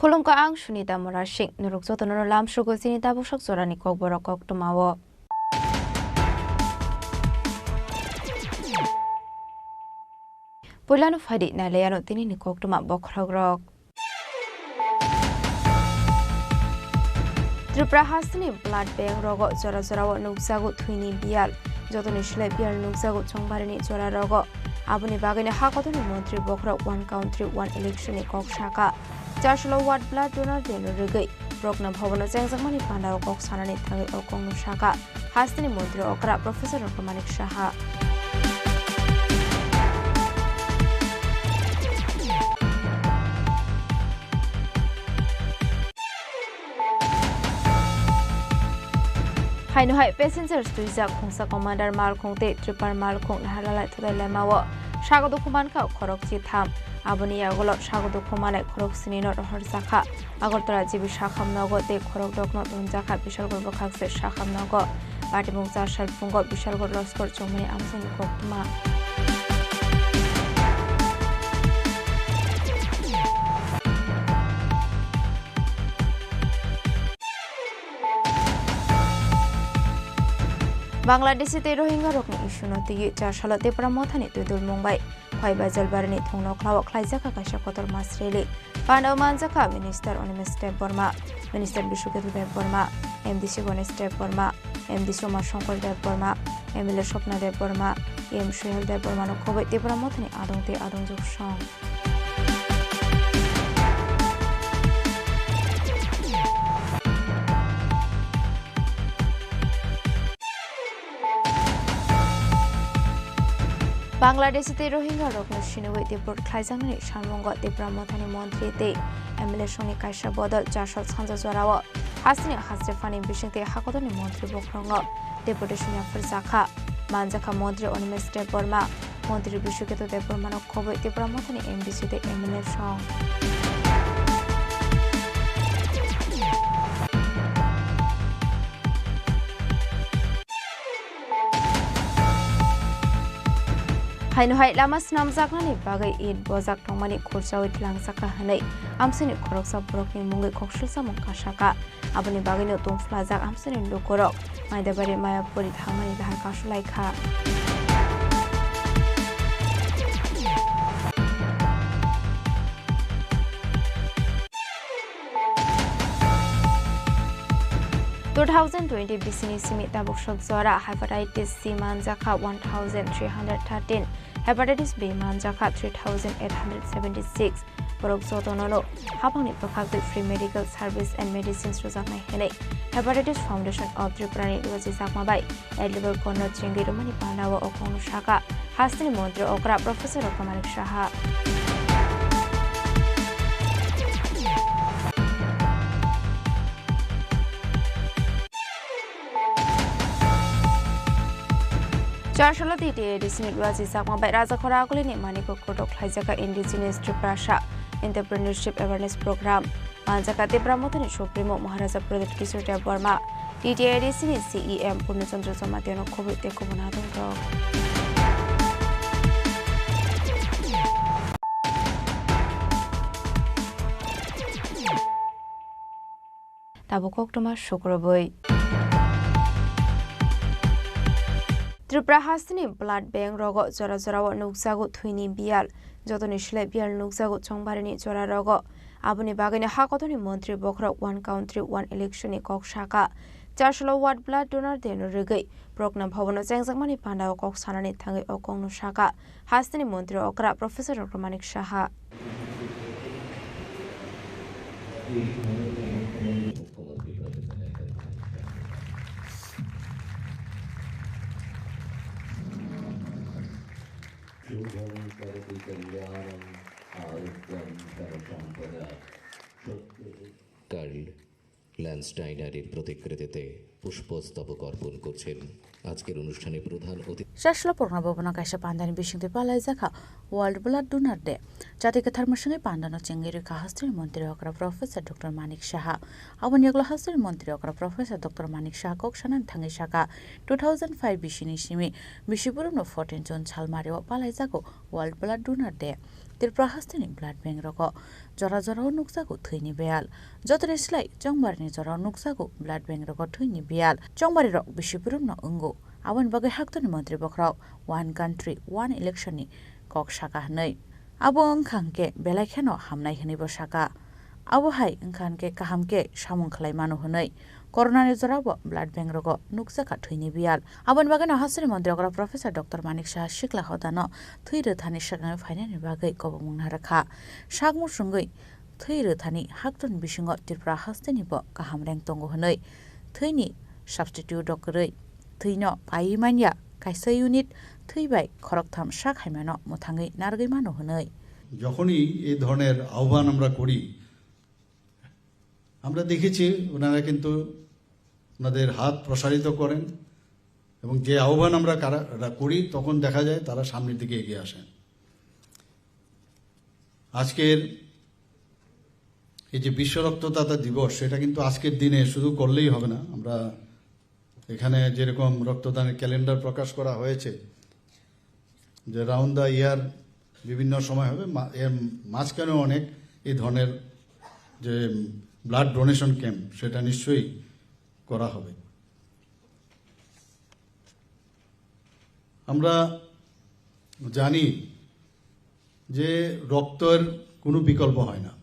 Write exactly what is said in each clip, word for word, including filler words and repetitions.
Khulumkha, ang Sunita Murasing. Norok jotono lamsogo chini tabuksak jorani kokborok koktwmao. Puilano phaidi nailaiano tinini koktwma bokhorokrok. Tripura hasteni blood bank rogo jora jorao nukjago thwini biyal. Jotoni slai biyal nukjago chongbarini jora rogo. Aboni bagwino ha kotorni montri bokhorok One Country, One Election ni kok saka. Chasolo ward blood donor day no rwgwi Progna Bhavan o chengjakmani pandao kok sanani thangwi o kokno saka. Hasteni montri okra Professor Dr Manik Saha. Haino hai passengers twijak khungsa commander malkhung tei tripper malkhung naharlalai thudai lemao sago dukhu mankha khorok chitham. Aboni yagulo sago dukhu manai khorok sini no rohorjakha. Agartala G B Sakham nogo tei khorok dokno tonjakha Bishalgarh bwkhakse Sakham nogo. Patimung chasal phungo Bishalgarh loskor chongmani amchaini koktwma. Bangladeshi tei Rohingya rokni issue no twiwi chasalo Tipra Mothani twidulmung bai Khwai Bajalbarini thongno khlao khlaijak kha kaisa kotor mass rally. Pandao manjakha Minister Animesh Debbarma, Minister Biswakethu Debbarma, M D C Ganesh Debbarma, M D C Uma Shankar Debbarma, M L A Swapna Debbarma, E M Suhel Debbarmano khoboi Tipra Mothani adong tei adongjwk song. Bangladeshi tei Rohingya rokno sinogwi deport khlaijaknani samungo Tipra Mothani montri tei M L A songni kaisa bodol chasal sanja jorao hasteni haste phani bisingtwi hakotorni montri bokhorokno deportation yapharjakha. Manjakha montri Animesh Debbarma, montri Biswakethu Debbarmano khoboi Tipra Mothani M D C tei M L A song. Haino hai lama swnamjaknani bagwi it bojak tongmani khurchaui twlangjakha hwnwi amchaini khoroksa borokni mungwi koksilsamung kasakha. Aboni bagwino tungphulajak amchaini lukurok Maidabari Mayapuri thangmani dahar kasulaikha. Two thousand twenty bisini simi tabuk sok jora hepatitis C manjakha one thousand three hundred thirteen, hepatitis B manjakha three thousand eight hundred seventy six. Borok jotono no hapangni bwkhak twi free medical service and medicines rwjaknai hwnwi Hepatitis Foundation of Tripura ni rwjijak ma bai A level konno chengwi rwmani pandao o kokno saka hasteni montri okra Professor Dr Manik Saha. Chasalo T T A D C ni rwjijak ma bai Rajakhora Agulini Manikpur Kotok khlaijak indigenous Tiprasa entrepreneurship awareness program. Manjaka Tipra Mothani Supremo Maharaja Pradyut Kishore Debbarma, T T A D C ni C E M Purno Chandra Jamatia no khoboi tei kubun adongrok. Tabuk koktwma sukrubwi. Tripura hasteni blood bank rogo jora jorao nukjago thwini biyal, jotoni slai biyal nukjago chongbarini jora rogo. Aboni bagwino ha kotorni montri bokhorok One Country, One Election ni kok saka. Chasalo ward blood donor day no rwgwi Progna Bhavan o chengjakmani pandao kok sanani thangwi o kokno saka hasteni montri okra Professor Dr Manik Saha. शुभं करोति कल्याणं आरोग्यं धनसम्पदा। কার্ল ল্যান্ডস্টাইনারের প্রতিকৃতিতে পুষ্পস্তবক অর্পণ করছেন আজকের অনুষ্ঠানে প্রধান অতিথি। Sasla porna bobono kaisa pandani bisingtwi palaijakha World Blood Donor Day. Jati kwthar mwswngwi pandano chengwi rwkha hasteni montri okra Professor Doctor Manik Saha. Aboni yagulo hasteni montri okra Professor Doctor Manik Saha kok sanani thangwi saka, two thousand five bisini simi bisi borokno fourteen June salmario palaijago World Blood Donor Day. Tripura hasteni blood bank rogo jora jorao nukjago thwini beyal. Jotoni slai chongbarini jorao nukjago blood bank rogo thwini beyal. Chongbarirok bisi borokno wngo. Aboni bagwi haktoni montri bokhorok One Country, One Election ni kok saka hwnwi. Abo wngkha hwnkhe belai kheno hamnai hwnwibo saka. Abo hai wngkha hwnkhe kaham khe samung khlai mano hwnwi. Corona ni jorabo blood bank rogo nukjakha thwini biyal. Aboni bagwino hasteni montri okra Professor Doctor Manik Saha sikla hodano thwi rwthani swkangwi phainani bagwi kobokmung narwkha. Sak muchungwi thwi rwthani haktoni bisingo Tripura hasteni bo kaham rank tongo hwnwi. Thwini substitute rok kwrwi. Thwino paiwi manya kaisa unit thwi bai khoroktham sak haimano mwthangwi narwgwi mano hwnwi. যখনই এই ধরনের আহ্বান আমরা করি, আমরা দেখেছি ওনারা কিন্তু ওনাদের হাত প্রসারিত করেন এবং যে আহ্বান আমরা কারা-, রা-, করি, তখন দেখা যায় তারা সামনের দিকে এগিয়ে আসেন। আজকের এই যে বিশ্ব রক্তদাতা দিবস, সেটা কিন্তু আজকের দিনে শুধু করলেই হবে না। আমরা এখানে যেরকম রক্তদানের ক্যালেন্ডার প্রকাশ করা হয়েছে, যে রাউন্ড দ্য ইয়ার বিভিন্ন সময় হবে, মা-, এর মাঝখানেও অনেক এই ধরনের যে ব্লাড ডোনেশন ক্যাম্প, সেটা নিশ্চয়ই করা হবে। আমরা জানি যে রক্তের কোনো বিকল্প হয় না,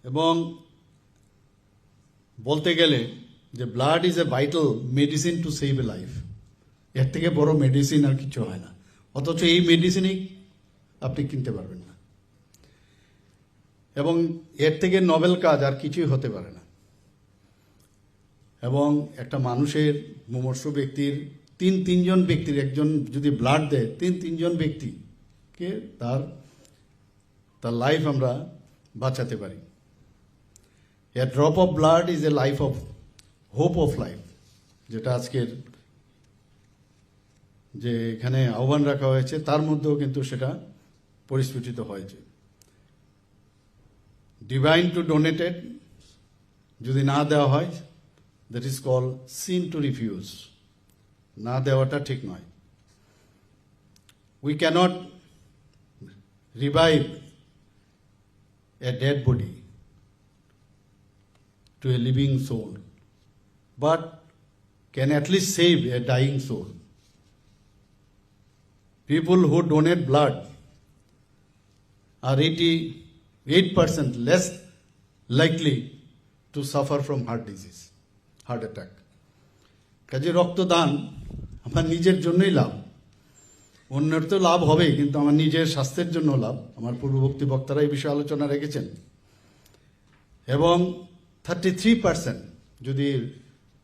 এবং বলতে গেলে যে blood is a vital medicine to save a life, এর থেকে বড় মেডিসিন আর কিছু হয় না। অথচ এই মেডিসিনই আপনি কিনতে পারবেন না, এবং এর থেকে নোবেল কাজ আর কিছুই হতে পারে না। এবং একটা মানুষের, মুমূর্ষু ব্যক্তির, তিন তিনজন ব্যক্তির, একজন যদি ব্লাড দেয়, তিন তিনজন ব্যক্তিকে তার, তার লাইফ আমরা বাঁচাতে পারি। A drop of blood is a life of, hope of life, যেটা আজকের যে এখানে আহ্বান রাখা হয়েছে, তার মধ্যেও কিন্তু সেটা পরিস্ফুটিত হয়েছে। Decline to donate, যদি না দেওয়া হয়, that is called sin to refuse. না দেওয়াটা ঠিক নয়। We cannot revive a dead body to a living soul, but can at least save a dying soul. People who donate blood are eighty-eight percent less likely to suffer from heart disease, heart attack. কাজে রক্তদান আমার নিজের জন্যই লাভ, অন্যের তো লাভ হবেই, কিন্তু আমার নিজের স্বাস্থ্যের জন্য লাভ। আমার পূর্ববর্তী বক্তারা এই বিষয়ে আলোচনা রেখেছেন। এবং থার্টি থ্রি পার্সেন্ট যদি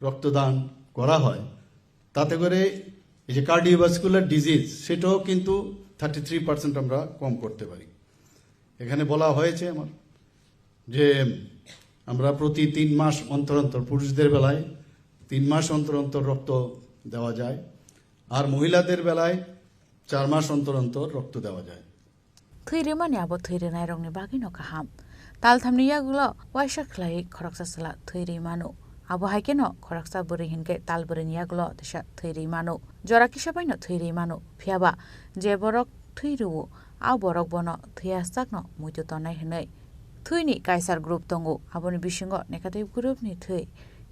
রক্তদান করা হয়, তাতে করে এই যে কার্ডিওভাস্কুলার ডিজিজ, সেটাও কিন্তু থার্টি থ্রি পার্সেন্ট আমরা কম করতে পারি। এখানে বলা হয়েছে আমার যে আমরা প্রতি তিন মাস অন্তর অন্তর, পুরুষদের বেলায় তিন মাস অন্তর অন্তর রক্ত দেওয়া যায়, আর মহিলাদের বেলায় চার মাস অন্তর অন্তর রক্ত দেওয়া যায়। Thwi rwmani abo thwi rwnairokni bagwino kaham. Talthamni yagulo waisa khlaiwi khoroksa chwla thwi rwi mano. Abo hai kheno khoroksa bwrwi hinkhe tal bwrwini yagulo teisa thwi rwi mano. Jora kisa baino thwi rwi mano. Phiyaba je borok thwi rwo, a borok bono thwi aswkno muitu tonai hwnwi. Thwini kaisar group tongo, aboni bisingo negative groupni thwi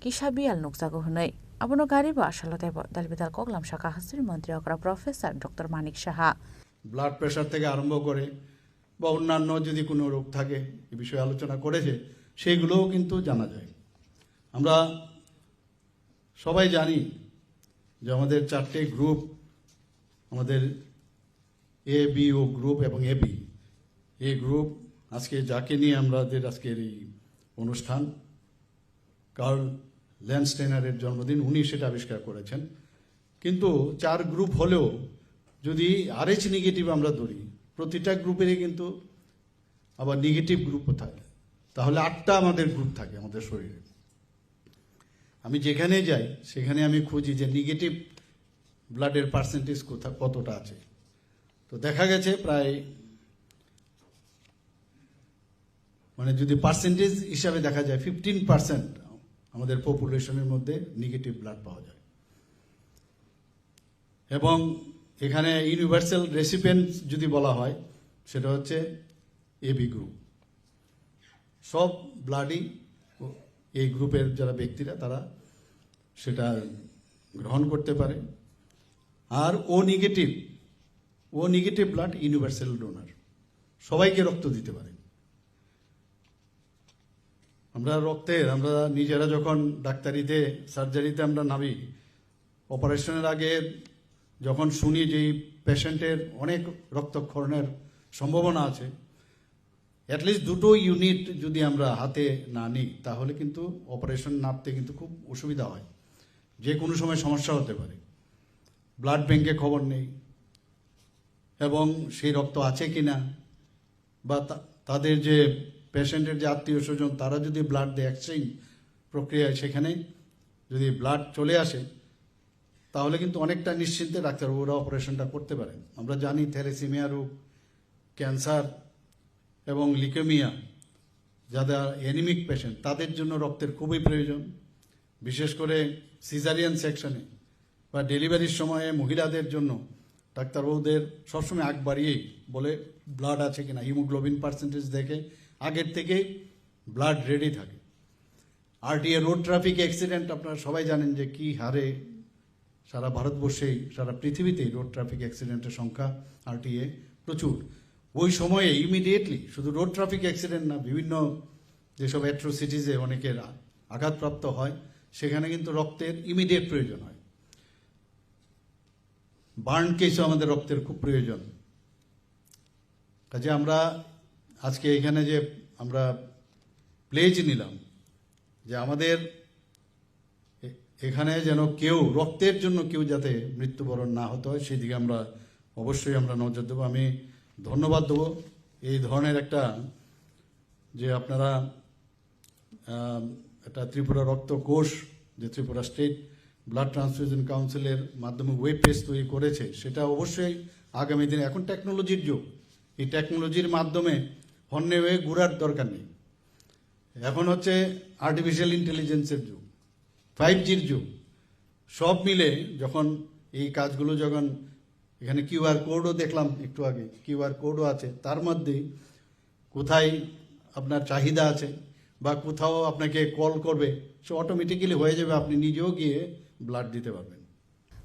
kisa biyal nukjago hwnwi. Abono gari bo asalo teibo dalbidal koklam saka hasteni montri okra Professor Doctor Manik Saha. Blood pressure থেকে আরম্ভ করে বা অন্যান্য যদি কোনো রোগ থাকে, এ বিষয়ে আলোচনা করেছে, সেইগুলোও কিন্তু জানা যায়। আমরা সবাই জানি যে আমাদের চারটে গ্রুপ, আমাদের এ, বি, ও গ্রুপ এবং এ বি। এই গ্রুপ আজকে যাকে নিয়ে আমাদের আজকের এই অনুষ্ঠান, কার্ল ল্যান্ডস্টেইনারের জন্মদিন, উনি সেটা আবিষ্কার করেছেন। কিন্তু চার গ্রুপ হলেও যদি আরএইচ নেগেটিভ আমরা ধরি, প্রতিটা গ্রুপেরই কিন্তু আবার নেগেটিভ গ্রুপও থাকে, তাহলে আটটা আমাদের গ্রুপ থাকে আমাদের শরীরে। আমি যেখানে যাই, সেখানে আমি খুঁজি যে নেগেটিভ ব্লাডের পার্সেন্টেজ কোথা কতটা আছে। তো দেখা গেছে প্রায়, মানে, যদি পার্সেন্টেজ হিসাবে দেখা যায়, ফিফটিন পার্সেন্ট আমাদের পপুলেশনের মধ্যে নেগেটিভ ব্লাড পাওয়া যায়। এবং এখানে ইউনিভার্সাল রেসিপিয়েন্ট যদি বলা হয়, সেটা হচ্ছে এবি গ্রুপ। সব ব্লাডই এই গ্রুপের যারা ব্যক্তিরা, তারা সেটা গ্রহণ করতে পারে। আর ও নেগেটিভ, ও নেগেটিভ ব্লাড ইউনিভার্সাল ডোনার, সবাইকে রক্ত দিতে পারে। আমরা রক্তের, আমরা নিজেরা যখন ডাক্তারিতে, সার্জারিতে আমরা নামি, অপারেশনের আগে যখন শুনি যে এই পেশেন্টের অনেক রক্তক্ষরণের সম্ভাবনা আছে, অ্যাটলিস্ট দুটো ইউনিট যদি আমরা হাতে না নিই, তাহলে কিন্তু অপারেশন নামতে কিন্তু খুব অসুবিধা হয়, যে কোনো সময় সমস্যা হতে পারে। ব্লাড ব্যাংকে খবর নেই এবং সেই রক্ত আছে কি না, বা তা-, তাদের যে পেশেন্টের যে আত্মীয় স্বজন, তারা যদি ব্লাড দেয়, এক্সচেঞ্জ প্রক্রিয়ায় সেখানে যদি ব্লাড চলে আসে, তাহলে কিন্তু অনেকটা নিশ্চিন্তে ডাক্তারবাবুরা অপারেশনটা করতে পারেন। আমরা জানি থ্যালাসেমিয়া রোগ, ক্যান্সার এবং লিউকেমিয়া, যারা অ্যানিমিক পেশেন্ট, তাদের জন্য রক্তের খুবই প্রয়োজন। বিশেষ করে সিজারিয়ান সেকশনে বা ডেলিভারির সময়ে মহিলাদের জন্য ডাক্তারবাবুদের সবসময় আগ বাড়িয়েই বলে, ব্লাড আছে কিনা, হিমোগ্লোবিন পার্সেন্টেজ দেখে আগের থেকেই ব্লাড রেডি থাকে। আরটিএ রোড ট্রাফিক অ্যাক্সিডেন্ট আপনারা সবাই জানেন যে কি হারে সারা ভারতবর্ষেই, সারা পৃথিবীতেই রোড ট্রাফিক অ্যাক্সিডেন্টের সংখ্যা আরটিএ প্রচুর। ওই সময়ে ইমিডিয়েটলি শুধু রোড ট্রাফিক অ্যাক্সিডেন্ট না, বিভিন্ন যেসব অ্যাট্রোসিটিজে অনেকের আ-, আঘাতপ্রাপ্ত হয়, সেখানে কিন্তু রক্তের ইমিডিয়েট প্রয়োজন হয়। বার্ন কেসও আমাদের রক্তের খুব প্রয়োজন। কাজে আমরা আজকে এখানে যে আমরা প্লেজ নিলাম যে আমাদের এ-, এখানে যেন কেউ, রক্তের জন্য কেউ যাতে মৃত্যুবরণ না হতে হয়, সেদিকে আমরা অবশ্যই আমরা নজর দেবো। আমি ধন্যবাদ দেবো এই ধরনের একটা, যে আপনারা, আম, একটা ত্রিপুরা রক্ত কোষ, যে ত্রিপুরা স্টেট ব্লাড ট্রান্সফিউশন কাউন্সিলের মাধ্যমে ওয়েব পেজ তৈরি করেছে, সেটা অবশ্যই আগামী দিনে, এখন টেকনোলজির যুগ, এই টেকনোলজির মাধ্যমে হন্যে হয়ে ঘুরার দরকার নেই। এখন হচ্ছে আর্টিফিশিয়াল ইন্টেলিজেন্সের যুগ, ফাইভ জির যুগ। সব মিলে যখন এই কাজগুলো, যখন এখানে কিউআর কোডও দেখলাম একটু আগে, কিউআর কোডও আছে, তার মধ্যে কোথায় আপনার চাহিদা আছে বা কোথাও আপনাকে কল করবে, সে অটোমেটিক্যালি হয়ে যাবে, আপনি নিজেও গিয়ে ব্লাড দিতে পারবেন।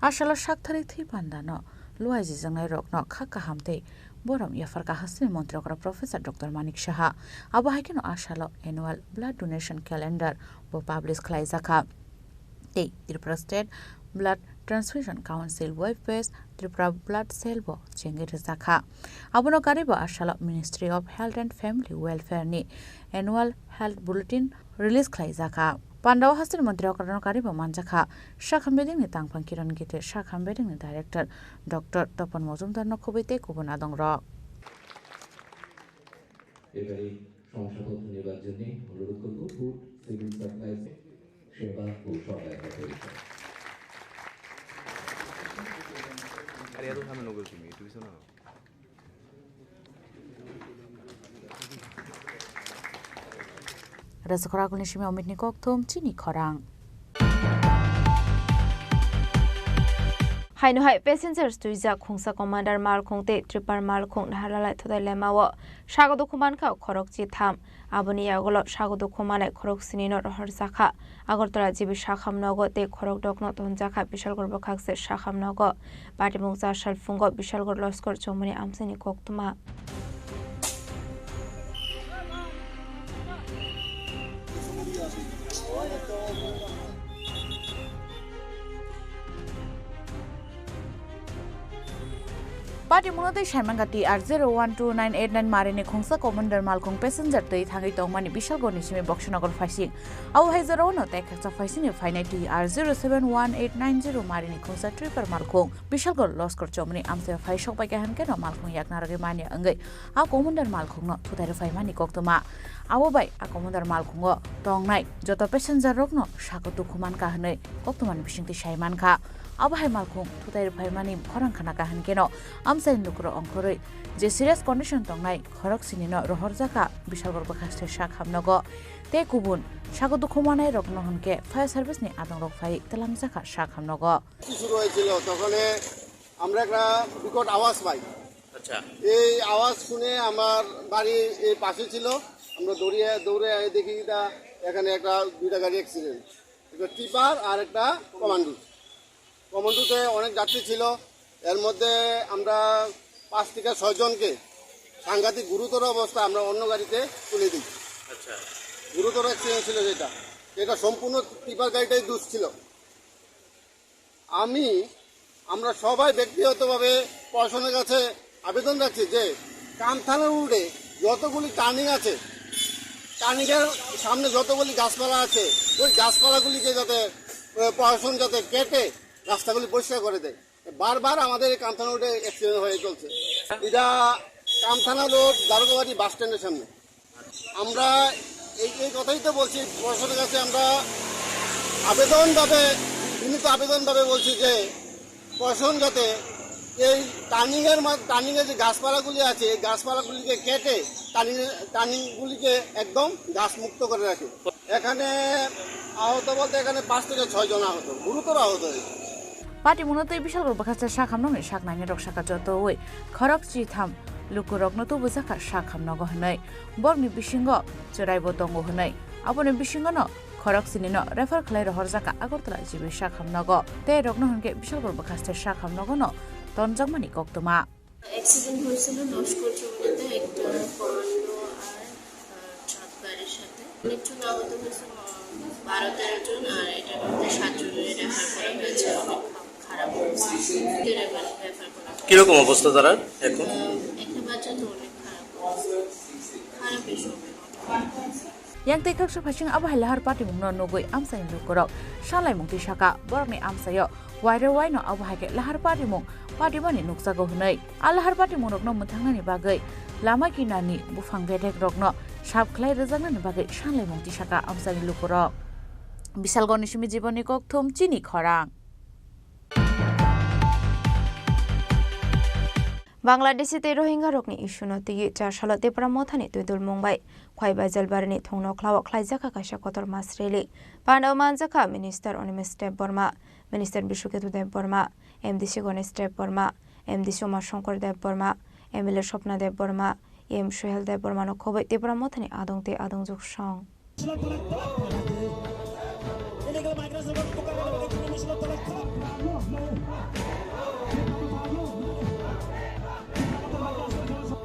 A salo sakthari thwi pandano luaijijwngnai rokno kha kaham tei borom yapharkha hasteni montri okra Professor Doctor Manik Saha. Abo hai kheno a salo annual blood donation calendar bo publish khlaijakha. Tei Tripura State Blood Transfusion Council web page Tripura Blood Cell bo chengwi rwjakha. Abono karwibo a salo Ministry of Health and Family Welfare ni annual health bulletin release khlaijakha. Pandao hasteni montri okrano karwibo manjakha. Sakham bedengni tangphang Kiran Gite, sakham bedengni director Doctor Topon Mojumdarno khubui tei kubun adongrok. এবারে শংসাপত্র নেবার জন্য অনুরোধ করব food civil supplies সেবা ও সহায়তা পরিষদ। Rwchapra Akulni simi Omitni kokthum chini khorang. Haino hai passengers twijak khungsa commander malkhung tei tripper malkhung naharlalai thutai lemao sago dukhu mankha khorok chitham. Aboni yagulo sago dukhu manai khorok sinino rohorjakha. Agartala G B sakham nogo tei khorok dokno tonjakha Bishalgarh bwkhakse sakham nogo. Patimung cha salphungo Bishalgarh Loskor Chomoni amchaini koktwma. Patimungno tei saimangkha T R zero one two nine eight nine marini khungsa commander malkhung passenger twi thangwi tongmani Bishalgarhni simi Boksanagar phaising. Abo hai jorao no tei khaksa phaisingni phainai T R zero seven one eight nine zero marini khungsa tripper malkhung Bishalgarh Loskor Chomoni amchaio phai sokbai kaham kheno malkhung yakna rwgwi manya wngwi a commander malkhungno thutai rwphaimani koktwma. Abo bai a commander malkhungo tongnai joto passenger rokno sago dukhu mankha hwnwi koktwmani bisingtwi sai mankha. Abo hai malkhung thutai rwphaimani khorang khna kaham keno amchaini lukurok ongkhorwi je serious condition tongnai khorok sinino rohorjakha Bishalgarh bwkhaste sak hamnogo. Tei kubun sago dukhu manai rokno hwnkhe fire service ni adongrok phai twlangjakha sak hamnogo. শুরু হয়েছিল, তখন আমরা একটা বিকট আওয়াজ পাই। আচ্ছা। এই আওয়াজ শুনে আমার বাড়ি এই পাশে ছিল, আমরা দৌড়িয়ে, দৌড়ে আই দেখি এটা এখানে একটা, দুইটা গাড়ি অ্যাক্সিডেন্ট, একটা টিপার আর একটা কমান্ডো। কমান্ডোতে অনেক যাত্রী ছিল, এর মধ্যে আমরা পাঁচ থেকে ছয় জনকে সাংঘাতিক গুরুতর অবস্থা আমরা অন্য গাড়িতে তুলে দিই। আচ্ছা। গুরুতর অ্যাক্সিডেন্ট ছিল যেটা, এটা সম্পূর্ণ টিপার গাড়িটাই দোষ ছিল। আমি, আমরা সবাই ব্যক্তিগতভাবে প্রশাসনের কাছে আবেদন রাখছি যে কামথানা রোডে যতগুলি টার্নিং আছে, টার্নিংয়ের সামনে যতগুলি গাছপালা আছে, ওই গাছপালাগুলিকে যাতে, আহ, প্রশাসন যাতে কেটে রাস্তাগুলি পরিষ্কার করে দেয়। বারবার আমাদের এই কামথানা রোডে অ্যাক্সিডেন্ট হয়ে চলছে। এটা কামথানা রোড দারোগাবাড়ি বাস স্ট্যান্ডের সামনে। আমরা এই, এই কথাই তো বলছি প্রশাসনের কাছে, আমরা আবেদনভাবে, বিনীত আবেদনভাবে বলছি যে প্রশাসন যাতে এই টার্নিংয়ের মা-, টার্নিংয়ে যে গাছপালাগুলি আছে, এই গাছপালাগুলিকে কেটে টার্নিং, টার্নিংগুলিকে একদম গাছ মুক্ত করে রাখে। এখানে আহত বলতে এখানে পাঁচ থেকে ছয় জন আহত, গুরুতর আহত হয়েছে। Patimungno tei Bishalgarh bwkhaste sak hamnokni sak nainai rok saka jotowi khorok chitham lukurokno tubujakha sak hamnogo hwnwi. Borokni bisingo chwraibo tongo hwnwi. Aboni bisingono khorok sinino refer khlai rohorjakha Agartala G B sak hamnogo. Tei rokno hwnkhe Bishalgarh bwkhaste sak hamnogono tonjakmani koktwma. Accident হয়েছিল লস্কর চৌরাতে একটা কমান্ডো আর, আহ, ট্রাক গাড়ির সাথে। অনেকজন আহত হয়েছে, আহ, বারো তেরো জন, আর এটার মধ্যে সাত জনের রেফার করা হয়েছে। অনেক খা-, খারাপ অবস্থা। রেফার, রেফার করা হয়েছে। কিরকম অবস্থা তারা এখন? আহ, একটা বাচ্চা তো অনেক খারাপ অবস্থা। খারাপই সবাই। Yang tei khaksa phaising abo hai lahar patimungno nugwi amchaini lukurok sanlaimung tisaka. Borokni amchaio wairwi waino abo hai khe lahar patimung patimani nukjago hwnwi. A lahar patimungrokno mwthangnani bagwi lama kinarni buphang bedekrokno sap khlai rwjaknani bagwi sanlaimung tisaka amchaini lukurok. Bishalgarhni simi Jibonni Kokthum, Chini Khorang. Bangladeshi tei Rohingya rokni issue no twiwi char salo Tipra Mothani twi dulmung bai Khwai Baijalbarini thongno khlao khlaijakha kaisa kotor mass rally. Pandao manjakha Minister Animesh Debbarma, Minister Biswaketu Debbarma, M D C Ganesh Debbarma, M D C Umashankar Debbarma, M L A Swapna Debbarma, E M Suhel Debbarma no khobwi Tipra Mothani adong tei adongjwk song.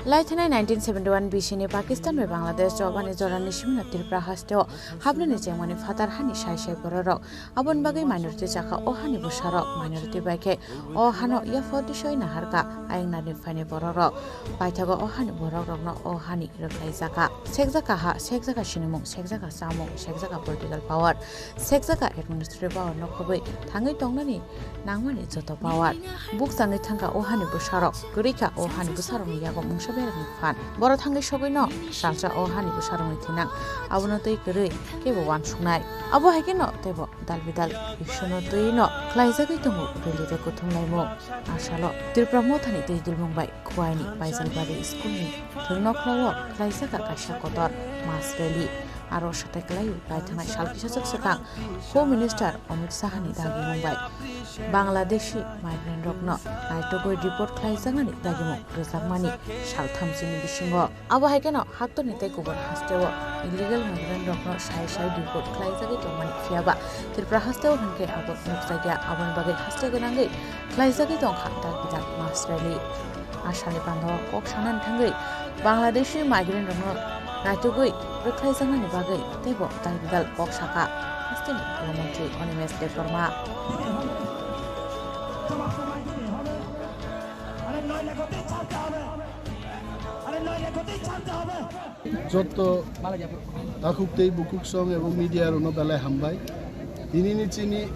Laithanai nineteen seventy one B C ni Pakistan bai Bangladesh jobani jorani simino Tripura hasteo hapnani chengmani phatar hani sai sai bororok. Aboni bagwi minority chakha o hani bwsarok, minority bai khe o hano yapha disoi naharkha ayang nani phainai bororok. Paithago o hani borok rokno o hani rwkhlai jaka. Sekjaka ha, sekjaka sinimung, sekjaka chamung, sekjaka political power, sekjaka administrative power no khobwi thangwi tongnani nangmani joto power. Bukchangwi thangkha o hani bwsarok, kwrwikha o hani bwsarokni yago mungsa berani phan. Boro thangwi sogwino salsa o hani bwsarokni thinang. Abono twi kwrwi kebo uansuknai. Abo hai kheno teibo dal bidal issue no twi no khlaijagwi tongo rally tei kuthumlaimung. Asalo Tripura Mothani tei dulmung bai Khwaini Baijalbari school ni thwngnokhla o khlaijak kaisa kotor mass rally. Aro satai kwlaiwi paithanai sal kisa swk swkang Home Minister Amit Shah ni dagimung bai Bangladeshi migrant rokno naitugwi deport khlaijaknani dagimung rwjakmani sal thamsini bisingo. Abo hai kheno haktorni tei kubun hasteo illegal migrant rokno sai sai deport khlaijagwi tongmani, phiyaba Tripura hasteo hinkhe abo nukjakya, aboni bagwi haste gwnangwi khlaijagwi tongkha dal bidal mass rally. Asani bandao kok sanani thangwi Bangladeshi migrant rokno naitugwi rwkhlaijaknani bagwi teibo dal bidal kok sakha hasteni Gurumantri Animesh Debbarma. Joto takhuk tei bukhuk song ebong media rokno belai hambai. Tini ni chini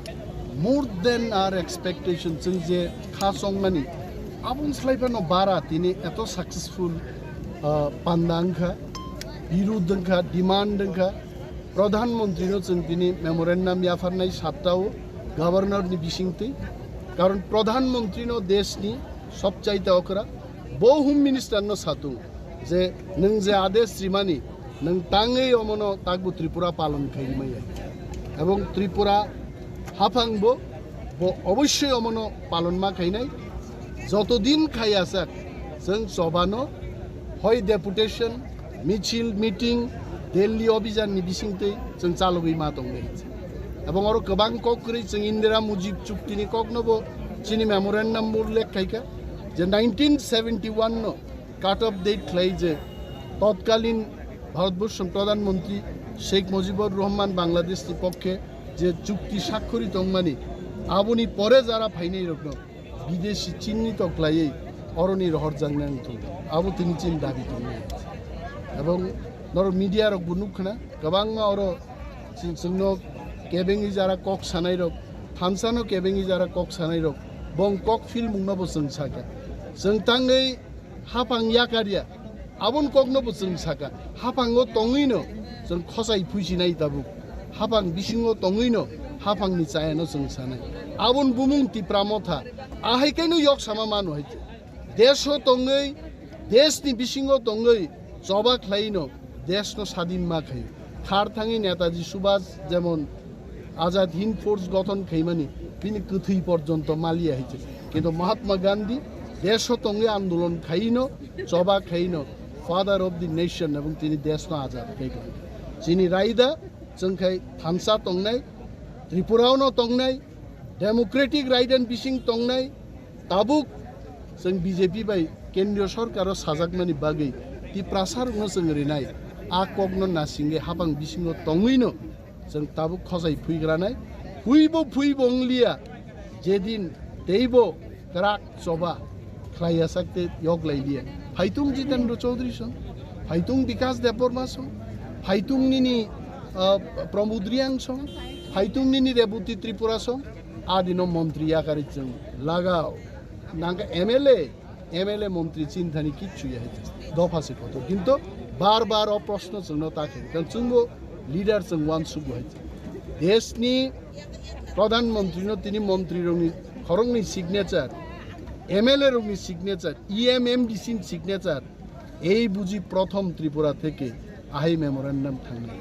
more than our expectation, chwng je kha chongmani aboni slai phano bara tini eto successful, ah, panda wngkha, birud wngkha, demand wngkha. Pradhan Mantri no chwng tini memorandum yapharnai satta o Governor ni bisingtwi. Karon Pradhan Mantri no desh ni sobchaite okra, bo Home Minister no satung je nwng je adesh rimani nwng tangwi omono takbo Tripura palon khaimaya. Ebong Tripura haphang bo, bo obossoi omono palon ma khainai. Joto din khaiya sak, chwng choba no hoi deputation, michil, meeting, Delhi obijan ni bisingtwi chwng chalogwi ma tongnai. Ebong oro kwbang kok kwrwi chwng Indira Mujib chukti ni kok no bo chini memorandum bo ullekh khaikha je nineteen seventy one no cut off date khlai je totkalin Bharatborsho Pradhan Mantri Sheikh Mujibur Rahman Bangladesh ni pokkhe je chukti sakkori tongmani, aboni pore jara phainai rokno bideshi chinnito khlaiwi oroni rohorjaknai wngthung, abo tini chini dabi tongnai. Ebong norok media rok bo nukkhna kwbangma oro chwng-, chwngno kebengwi jara kok sanai rok, thansa no kebengwi jara kok sanai rok, bong kok philmung no bo chwng sakha. Chwng tangwi haphang yakarya, aboni kokno bo chwng sakha. Haphango tongwino chwng khosai phuisinai tabuk. Haphang bisingo tongwino haphangni chayano chwng sanai. Aboni bumung Tipra Motha. Ahai kaino yok sama mano hai. Desho tongwi, desni bisingo tongwi choba khlaino desno sadin ma khai. Khar thangwi Netaji Subhas jemon Azad Hind Force gothon khaimani, bini kwthwi porjonto maliya hai se. Kintu Mahatma Gandhi desho tongwi andolon khaino, choba khaino, father of the nation, ebong tini desno azad khai tongo. Chini raida chwng khai thansa tongnai, Tripura-o no tongnai, democratic right and bising tongnai, tabuk chwng B J P bai kendriyo sorkaro sajakmani bagwi Tiprasa rokno chwng rinai, a kokno nasingwi hapang bisingo tongwino chwng tabuk khosai phuigranai, phuibo phuibo wngliya, jedin teibo kwrak choba khlaiya sakte yok lailiya. Phaitung Jitendra Chaudhary song, phaitung Bikas Debbarma song, phaitung nini, ah, Pramod Reang song, phaitung nini Rebati Tripura song, adino montri yakarwi chwng lagao. Nangkha M L A, M L A montri chinthani kichu ya hai. Dopha se kotor. Kintu bar bar o proshno chwngno ta khe. Kan chwngbo leader chwng uansukgo hai. Deshni Pradhan Mantri no tini montri rokni khoroknwi signature, M L A rokni signature, E M M D C ni signature, ei buji prothom Tripura theke ahai memorandum thangnai.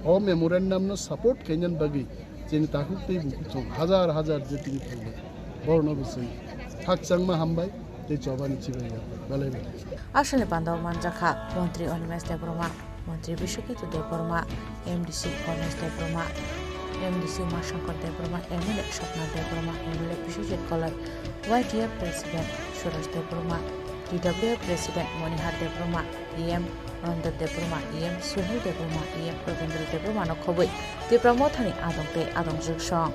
O memorandum no support khainani bagwi chini takhuk tei bukhuk song hajar hajar je tini thangnai. Borno bo chwng khakchangma hambai tei chobani chibai ya. Belai belai. Aswkni pandao manjakha Montri Animesh Debbarma. Montri Biswaketu Debbarma, M D C Ganesh Debbarma, M D C Umashankar Debbarma, M L A Swapna Debbarma, M L A Biswajit Koloi, Y T F President Suraj Debbarma, T W F President Monihar Debbarma, E M Nanda Debbarma, E M Suhil Debbarma, E M Rabindra Debbarma no khobwi Tipra Mothani adong tei adongjwk song.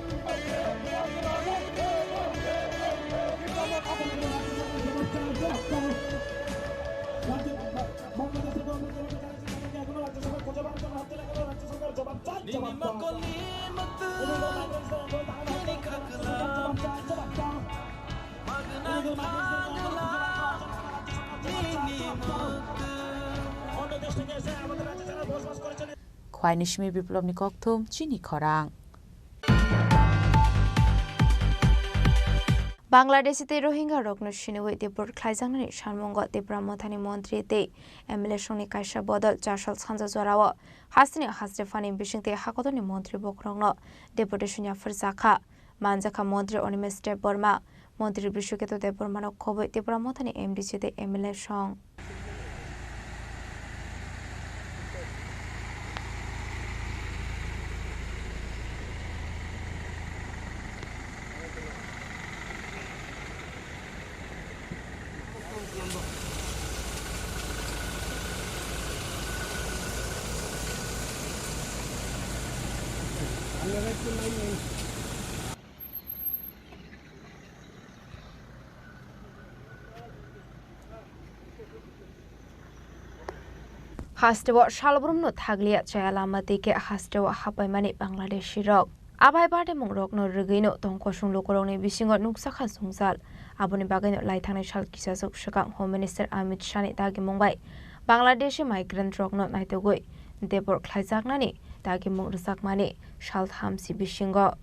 Khwaini simi Biplobni kokthum chini khorang. Bangladeshi tei Rohingya rokno siniwi deport khlaijaknani salmungo Tipra Mothani montri tei M L A songni kaisa bodol chasal sanja jorao hasteni haste phani bisingtwi hakotorni montri bokhorokno deportation yaphar jakha. Manjakha montri Animesh Debbarma, montri Biswaketu Debbarmano khobwi Tipra Mothani M D C tei M L A song. Hasteo salbrumno thakliya chaya lama tei khe hasteo hapaimani Bangladeshi rok. Abai bardemungrokno rwgwino tongkosong lukurokni bisingo nukjakha jwngjal. Aboni bagwino laithangnai sal kisachuk swkang Home Minister Amit Shahni dagimung bai Bangladeshi migrant rokno naitugwi deport khlaijaknani dagimung rwjakmani sal thamsi bisingo.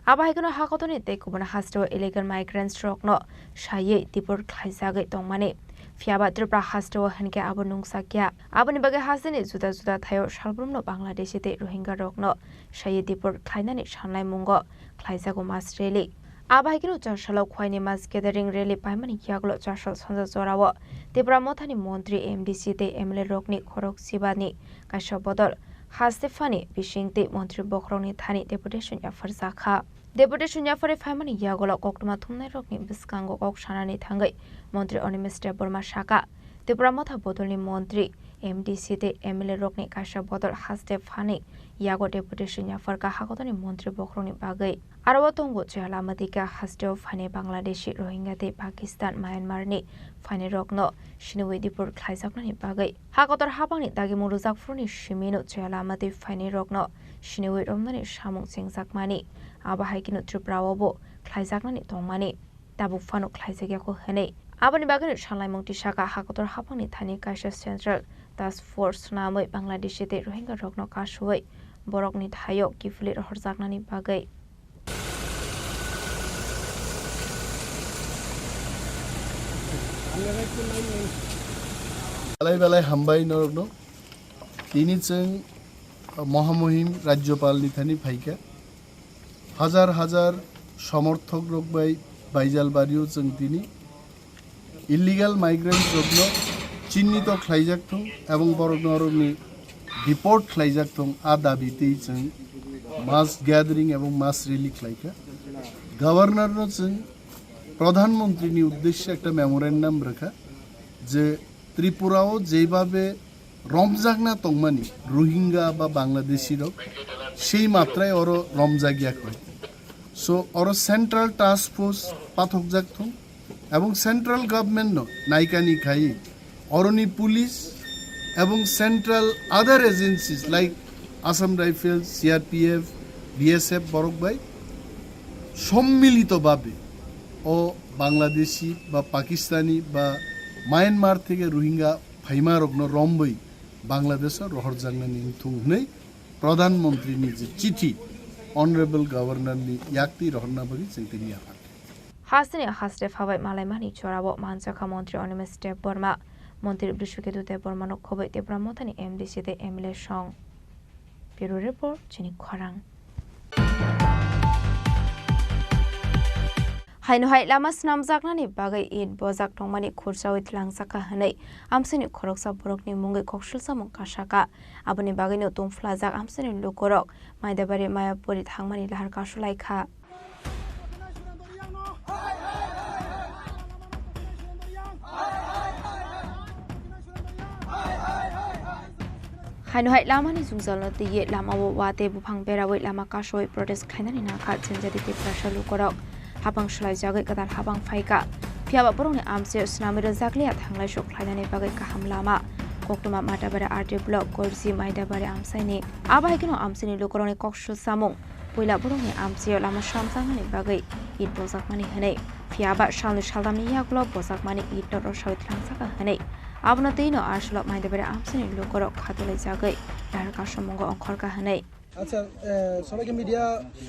Abo hai kheno hakotorni tei kubun hasteo illegal migrants rokno saywi deport khlaijagwi tongmani. Phiyaba Tripura hasteo hinkhe abo nungjakya. Aboni bagwi hasteni juda juda thaio salbrumno Bangladeshi tei Rohingya rokno saywi deport khlainani sanlaimungo khlaijago mass rally. Abo hai kheno chasalo Khwaini mass gathering rally paimani yagulo chasal sanja jorao Tipra Mothani montri, M D C tei M L A rokni khorok sibani kaisa bodol haste phani bisingtwi montri bokhorokni thani deputation yapharjakha. Deputation yapharwi phaimani yagulo koktwma thumnairokni bwskango kok sanani thangwi montri Animesh Debbarma saka, Tipra Motha bodolni montri, M D C tei M L A rokni kaisa bodol haste phani yago deputation yapharkha hakotorni montri bokhorokni bagwi. Aro o tongo Chayala Madika hasteo phainai Bangladeshi, Rohingya tei Pakistan, Myanmar ni phainai rokno siniwi deport khlaijaknani bagwi. Hakotor habangni dagimung rwjakphuruni simino Chayala Madi phainai rokno siniwi romnani samung chengjakmani. Abo hai kheno Tripura o bo khlaijaknani tongmani. Tabuk phano khlaijakya kho hwnwi. Aboni bagwino sanlaimung tisaka hakotor habangni thani kaisa Central Task Force swnamwi Bangladeshi tei Rohingya rokno kasuwi borokni thaio kiphilwi rohorjaknani bagwi. Belai belai hambai norokno. Tini chwng Mohamuhim Rajyopalni thani phaikha. Hajar hajar somorthok rok bai Baijalbario chwng tini illegal migrants rokno chinnito khlaijak thung ebong borokno orokni deport khlaijak thung a dabi twi chwng mass gathering ebong mass rally khlaikha. Governor no chwng Pradhan Mantri ni uddeshe ekta memorandum rwkha je Tripura o jeibabe romjakna tongmani Rohingya ba Bangladeshi rok, sei matrai oro romjakya kho. So, oro Central Task Force pathokjak thung, ebong Central Government no naikani khai, oroni police ebong Central other agencies like Assam Rifles, C R P F, B S F borok bai sommilito babe o Bangladeshi ba Pakistani ba Myanmar theke Rohingya phaima rokno romwi Bangladesh o rohorjaknani wngthung hwnwi Pradhan Mantri ni je chithi Honorable Governor ni yaktwi rohorna bagwi chwng tini yapharkha. Hasteni haste phabai malaimani jorao manjakha Montri Animesh Debbarma, Montri Brishuketu Debbarmano khobwi Tipra Mothani M D C tei M L A song. Bureau Report, Chini Khorang. Haino hai lama swnamjaknani bagwi it bojak tongmani khurchaui twlangjakha hwnwi amchaini khoroksa borokni mungwi koksulsamung kasakha. Aboni bagwino tungphlajak amchaini lukurok Maidabari Mayapuri thangmani lahar kasulaikha. Haino hai lamani jwngjalno twiwi lamao watwi buphang beraui lama kasoui protest khlainani nangkha Janjati Tiprasa lukurok. Habang swlaijagwi kwtal habang phaikha. Phiyaba borokni amchaio swnamwi rwjakliya thanglai sok khlainani bagwi kaham lama. Koktwma Matabari R D block, Gorji Maidabari amchaini. Abo hai kheno amchaini lukurokni kok swsamung. Puila borokni amchaio lama swnamjaknani bagwi it bojakmani hwnwi, phiyaba salni saltamni yagulo bojakmani itno rwsaui twlangjakha hwnwi, abono twino aswlok Maidabari amchaini lukurok khatulaijagwi lahar kasomungo ongkhorkha hwnwi. আচ্ছা, এ, সবাইকে মিডিয়া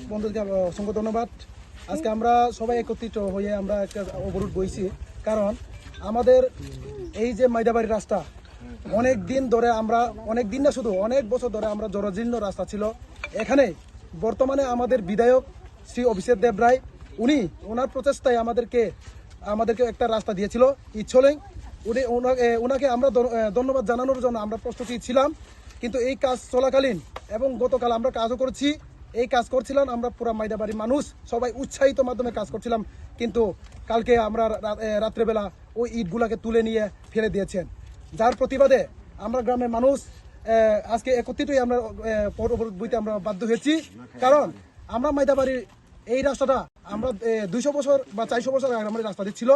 বন্ধুদেরকে, আ, অসংখ্য ধন্যবাদ। আজকে আমরা সবাই একত্রিত হয়ে আমরা একটা অবরোধ বইছি, কারণ আমাদের এই যে মাইদাবাড়ি রাস্তা অনেক দিন ধরে আমরা, অনেক দিন না শুধু অনেক বছর ধরে আমরা জরাজীর্ণ রাস্তা ছিল। এখানে বর্তমানে আমাদের বিধায়ক শ্রী অভিষেক দেব রায়, উনি ওনার প্রচেষ্টায় আমাদেরকে, আমাদেরকে একটা রাস্তা দিয়েছিল ইচ্ছলেং। উনি ওনা-, এ, ওনাকে আমরা ধন-, এ, ধন্যবাদ জানানোর জন্য আমরা প্রস্তুতি ছিলাম, কিন্তু এই কাজ চলাকালীন এবং গতকাল আমরা কাজও করছি, এই কাজ করছিলাম আমরা পুরা মাইদাবাড়ির মানুষ সবাই উৎসাহিত মাধ্যমে কাজ করছিলাম, কিন্তু কালকে আমরা রা-, এ, রাত্রেবেলা ওই ইটগুলাকে তুলে নিয়ে ফেলে দিয়েছেন, যার প্রতিবাদে আমরা গ্রামের মানুষ, এ, আজকে একত্রিত হয়ে আমরা, এ, পথ অবরোধ বইতে আমরা বাধ্য হয়েছি। কারণ আমরা মাইদাবাড়ি এই রাস্তাটা আমরা, এ, দুইশো বছর বা চারশো বছর আগে আমাদের রাস্তাটি ছিল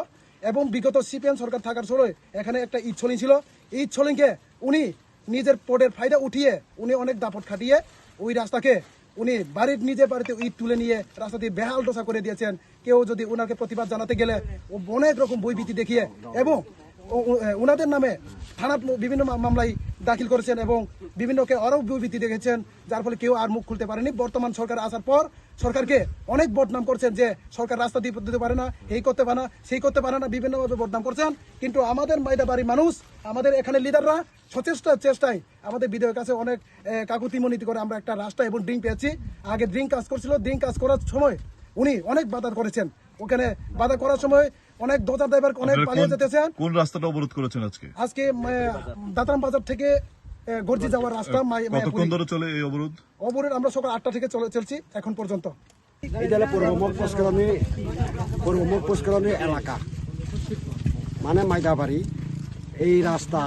এবং বিগত সিপিএম সরকার থাকার সময় এখানে একটা ইট ছলিং ছিল। ইট ছলিংকে উনি নিজের পদের ফায়দা উঠিয়ে উনি অনেক দাপট খাটিয়ে ওই রাস্তাকে উনি বাড়ির নিজের বাড়িতে ইট তুলে নিয়ে রাস্তাটি বেহাল দশা করে দিয়েছেন। কেউ যদি ওনাকে প্রতিবাদ জানাতে গেলে ও অনেক রকম ভয়ভীতি দেখিয়ে এবং ও-, ও-, এ, ওনাদের নামে থানাত বিভিন্ন মা-, মামলায় দাখিল করেছেন এবং বিভিন্নকে আরও বিবৃতি দেখেছেন, যার ফলে কেউ আর মুখ খুলতে পারেনি। বর্তমান সরকার আসার পর সরকারকে অনেক বদনাম করছেন যে সরকার রাস্তা দিয়ে দিতে পারে না, এই করতে পারে না, সেই করতে পারে না, বিভিন্নভাবে বদনাম করছেন। কিন্তু আমাদের মাইদাবাড়ির মানুষ, আমাদের এখানে লিডাররা সচেষ্ট চেষ্টায় আমাদের বিধায়কের কাছে অনেক, এ, কাকুতি মিনতি করে আমরা একটা রাস্তা এবং ড্রেন পেয়েছি। আগে ড্রেন কাজ করছিল, ড্রেন কাজ করার সময় উনি অনেক বাধা করেছেন। ওখানে বাধা করার সময় অনেক ডোজার ড্রাইভার অনেক আপনারা পালিয়ে কোন, যেতেছেন। কোন রাস্তাটা অবরোধ করেছেন আজকে? আজকে, এ, দাতারাম বাজার থেকে, এ, গর্জি যাওয়ার রাস্তা, মাই-, কতক্ষণ মায়াপুরি। ধরে চলে এই অবরোধ? অবরোধ আমরা সকাল আটটা থেকে চলে, চলছি এখন পর্যন্ত। এটা হলো পূর্ব মগ পুষ্করণী, পূর্ব মগ পুষ্করণী এলাকা, মানে মাইদাবাড়ি। এই রাস্তা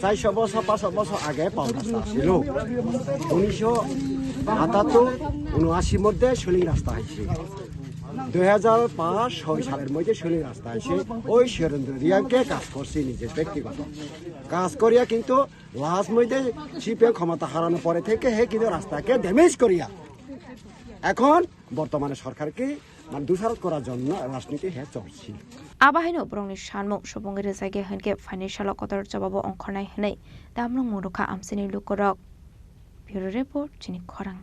চারশো বছর, পাঁচশো বছর আগে পাল রাস্তা ছিল। উনিশশো আটাত্তর, উনআশি মধ্যে সলিং রাস্তা হয়েছে। দুই হাজার পাঁচ ছয় সালের মধ্যে সলিং রাস্তা হয়েছে। ওই সুরেন্দ্র রিয়াংকে কাজ করছে নিজের ব্যক্তিগত। কাজ করিয়া কিন্তু লাস্ট মধ্যে সিপিএম ক্ষমতা হারানোর পরে থেকে হে কিন্তু রাস্তাকে ড্যামেজ করিয়া এখন বর্তমানে সরকারকে মানে দোষারোপ করার জন্য রাজনীতি হে চলছে। Abo haino borokni sanmung subungwi rwjagya hinkhe phaini salo kotor jobabo ongkhornai hwnwi tamrwng mungkha amchini lukurok. Bureau Report, chini khorang.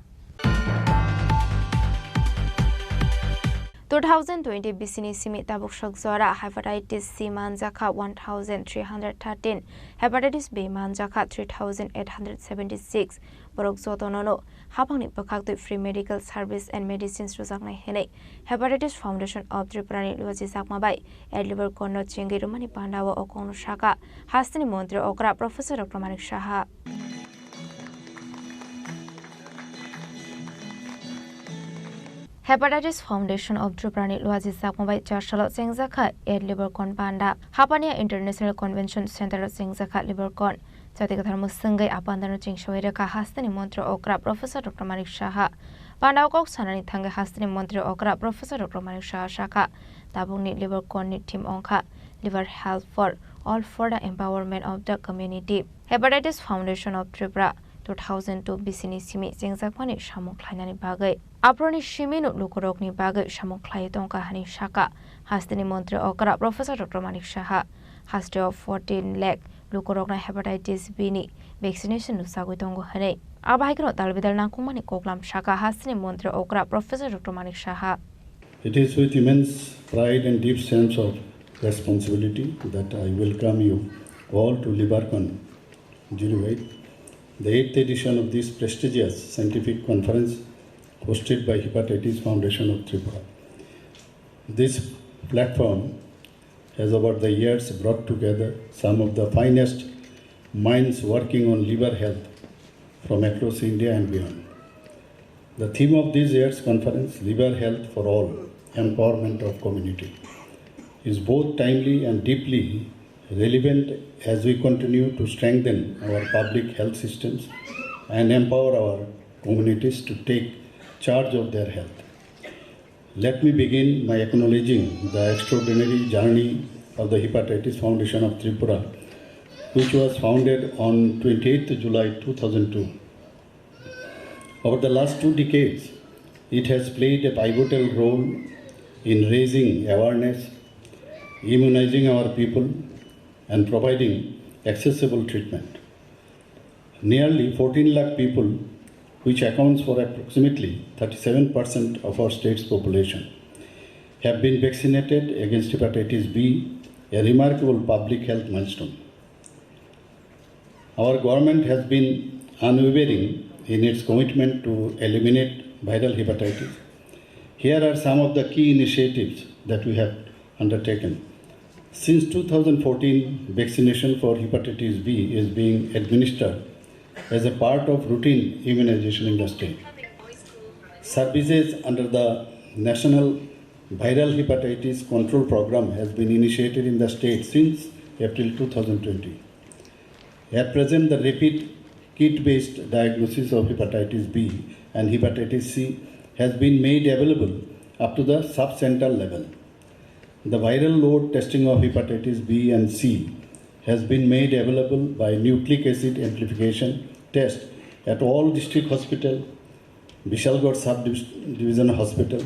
Two thousand twenty bisini simi tabuk sok jora hepatitis C manjakha one thousand three hundred thirteen, hepatitis B manjakha three thousand eight hundred seventy six. Borok jotonono haphangni bwkhaktwi free medical service and medicines rwjaknai hwnwi Hepatitis Foundation of Tripura ni Luaji Chakma bai Ad Liber Corn no chengwi rwmani panda o o kokno sakha hasteni montri okra Professor Doctor Manik Saha. Hepatitis Foundation of Tripura ni Luaji Chakma bai char salo chengjakha Ad Liber Corn panda. Hapania International Convention Center o chengjakha Liber Corn. Jati kwthar mwswngwi a pandano chengsawi rwkha hasteni montri okra Professor Doctor Manik Saha. Pandao kok sanani thangwi hasteni montri okra Professor Doctor Manik Saha sakha, tabukni Liber Corn ni theme wngkha Liver Health for All for the Empowerment of the Community. Hepatitis Foundation of Tripura two thousand two bisini simi chengjakmani samung khlainani bagwi. Aphuruni simino lukurokni bagwi samung khlaiwi tongkha hwnwi sakha hasteni montri okra Professor Doctor Manik Saha. Hasteo fourteen lakh lukurokno hepatitis B ni vaccination rwchagwi tongo hwnwi. Abo hai kheno dalbidal nangkukmani koklam sakha hasteni montri okra Professor Doctor Manik Saha. It is with immense pride and deep sense of responsibility that I welcome you all to Livercon, July, the eighth edition of this prestigious scientific conference hosted by Hepatitis Foundation of Tripura. This platform has over the years brought together some of the finest minds working on liver health from across India and beyond. The theme of this year's conference, Liver Health for All, Empowerment of Community, is both timely and deeply relevant as we continue to strengthen our public health systems and empower our communities to take charge of their health. Let me begin by acknowledging the extraordinary journey of the Hepatitis Foundation of Tripura, which was founded on twenty-eighth July two thousand two. Over the last two decades, it has played a pivotal role in raising awareness, immunizing our people, and providing accessible treatment. Nearly fourteen lakh people, which accounts for approximately thirty-seven percent of our state's population, have been vaccinated against hepatitis B, a remarkable public health milestone. Our government has been unwavering in its commitment to eliminate viral hepatitis. Here are some of the key initiatives that we have undertaken. Since two thousand fourteen, vaccination for hepatitis B is being administered as a part of routine immunization in the state. Services under the National Viral Hepatitis Control Program has been initiated in the state since April two thousand twenty. At present, the rapid kit-based diagnosis of hepatitis B and hepatitis C has been made available up to the sub-center level. The viral load testing of hepatitis B and C has been made available by nucleic acid amplification test at all district hospital, Bishalgarh Sub-Division Hospital,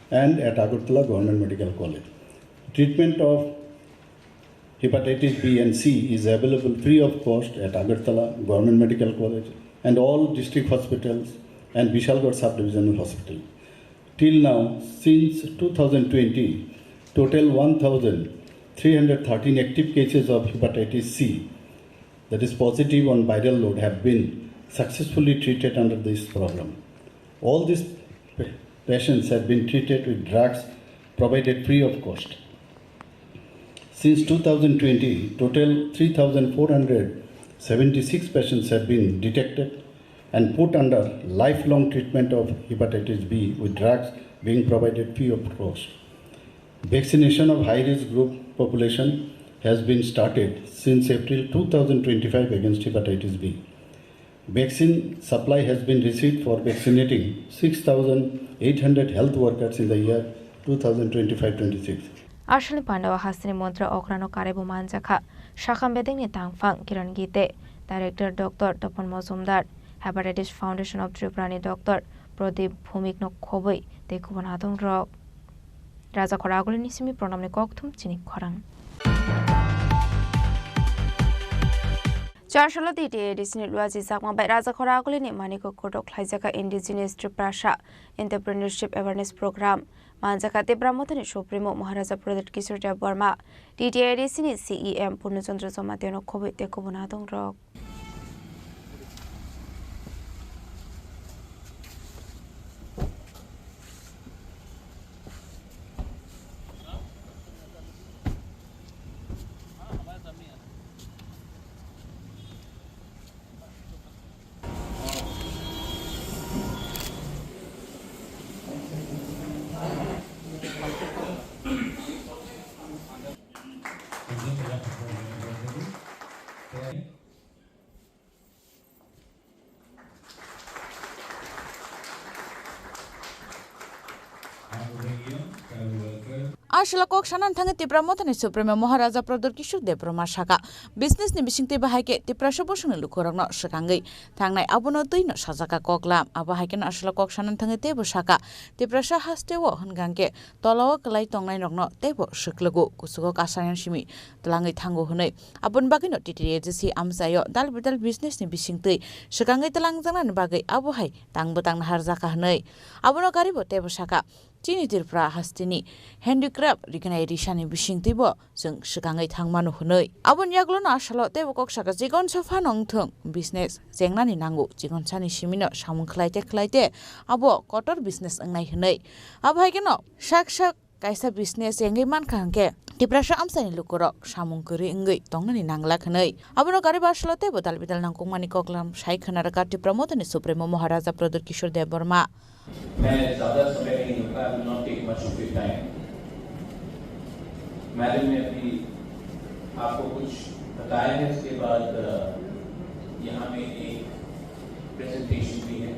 and at Agartala Government Medical College. Treatment of Hepatitis B and C is available free of cost at Agartala Government Medical College and all district hospitals and Bishalgarh Sub-Divisional Hospital. Till now, since two thousand twenty, total one thousand three hundred thirteen active cases of hepatitis C, that is positive on viral load, have been successfully treated under this program. All these pa-, patients have been treated with drugs provided free of cost. Since two thousand twenty, total three thousand four hundred seventy-six patients have been detected and put under lifelong treatment of hepatitis B, with drugs being provided free of cost. Vaccination of high-risk group population has been started since April two thousand twenty-five against hepatitis B. Vaccine supply has been received for vaccinating six thousand eight hundred health workers in the year two thousand twenty-five twenty-six. Ashalni Pandao hasteni montri okrano karebo manjakha. Sakham bedengni tangphang Kiran Gite, Director Doctor Topon Mojumdar, Hepatitis Foundation of Tripura ni Doctor Pradip Bhumik no khobwi tei kubun adongrok. Raja Khora Agulini simi Pranamni kokthum chini khorang. Char salo D T A D C ni luaji jakma bai Raja Khora Agulini maniko kotok khlaijaka Indigenous Tiprasa Entrepreneurship Awareness Program. Manjaka Tipra Mothani Supremo Maharaja Pradyut Kishore Debbarma, D T A D C ni C E M Purno Chandra Jamatia no khobwi tei kubun adongrok. Aswla kok sanani thangwi Tipra Mothani Supremo Maharaja Pradyut Kishore Debbarma saka, business ni bisingtwi bahai khe Tiprasa bosongni lukurokno swkangwi thangnai, abono twino sajaka koklam. Abo hai kheno aswla kok sanani thangwi teibo saka, Tiprasa hasteo hwnkha khe tolao kwlai tongnairokno teibo swklugo, kuchugo kasaryan simi twlangwi thango hwnwi. Aboni bagwino T T A D C amchaio dal bidal business ni bisingtwi swkangwi twlangjaknani bagwi abo hai tangbo tangna harjakha hwnwi. Abono karibo teibo saka, chini Tripura hasteni handicraft rignai risani bisingtwibo chwng swkangwi thangmano hwnwi. Aboni yagulono asalo teibo kok saka, chikonsa phano wngthung, business chengnani nango, chikonsani simino samung khlaite khlaite abo kotor business wngnai hwnwi. Abo hai kheno sak sak kaisa business wngwi mankha hwnkhe Tiprasa amchaini lukurok samung kwrwi wngwi tongnani nanglak hwnwi. Abono karibo asalo teibo dal bidal nangkukmani koklam sai khwnarwkha Tipra Mothani Supremo Maharaja Pradyut Kishore Debbarma. मैं ज़्यादा समय नहीं लूँगा, I will not take much of your time. Madam ने अभी आपको कुछ बताया है, इसके बाद, अ, यहाँ में एक प्रेजेंटेशन भी है।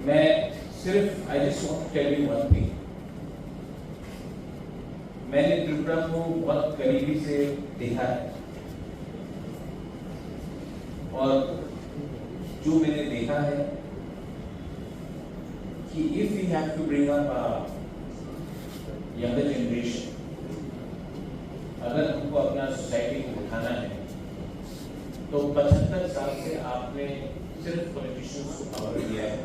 मैं सिर्फ, I just want to tell you one thing. मैंने त्रिपुरा को बहुत करीबी से देखा है और जो मैंने देखा है कि if we have to bring up a younger generation, अगर हमको अपना सोसाइटी को उठाना है, तो पचहत्तर साल से आपने सिर्फ पॉलिटिशियंस को पावर दिया है,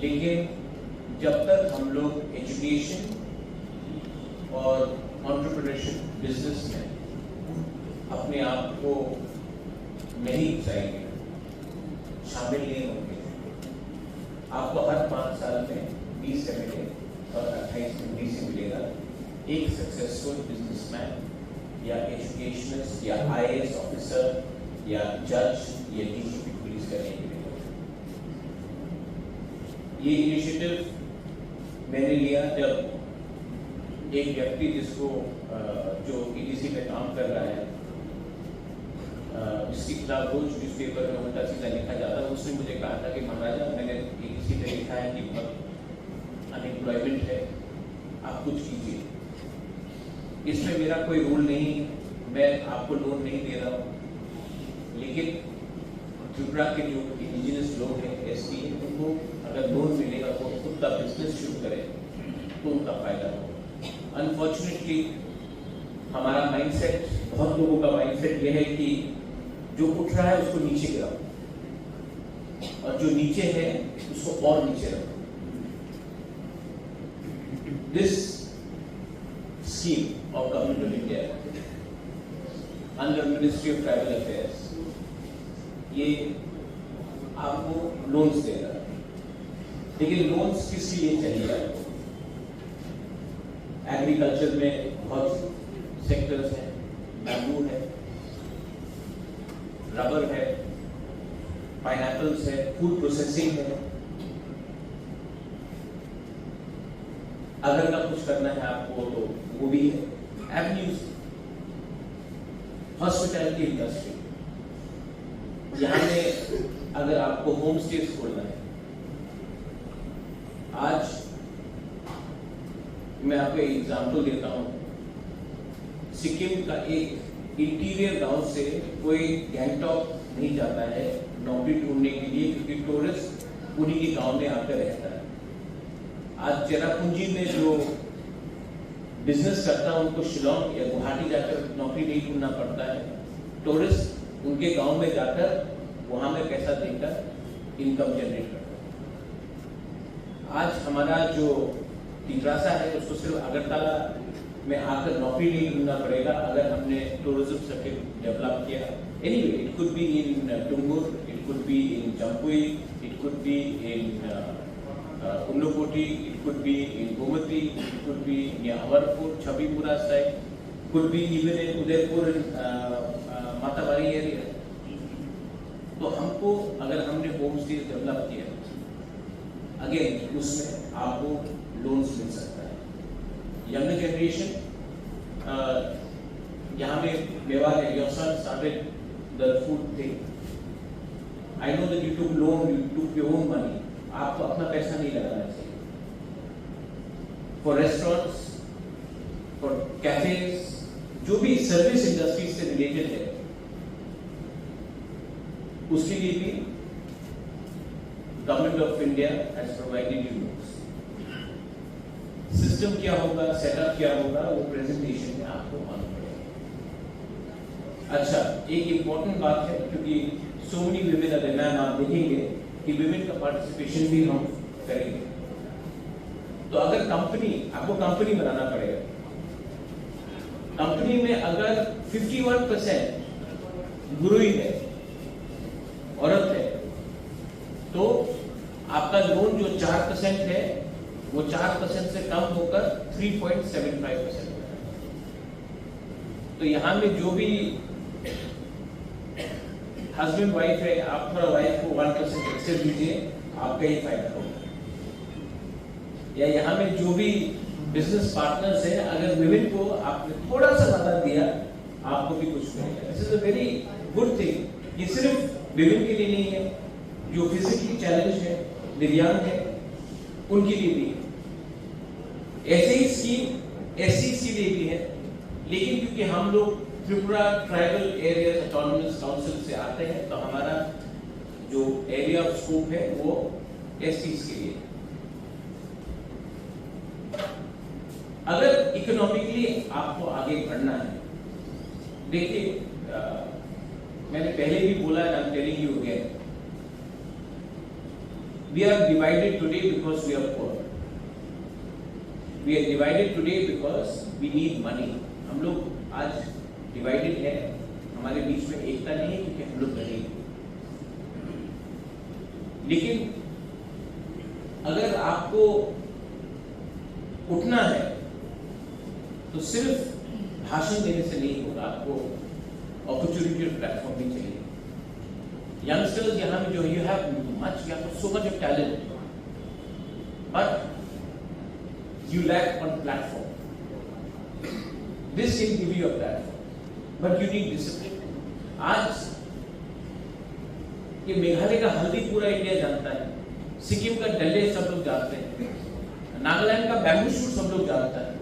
लेकिन जब तक हम लोग एजुकेशन और एंटरप्रेन्योरशिप बिजनेस में अपने आप को नहीं घुसाएंगे, शामिल नहीं होंगे, आपको हर पाँच साल में बीस एमएलए और अट्ठाईस मंत्री से मिलेगा। एक सक्सेसफुल बिजनेसमैन या एजुकेशनिस्ट या आईएएस ऑफिसर या जज या डीजीपी पुलिस का नहीं मिलेगा। ये इनिशिएटिव मैंने लिया जब एक व्यक्ति जिसको, अ, जो ईडीसी में काम कर रहा है, अ, जिसके खिलाफ रोज न्यूज़पेपर में उल्टा सीधा लिखा जाता है, उसने मुझे कहा था कि महाराजा, मैंने ईडीसी में लिखा है कि बहुत अनएम्प्लॉयमेंट है, आप कुछ कीजिए। इसमें मेरा कोई रोल नहीं, मैं आपको लोन नहीं दे रहा हूँ, लेकिन त्रिपुरा के जो इंडिजिनस लोग हैं, एसटी हैं, उनको अगर लोन मिलेगा, वो खुद का बिजनेस शुरू करें, उनका फायदा हो। अनफॉर्चुनेटली हमारा माइंडसेट, बहुत लोगों का माइंडसेट ये है कि जो उठ रहा है उसको नीचे गिराओ, और जो नीचे है उसको और नीचे रखो। This scheme of Government of India under Ministry of Tribal Affairs, ये आपको लोन्स देगा। लेकिन लोन्स किस लिए चाहिए आपको? एग्रीकल्चर में बहुत सेक्टर्स हैं, बैम्बू है, रबर है, पाइनएप्पल्स है, फूड प्रोसेसिंग है। अगर का कुछ करना है आपको तो वो भी है। एवेन्यूज, हॉस्पिटैलिटी इंडस्ट्री, यहाँ में अगर आपको होम स्टेज खोलना है, आज मैं आपको एक एग्जांपल देता हूँ। सिक्किम का एक इंटीरियर गांव से कोई गैंगटॉक नहीं जाता है नौकरी ढूंढने के लिए, क्योंकि टूरिस्ट उन्हीं के गांव में आकर रहता है। आज चेरापूंजी में जो बिजनेस करता है उनको शिलोंग या गुवाहाटी जाकर नौकरी नहीं ढूंढना पड़ता है। टूरिस्ट उनके गांव में जाकर वहाँ में पैसा देकर इनकम जनरेट करता है। आज हमारा जो तित्रासा है उसको सिर्फ अगरतला में आकर नौकरी नहीं ढूंढना पड़ेगा अगर हमने टूरिज्म सर्किट डेवलप किया। Anyway, it could be in Dungur, it could be in Jampui, it could be in Unakoti, it could be in Gomati, it could be near Amarpur, Chabipura side, could be even in Udaipur and Matabari area. तो हमको अगर हमने home stage develop किया, अगेन उसमें आपको लोन्स मिल सकता है। Younger generation, यहाँ में मेवाड़ है, your son started the food thing. I know that you took loan, you took your own money. आपको अपना पैसा नहीं लगाना चाहिए। फॉर रेस्टोरेंट्स, फॉर कैफेज, जो भी सर्विस इंडस्ट्री से रिलेटेड है, उसके लिए भी Government of India has provided you notes. System क्या होगा, सेटअप क्या होगा, वो प्रेजेंटेशन में आपको मालूम पड़ेगा। अच्छा, एक इंपॉर्टेंट बात है, क्योंकि सो मेनी विमेन अगर मैम आप देखेंगे कि विमेन का पार्टिसिपेशन भी हम करेंगे। तो अगर कंपनी, आपको कंपनी बनाना पड़ेगा, कंपनी में अगर फिफ्टी वन परसेंट गुरुई है, औरत है, तो आपका लोन जो चार परसेंट है, वो चार परसेंट से कम होकर three point seven five percent. तो यहाँ में जो भी हस्बैंड वाइफ है, आप थोड़ा वाइफ को वन परसेंट एक्स्ट्रा दीजिए, आपका ही फायदा होगा। या यहाँ में जो भी बिजनेस पार्टनर्स हैं, अगर विमेन को आपने थोड़ा सा ज्यादा दिया, आपको भी कुछ मिलेगा। This is a very good thing। ये सिर्फ विमेन के लिए नहीं है, जो फिजिकली चैलेंज है, दिव्यांग है, उनके लिए भी है। ऐसे ही स्कीम एससी के लिए भी है, लेकिन क्योंकि हम लोग Tripura tribal area autonomous council से आते हैं, तो हमारा जो एरिया ऑफ स्कोप है वो एससी के लिए। अगर इकोनॉमिकली आपको आगे बढ़ना है, देखिए, अ, मैंने पहले भी बोला, and I'm telling you again, we are divided today because we are poor. We are divided today because we need money. हम लोग आज डिवाइडेड है, हमारे बीच में एकता नहीं है क्योंकि हम लोग गरीब हैं। लेकिन अगर आपको उठना है तो सिर्फ भाषण देने से नहीं होगा, आपको अपॉर्चुनिटी और प्लेटफॉर्म भी चाहिए। यंगस्टर्स यहाँ में जो, you have much, you have so much of talent, but you lack on platform. This can give you a platform, but you need discipline. आज ये मेघालय का हल्दी पूरा इंडिया जानता है, सिक्किम का डल्ले सब लोग जानते हैं, नागालैंड का बैम्बू शूट सब लोग जानता है,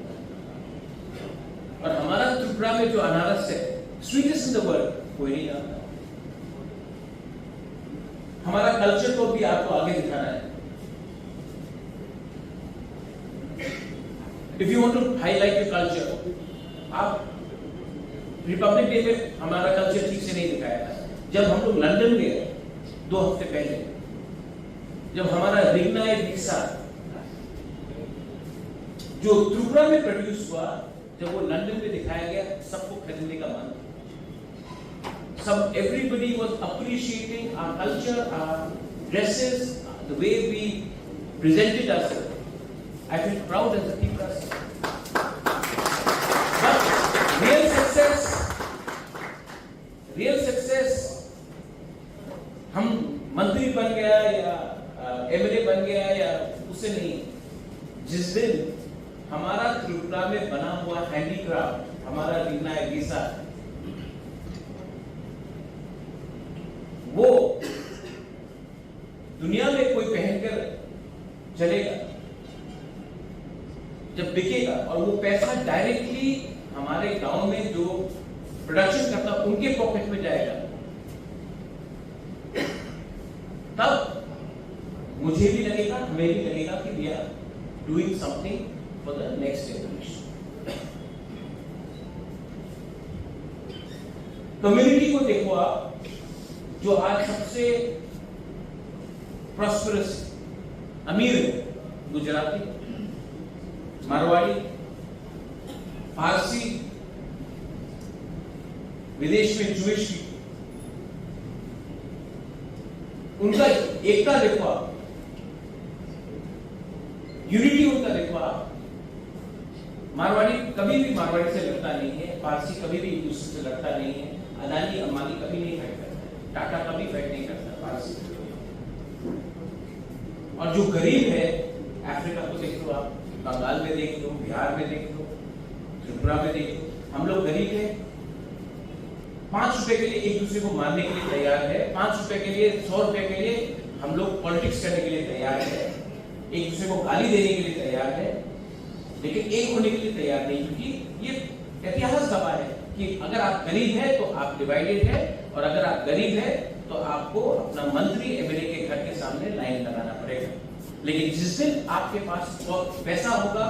और हमारा त्रिपुरा में जो अनारस है, स्वीटेस्ट इन द वर्ल्ड, कोई नहीं जानता। हमारा कल्चर को भी आपको आगे दिखाना है। If you want to highlight your culture, आप रिपब्लिक डे में हमारा कल्चर ठीक से नहीं दिखाया था। जब हम लोग लंदन गए दो हफ्ते पहले, जब हमारा रिंगनाय भिसा जो त्रिपुरा में प्रोड्यूस हुआ, जब वो लंदन में दिखाया गया, सबको खरीदने का मन। Some, everybody was appreciating our culture, our dresses, the way we presented ourselves. I feel proud as a Tiprasa. But real success, real success हम मंत्री बन गया या एमएलए बन गया या उससे नहीं। जिस दिन हमारा त्रिपुरा में बना हुआ हैंडीक्राफ्ट, हमारा रिंगनाय भिसा, वो दुनिया में कोई पहनकर चलेगा, जब बिकेगा और वो पैसा डायरेक्टली हमारे गांव में जो प्रोडक्शन करता उनके पॉकेट में जाएगा, तब मुझे भी लगेगा, हमें भी लगेगा कि we are doing something for the next generation। Community को देखो आप, जो आज सबसे प्रॉस्परस, अमीर है, गुजराती, मारवाड़ी, पारसी, विदेश में ज्यूइश पीपल, उनका एकता देखो आप, यूनिटी उनका देखो आप। मारवाड़ी कभी भी मारवाड़ी से लड़ता नहीं है, पारसी कभी भी एक दूसरे से लड़ता नहीं है, अदानी अंबानी कभी नहीं फाइट करता है, टाटा कभी फाइट नहीं करता पारसी से। और जो गरीब है, अफ्रीका को देख लो आप, बंगाल में देख लो, बिहार में देख लो, त्रिपुरा में देख लो, हम लोग गरीब हैं, पाँच रुपए के लिए एक दूसरे को मारने के लिए तैयार है, पाँच रुपए के लिए, सौ रुपए के लिए हम लोग पॉलिटिक्स करने के लिए तैयार है, एक दूसरे को गाली देने के लिए तैयार है, लेकिन एक होने के लिए तैयार नहीं, क्योंकि ये इतिहास गवाह है कि अगर आप गरीब हैं तो आप डिवाइडेड है, और अगर आप गरीब हैं तो आपको अपना मंत्री एमएलए के घर के सामने लाइन लगाना पड़ेगा। लेकिन जिस दिन आपके पास बहुत पैसा होगा,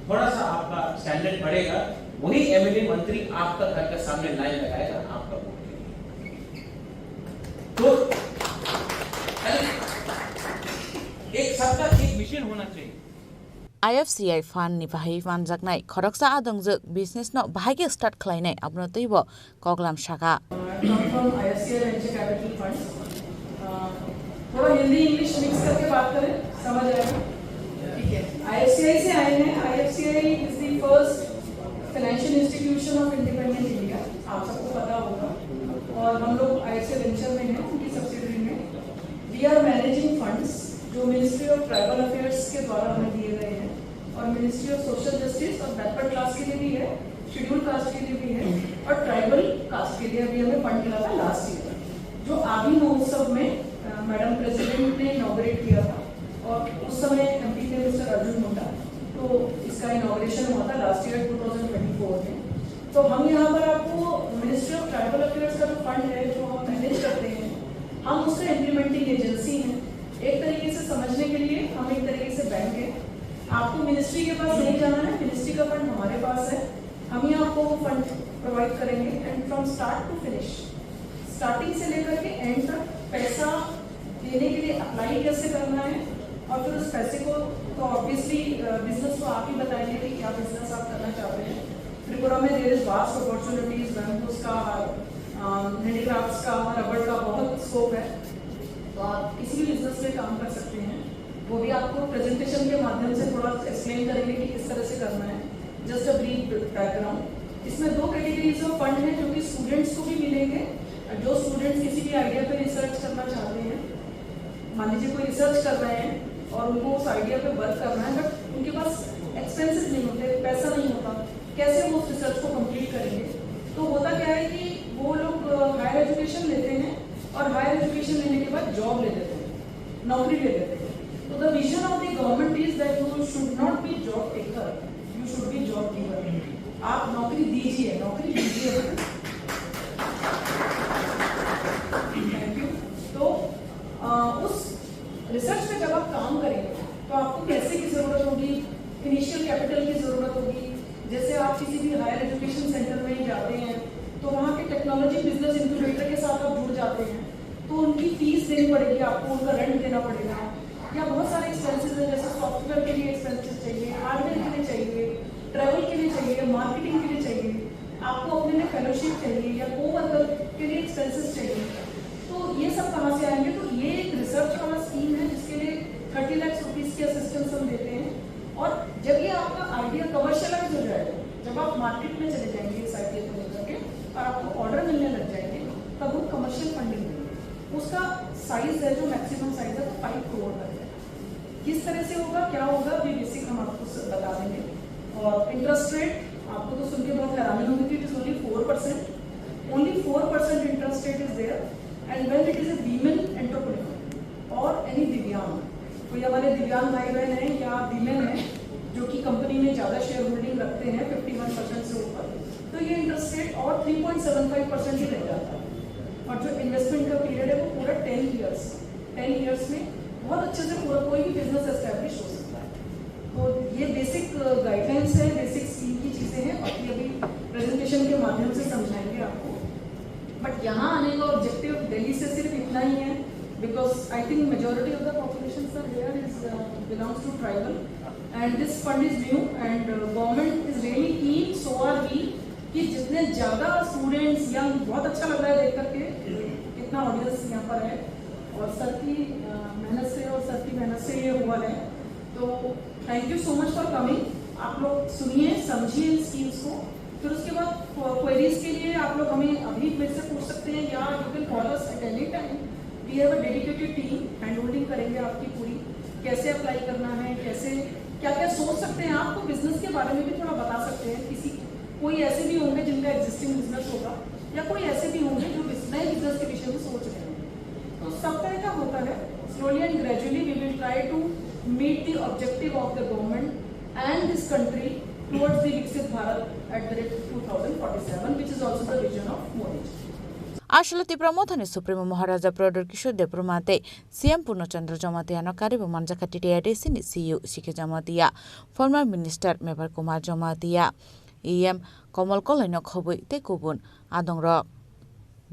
थोड़ा सा आपका स्टैंडर्ड बढ़ेगा, वही एमएलए मंत्री आपका घर का सामने लाइन लगाएगा आपका वोट के लिए। तो एक सबका एक विजन होना चाहिए। I F C I fund ni bahai manjaknai khoroksa adongjwk business no bahai khe start khlainai abono twibo koklam sakha. I come from I F C I Venture Capital Fund. Uh, थोड़ा Hindi English mix करके बात करें, समझ आएगा? ठीक है। आईएफसीआई से आए हैं। IFCI is the first financial institution of independent India, आप सबको पता होगा। और हम लोग आईएफसीआई वेंचर में हैं, उनकी सब्सिडरी में। We are managing funds जो मिनिस्ट्री ऑफ ट्राइबल अफेयर्स के द्वारा हमें दिए गए हैं, और मिनिस्ट्री ऑफ सोशल जस्टिस और बैकवर्ड क्लास के लिए भी है, शेड्यूल कास्ट के लिए भी है, और ट्राइबल कास्ट के लिए भी हमें फंड मिला था लास्ट ईयर। जो आदि महोत्सव में मैडम प्रेसिडेंट ने इनॉगरेट किया था, और उस समय एमपी थे मिस्टर अर्जुन मुंडा, तो इसका इनॉगरेशन हुआ था last year twenty twenty four में। तो हम यहाँ पर आपको मिनिस्ट्री ऑफ ट्राइबल अफेयर्स का जो फंड है, जो हम मैनेज करते हैं, हम उसका इम्प्लीमेंटिंग एजेंसी हैं। एक तरीके से समझने के लिए हम एक तरीके से बैंक हैं। आपको मिनिस्ट्री के पास नहीं जाना है, मिनिस्ट्री का फंड हमारे पास है, हम ही आपको वो फंड प्रोवाइड करेंगे। And from start to finish, starting से लेकर के एंड तक पैसा देने के लिए अप्लाई कैसे करना है, और फिर उस पैसे को, तो ऑब्वियसली बिजनेस को आप ही बताएंगे कि क्या बिजनेस आप करना चाहते हैं। त्रिपुरा में there is vast opportunities, bamboos का, हैंडीक्राफ्ट्स का, रबर का बहुत स्कोप है, तो आप किसी भी बिजनेस में काम कर सकते हैं। वो भी आपको प्रेजेंटेशन के माध्यम से थोड़ा एक्सप्लेन करेंगे कि किस तरह से करना है। Just a brief background. इसमें दो कैटेगरीज ऑफ फंड हैं जो कि स्टूडेंट्स को भी मिलेंगे। जो स्टूडेंट्स किसी भी आइडिया पे रिसर्च करना चाहते हैं, मान लीजिए कोई रिसर्च कर रहे हैं और उनको उस आइडिया पे वर्क करना है, बट उनके पास एक्सपेंसेस नहीं होते, पैसा नहीं होता, कैसे वो उस रिसर्च को कंप्लीट करेंगे? तो होता क्या है कि वो लोग हायर एजुकेशन लेते हैं और हायर एजुकेशन लेने के बाद जॉब ले लेते हैं, नौकरी ले लेते हैं। तो the vision of the government is that you should not be job taker, you should be job giver। आप नौकरी दीजिए, नौकरी दीजिए। Thank you. तो अ, उस रिसर्च पे जब आप काम करेंगे तो आपको पैसे की जरूरत होगी, इनिशियल कैपिटल की ज़रूरत होगी। जैसे आप किसी भी हायर एजुकेशन सेंटर में जाते हैं, तो वहाँ के टेक्नोलॉजी बिजनेस इंक्यूबेटर के साथ आप जुड़ जाते हैं, तो उनकी फीस देनी पड़ेगी आपको, उनका रेंट देना पड़ेगा, या बहुत सारे एक्सपेंसेस हैं, जैसे सॉफ्टवेयर के लिए एक्सपेंसेस चाहिए, हार्डवेयर के लिए चाहिए, ट्रैवल के लिए चाहिए, मार्केटिंग के लिए चाहिए, आपको अपने लिए फेलोशिप चाहिए या कोवर्कर के लिए एक्सपेंसेस चाहिए। तो ये सब कहाँ से आएंगे? तो ये एक रिसर्च वाला स्कीम है, जिसके लिए थर्टी लाख रुपीस की असिस्टेंस हम देते हैं। और जब ये आपका आइडिया कमर्शलाइज हो जाएगा, जब आप मार्केट में चले जाएंगे इस आइडिया को लेकर के और आपको ऑर्डर मिलने लग जाएंगे, तब हम कमर्शियल फंडिंग देंगे। उसका साइज है जो मैक्सिमम साइज है, वो फ़ाइव करोड़ तक है। किस तरह से होगा, क्या होगा, अभी बेसिक हम आपको स-, बता देंगे। और इंटरेस्ट रेट आपको तो सुन के बहुत हैरानी होगी कि it is only four percent, only four percent interest rate is there, and when it is a women entrepreneur or any दिव्यांग, कोई हमारे दिव्यांग भाई बहन हैं या वीमेन हैं जो कि कंपनी में ज़्यादा शेयर होल्डिंग रखते हैं फिफ्टी वन परसेंट से ऊपर, तो ये इंटरेस्ट रेट और three point seven five percent ही रह जाता है। और जो इन्वेस्टमेंट का पीरियड है वो पूरा टेन ईयर्स, टेन ईयर्स में बहुत अच्छे से पूरा कोई भी बिजनेस एस्टैब्लिश हो सकता है। तो ये बेसिक गाइडलाइंस है, बेसिक स्कीम की चीज़ें हैं, बाकी अभी प्रेजेंटेशन के माध्यम से समझाएंगे आपको। बट यहाँ आने का ऑब्जेक्टिव दिल्ली से सिर्फ इतना ही है, because I think majority of the population, sir, here is, uh, belongs to tribal, and this fund is new, and, uh, government is really keen, so are we, कि जितने ज़्यादा स्टूडेंट्स, यंग, बहुत अच्छा लग रहा है देख करके, इतना ऑडियंस यहाँ पर है। और सर की, अ, मेहनत से और सर की मेहनत से ये हुआ है। तो thank you so much for coming। आप लोग सुनिए, समझिए इन स्कीम्स को। फिर उसके बाद क्वेरीज के लिए आप लोग हमें अभी मेरे से पूछ सकते हैं, या you can call us at any time। We have a dedicated team, hand holding करेंगे आपकी पूरी, कैसे अप्लाई करना है, कैसे, क्या क्या सोच सकते हैं, आपको बिजनेस के बारे में भी थोड़ा बता सकते हैं। किसी, कोई ऐसे भी होंगे जिनका एग्जिस्टिंग बिजनेस होगा, या कोई ऐसे भी होंगे जो बिज-, नए बिजनेस के विषय में सोच रहे हैं। तो सब तरह का होता है। Slowly and gradually we will try to meet the objective of the government and this country towards the Viksit Bharat at the rate two thousand forty-seven, which is also the vision of Modi ji. Ashwelo Tipra Mothani Supremo Maharaja Pradyot Kishore Debbarma tei C M Purno Chandra Jamatia no karibo manjakha T T I D C ni C E O C K Jamatia, former minister Mevar Kumar Jamatia, E M Komal Koloi no khobwi tei kubun adongrok.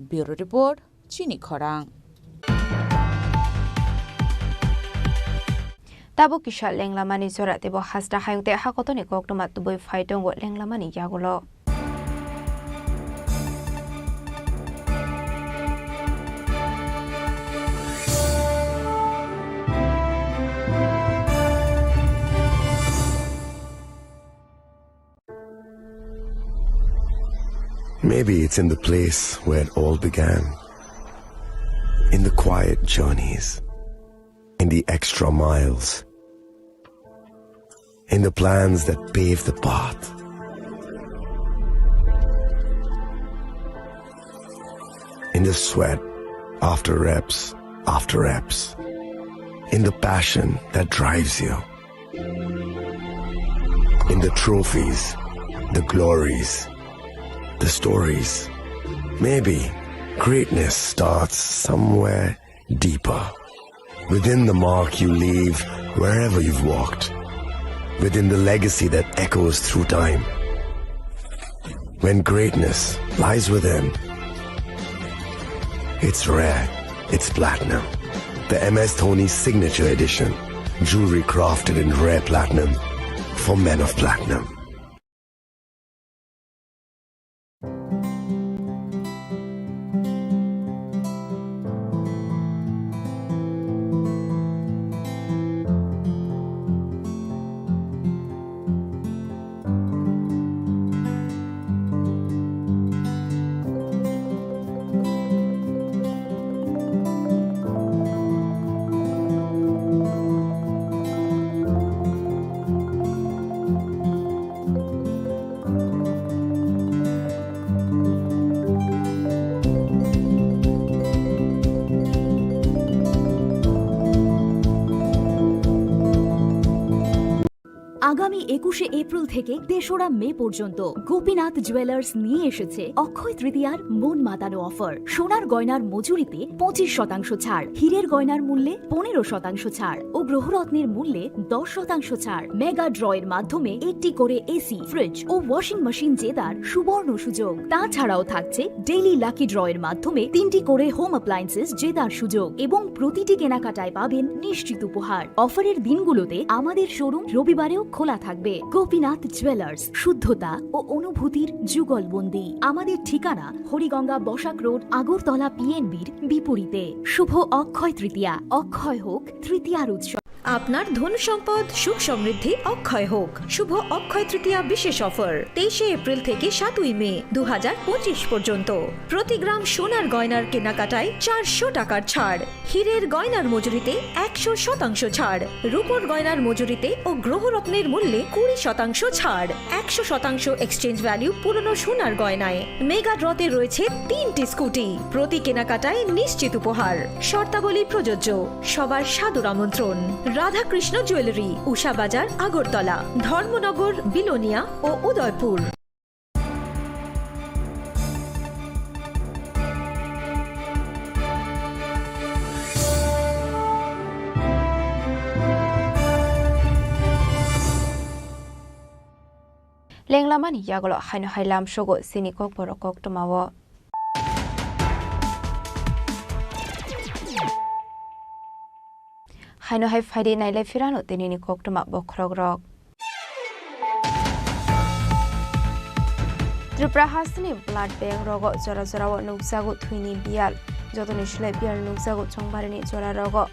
Bureau Report, Chini Khorang. Tabuk kisa lenglamani jora teibo hasta hayung tei hakotoni koktwma tubui phai tongo lenglamani yagulo. Maybe it's in the place where it all began. In the quiet journeys, in the extra miles, in the plans that pave the path, in the sweat after reps after reps, in the passion that drives you. In the trophies, the glories, the stories. Maybe greatness starts somewhere deeper. Within the mark you leave wherever you've walked. Within the legacy that echoes through time. When greatness lies within, it's rare, it's platinum. The M S Dhoni Signature Edition. Jewelry crafted in rare platinum for men of platinum. আগামী একুশে এপ্রিল থেকে তেসরা মে পর্যন্ত গোপীনাথ জুয়েলার্স নিয়ে এসেছে অক্ষয় তৃতীয়ার মন মাতানো অফার। সোনার গয়নার মজুরিতে পঁচিশ শতাংশ ছাড়, হীরের গয়নার মূল্যে পনেরো শতাংশ ছাড় ও গ্রহরত্নের মূল্যে দশ শতাংশ ছাড়। মেগা ড্রয়ের মাধ্যমে একটি করে এসি, ফ্রিজ ও ওয়াশিং মেশিন জেতার সুবর্ণ সুযোগ। তাছাড়াও থাকছে ডেইলি লাকি ড্রয়ের মাধ্যমে তিনটি করে হোম অ্যাপ্লায়েন্সেস জেতার সুযোগ এবং প্রতিটি কেনাকাটায় পাবেন নিশ্চিত উপহার। অফারের দিনগুলোতে আমাদের শোরুম রবিবারেও খোলা থাকবে। গোপীনাথ জুয়েলার্স, শুদ্ধতা ও অনুভূতির যুগলবন্দি। আমাদের ঠিকানা হরিগঙ্গা বসাক রোড, আগরতলা পিএনবির বিপরীতে। শুভ অক্ষয় তৃতীয়া, অক্ষয় হোক তৃতীয়ার উৎসব। আপনার ধন সম্পদ সুখ সমৃদ্ধি অক্ষয় হোক। শুভ অক্ষয় তৃতীয়া বিশেষ অফার, তেইশে এপ্রিল থেকে সাতই মে দু হাজার পঁচিশ পর্যন্ত। প্রতি গ্রাম সোনার গয়নার কেনাকাটায় চারশো টাকার ছাড়, হীরের গয়নার মজুরিতে একশো শতাংশ ছাড়, রূপোর গয়নার মজুরিতে ও গ্রহরত্নের মূল্যে কুড়ি শতাংশ ছাড়, একশো শতাংশ এক্সচেঞ্জ ভ্যালু পুরনো সোনার গয়নায়। মেগা ড্রতে রয়েছে তিনটি স্কুটি, প্রতি কেনাকাটায় নিশ্চিত উপহার। শর্তাবলী প্রযোজ্য। সবার সাদর আমন্ত্রণ। রাধাকৃষ্ণ জুয়েলারি, উষা বাজার, আগরতলা, ধর্মনগর, বিলোনিয়া ও Udaipur. Lenglamani yagulo haino hai lamsogo chini kokborok koktwmao. Haino hai phaidi nailai phirano tinini koktwma bokhorokrok. Tripura hasteni blood bank rogo jora jorao nukjago thwini biyal. Jotoni slai biyal nukjago chongbarini jora rogo.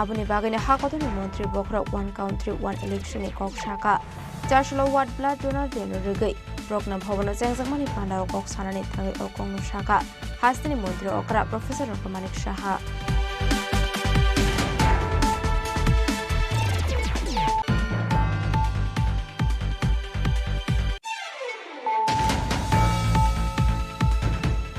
Aboni bagwino hakotorni montri bokhorok One Country, One Election ni kok saka. Charsalo ward blood donor day no rwgwi Prokna Bhavan o chengjakmani pandao kok sanani thangwi o kokno saka hasteni montri okra Professor Rangkamanik Saha.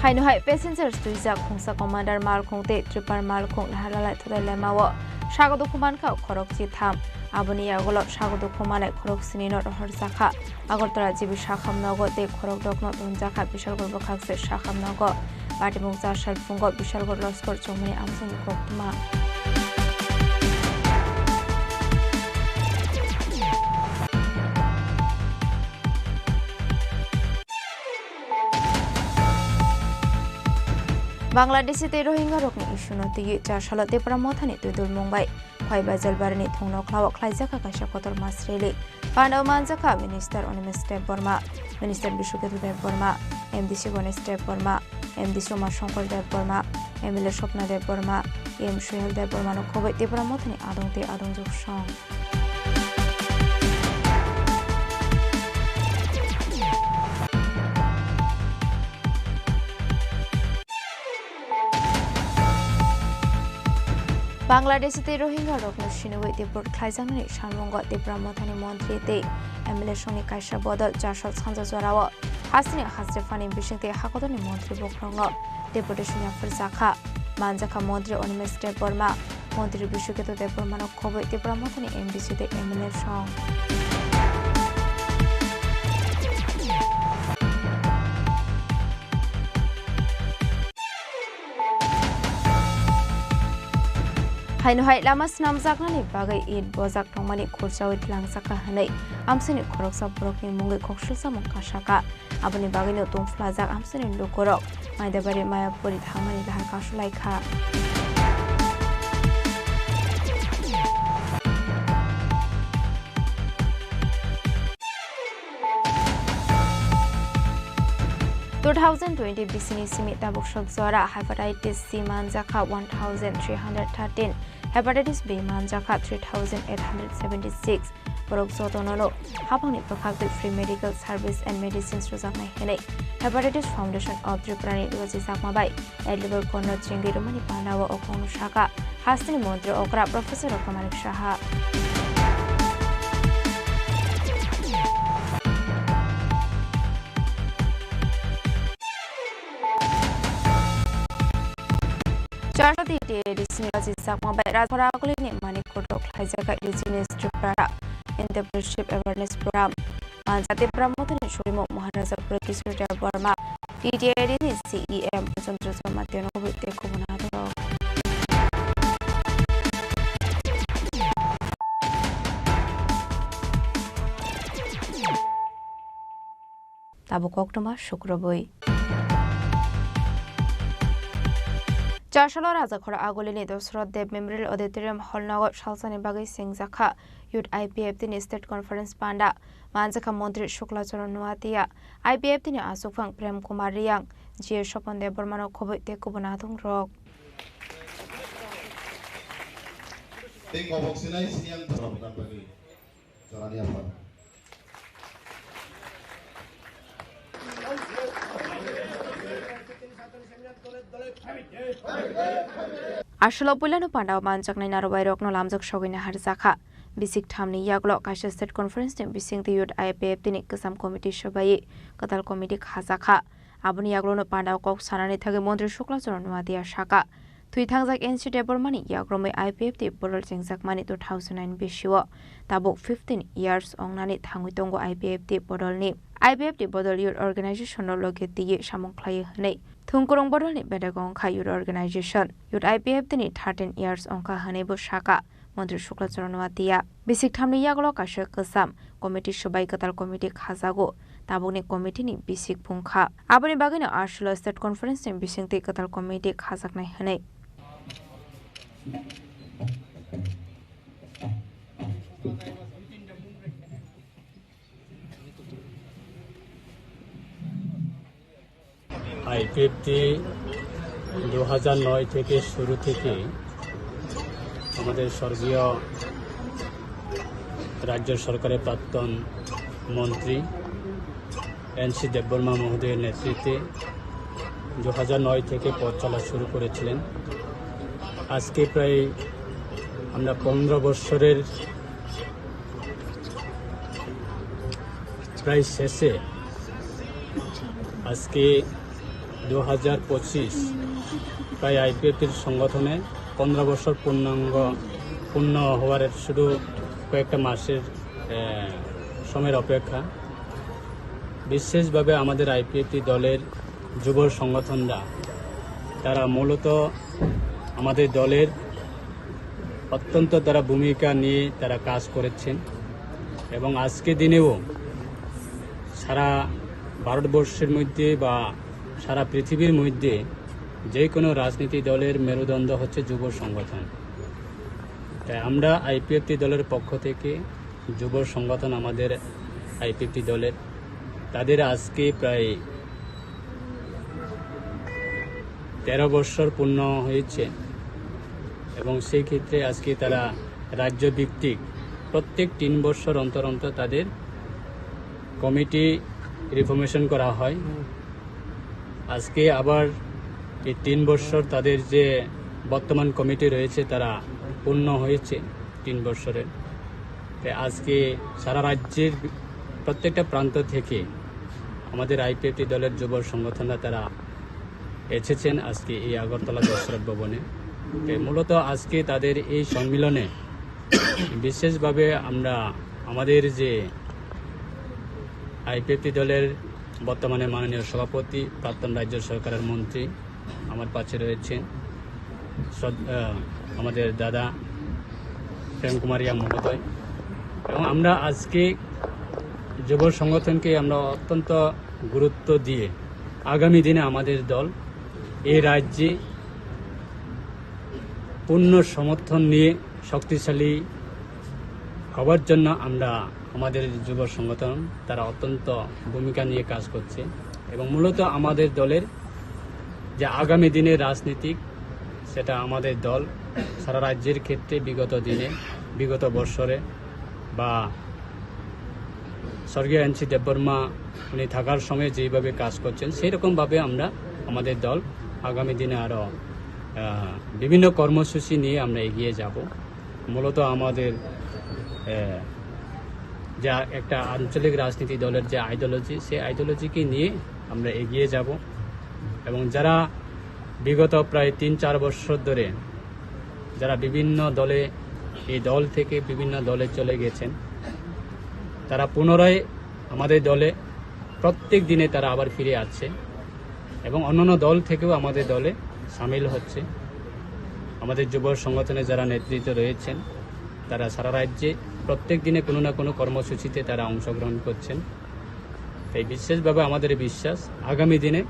Haino hai passengers twijak khungsa commander malkhung tei tripper malkhung naharlalai thudai lemao sago dukhu mankha khorok chitham. Aboni yagulo sago dukhu manai khorok sini no rohorjakha. Agartala G B Sakham nogo tei khorok dokno tonjakha Bishalgarh bwkhakse Sakham nogo. Patimung char sal phungo Bishalgarh loskor chongmani amsani koktwma. Bangladeshi tei Rohingya rokni issue no twiwi char salo Tipra Mothani twidulmung bai Khwai Bajalbarini thongno khlao khlaijakha kaisa kotor mass rally. Pandao manjakha Minister Animesh Debbarma, Minister Biswakethu Debbarma, M D C Ganesh Debbarma, M D C Uma Shankar Debbarma, M L A Swapna Debbarma, E M Suhel Debbarmano khobwi Tipra Mothani adong tei adongjwk song. Bangladeshi tei Rohingya rokno sinogwi deport khlaijaknani salmungo Tipra Mothani montri tei M L A songni kaisa bodol char sal sanja jorao hasteni hasrephani bisingtwi hakotorni montri bokhorokno deportation yapharjakha. Manjakha montri Animesh Debbarma, montri Biswakethu Debbarmano khobwi Tipra Mothani M D C tei M L A song. Haino hai lama swnamjaknani bagwi it bojak tongmani khurchawi twlangjakha hwnwi amsini khoroksa borokni mungwi koksilsamung kasaka. Aboni bagwino tongphlajak amsini lukurok Maidabari Mayapuri thangmani lahar kasulaikha. Two thousand twenty bisini simi tabuk sok jora hepatitis C manjakha one thousand three hundred thirteen, hepatitis B manjakha three thousand eight hundred seventy six. Borok jotono no haphangni bwkhak twi free medical service and medicines rwjaknai hwnwi Hepatitis Foundation of Tripura ni rwchapma bai Advocate Conrad Chingwi rwmani pandao o kokno saka hasteni montri okra Professor Rangkamanik Saha. Charshoti T A D C ni rwchapma bai Rajpara Agulini Manik Kotok khlaijak indigenous Tripura. Entrepreneurship Awareness Program. Manjak Tipra Mothani Surimo Maharaja Pradyut Debbarma, T T I D ni C E M Purchandra Jamatia no kubui tei kubun adorok. Tabuk koktwma sukrubui. Chasalo Rajakhor Agulini Dosroth Deb Memorial Auditorium Hall nogo salsani bagwi sengjakha Youth I P F T ni State Conference panda. Manjakha Montri Shukla Charan Noatia, I P F T ni Achukphang Prem Kumar Riang, G A Sopon Debbarmano khobwi tei kubun adongrok. Tei kobok sinai siyang thorok nang bagwi jorani aphano. Aswlao puilano pandao manjaknai narobairokno lamjak sogwi naharjakha. Bisik thamni yagulo kaisa State Conference ni bisingtwi Youth I P F T ni kwcham committee swbaiwi kwtal committee khajakha. Aboni yagulono pandao kok sanani thagwi Montri Shukla Charan Noatia sakha, thwi thangjak N C Debbarmani yagromwi I P F T bodol chengjakmani two thousand nine bisio tabuk fifteen years ongnani thangwi tongo I P F T bodolni. I P F T bodol Youth Organization no logi twiwi samung khlaiwi hwnwi thwngkwrwng bodolni bedego wngkha Youth Organization. Youth I P F T ni thirteen years wngkha hwnwi bo sakha. Montri Shukla Charan Noatia. Bisik thamni yagulo kaisa kwcham committee swbai kwtal committee khajago. Tabukni committee ni bisik phungkha. Aboni bagwino aswlao State Conference ni bisingtwi kwtal committee khajaknai hwnwi. IPFT দু হাজার নয় থেকে শুরু থেকে আমাদের স্বর্গীয় রাজ্য সরকারের প্রাক্তন মন্ত্রী এন সি দেববর্মা মহোদয়ের নেতৃত্বে দু হাজার নয় থেকে পথ চলা শুরু করেছিলেন। আজকে প্রায় আমরা পনেরো বৎসরের প্রায় শেষে। আজকে দু হাজার পঁচিশ, প্রায় আইপিএফটির সংগঠনে পনেরো বছর পূর্ণাঙ্গ, পূর্ণ হওয়ার শুধু কয়েকটা মাসের, আহ, সময়ের অপেক্ষা। বিশেষভাবে আমাদের আইপিএফটি দলের যুব সংগঠনরা, তারা মূলত আমাদের দলের অত্যন্ত তারা ভূমিকা নিয়ে তারা কাজ করেছেন এবং আজকে দিনেও সারা ভারতবর্ষের মধ্যে বা সারা পৃথিবীর মধ্যে যে কোনো রাজনীতি দলের মেরুদণ্ড হচ্ছে যুব সংগঠন। তাই আমরা আইপিএফটি দলের পক্ষ থেকে যুব সংগঠন আমাদের আইপিএফটি দলের, তাদের আজকে প্রায় তেরো বছর পূর্ণ হয়েছে এবং সেই ক্ষেত্রে আজকে তারা রাজ্য ভিত্তিক প্রত্যেক তিন বছর অন্তর অন্তর তাদের কমিটি রিফর্মেশন করা হয়। আজকে আবার এই তিন বছর তাদের যে বর্তমান কমিটি রয়েছে, তারা পূর্ণ হয়েছে তিন বছরের। তাই আজকে সারা রাজ্যের প্রত্যেকটা প্রান্ত থেকে আমাদের আইপিএফটি দলের যুব সংগঠনরা তারা এসেছেন আজকে এই আগরতলা দশরথ ভবনে। তাই মূলত আজকে তাদের এই সম্মিলনে বিশেষভাবে আমরা আমাদের যে আইপিএফটি দলের বর্তমানে মাননীয় সভাপতি, প্রাক্তন রাজ্য সরকারের মন্ত্রী আমার পাশে রয়েছেন, শ্রদ্ধ-, আহ, আমাদের দাদা প্রেম কুমার রিয়া মহোদয়। এবং আমরা আজকে যুব সংগঠনকে আমরা অত্যন্ত গুরুত্ব দিয়ে আগামী দিনে আমাদের দল এই রাজ্যে পূর্ণ সমর্থন নিয়ে শক্তিশালী হওয়ার জন্য আমরা, আমাদের যুব সংগঠন, তারা অত্যন্ত ভূমিকা নিয়ে কাজ করছে এবং মূলত আমাদের দলের যে আগামী দিনের রাজনীতিক, সেটা আমাদের দল সারা রাজ্যের ক্ষেত্রে বিগত দিনে, বিগত বৎসরে বা স্বর্গীয় এন সি দেববর্মা উনি থাকার সময় যেইভাবে কাজ করছেন, সেই রকমভাবে আমরা, আমাদের দল আগামী দিনে আরও, আহ, বিভিন্ন কর্মসূচি নিয়ে আমরা এগিয়ে যাব। মূলত আমাদের, আহ, যা একটা আঞ্চলিক রাজনীতি দলের যে আইডিওলজি, সেই আইডিওলজিকে নিয়ে আমরা এগিয়ে যাব। এবং যারা বিগত প্রায় তিন চার বছর ধরে যারা বিভিন্ন দলে, এই দল থেকে বিভিন্ন দলে চলে গেছেন, তারা পুনরায় আমাদের দলে প্রত্যেক দিনে তারা আবার ফিরে আসছে এবং অন্যান্য দল থেকেও আমাদের দলে সামিল হচ্ছে। আমাদের যুব সংগঠনে যারা নেতৃত্বে রয়েছেন, তারা সারা রাজ্যে প্রত্যেক দিনে কোনো না কোনো কর্মসূচিতে তারা অংশগ্রহণ করছেন। তাই বিশেষভাবে আমাদের বিশ্বাস, আগামী দিনে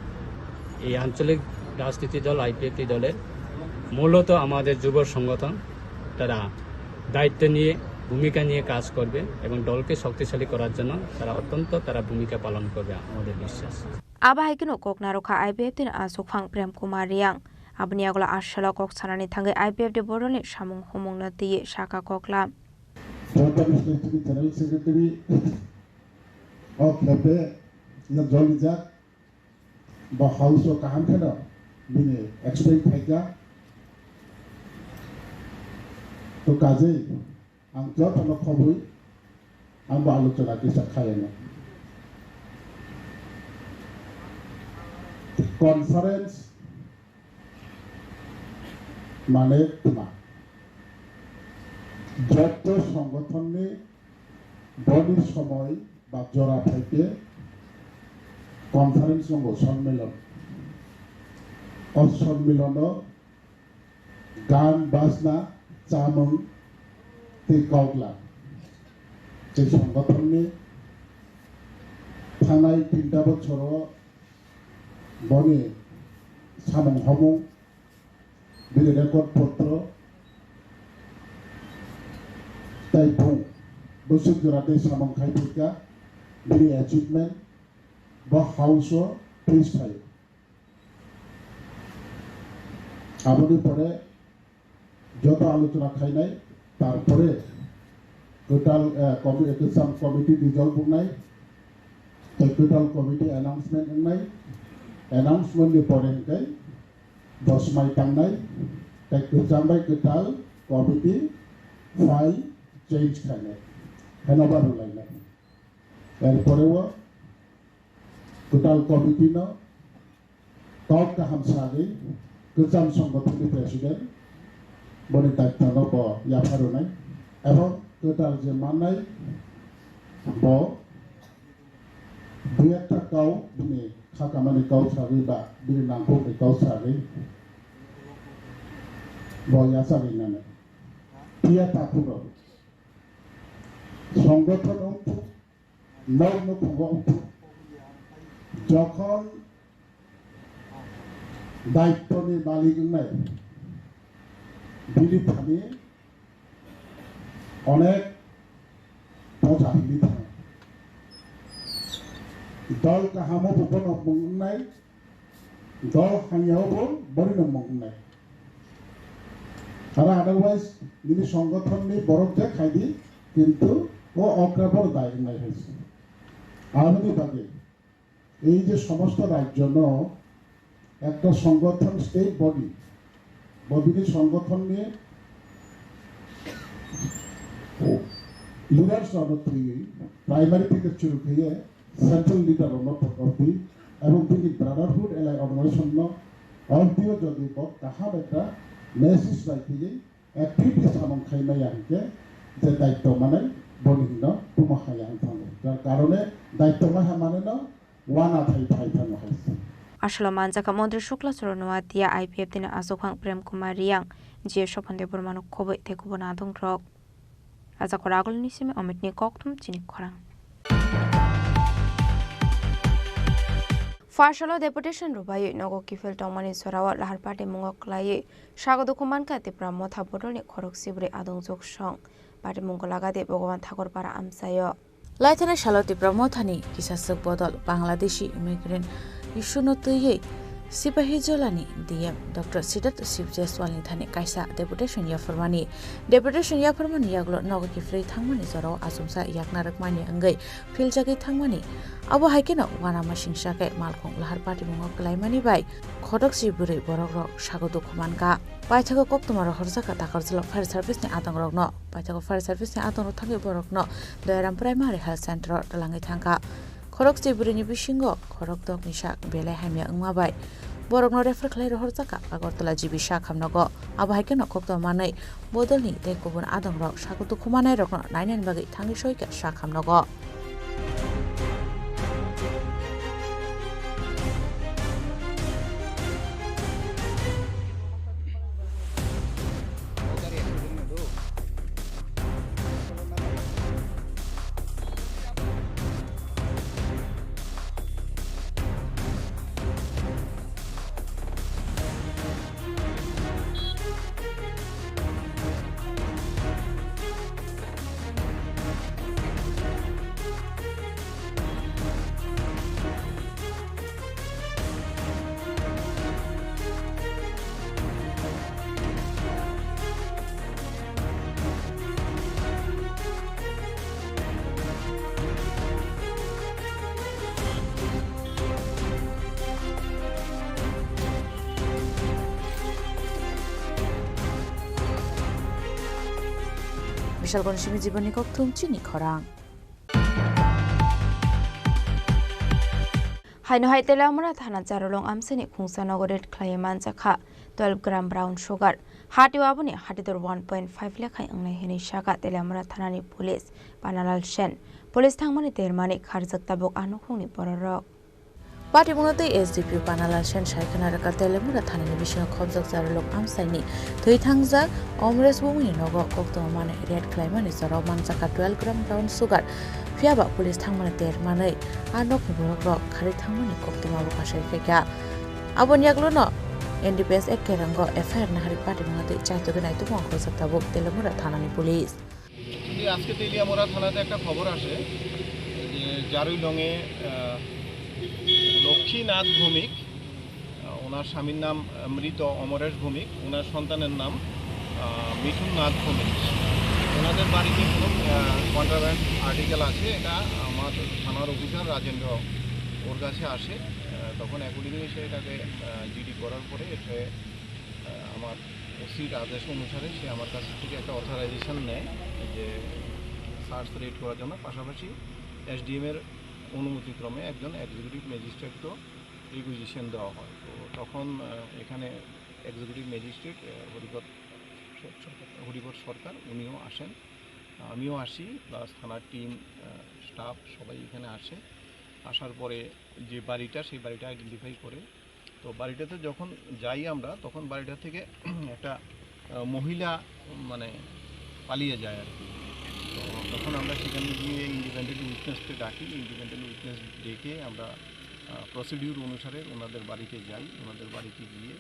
এই আঞ্চলিক রাজনীতি দল আইপিএফটি দলের মূলত আমাদের যুব সংগঠন, তারা দায়িত্ব নিয়ে, ভূমিকা নিয়ে কাজ করবে এবং দলকে শক্তিশালী করার জন্য তারা অত্যন্ত তারা ভূমিকা পালন করবে, আমাদের বিশ্বাস। Abo hai kheno kok narwkha I P F T ni aswk phang Prem Kumar Reang. Aboni yagulo asalo kok sanani thangwi I P F T bodolni samung humungno twiwi sakha koklam. Joto Mister General Secretary o khepe ya jolijak. Bo house o kaham kheno bini explain khaikha. To kajei ang jotono khobwi ang bo alochona kisa khaiyano. Conference mane tma? Joto songothonni boni somoi ba jora phaikhe conference wngo, sonmilon. O sonmilono gan bajna, chamung tei kokla tei songothonni thangnai tinta bochoro boni samung homung, bini record potro, tai bung bwswk jora tei samung khai phaikha, bini achievement bo house o please phaio. Aboni pore joto alochona khainai, tarpore kwtal, eh, komi-, kwcham committee dissolve wngnai, tei kwtal committee announcement wngnai, announcement ni pore hwnkhe dosmai tangnai, tei kwcham bai kwtal committee file change khainai, handover rwlainai. Erpore o kwtal committee no kok kaham sagwi kwcham songothonni president boni daitwno bo yapharwnai, ebong kwtal je mannai bo dui ekta kau bini khakamani kau sagwi ba bini nangkukni kau sagwi bo yachagwi nanai. Phiya takhuk rok songothon wngthuk, nok nukhungo wngthuk, jokhon daittoni malik wngnai, bini thani onek poja himwi thango. Dol kahamo bo bono mung wngnai, dol hamyao bo borino mung wngnai. Aro otherwise nini songothonni borok je khaidi, kintu o okra bor dai wngnai hai se. Aboni bagwi ei je somosto rajyono ekta songothon, state body, bo bini songothonni leaders rokno twiwi primary theke churu khaiye central leader rokno photo di, ebong bini brotherhood allied organization no audio jodi bo kaham ekta message bai khaiye activity samung khai maya hwnkhe je daityo manai boni hino tumo haya wng thango. Jar karone daityo maiha maneno wana thai thai thango hai se. Asolo manjakha Montri Shukla Choro Noatia, I P F T ni aswk phang Prem Kumar Reang, G S Sophan Debbarma no khobwi tei kubun adong rok. Ajakora agulni simi Amit ni kokthum chini khorang. Phaisalo deputation rwbaiwi nogo kiphil tongmani jorao lahar patimungo kwlaiwi sago dukhu mankha Tipra Motha bodolni khorok sibri adongjwk song. Patimungo lagadi Bhagwan Thakur Para amchaio. Laithani salo Tipra Mothani kisaswk bodol Bangladeshi immigrant issue no twiwi Sipahi Jolani D M Doctor Siddharth Shiv Jaiswalni thani kaisa deputation yapharmani. Deputation yapharmani yagulo nogo kiphilwi thangmani jorao achomsa yakna rwkmani wngwi philjagwi thangmani. Abo hai kheno uanamasingcha khe malkhung lahar patimungo kwlaimani bai khotoksi bwrwi borokrok sago dukhu mankha. Paithago koktwma rohorjakha Takarjala Fire Service ni adongrokno. Paithago Fire Service ni adongrok thangwi borokno Doyaram Primary Health Center o twlangwi thangkha. Khorokse bwrwini bisingo khorokdokni sak belai hamya wngma bai Borokno refer khlai rohorjakha Agartala G B sakhamnogo. Abo hai kheno koktwma manwi bodolni tei kubun adongrok sago dukhu mannairokno nainani bagwi thangwi soikha sakhamnogo. Bishalgoni simi jiboni kokthum chini khorang. Haino hai Teliamura thana Charulung amsini khungsa nogo raid khlaiwi manjakha twelve gram brown sugar. Hatio aboni hatidor one point five lekha wngnai hinwi sakha Teliamura thanani police Panalal Sen. Police thangmani termani kharjak tabuk a nukhungni bororok. Patimungno tei S D P O Panalal Sen sai khna rwkha Teliamura thanani bisingo khopjak Charulung amsaini thwi thangjak Omresh Bumuni nogo koktwma manwi raid khlaimani jorao manjakha twelve gram brown sugar. Phiyaba police thangmani termanwi a nokni borokrok kharwi thangmani koktwma bo kasai phaikha. Aboni yagulono N D P S Act kerango F I R nahari patimungno tei chaitugwi naitukmung khoroksa tabuk Teliamura thanani police. Actually, আজকে তেলিয়ামুড়া থানাতে একটা খবর আসে যে জারুইলংয়ে, আহ, লক্ষ্মীনাথ ভৌমিক, আহ, ওনার স্বামীর নাম, আহ, মৃত অমরেশ ভৌমিক, ওনার সন্তানের নাম, আহ, মিঠুন নাথ ভৌমিক। ওনাদের বাড়িতে কোনো, আহ, কন্ট্রাব্যান্ড আর্টিকেল আছে, এটা আমার থানার অফিসার রাজেন্দ্র ওর কাছে আসে। আহ, তখন অ্যাকর্ডিংলি সে এটাকে, আহ, জিডি করার পরে এসে, আহ, আমার ওসির আদেশ অনুসারে সে আমার কাছ থেকে একটা অথরাইজেশন নেয় যে সার্চ রেড করার জন্য। পাশাপাশি এসডিএম এর অনুমতিক্রমে একজন এক্সিকিউটিভ ম্যাজিস্ট্রেটকেও রিকুইজিশন দেওয়া হয়। তো তখন, আহ, এখানে এক্সিকিউটিভ ম্যাজিস্ট্রেট, আহ, হরিপদ স-, সরকার, হরিপদ সরকার উনিও আসেন, আমিও আসি, প্লাস থানার টিম, আহ, স্টাফ সবাই এখানে আসে। আসার পরে যে বাড়িটা, সেই বাড়িটা আইডেন্টিফাই করে। তো বাড়িটাতে যখন যাই আমরা, তখন বাড়িটা থেকে একটা, আহ, মহিলা, মানে, পালিয়ে যায় আর কি। তো তখন আমরা সেখানে গিয়ে ইন্ডিপেন্ডেন্ট উইটনেসকে ডাকি। ইন্ডিপেন্ডেন্ট উইটনেস ডেকে আমরা, আহ, প্রসিডিউর অনুসারে ওনাদের বাড়িতে যাই। ওনাদের বাড়িতে গিয়ে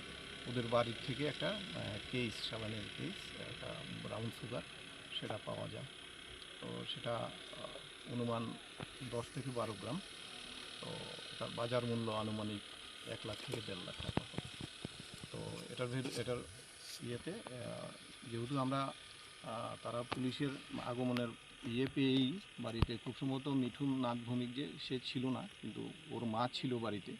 ওদের বাড়ির থেকে একটা, আহ, কেস, সাবানের কেস, একটা ব্রাউন সুগার, সেটা পাওয়া যায়। তো সেটা, আহ, অনুমান দশ থেকে বারো গ্রাম। তো এটার বাজার মূল্য আনুমানিক এক লাখ থেকে দেড় লাখ টাকা হবে। তো এটার ভিতরে, এটার ইয়েতে, আহ, যেহেতু আমরা, আহ, তারা পুলিশের আগমনের ইয়ে পেয়েই বাড়িতে, খুব সম্ভবত মিঠুন নাথ ভৌমিক যে, সে ছিল না, কিন্তু ওর মা ছিল বাড়িতে,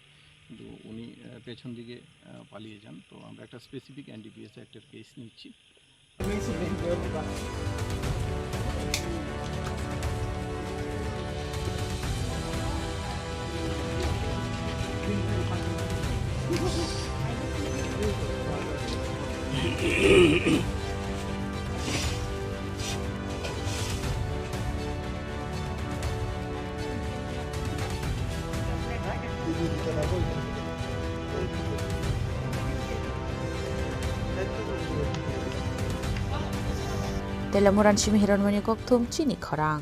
কিন্তু উনি, আহ, পেছন দিকে, আহ, পালিয়ে যান। তো আমরা একটা স্পেসিফিক এনডিপিএস অ্যাক্টের কেস নিচ্ছি। Teliamura simi Hiranmani kokthum chini khorang.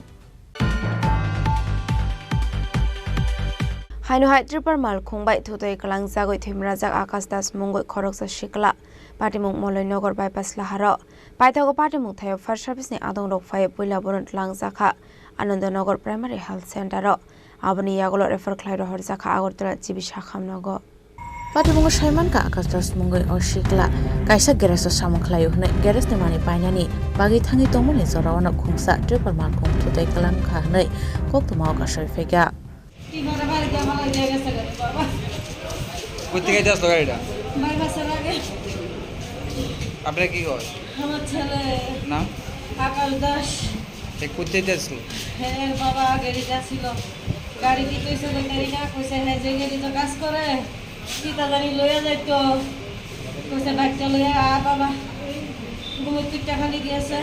Haino hai Tripur malkhung bai thutwi kwlangjagwi thwimrajak Akash Das mungwi khoroksa sikla patimung Moloi Nagar bypass laharo. Paithago patimung thaio fire service ni adongrok phai puila borok twlangjakha Ananda Nagar Primary Health Center o. Aboni yagulo refer khlai rohorjakha Agartala G B sakhamnogo. Patimungo saimankha Akash Das mungwi o sikla kaisa garage o samung khlaio hwnwi garage ni manwi painani bagwi thangwi tongmani jorao no khungsa Tripur malkhung thutwi kwlangkha hwnwi koktwma o kasai phaikha. কোথেকে যাস তো গাড়িটা? বাইপাসের আগে। আপনার কি হয়? আমার ছেলে। নাম? আকাশ দাস। এ কোথায় যাচ্ছিল? হ্যাঁ, এর বাবা গাড়ি যাচ্ছিল। গাড়ি কি কইছে বেকারি না কইছে, হ্যাঁ, যে গাড়ি তো কাজ করে। Kita dari loya jai to. Kose baccha loya a baba. Gumo tikka khali diye se.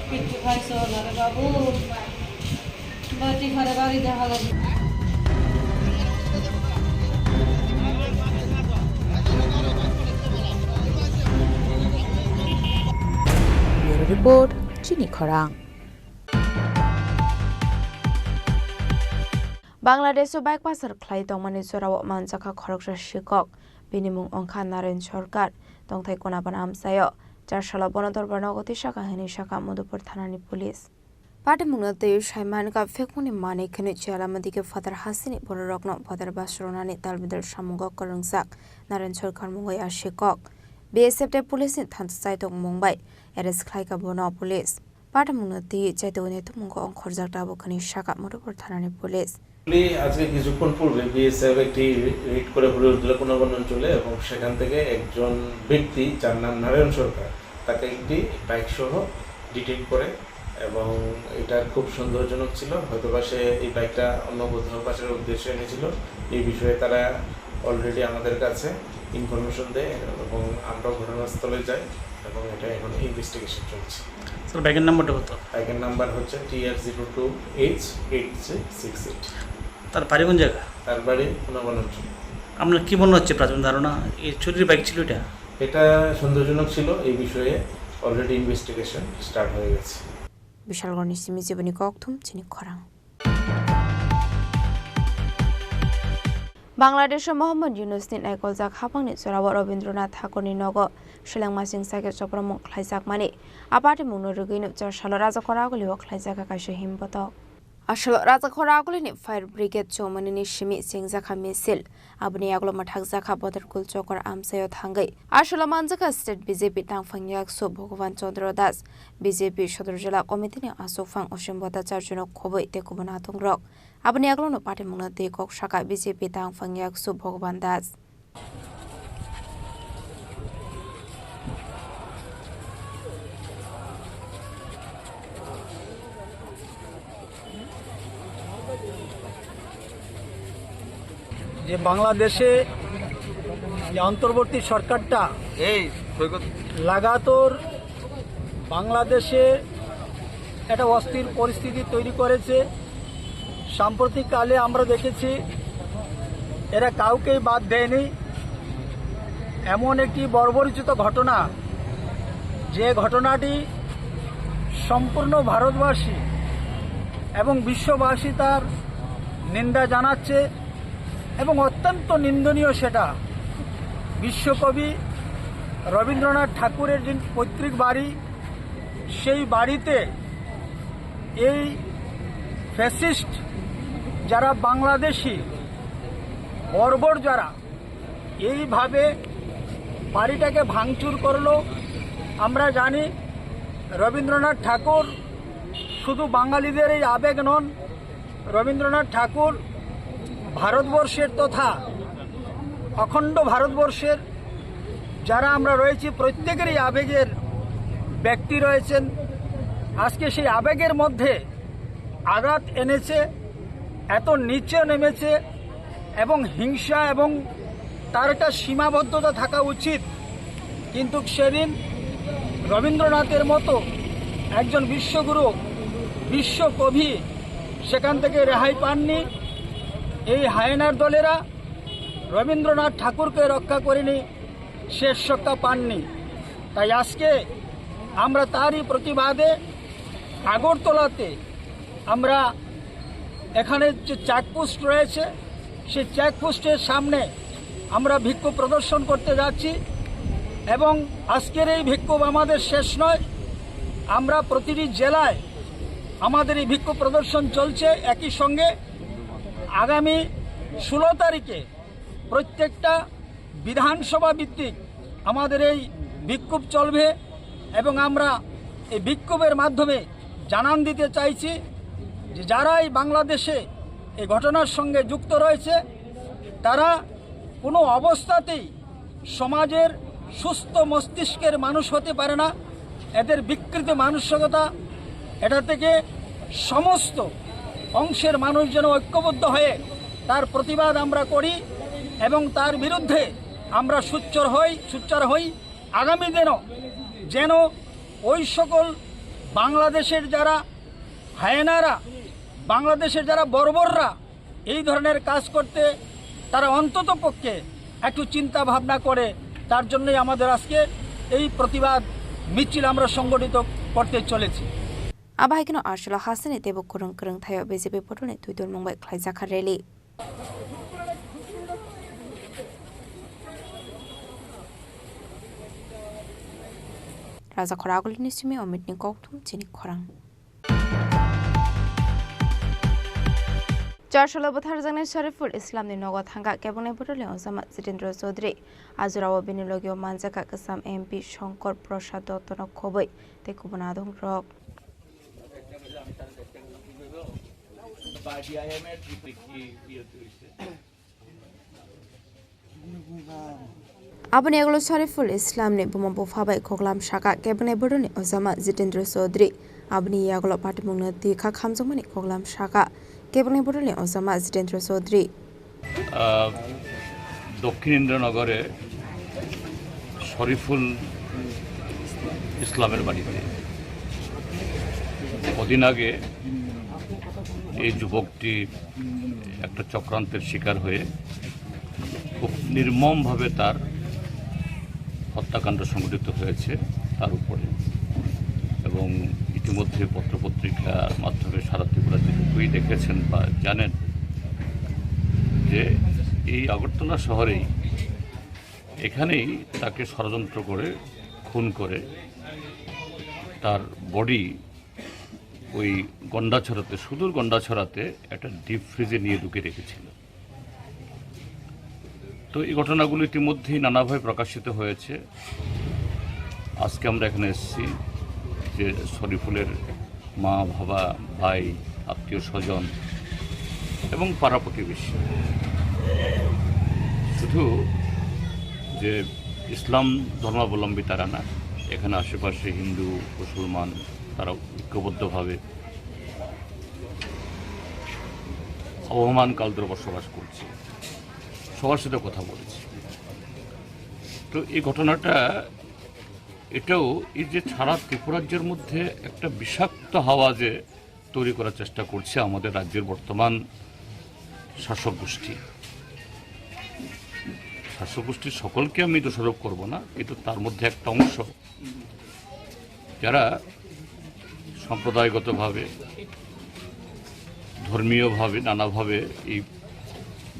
Kichu khai so na re babu. Bati khare bari de hala. Bureau Report, Chini Khorang. Bangladesh-o bike pasar khlai tongmani jorao manjakha khoroksa sikok. Bini mung wngkha Naren Sarkar, tongthai Konabana amchaio. Char salo bono dorbar nogo twi saka hwnwi saka Madhupur thanani police. Patimungno twiwi saimankha phekmungni manwi khwnwi Chialamati khe phatar hasini bororokno phatar bas rwnani talbidal samungo kwrwngjak Naren Sarkar mungwi a sikok. B S F tei police ni thansa chaitokmung bai arrest khlaikha bono police. Patimungno twi chaitokni tumungko ongkhorjak tabuk hwnwi saka Madhupur thanani police. Actually, আজকে কিছুক্ষণ পূর্বে বিএসএফ একটি রেড করে হরিহরদুলা কোনাবন অঞ্চলে এবং সেখান থেকে একজন ব্যক্তি যার নাম নারায়ণ সরকার, তাকে একটি বাইক সহ ডিটেইন করে এবং এটা খুব সন্দেহজনক ছিল। হয়তোবা সে এই বাইকটা অন্য কোথাও পাচারের উদ্দেশ্যে এনেছিল। এই বিষয়ে তারা অলরেডি আমাদের কাছে ইনফরমেশন দেয় এবং আমরাও ঘটনাস্থলে যাই এবং এটা এখন ইনভেস্টিগেশন চলছে। স্যার, বাইকের নাম্বারটা কত? বাইকের নাম্বার হচ্ছে T R zero two H eight three six eight. তার বাড়ি কোন জায়গা? তার বাড়ি কোনাবন অঞ্চল। আপনার কি মনে হচ্ছে প্রাথমিক ধারণা, এই চুরির বাইক ছিল এটা? এটা সন্দেহজনক ছিল, এই বিষয়ে অলরেডি ইনভেস্টিগেশন স্টার্ট হয়ে গেছে। Bishalgarhni simi jiboni kokthum chini khorang. Bangladesh-o Mohammad Yunus-ni naikoljak haphangni jorao Rabindranath Thakurni nogo seleng masing sake chopramung khlaijakmani a patimungno rwgwino char salo Rajakhor Agulio khlaijakha kaisa himbotok. Aswk Rajakhor Agulini Fire Brigade chongmanini simi chengjakha misil. Aboni yagulo mwthakjakha Bodorkul Chokor amchaio thangwi. Aswk manjakha State B J P tangphang yaksu Bhagwan Chandra Das, B J P Sodor Jila Committee ni aswkphang Osim Bhattacharya no khobwi tei kubun atongrok. Aboni yagulono patimungno twi kok saka B J P tangphang yaksu Bhagwan Das. যে বাংলাদেশে যে অন্তর্বর্তী সরকারটা এই সৈকত লাগাতার বাংলাদেশে একটা অস্থির পরিস্থিতি তৈরি করেছে। সাম্প্রতিক কালে আমরা দেখেছি এরা কাউকেই বাদ দেয়নি। এমন একটি বর্বরচিত ঘটনা, যে ঘটনাটি সম্পূর্ণ ভারতবাসী এবং বিশ্ববাসী তার নিন্দা জানাচ্ছে এবং অত্যন্ত নিন্দনীয় সেটা। বিশ্বকবি রবীন্দ্রনাথ ঠাকুরের যে পৈতৃক বাড়ি, সেই বাড়িতে এই ফ্যাসিস্ট যারা বাংলাদেশি বর্বর যারা এইভাবে বাড়িটাকে ভাঙচুর করলো। আমরা জানি রবীন্দ্রনাথ ঠাকুর শুধু বাঙালিদের এই আবেগ নন, রবীন্দ্রনাথ ঠাকুর ভারতবর্ষের তথা অখণ্ড ভারতবর্ষের যারা আমরা রয়েছি প্রত্যেকেরই আবেগের ব্যক্তি রয়েছেন। আজকে সেই আবেগের মধ্যে আঘাত এনেছে, এত নিচে নেমেছে এবং হিংসা এবং তার একটা সীমাবদ্ধতা থাকা উচিত। কিন্তু সেদিন রবীন্দ্রনাথের মতো একজন বিশ্বগুরু, বিশ্বকবি সেখান থেকে রেহাই পাননি। এই হায়েনার দলেরা রবীন্দ্রনাথ ঠাকুরকে রক্ষা করেনি, শেষ রক্ষা পাননি। তাই আজকে আমরা তারই প্রতিবাদে আগরতলাতে আমরা এখানে যে চেকপোস্ট রয়েছে, সেই চেকপোস্টের সামনে আমরা বিক্ষোভ প্রদর্শন করতে যাচ্ছি এবং আজকের এই বিক্ষোভ আমাদের শেষ নয়। আমরা প্রতিটি জেলায় আমাদের এই বিক্ষোভ প্রদর্শন চলছে। একই সঙ্গে আগামী ষোলো তারিখে প্রত্যেকটা বিধানসভা ভিত্তিক আমাদের এই বিক্ষোভ চলবে এবং আমরা এই বিক্ষোভের মাধ্যমে জানান দিতে চাইছি যে যারা এই বাংলাদেশে এই ঘটনার সঙ্গে যুক্ত রয়েছে, তারা কোনো অবস্থাতেই সমাজের সুস্থ মস্তিষ্কের মানুষ হতে পারে না। এদের বিকৃত মানসিকতা, এটা থেকে সমস্ত অংশের মানুষ যেন ঐক্যবদ্ধ হয়ে তার প্রতিবাদ আমরা করি। এবং তার বিরুদ্ধে আমরা সোচ্চার হই, সোচ্চার হই। আগামী দিনও যেন ওই সকল বাংলাদেশের যারা হায়েনারা, বাংলাদেশের যারা বর্বররা এই ধরনের কাজ করতে, তারা অন্তত পক্ষে একটু চিন্তা ভাবনা করে, তার জন্যই আমাদের আজকে এই প্রতিবাদ মিছিল আমরা সংগঠিত করতে চলেছি। Abo hai kheno Archila hasteni teibo kwrwng kwrwng thaio B J P bodolni twi tongmung bai khlaijakha rally. Raja Khoragulini simi Omitni kokthum chini khorang. Charchalo bwtharjaknai Sariful Islamni nogo thangkha kebengni bodolni ojama Jitendra Chaudhary. Ajorao bini logio manjakha kwcham M P Shankar Prasad Dottono khobwi tei kubun adongrok. Aboni yagulo Sariful Islamni buma bupha bai koklam saka kebengni bodolni ojama Jitendra Chaudhary. Aboni yagulo patimungno tikha khamjakmani koklam saka kebengni bodolni ojama Jitendra Chaudhary. আহ, দক্ষিণ ইন্দ্রনগরে শরীফুল ইসলামের বাড়িতে কদিন আগে এই যুবকটি একটা চক্রান্তের শিকার হয়ে খুব নির্মমভাবে তার হত্যাকাণ্ড সংঘটিত হয়েছে তার উপরে। এবং ইতিমধ্যে পত্রপত্রিকার মাধ্যমে সারা ত্রিপুরা যেটুকুই দেখেছেন বা জানেন যে এই আগরতলা শহরেই, এখানেই তাকে ষড়যন্ত্র করে খুন করে তার বডি ওই গন্ডাছড়াতে, সুদূর গন্ডাছড়াতে একটা ডিপ ফ্রিজে নিয়ে ঢুকে রেখেছিল। তো এই ঘটনাগুলো ইতিমধ্যেই নানাভাবে প্রকাশিত হয়েছে। আজকে আমরা এখানে এসেছি যে শরীফুলের মা, বাবা, ভাই, আত্মীয় স্বজন এবং পাড়া প্রতিবেশী, শুধু যে ইসলাম ধর্মাবলম্বী তারা না, এখানে আশেপাশে হিন্দু, মুসলমান, তারা ঐক্যবদ্ধভাবে আবহমান কাল ধরে বসবাস করছে, সবার সাথে কথা বলেছি। তো এই ঘটনাটা, এটাও এই যে সারা ত্রিপুরাজ্যের মধ্যে একটা বিষাক্ত হাওয়া যে তৈরি করার চেষ্টা করছে আমাদের রাজ্যের বর্তমান শাসক গোষ্ঠী। শাসক গোষ্ঠীর সকলকে আমি দোষারোপ করব না, কিন্তু তার মধ্যে একটা অংশ যারা সাম্প্রদায়িকতাভাবে, ধর্মীয়ভাবে, নানাভাবে এই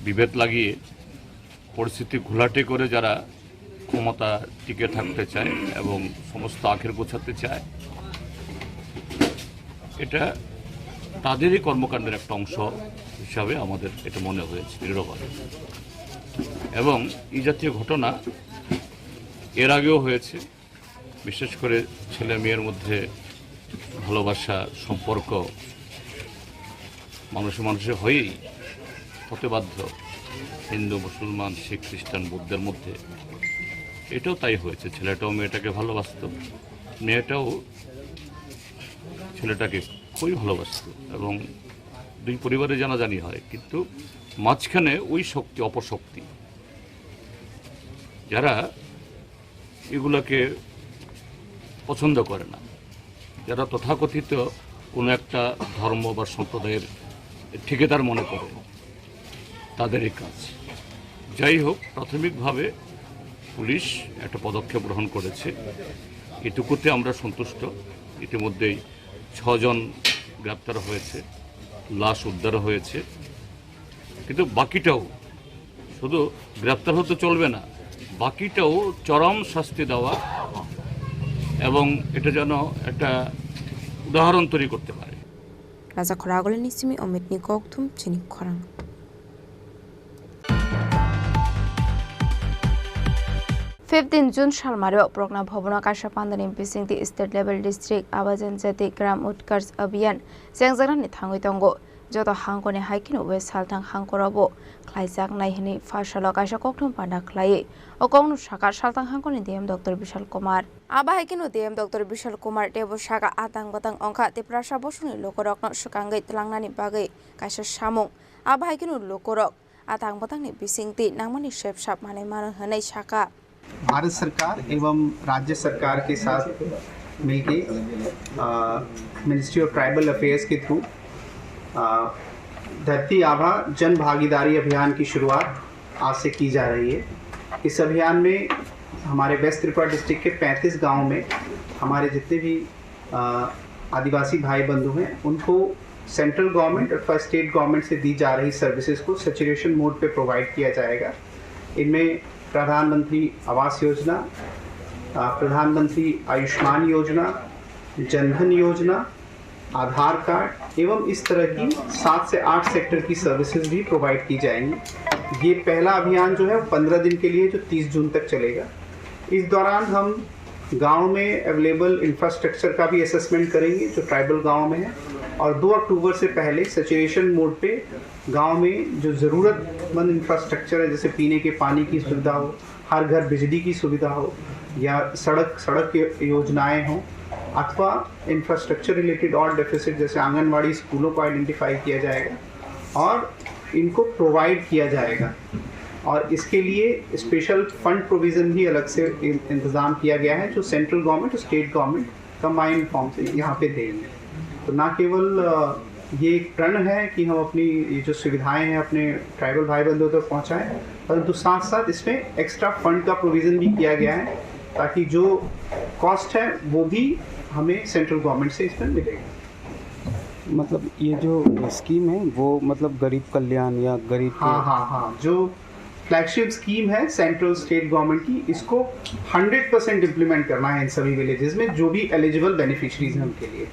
বিভেদ লাগিয়ে পরিস্থিতি ঘোলাটে করে যারা ক্ষমতা টিকে থাকতে চায় এবং সমস্ত আখের গোছাতে চায়, এটা তাদেরই কর্মকাণ্ডের একটা অংশ হিসাবে আমাদের এটা মনে হয়েছে দৃঢ়ভাবে। এবং এই জাতীয় ঘটনা এর আগেও হয়েছে। বিশেষ করে ছেলে মেয়ের মধ্যে ভালোবাসা, সম্পর্ক মানুষে মানুষে হয়েই হতে বাধ্য, হিন্দু, মুসলমান, শিখ, খ্রিস্টান, বৌদ্ধের মধ্যে। এটাও তাই হয়েছে। ছেলেটাও মেয়েটাকে ভালোবাসতো, মেয়েটাও ছেলেটাকে খুবই ভালোবাসতো, এবং দুই পরিবারে জানাজানি হয়। কিন্তু মাঝখানে ওই শক্তি, অপশক্তি, যারা এগুলাকে পছন্দ করে না, যারা তথাকথিত কোনো একটা ধর্ম বা সম্প্রদায়ের ঠিকাদার মনে করে, তাদেরই কাজ। যাই হোক, প্রাথমিকভাবে পুলিশ একটা পদক্ষেপ গ্রহণ করেছে, এটুকুতে আমরা সন্তুষ্ট। ইতিমধ্যেই ছজন গ্রেপ্তার হয়েছে, লাশ উদ্ধার হয়েছে, কিন্তু বাকিটাও শুধু গ্রেপ্তার হতে চলবে না, বাকিটাও চরম শাস্তি দেওয়া এবং এটা যেন একটা উদাহরণ তৈরি করতে পারে। Raja Khoragulini simi Omitni kokthum chini khorang. Fifteen June salmario Progna Bhabono kaisa pandani bisingtwi State Level District Abajan Jati Gram Utkarsh Abhiyan chengjaknani thangwi tongo. Joto hangkoni hai kheno West Salthang hangkorobo khlaijaknai hwnwi pharsalo kaisa kokthum panda khlaiwi o kokno sakha Salthang hangkoni D M Doctor Bishal Kumar. Abo hai kheno D M Doctor Bishal Kumar teibo sakha, atang batang wngkha Tiprasa bosongni lukurokno swkangwi tlangnani bagwi kaisa samung. Abo hai kheno lukurok atang bwtangni bisingtwi nangmani sep sap manwi mano hwnwi sakha. Bharat सरकार एवं राज्य सरकार के साथ मिलके, अ, ministry of tribal affairs के थ्रू, अ, धरती आभा जन भागीदारी अभियान की शुरुआत आज से की जा रही है। इस अभियान में हमारे वेस्ट त्रिपुरा डिस्ट्रिक्ट के पैंतीस गांवों में हमारे जितने भी, अ, आदिवासी भाई बंधु हैं, उनको सेंट्रल गवर्नमेंट अथवा स्टेट गवर्नमेंट से दी जा रही सर्विसेज को सैचुरेशन मोड पे प्रोवाइड किया जाएगा। इनमें प्रधानमंत्री आवास योजना, अ, प्रधानमंत्री आयुष्मान योजना, जनधन योजना, आधार कार्ड एवं इस तरह की सात से आठ सेक्टर की सर्विसेज भी प्रोवाइड की जाएंगी। ये पहला अभियान जो है, वो पन्द्रह दिन के लिए, जो तीस जून तक चलेगा। इस दौरान हम गांव में अवेलेबल इंफ्रास्ट्रक्चर का भी असेसमेंट करेंगे, जो ट्राइबल गांव में है, और दो अक्टूबर से पहले सैचुरेशन मोड पे गांव में जो ज़रूरतमंद इंफ्रास्ट्रक्चर है, जैसे पीने के पानी की सुविधा हो, हर घर बिजली की सुविधा हो, या सड़क, सड़क की योजनाएं हों, अथवा इंफ्रास्ट्रक्चर रिलेटेड और डेफिसिट, जैसे आंगनवाड़ी, स्कूलों को आइडेंटिफाई किया जाएगा और इनको प्रोवाइड किया जाएगा। और इसके लिए स्पेशल फंड प्रोविज़न भी अलग से इन-, इंतज़ाम किया गया है, जो सेंट्रल गवर्नमेंट और स्टेट गवर्नमेंट कंबाइंड फॉर्म से यहाँ पे देंगे। तो ना केवल, अ, ये एक प्रण है कि हम अपनी ये जो सुविधाएं हैं अपने ट्राइबल भाई बंधुओं तक पहुँचाएं, परंतु साथ-साथ इसमें एक्स्ट्रा फंड का प्रोविज़न भी किया गया है, ताकि जो कॉस्ट है, वो भी हमें सेंट्रल गवर्नमेंट से इसमें मिलेगा। मतलब, ये जो स्कीम है, वो, मतलब, गरीब कल्याण या गरीब के हाँ, हाँ, हाँ। जो फ्लैगशिप स्कीम है सेंट्रल स्टेट गवर्नमेंट की, इसको हंड्रेड परसेंट इम्प्लीमेंट करना है इन सभी विलेजेस में, जो भी एलिजिबल बेनिफिशरीज हैं उनके लिए।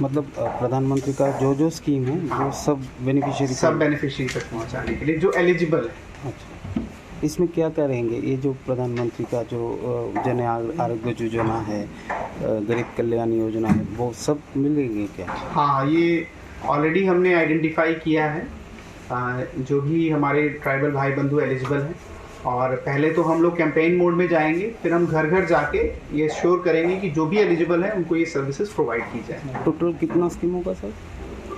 मतलब, अ, प्रधानमंत्री का जो जो स्कीम है, हाँ। वो सब बेनिफिशियरी सब को बेनिफिशरी तक पहुंचाने के लिए, जो एलिजिबल है। अच्छा, इसमें क्या क्या रहेंगे? ये जो प्रधानमंत्री का जो, अ, जन आर-, आरोग्य योजना है, अ, गरीब कल्याण योजना है, वो सब मिलेंगे क्या? हाँ, ये ऑलरेडी हमने आइडेंटिफाई किया है, अ, जो भी हमारे ट्राइबल भाई बंधु एलिजिबल हैं। और पहले तो हम लोग कैंपेन मोड में जाएंगे, फिर हम घर घर जाके ये श्योर करेंगे कि जो भी एलिजिबल हैं, उनको ये सर्विसेज प्रोवाइड की जाए। टोटल कितना स्कीम होगा, सर?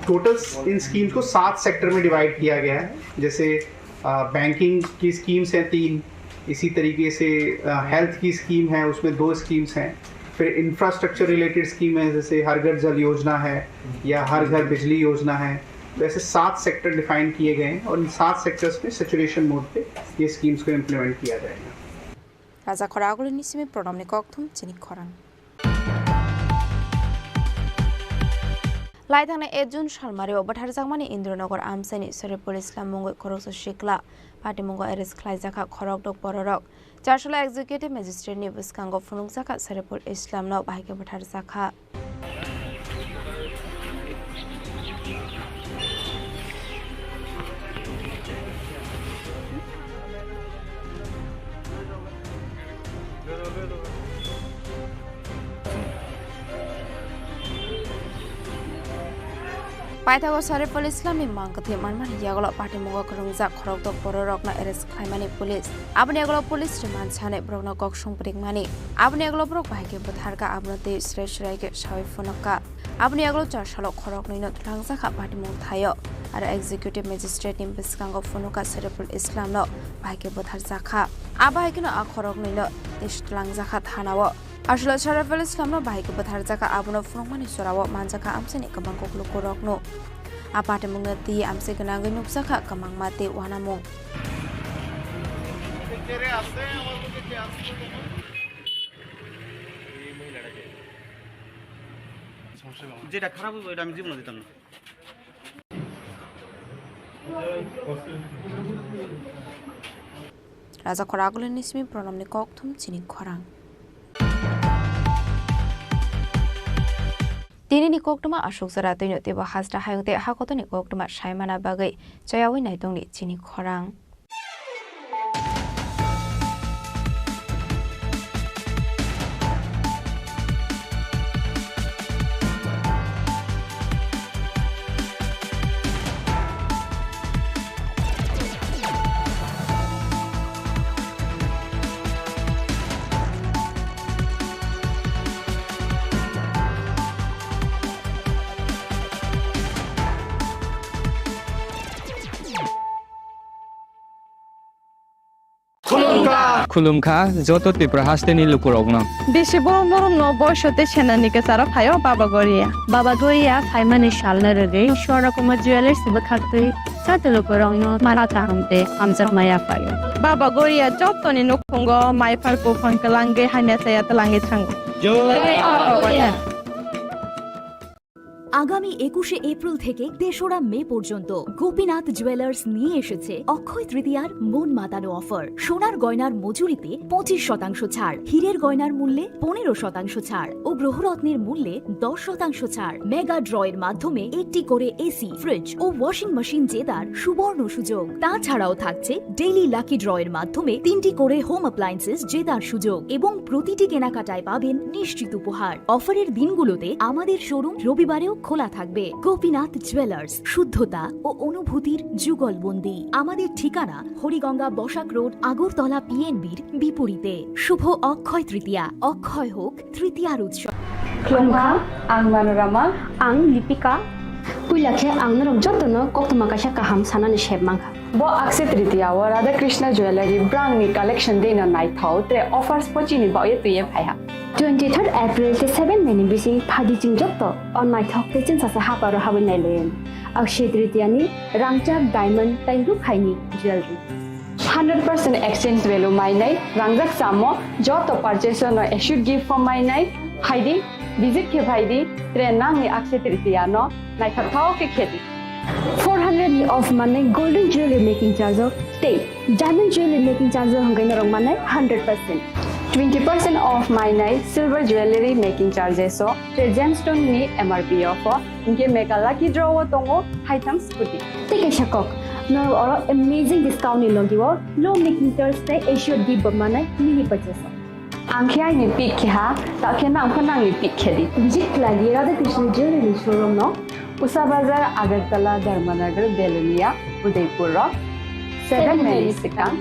टोटल इन स्कीम्स को सात सेक्टर में डिवाइड किया गया है, जैसे, अ, बैंकिंग की स्कीम्स हैं तीन, इसी तरीके से, अ, हेल्थ की स्कीम है, उसमें दो स्कीम्स हैं, फिर इंफ्रास्ट्रक्चर रिलेटेड स्कीम है, जैसे हर घर जल योजना है या हर घर बिजली योजना है। तो ऐसे सात सेक्टर डिफाइन किए गए हैं और इन सात सेक्टर्स में सैचुरेशन मोड पे ये स्कीम्स को इम्प्लीमेंट किया जाएगा। Raja khoragulini simi pronomni kokthum chini khorang. Laithangnai ek June salmari o bwtharjakmani Indranagar amchaini Sariful Islam mungwi khoroksa sikla patimungo arrest khlaijakha khorokdok bororok. Charsala Executive Magistrate ni bwskango phunukjakha Sariful Islam no bahai khe bwtharjakha. Paithago Sariful Islamni mang kwthwi manmani yagulo patimungo kwrwngjak khorokdok bororokno arrest khlaimani police. Aboni yagulo police remand sanwi borokno kok song phrikmani. Aboni yagulo borok bahai khe bwtharkha, abono tei srai srai khe sawi phunukha. Aboni yagulo char salo khoroknwino twlangjakha patimung thaio. Aro Executive Magistrate ni bwskango phunukha Sariful Islamno bahai khe bwtharjakha. Abo hai kheno a khoroknwino tei twlangjakha thanao. Aswkla Sariful Islamno bahai khe bwtharjakha, abono phunukmani jorao manjakha amchaini kwbang kuklukurokno. A patimungno twi amchai gwnangwi nukjakha kwbangma tei uanamung. যেটা খারাপ হবে, ওটা আমি জীবনে দিতাম না। Raja khoragulini simi pronomni kokthum chini khorang. Tinini koktwma aswk jora twino teibo hasta hayung tei hakotoni koktwma saimana bagwi chayawi naitongni chini khorang. Khulumkha joto Tripura hasteni lukurokno. Bisi borom borom no boiso tei senani kwcharo phaio Baba Goria. Baba Goria phaimani salno rwgwi Swarna Kumar Jewellers bwkhaktwi joto lukurokno mara kaham tei hamjakma yaphaio. Baba Goria jotoni nukhungo maiphar buphang kwlangwi hamya chaya twlangwi thango. Jai Baba Goria. আগামী একুশে এপ্রিল থেকে তেসরা মে পর্যন্ত গোপীনাথ জুয়েলার্স নিয়ে এসেছে অক্ষয় তৃতীয়ার মন মাতানো অফার। সোনার গয়নার মজুরিতে পঁচিশ শতাংশ ছাড়, হীরের গয়নার মূল্যে পনেরো শতাংশ ছাড় ও গ্রহরত্নের মূল্যে দশ শতাংশ ছাড়। মেগা ড্রয়ের মাধ্যমে একটি করে এসি, ফ্রিজ ও ওয়াশিং মেশিন জেতার সুবর্ণ সুযোগ। তাছাড়াও থাকছে ডেইলি লাকি ড্রয়ের মাধ্যমে তিনটি করে হোম অ্যাপ্লায়েন্সেস জেতার সুযোগ এবং প্রতিটি কেনাকাটায় পাবেন নিশ্চিত উপহার। অফারের দিনগুলোতে আমাদের শোরুম রবিবারেও খোলা থাকবে। গোপীনাথ জুয়েলার্স, শুদ্ধতা ও অনুভূতির যুগলবন্দি। আমাদের ঠিকানা হরিগঙ্গা বসাক রোড, আগরতলা পিএনবির বিপরীতে। শুভ অক্ষয় তৃতীয়া, অক্ষয় হোক তৃতীয়ার উৎসব। Khulumkha, ang Manorama. Ang Lipika. Puila khe ang norok jotono koktwma kaisa kaham sanani sep mankha. Bo Akshaya Tritiya o Radha Krishna Jewellery brand ni collection dei no naithok tre offers bo chini bagwi twiwi phaiha. Twenty third April tei seven May ni bising phaidi chwng joto o naithok tei chwngsasa haparo habwi nailayan. Akshaya Tritiya ni rangchak diamond tei rukhaini jewellery. Hundred percent exchange value mainai, rangjak chamo joto purchase no assured gift form mainai, phaidi, visit khe phaidi, tre nangni Akshaya Tritiya no naithok thok khe khedi. Four hundred ni off manai golden jewelry making charge o tei diamond jewelry making charge o hwnkhe norok manai hundred percent. Twenty percent off mainai silver jewelry making charges o tei gemstone ni M R P o pho hwnkhe mega lucky draw o tongo haitham scooty. Tei kaisa kok, norok oro amazing discount ni logi o low making charge tei assured gift bo manai mini purchase o. Ang khe aini pick khe ha, ta khe nang pho nangni pick khe di. Visit khlai di Radha Krishna Jewelry showroom no. Usa Bazar, Agartala, Dharmanagar, Belonia, Udaipur rok. Seven May ni swkang.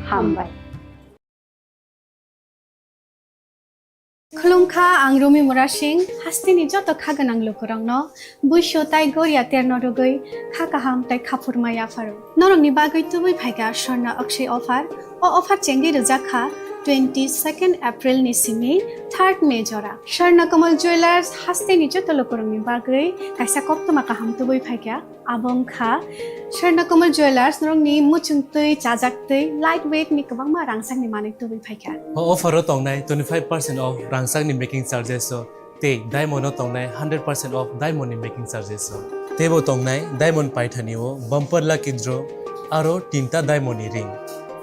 Hambai. Khulumkha, ang Rumi Murasing, hasteni joto kha gwnang lukurokno buisu tai goria terno rwgwi kha kaham tai khaphurma yapharo. Norokni bagwi tubui phaikha Swarna Akshaya offer. O offer chengwi rwjak kha twenty second April ni simi third May jora. Swarna Kamal Jewellers hasteni joto lukurokni bagwi kaisa koktwma kaham tubui phaikha. Abo wngkha Swarna Kamal Jewellers norokni muchungtwi, chajaktwi, light weight ni kwbangma rangchakni manwi tubui phaikha. O offer o tongnai twenty five percent off rangchakni making charges o tei diamond o tongnai hundred percent off diamond ni making charges o. Teibo tongnai diamond paithani o bumper lucky draw aro tinta diamond ni ring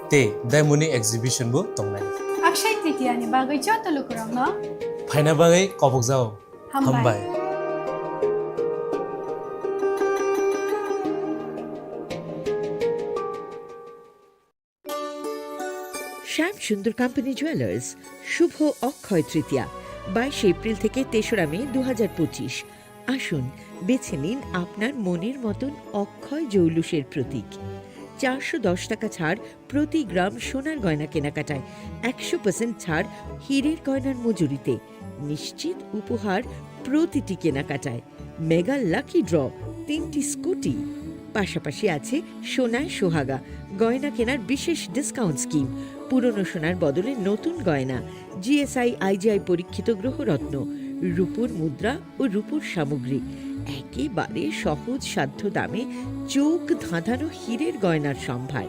tei diamond ni exhibition bo tongnai. Akshaya Tritiya ni bagwi joto lukurokno phaina bagwi kobokjao. Hambai. Hambai. শ্যাম Sundar company jewellers, শুভ অক্ষয় তৃতীয়া, বাইশে এপ্রিল থেকে তেসরা মে দু হাজার পঁচিশ। আসুন, বেছে নিন আপনার মনের মতন অক্ষয় জৌলুসের প্রতীক। চারশো দশ টাকা ছাড় প্রতি গ্রাম সোনার গয়না কেনাকাটায়, একশো পার্সেন্ট ছাড় হীরের গয়নার মজুরিতে, নিশ্চিত উপহার প্রতিটি কেনাকাটায়, মেগা লাকি ড্র, তিনটি স্কুটি, পাশাপাশি আছে সোনায় সোহাগা গয়না কেনার বিশেষ ডিসকাউন্ট স্কিম, পুরনো সোনার বদলে নতুন গয়না, জিএসআই আইজিআই পরীক্ষিত গ্রহরত্ন, রূপোর মুদ্রা ও রূপোর সামগ্রী, একেবারে সহজ সাধ্য দামে চোখ ধাঁধানো হীরের গয়নার সম্ভার।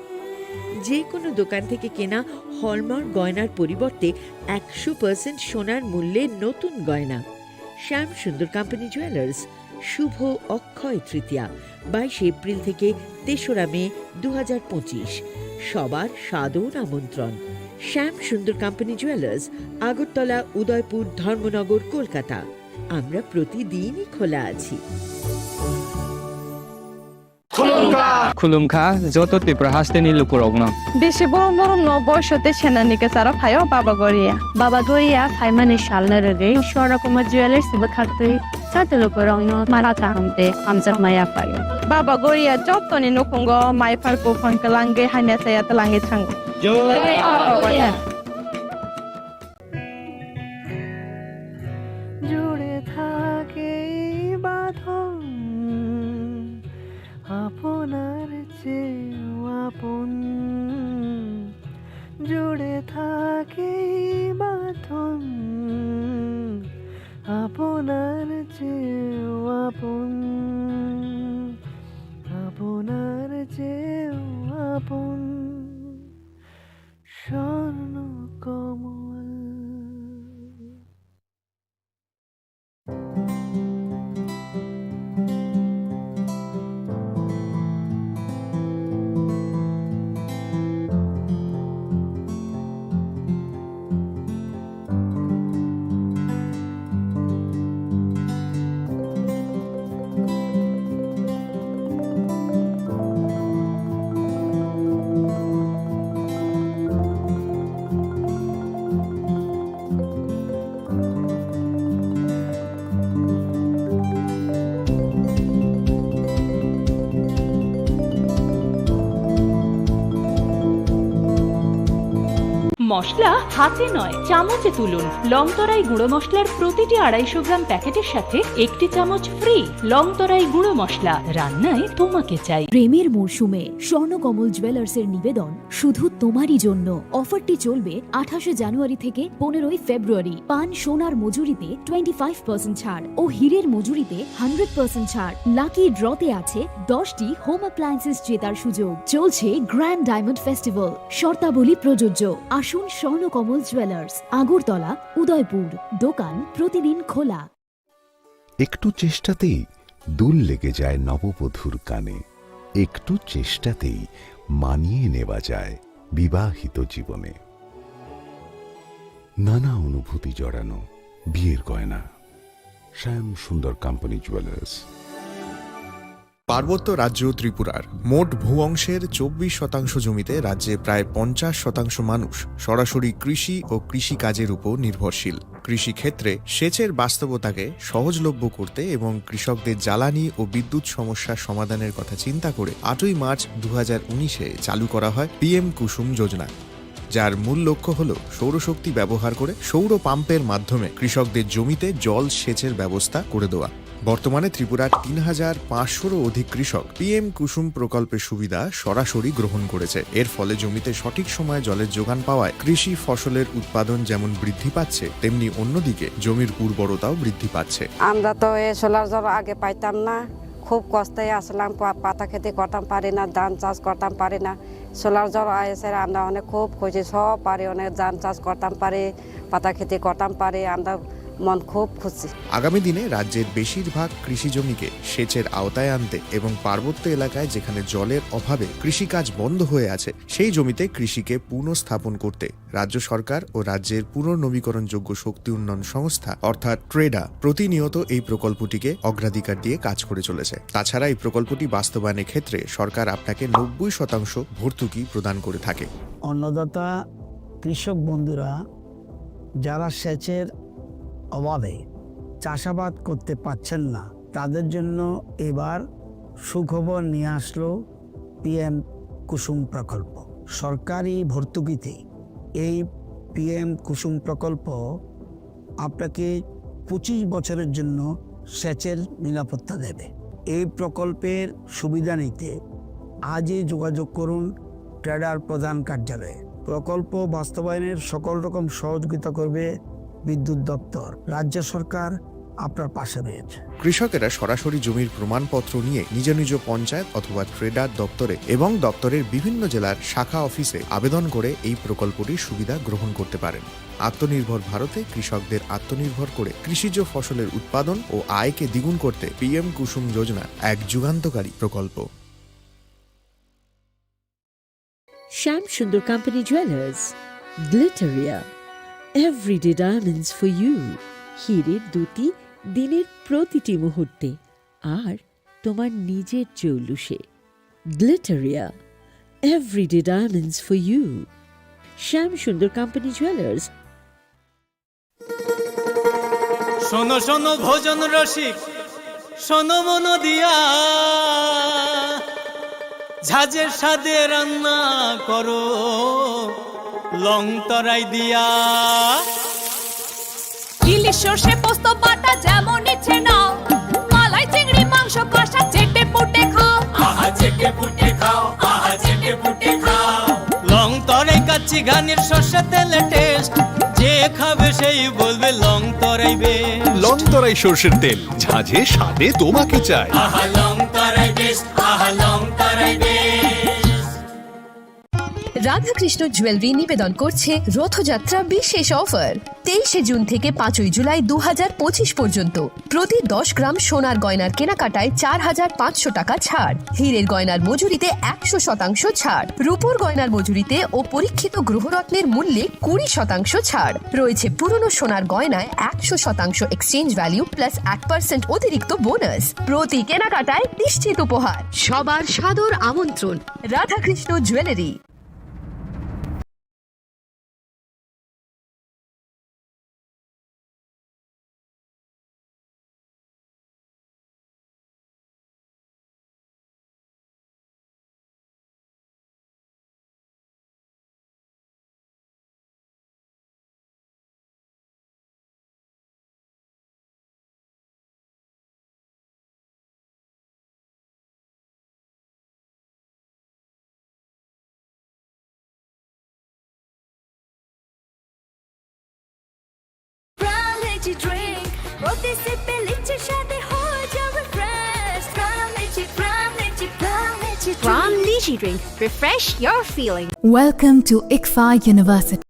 যে কোনো দোকান থেকে কেনা হলমার্ক গয়নার পরিবর্তে একশো পার্সেন্ট সোনার মূল্যে নতুন গয়না। শ্যাম সুন্দর কোম্পানি জুয়েলার্স, শুভ অক্ষয় তৃতীয়া, বাইশে এপ্রিল থেকে তেসরা মে দু হাজার পঁচিশ। সবার সাদর আমন্ত্রণ। শ্যাম সুন্দর কোম্পানি জুয়েলার্স, আগরতলা, উদয়পুর, ধর্মনগর, কলকাতা। আমরা প্রতিদিনই খোলা আছি। Khulumkha joto Tripura hasteni lukurokno. Bisi borom borom no boiso tei senani kwcharo phaio Baba Goria. Baba Goria phaimani salno rwgwi Swarna Kumar Jewellers bwkhaktwi joto lukurokno mara kaham tei hamjakma yaphaio. Baba Goria jotoni nukhungo maiphar buphang kwlangwi hamya chaya twlangwi thango. Jai Baba Goria. জুড়ে থাকে এই বাঁধন, আপনার চেয়েও আপন। জুড়ে কেই মাথন আপনার চেয়েও আপন, আপনার চেয়েও আপন স্বর্ণ কমল। মশলা হাতে নয়, চামচে তুলুন। লংতরাই গুঁড়ো মশলার প্রতিটি আড়াইশো গ্রাম প্যাকেটের সাথে একটি চামচ ফ্রি। লংতরাই গুঁড়ো মশলা, রান্নায় তোমাকে চাই। প্রেমের মরশুমে স্বর্ণকমল জুয়েলার্সের নিবেদন শুধু তোমারই জন্য। অফারটি চলবে আঠাশে জানুয়ারি থেকে পনেরোই ফেব্রুয়ারি। পান সোনার মজুরিতে টোয়েন্টি ফাইভ পার্সেন্ট ছাড় ও হীরের মজুরিতে হান্ড্রেড পার্সেন্ট ছাড়। লাকি ড্রতে আছে দশটি হোম অ্যাপ্লায়েন্সেস জেতার সুযোগ। চলছে গ্র্যান্ড ডায়মন্ড ফেস্টিভ্যাল, শর্তাবলী প্রযোজ্য। আসুন স্বর্ণকমল জুয়েলার্স, আগরতলা, উদয়পুর। দোকান প্রতিদিন খোলা। একটু চেষ্টাতেই দুল লেগে যায় নববধূর কানে, একটু চেষ্টাতেই মানিয়ে নেওয়া যায় বিবাহিত জীবনে। নানা অনুভূতি জড়ানো বিয়ের গয়না। শ্যাম সুন্দর কোম্পানি জুয়েলার্স। পার্বত্য রাজ্য ত্রিপুরার মোট ভূ অংশের চব্বিশ শতাংশ জমিতে রাজ্যে প্রায় পঞ্চাশ শতাংশ মানুষ সরাসরি কৃষি ও কৃষিকাজের উপর নির্ভরশীল। কৃষিক্ষেত্রে সেচের বাস্তবতাকে সহজলভ্য করতে এবং কৃষকদের জ্বালানি ও বিদ্যুৎ সমস্যা সমাধানের কথা চিন্তা করে আটই মার্চ দু হাজার উনিশে চালু করা হয় পিএম কুসুম যোজনা, যার মূল লক্ষ্য হল সৌরশক্তি ব্যবহার করে সৌর পাম্পের মাধ্যমে কৃষকদের জমিতে জল সেচের ব্যবস্থা করে দেওয়া। বর্তমানে ত্রিপুরার তিন হাজার পাঁচশোরও অধিক কৃষক পিএম কুসুম প্রকল্পের সুবিধা সরাসরি গ্রহণ করেছে। এর ফলে জমিতে সঠিক সময়ে জলের যোগান পাওয়ায় কৃষি ফসলের উৎপাদন যেমন বৃদ্ধি পাচ্ছে, তেমনি অন্যদিকে জমির উর্বরতাও বৃদ্ধি পাচ্ছে। আমরা তো এই সোলার জল আগে পাইতাম না, খুব কষ্টে আসলাম, পা-, পাতা খেতে করতাম পারি না, ধান চাষ করতাম পারি না। সোলার জল আইসে আমরা অনেক খুব খুশি, সব পারি, অনেক ধান চাষ করতাম পারি, পাতা খেতে করতাম পারি, আমরা মন খুব খুশি। আগামী দিনে রাজ্যের বেশিরভাগ কৃষি জমিকে সেচের আওতায় আনতে এবং পার্বত্য এলাকায় যেখানে জলের অভাবে কৃষিকাজ বন্ধ হয়ে আছে, সেই জমিতে কৃষিকে পুনঃস্থাপন করতে রাজ্য সরকার ও রাজ্যের পুনর্নবীকরণযোগ্য শক্তি উন্নয়ন সংস্থা অর্থাৎ ট্রেডা প্রতিনিয়ত এই প্রকল্পটিকে অগ্রাধিকার দিয়ে কাজ করে চলেছে। তাছাড়া এই প্রকল্পটি বাস্তবায়নের ক্ষেত্রে সরকার আপনাকে নব্বই শতাংশ ভর্তুকি প্রদান করে থাকে। অন্নদাতা কৃষক বন্ধুরা যারা সেচের অভাবে চাষাবাদ করতে পারছেন না, তাদের জন্য এবার সুখবর নিয়ে আসলো পিএম কুসুম প্রকল্প। সরকারি ভর্তুকিতে এই পিএম কুসুম প্রকল্প আপনাকে পঁচিশ বছরের জন্য সেচের নিরাপত্তা দেবে। এই প্রকল্পের সুবিধা নিতে আজই যোগাযোগ করুন ট্রেডার প্রধান কার্যালয়ে। প্রকল্প বাস্তবায়নের সকল রকম সহযোগিতা করবে বিদ্যুৎ দপ্তর। রাজ্য সরকার আপনার পাশে রয়েছে। কৃষকেরা সরাসরি জমির প্রমাণপত্র নিয়ে নিজ নিজ পঞ্চায়েত অথবা ট্রেডার দপ্তরে এবং দপ্তরের বিভিন্ন জেলার শাখা অফিসে আবেদন করে এই প্রকল্পটির সুবিধা গ্রহণ করতে পারেন। আত্মনির্ভর ভারতে কৃষকদের আত্মনির্ভর করে কৃষিজ ফসলের উৎপাদন ও আয়কে দ্বিগুণ করতে পিএম কুসুম যোজনা এক যুগান্তকারী প্রকল্প। Shyam Sundar company jewellers, Glitteria, everyday diamonds for you. হীরের দ্যুতি দিনের প্রতিটি মুহূর্তে, আর তোমার নিজের জৌলুসে। Glitteria, everyday diamonds for you. Shyam Sundar company jewellers. শোনো শোনো ভোজন রসিক, শোনো মন দিয়া, ঝাঁঝের স্বাদে রান্না করো লং তরাই দিয়া। ইলিশ সর্ষে পোস্ত বাটা যেমন ইচ্ছে নাও, মালাই চিংড়ি মাংস কষা চেটে পুটে খাও। আহা চেটে পুটে খাও, আহা চেটে পুটে খাও। লং তরাই কাচ্চি ঘানির সর্ষে তেলে টেস্ট, যে খাবে সেই বলবে লং তরাই বেস্ট। লং তরাই সর্ষের তেল, ঝাঁঝে স্বাদে তোমাকে চাই। আহা, লং তরাই বেস্ট, আহা, লং তরাই বেস্ট। রাধাকৃষ্ণ জুয়েলারি নিবেদন করছে রথযাত্রা বিশেষ অফার। তেইশে জুন থেকে পাঁচই জুলাই দু হাজার পঁচিশ পর্যন্ত প্রতি দশ গ্রাম সোনার গয়নার কেনাকাটায় চার হাজার পাঁচশো টাকা ছাড়, হীরের গয়নার মজুরিতে একশো শতাংশ ছাড়, রূপোর গয়নার মজুরিতে ও পরীক্ষিত গ্রহরত্নের মূল্যে কুড়ি শতাংশ ছাড়। রয়েছে পুরনো সোনার গয়নায় একশো শতাংশ এক্সচেঞ্জ ভ্যালু প্লাস এক পার্সেন্ট অতিরিক্ত বোনাস। প্রতি কেনাকাটায় নিশ্চিত উপহার। সবার সাদর আমন্ত্রণ। Radhakrishna jewellery. Prime Lychee drink, প্রতি সিপে লিচির স্বাদে হয়ে যাবে fresh. Prime Lychee, Prime Lychee, Prime Lychee drink। Prime Lychee drink, refresh your feeling। Welcome to ICFAI University.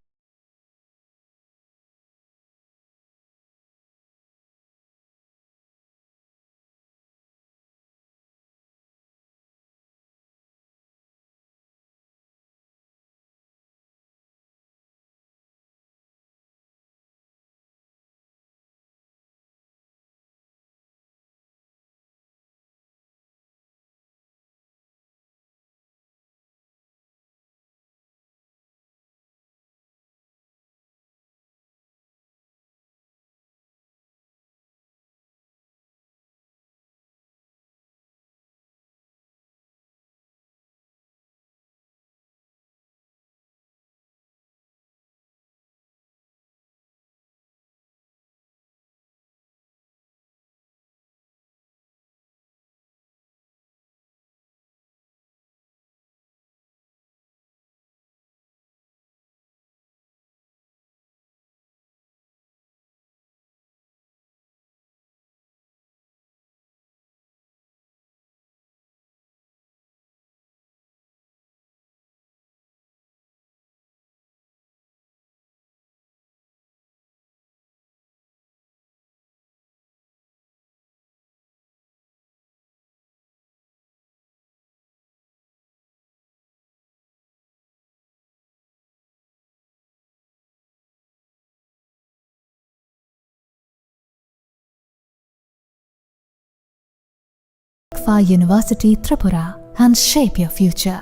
ICFAI University Tripura and shape your future.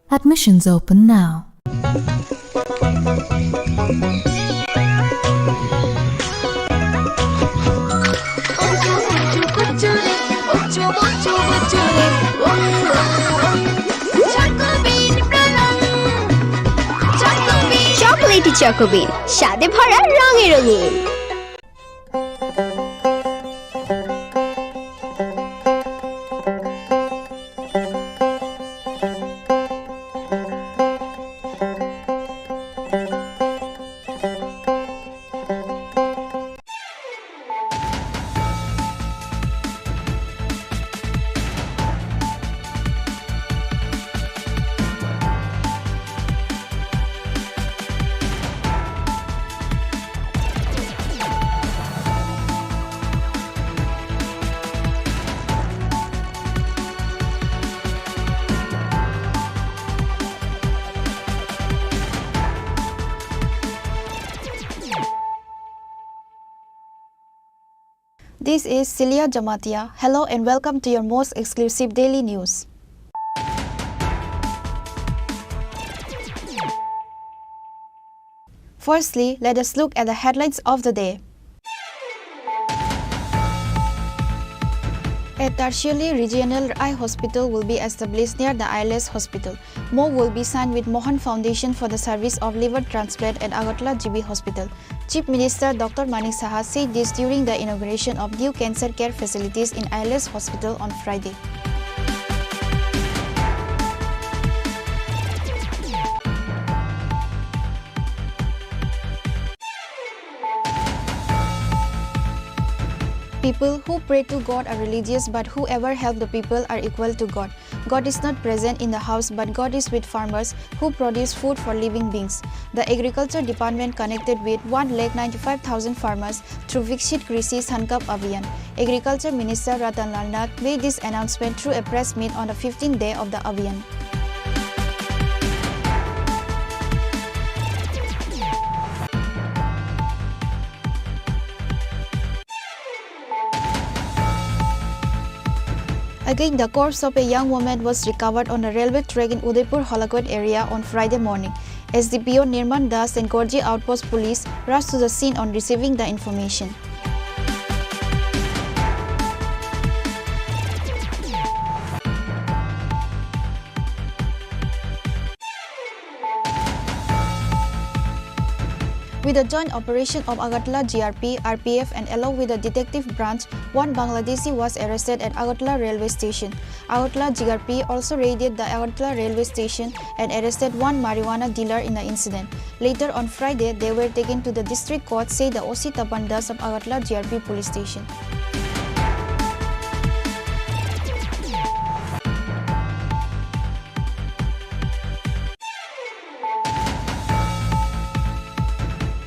Admissions open now. Chocolatey চকোবিন, স্বাদে ভরা, রঙে রঙিন। This is Celia Jamatia. Hello and welcome to your most exclusive daily news. Firstly, let us look at the headlines of the day. A tertiary regional eye hospital will be established near the I L S hospital. M O U will be signed with Mohan Foundation for the service of liver transplant at Agartala G B Hospital. Chief Minister Doctor Manik Saha said this during the inauguration of new cancer care facilities in I L S Hospital on Friday. People who pray to God are religious, but whoever help the people are equal to God. God is not present in the house, but God is with farmers who produce food for living beings. The agriculture department connected with one lakh ninety-five thousand farmers through Viksit Krishi Sankalp Abhiyan. Agriculture Minister Ratan Lal Nath made this announcement through a press meet on the fifteenth day of the Abhiyan. Again, the corpse of a young woman was recovered on a railway track in Udaipur Howlagat area on Friday morning. S D P O Nirman Das and Gorji Outpost Police rushed to the scene on receiving the information. With a joint operation of Agartala G R P, R P F, and along with the detective branch, one Bangladeshi was arrested at Agartala railway station. Agartala G R P also raided the Agartala railway station and arrested one marijuana dealer in the incident. Later on Friday, they were taken to the district court, said the O C Tapan Das of Agartala G R P police station.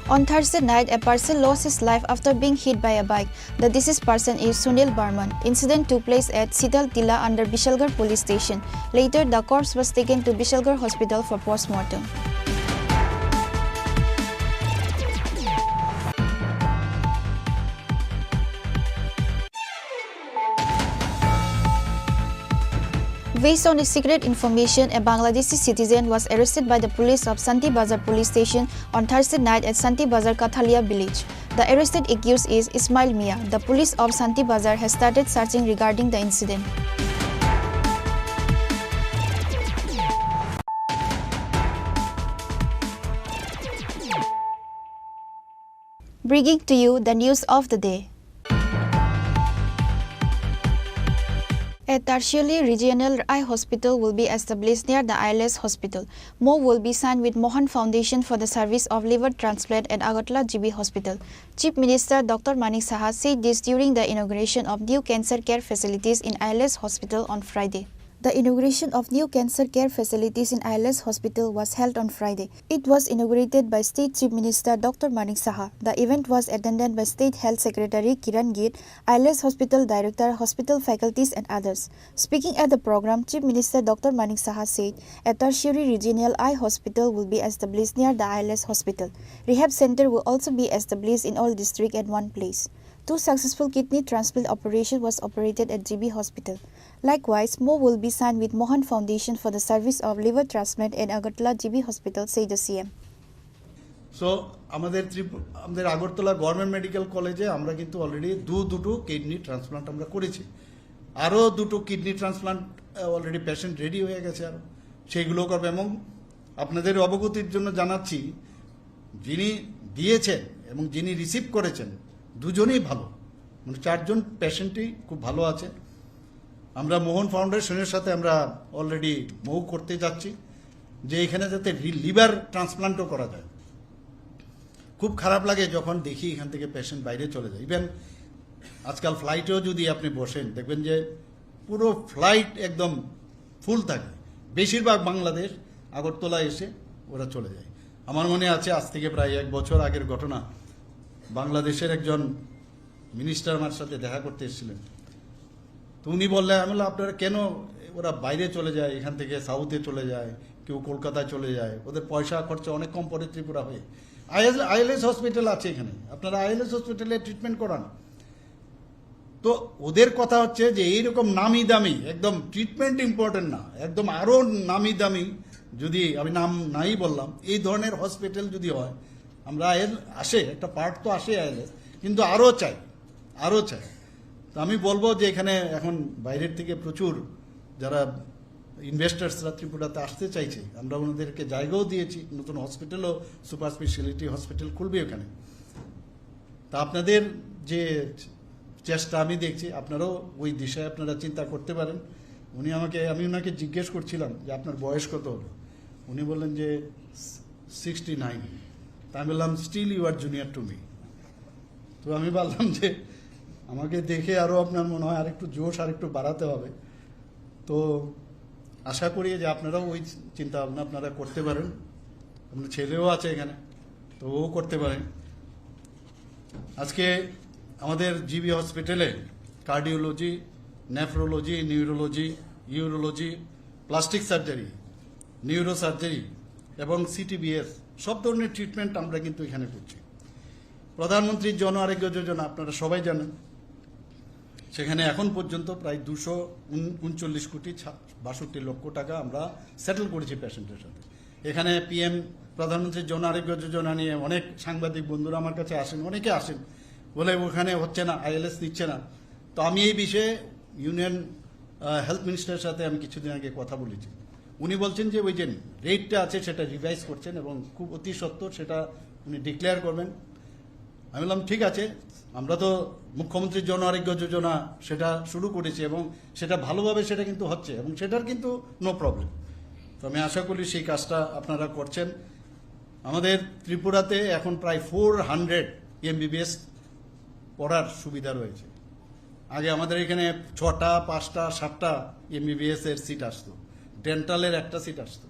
On Thursday night, a person lost his life after being hit by a bike. The deceased person is Sunil Barman. Incident took place at Sital Tila under Bishalgarh police station. Later, the corpse was taken to Bishalgarh hospital for postmortem. Based on a secret information, a Bangladeshi citizen was arrested by the police of Santi Bazar police station on Thursday night at Santi Bazar Kathalia village. The arrested accused is Ismail Mia. The police of Santi Bazar has started searching regarding the incident. Bringing to you the news of the day. A tertiary regional eye hospital will be established near the I L S hospital. M O U will be signed with Mohan Foundation for the service of liver transplant at Agartala G B Hospital. Chief Minister Doctor Manik Saha said this during the inauguration of new cancer care facilities in I L S hospital on Friday. The inauguration of new cancer care facilities in I L S hospital was held on Friday. It was inaugurated by State Chief Minister Doctor Manik Saha. The event was attended by State Health Secretary Kiran Gill, I L S hospital director, hospital faculties and others. Speaking at the program, Chief Minister Doctor Manik Saha said a tertiary regional eye hospital will be established near the I L S hospital. Rehab center will also be established in all district at one place. Two successful kidney transplant operation was operated at G B hospital. Likewise, M O U will be signed with Mohan Foundation for the service of liver transplant at Agartala G B hospital, said the C M. So আমাদের ত্রিপুরা, আমাদের Agartala government medical কলেজে আমরা কিন্তু অলরেডি দু দুটো kidney transplant আমরা করেছি। আরও দুটো kidney transplant already patient ready হয়ে গেছে, আরও সেইগুলো করবে। এবং আপনাদের অবগতির জন্য জানাচ্ছি, যিনি দিয়েছেন এবং যিনি রিসিভ করেছেন, দুজনেই ভালো। মানে, চারজন পেশেন্টই খুব ভালো আছে। আমরা মোহন ফাউন্ডেশনের সাথে আমরা অলরেডি মুভ করতে যাচ্ছি যে এখানে যাতে রি-, লিভার ট্রান্সপ্লান্টও করা যায়। খুব খারাপ লাগে যখন দেখি এখান থেকে পেশেন্ট বাইরে চলে যায়। ইভেন আজকাল ফ্লাইটেও যদি আপনি বসেন, দেখবেন যে পুরো ফ্লাইট একদম ফুল থাকে। বেশিরভাগ বাংলাদেশ আগরতলা এসে ওরা চলে যায়। আমার মনে আছে, আজ থেকে প্রায় এক বছর আগের ঘটনা, বাংলাদেশের একজন মিনিস্টার আমার সাথে দেখা করতে এসেছিলেন। তো উনি বললেন, আমি বললাম, "আপনারা কেন, ওরা বাইরে চলে যায়, এখান থেকে সাউথে চলে যায়, কেউ কলকাতায় চলে যায়, ওদের পয়সা খরচা অনেক কম পড়ে ত্রিপুরা হয়ে। আইএস, আইএলএস হসপিটাল আছে এখানে, আপনারা আইএলএস হসপিটালে ট্রিটমেন্ট করান।" তো ওদের কথা হচ্ছে যে এইরকম নামি দামি, একদম ট্রিটমেন্ট ইম্পর্টেন্ট না, একদম আরও নামি দামি, যদি আমি নাম নাই বললাম, এই ধরনের হসপিটাল যদি হয়, আমরা আইএল আসে, একটা পার্ট তো আসে আইএলএস, কিন্তু আরও চাই, আরও চাই। তো আমি বলবো যে এখানে এখন বাইরের থেকে প্রচুর যারা ইনভেস্টার্সরা ত্রিপুরাতে আসতে চাইছে, আমরা ওনাদেরকে জায়গাও দিয়েছি, নতুন হসপিটালও, সুপার স্পেশালিটি হসপিটাল খুলবে ওখানে। তা আপনাদের যে চেষ্টা আমি দেখছি, আপনারাও ওই দিশায় আপনারা চিন্তা করতে পারেন। উনি আমাকে, আমি ওনাকে জিজ্ঞেস করছিলাম যে, "আপনার বয়স কত হলো?" উনি বললেন যে, "সিক্সটি নাইন।" তা আমি বললাম, "Still you are junior to me।" তো আমি বললাম যে, আমাকে দেখে আরও আপনার মনে হয় আরেকটু জোশ আরেকটু বাড়াতে হবে। তো আশা করি যে আপনারাও ওই চিন্তা ভাবনা আপনারা করতে পারেন। আপনার ছেলেও আছে এখানে, তো ও করতে পারেন। আজকে আমাদের জিবি হসপিটালে cardiology, nephrology, neurology, urology, plastic surgery, neuro surgery এবং সিটিবিএস, সব ধরনের ট্রিটমেন্ট আমরা কিন্তু এখানে করছি। প্রধানমন্ত্রী জন আরোগ্য যোজনা আপনারা সবাই জানেন, সেখানে এখন পর্যন্ত প্রায় দুশো উনচল্লিশ কোটি ছা- বাষট্টি লক্ষ টাকা আমরা সেটেল করেছি পেশেন্টের সাথে। এখানে পিএম, প্রধানমন্ত্রী জন আরোগ্য যোজনা নিয়ে অনেক সাংবাদিক বন্ধুরা আমার কাছে আসেন, অনেকে আসেন, বলে ওখানে হচ্ছে না, আইএলএস দিচ্ছে না। তো আমি এই বিষয়ে ইউনিয়ন হেলথ মিনিস্টারের সাথে আমি কিছুদিন আগে কথা বলেছি। উনি বলছেন যে ওই যে রেটটা আছে সেটা রিভাইজ করছেন এবং খুব অতি সত্বর সেটা উনি ডিক্লেয়ার করবেন। আমি বললাম, ঠিক আছে, আমরা তো মুখ্যমন্ত্রী জন আরোগ্য যোজনা সেটা শুরু করেছি এবং সেটা ভালোভাবে সেটা কিন্তু হচ্ছে এবং সেটার কিন্তু নো প্রবলেম। তো আমি আশা করি সেই কাজটা আপনারা করছেন। আমাদের ত্রিপুরাতে এখন প্রায় ফোর হান্ড্রেড এমবিবিএস পড়ার সুবিধা রয়েছে। আগে আমাদের এখানে ছটা, পাঁচটা, সাতটা এমবিবিএস এর সিট আসতো, ডেন্টালের একটা সিট আসতো।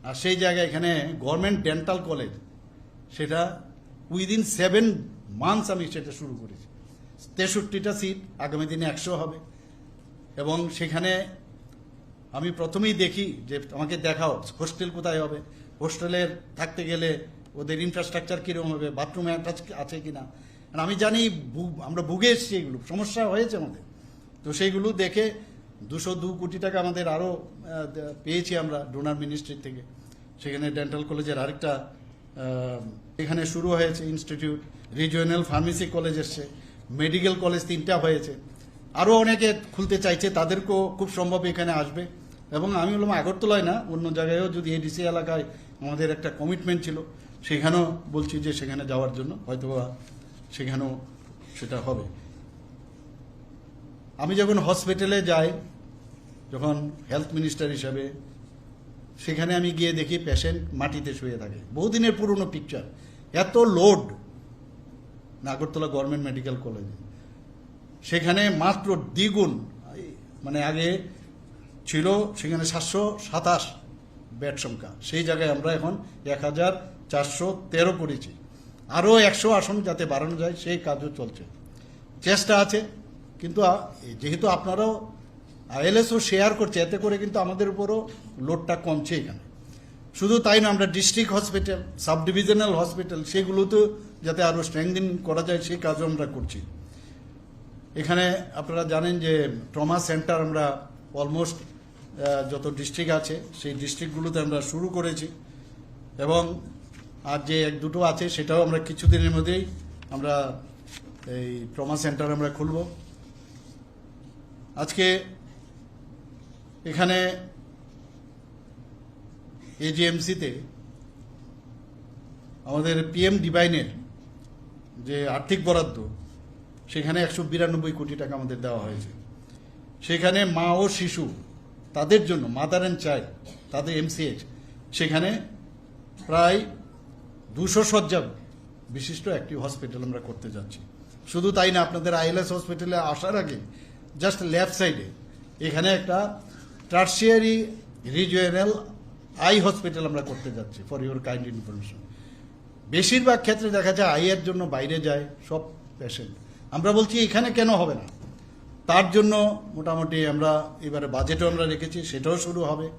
আর সেই জায়গায় এখানে গভর্নমেন্ট ডেন্টাল কলেজ, সেটা উইদিন সেভেন মান্থস আমি সেটা শুরু করেছি। তেষট্টিটা সিট, আগামী দিনে একশো হবে। এবং সেখানে আমি প্রথমেই দেখি যে আমাকে দেখাও হোস্টেল কোথায় হবে, হোস্টেলের থাকতে গেলে ওদের ইনফ্রাস্ট্রাকচার কীরকম হবে, বাথরুম অ্যাটাচ আছে কিনা। আর আমি জানি ভু- আমরা ভুগে এসেছি, এগুলো সমস্যা হয়েছে আমাদের। তো সেইগুলো দেখে দুশো দু কোটি টাকা আমাদের আরও পেয়েছি আমরা ডোনার মিনিস্ট্রি থেকে। সেখানে ডেন্টাল কলেজের আরেকটা আহ, এখানে শুরু হয়েছে ইনস্টিটিউট, রিজিওনাল ফার্মেসি কলেজ এসছে, মেডিকেল কলেজ তিনটা হয়েছে, আরও অনেকে খুলতে চাইছে, তাদেরকেও খুব সম্ভব এখানে আসবে। এবং আমি বললাম, আগরতলায় না, অন্য জায়গায়ও যদি এডিসি এলাকায় আমাদের একটা কমিটমেন্ট ছিল, সেখানেও বলছি যে সেখানে যাওয়ার জন্য, হয়তো বা সেখানেও সেটা হবে। আমি যখন হসপিটালে যাই, যখন হেলথ মিনিস্টার হিসাবে, সেখানে আমি গিয়ে দেখি পেশেন্ট মাটিতে শুয়ে থাকে, বহুদিনের পুরনো পিকচার। এত লোড আগরতলা গভর্নমেন্ট মেডিকেল কলেজে, সেখানে মাত্র দ্বিগুণ, মানে আগে ছিল সেখানে সাতশো সাতাশ বেড সংখ্যা, সেই জায়গায় আমরা এখন এক হাজার চারশো তেরো করেছি। আরও একশো আসন যাতে বাড়ানো যায়, সেই কাজও চলছে, চেষ্টা আছে। কিন্তু আ- যেহেতু আপনারাও আইএলএসও শেয়ার করছে, এতে করে কিন্তু আমাদের উপরও লোডটা কমছে এখানে। শুধু তাই না, আমরা district hospital, sub divisional hospital, সেগুলোতেও যাতে আরও স্ট্রেংথেন করা যায়, সেই কাজও আমরা করছি। এখানে আপনারা জানেন যে ট্রমা সেন্টার আমরা অলমোস্ট যত ডিস্ট্রিক্ট আছে, সেই ডিস্ট্রিক্টগুলোতে আমরা শুরু করেছি। এবং আর যে এক দুটো আছে, সেটাও আমরা কিছুদিনের মধ্যেই আমরা এই ট্রমা সেন্টার আমরা খুলব। আজকে এখানে এজিএমসিতে আমাদের পিএম ডিভাইনের যে আর্থিক বরাদ্দ, সেখানে একশো বিরানব্বই কোটি টাকা আমাদের দেওয়া হয়েছে। সেখানে মা ও শিশু, তাদের জন্য, মাদার অ্যান্ড চাইল্ড, তাদের এমসিএইচ, সেখানে প্রায় দুশো শয্যা বিশিষ্ট একটি হসপিটাল আমরা করতে যাচ্ছি। শুধু তাই না, আপনাদের আইএলএস হসপিটালে আসার আগে জাস্ট লেফট সাইডে এখানে একটা টার্সিয়ারি রিজিওনাল আই হসপিটাল আমরা করতে যাচ্ছি, ফর ইউর কাইন্ড ইনফরমেশন। বেশিরভাগ ক্ষেত্রে দেখা যায় আইয়ের জন্য বাইরে যায় সব পেশেন্ট। আমরা বলছি, এখানে কেন হবে না? তার জন্য মোটামুটি আমরা এবারে বাজেটও আমরা রেখেছি, সেটাও শুরু হবে।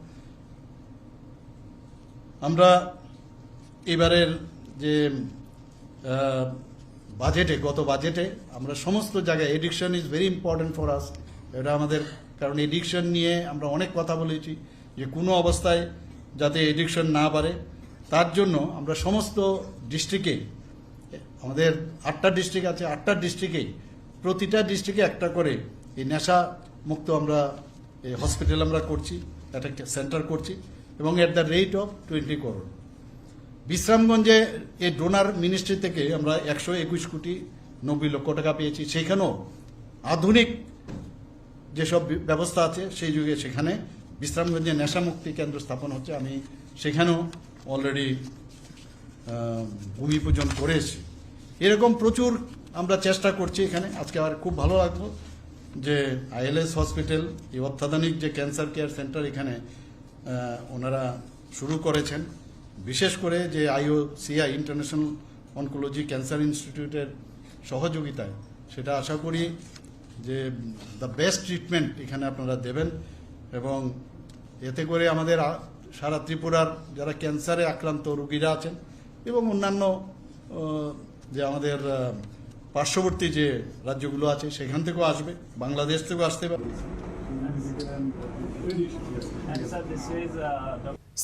আমরা এবারের যে আহ, বাজেটে, গত বাজেটে আমরা সমস্ত জায়গায়, addiction is very important for us, এটা আমাদের, কারণ এডিকশন নিয়ে আমরা অনেক কথা বলেছি যে কোনো অবস্থায় যাতে এডিকশন না বাড়ে, তার জন্য আমরা সমস্ত ডিস্ট্রিক্টে, আমাদের আটটা ডিস্ট্রিক্ট আছে, আটটা ডিস্ট্রিক্টে, প্রতিটা ডিস্ট্রিক্টে একটা করে এই নেশা মুক্ত আমরা এই হসপিটাল আমরা করছি, একটা সেন্টার করছি, এবং at the rate of twenty crore. বিশ্রামগঞ্জে এই ডোনার মিনিস্ট্রি থেকে আমরা একশো একুশ কোটি নব্বই লক্ষ টাকা পেয়েছি। সেখানেও আধুনিক যেসব বি- ব্যবস্থা আছে, সেই যুগে সেখানে বিশ্রামগঞ্জে নেশামুক্তি কেন্দ্র স্থাপন হচ্ছে। আমি সেখানেও অলরেডি ভূমি পূজন করে এসেছি। এরকম প্রচুর আমরা চেষ্টা করছি এখানে। আজকে আমার খুব ভালো লাগলো যে আইএলএস হসপিটাল, এই অত্যাধুনিক যে ক্যান্সার কেয়ার সেন্টার এখানে, আহ, ওনারা শুরু করেছেন। বিশেষ করে যে আইওসিআই, ইন্টারন্যাশনাল অনকোলজি ক্যান্সার ইনস্টিটিউটের সহযোগিতায়, সেটা আশা করি যে দ্য বেস্ট ট্রিটমেন্ট এখানে আপনারা দেবেন এবং এতে করে আমাদের আ-, সারা ত্রিপুরার যারা ক্যান্সারে আক্রান্ত রোগীরা আছেন এবং অন্যান্য, আহ, যে আমাদের, আহ, পার্শ্ববর্তী যে রাজ্যগুলো আছে সেখান থেকেও আসবে, বাংলাদেশ থেকেও আসতে পারে।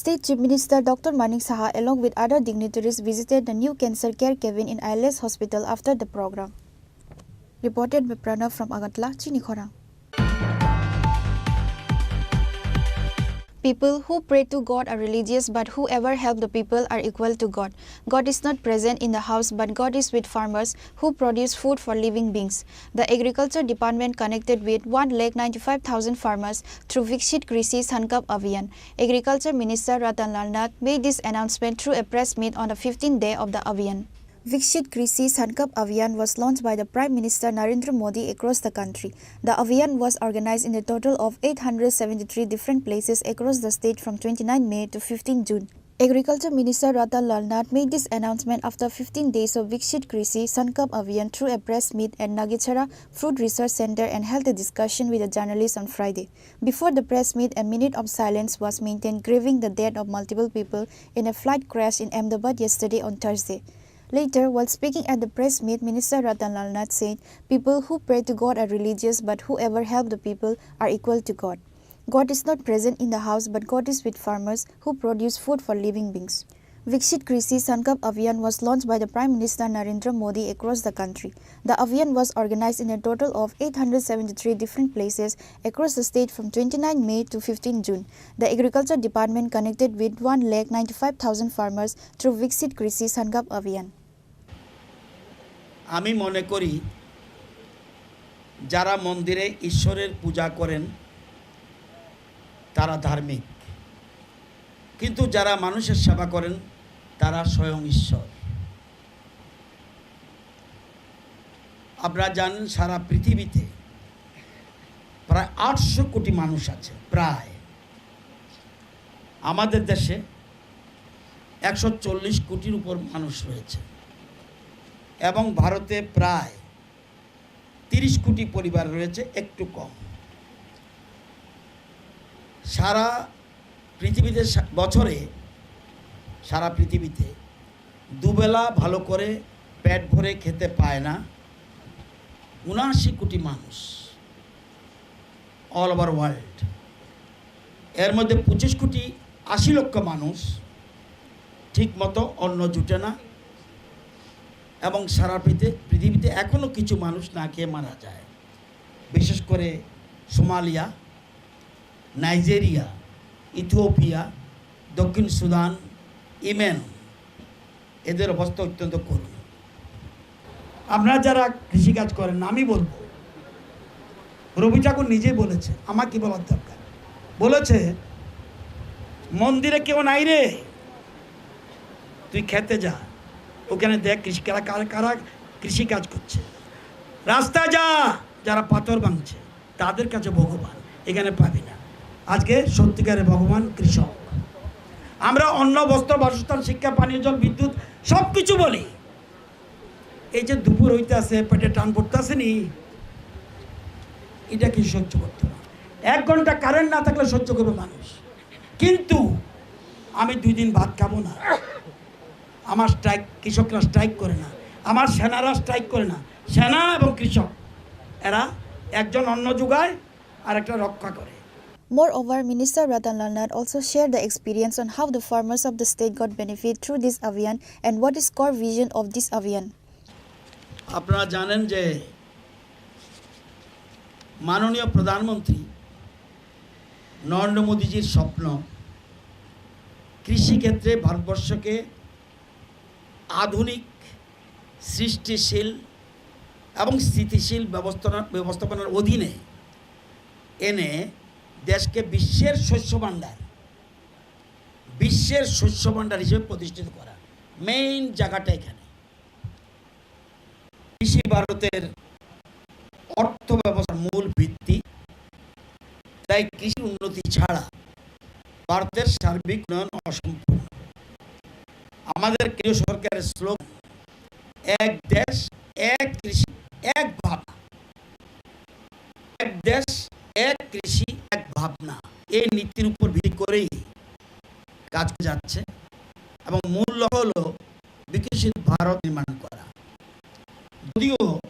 State Chief Minister Doctor Manik Saha along with other dignitaries visited the new cancer care cabin in I L S hospital after the program. Reported by Pranav from Agartala, Chini Khorang. People who pray to God are religious, but whoever help the people are equal to God. God is not present in the house, but God is with farmers who produce food for living beings. The agriculture department connected with one lakh ninety-five thousand farmers through Viksit Krishi Sankalp Abhiyan. Agriculture Minister Ratan Lal Nath made this announcement through a press meet on the fifteenth day of the Abhiyan. Viksit Krishi Sankalp Abhiyan was launched by the Prime Minister Narendra Modi across the country. The Abhiyan was organized in a total of eight hundred seventy-three different places across the state from twenty-nine May to fifteen June. Agriculture Minister Ratan Lal Nath made this announcement after fifteen days of Viksit Krishi Sankalp Abhiyan through a press meet at Nagichara Fruit Research Center and held a discussion with the journalists on Friday. Before the press meet, a minute of silence was maintained, grieving the death of multiple people in a flight crash in Ahmedabad yesterday on Thursday. Later, while speaking at the press meet, Minister Ratan Lal Nath said, "People who pray to God are religious, but whoever help the people are equal to God. God is not present in the house, but God is with farmers who produce food for living beings." Viksit Krishi Sankalp Abhiyan was launched by the Prime Minister Narendra Modi across the country. The Abhiyan was organized in a total of eight hundred seventy-three different places across the state from twenty-nine May to fifteen June. The Agriculture Department connected with one lakh ninety-five thousand farmers through Viksit Krishi Sankalp Abhiyan. আমি মনে করি, যারা মন্দিরে ঈশ্বরের পূজা করেন, তারা ধার্মিক, কিন্তু যারা মানুষের সেবা করেন, তারা স্বয়ং ঈশ্বর। আপনারা জানেন, সারা পৃথিবীতে প্রায় আটশো কোটি মানুষ আছে, প্রায়। আমাদের দেশে একশো চল্লিশ কোটির উপর মানুষ রয়েছে এবং ভারতে প্রায় তিরিশ কোটি পরিবার রয়েছে, একটু কম। সারা পৃথিবীতে সা-, বছরে সারা পৃথিবীতে দুবেলা ভালো করে পেট ভরে খেতে পায় না উনআশি কোটি মানুষ, all over world। এর মধ্যে পঁচিশ কোটি আশি লক্ষ মানুষ ঠিকমতো অন্ন জুটে না এবং সারা পৃথি-, পৃথিবীতে এখনও কিছু মানুষ না খেয়ে মারা যায়, বিশেষ করে সোমালিয়া, নাইজেরিয়া, ইথিওপিয়া, দক্ষিণ সুদান, ইয়েমেন, এদের অবস্থা অত্যন্ত করুণ। আপনারা যারা কৃষিকাজ করেন, আমি বলবো, রবি ঠাকুর নিজেই বলেছে, আমার কি বলার দরকার, বলেছে, "মন্দিরে কেউ নাই রে, তুই খেতে যা, ওখানে দেখ কৃষি, কারা, কারা, কারা কৃষিকাজ করছে, রাস্তায় যা, যারা পাথর ভাঙছে।" তাদের কাছে ভগবান এখানে পাবি না। আজকে সত্যিকারের ভগবান কৃষক। আমরা অন্ন, বস্ত্র, বাসস্থান, শিক্ষা, পানীয় জল, বিদ্যুৎ সব কিছু বলি। এই যে দুপুর হইতে আছে, পেটে টান পড়তে আছে নি, এটা কি সহ্য করতে পারে? এক ঘন্টা কারেন্ট না থাকলে সহ্য করবে মানুষ, কিন্তু আমি দুই দিন ভাত খাবো না। আমার স্ট্রাইক, কৃষকরা স্ট্রাইক করে না, আমার সেনারা স্ট্রাইক করে না। সেনা এবং কৃষক এরা একজন অন্ন যোগায় আর একটা রক্ষা করে। Moreover, Minister Ratan Lal Nath also shared the experience on how the farmers of the state got benefit through this Abhiyan and what is core vision of this Abhiyan. আপনারা জানেন যে মাননীয় প্রধানমন্ত্রী নরেন্দ্র মোদীজির স্বপ্ন কৃষিক্ষেত্রে ভারতবর্ষকে আধুনিক, সৃষ্টিশীল এবং স্থিতিশীল ব্যবস্থাপনা, ব্যবস্থাপনার অধীনে এনে দেশকে বিশ্বের শস্য ভাণ্ডার, বিশ্বের শস্য ভাণ্ডার হিসেবে প্রতিষ্ঠিত করা। মেইন জায়গাটা এখানে। কৃষি ভারতের অর্থ ব্যবস্থার মূল ভিত্তি, তাই কৃষি উন্নতি ছাড়া ভারতের সার্বিক উন্নয়ন অসম্পূর্ণ। আমাদের কেন্দ্রীয় সরকারের স্লোগান "এক দেশ, এক কৃষি, এক ভাবনা।" এক দেশ, এক কৃষি, এক ভাবনা, এই নীতির উপর ভিত্তি করেই কাজ করে যাচ্ছে এবং মূল লক্ষ্য হলো বিকশিত ভারত নির্মাণ করা। যদিও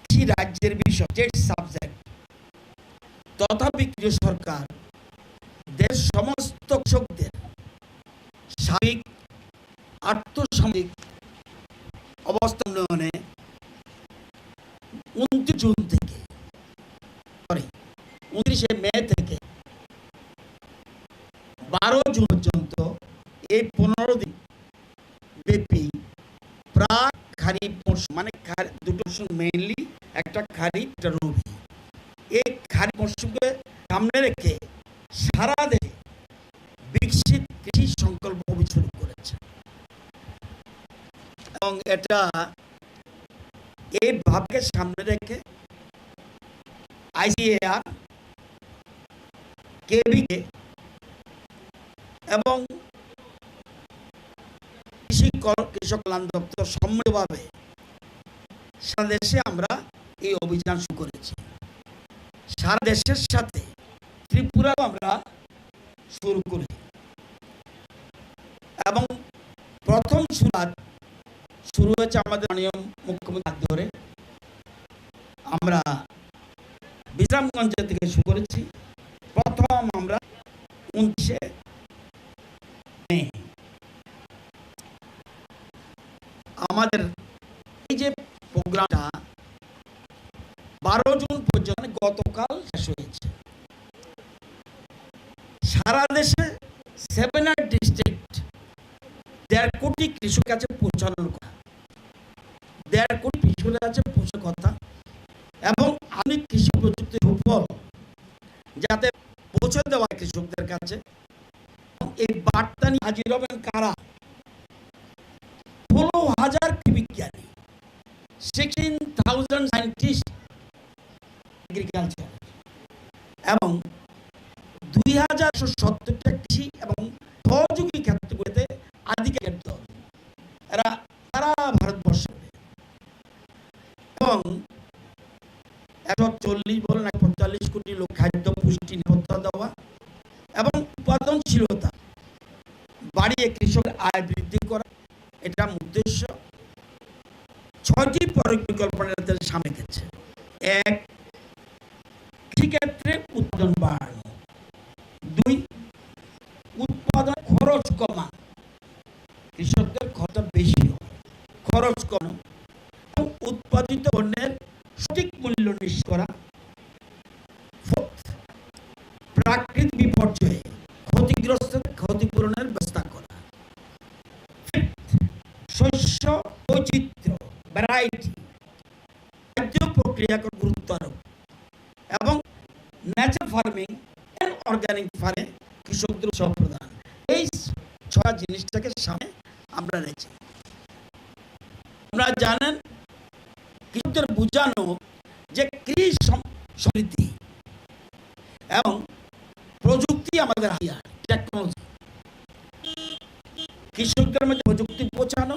কৃষি রাজ্যের বিষয়, স্টেট সাবজেক্ট, তথাপি কেন্দ্রীয় সরকার দেশের সমস্ত কৃষকদের সার্বিক আর্থসামাজিক অবস্থা উন্নয়নে ঊনত্রিশ জুন থেকে, সরি, ঊনত্রিশে মে থেকে বারো জুন পর্যন্ত এই পনেরো দিন ব্যাপী প্রাক খারিফ মরশুম, মানে খারি-, দুটো মরশুম mainly, একটা খারিফ, একটা রবি। এই খারিফ মরশুমকে সামনে রেখে সারা দেশে বিকশিত কৃষি সংকল্প অভিযান শুরু করেছে এবং এটা এই ভাবকে সামনে রেখে আইসিএআর, কেভিকে এবং কৃষি কল-, কৃষক কল্যাণ দপ্তর সম্মিলিতভাবে সারা দেশে আমরা এই অভিযান শুরু করেছি। সারা দেশের সাথে ত্রিপুরাও আমরা শুরু করি এবং প্রথম শুরুয়াত শুরু হয়েছে আমাদের মাননীয় মুখ্যমন্ত্রীর হাত ধরে। আমরা বিশ্রামগঞ্জ থেকে শুরু করেছি। প্রথম আমরা ঊনত্রিশে মে আমাদের এই যে প্রোগ্রামটা বারো জুন পর্যন্ত, মানে গতকাল শেষ হয়েছে। সারা দেশে সেভেন আর ডিস্ট্রিক্ট দেড় কোটি কৃষকের কাছে পৌঁছানোর কথা, দেড় কোটি কৃষকের কাছে পৌঁছানোর কথা এবং আধুনিক কৃষি প্রযুক্তির সুফল যাতে পৌঁছে দেওয়া হয় কৃষকদের কাছে। এই বার্তা নিয়ে হাজির হবেন কারা? ষোলো হাজার কৃষি বিজ্ঞানী, সিক্সটিন থাউজেন্ড সায়েন্টিস্ট এগ্রিকালচার এবং দুই হাজার সত্তরটা কৃষি এবং সহযোগী ক্ষেত্রগুলিতে আধিকারিকের দল। এরা সারা ভারতবর্ষে এবং একশো চল্লিশ বলেন, একশো পঁয়তাল্লিশ কোটি লোক খাদ্য পুষ্টি নিরাপত্তা দেওয়া এবং উৎপাদনশীলতা বাড়িয়ে কৃষকের আয় বৃদ্ধি করা, এটা উদ্দেশ্য। ছয়টি পরিকল্পনা তাদের সামনে গেছে। এক, কৃষিক্ষেত্রে উৎপাদন বাড়ানো। দুই, উৎপাদন খরচ কমানো। কৃষকদের খরচ বেশি হয়, খরচ কম এবং উৎপাদিত পণ্যের সঠিক মূল্য নিশ্চিত করা। ফোর্থ, প্রাকৃতিক বিপর্যয়ে ক্ষতিগ্রস্ত ক্ষতিপূরণের ব্যবস্থা করা। ফিফথ, শস্য বৈচিত্র্য, ভ্যারাইটি, খাদ্য প্রক্রিয়াকরণ গুরুত্ব আরোপ এবং ন্যাচারাল ফার্মিং অ্যান্ড অর্গানিক ফার্মে কৃষকদের উৎসাহ প্রদান। এই ছয় জিনিসটাকে সামনে আমরা রেখেছি। আপনারা জানেন, কৃষকদের বোঝানো যে কৃষি সম-, সমৃদ্ধি এবং প্রযুক্তি আমাদের হাতিয়ার, টেকনোলজি। কৃষকদের মধ্যে প্রযুক্তি পৌঁছানো,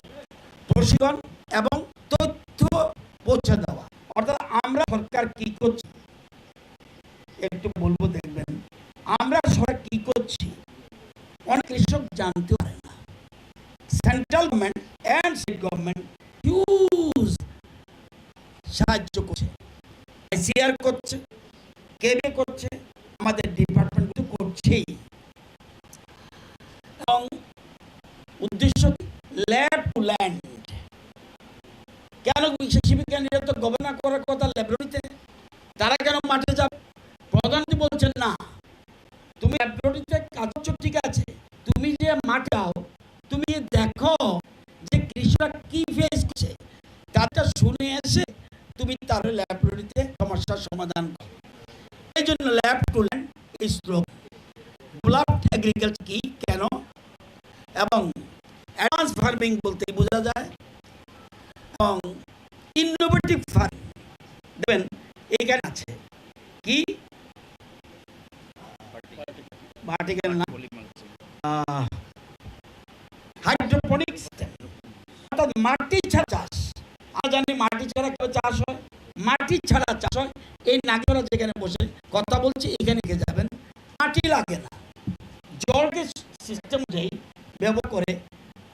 প্রশিক্ষণ এবং তথ্য পৌঁছে দেওয়া। অর্থাৎ আমরা সরকার কি করছি, একটু বলবো, দেখবেন আমরা সরকার কি করছি, অনেক কৃষক জানতে পারে না। Central government and state government huge সাহায্য করছে, আইসিআর করছে, কেবিএ করছে, আমাদের ডিপার্টমেন্ট কিন্তু করছেই। এবং উদ্দেশ্য কি? Lab to land. কেন কৃষি বিজ্ঞানীরা তো গবেষণা করার কথা ল্যাবরেটরিতে, তারা কেন মাঠে যাবে? প্রধানমন্ত্রী বলছেন, "না, তুমি ল্যাবরেটরিতে কাজ করছো, ঠিক আছে, তুমি যে মাঠে যাও, তুমি দেখো যে কৃষকরা কি ফেস করছে, তাদের শুনে এসে তুমি তার ল্যাবরেটরিতে সমস্যার সমাধান করো।" এই জন্য ল্যাব টু ল্যান্ড এই স্লোগান। ডেভেলপড এগ্রিকালচার কি, কেন এবং অ্যাডভান্স ফার্মিং বলতে বোঝা যায় এবং ফার্মিং। দেখবেন এখানে আছে কি ভার্টিক্যাল না, আহ, হাইড্রোপনিক সিস্টেম, অর্থাৎ মাটি ছাড়া চাষ। আমরা জানি মাটি ছাড়া কেউ চাষ হয়, মাটি ছাড়া চাষ হয়। এই নাগেশ্বরা যেখানে বসে কথা বলছি, এখানে গিয়ে যাবেন, মাটি লাগে না, জলকে সিস্টেম অনুযায়ী ব্যবহার করে,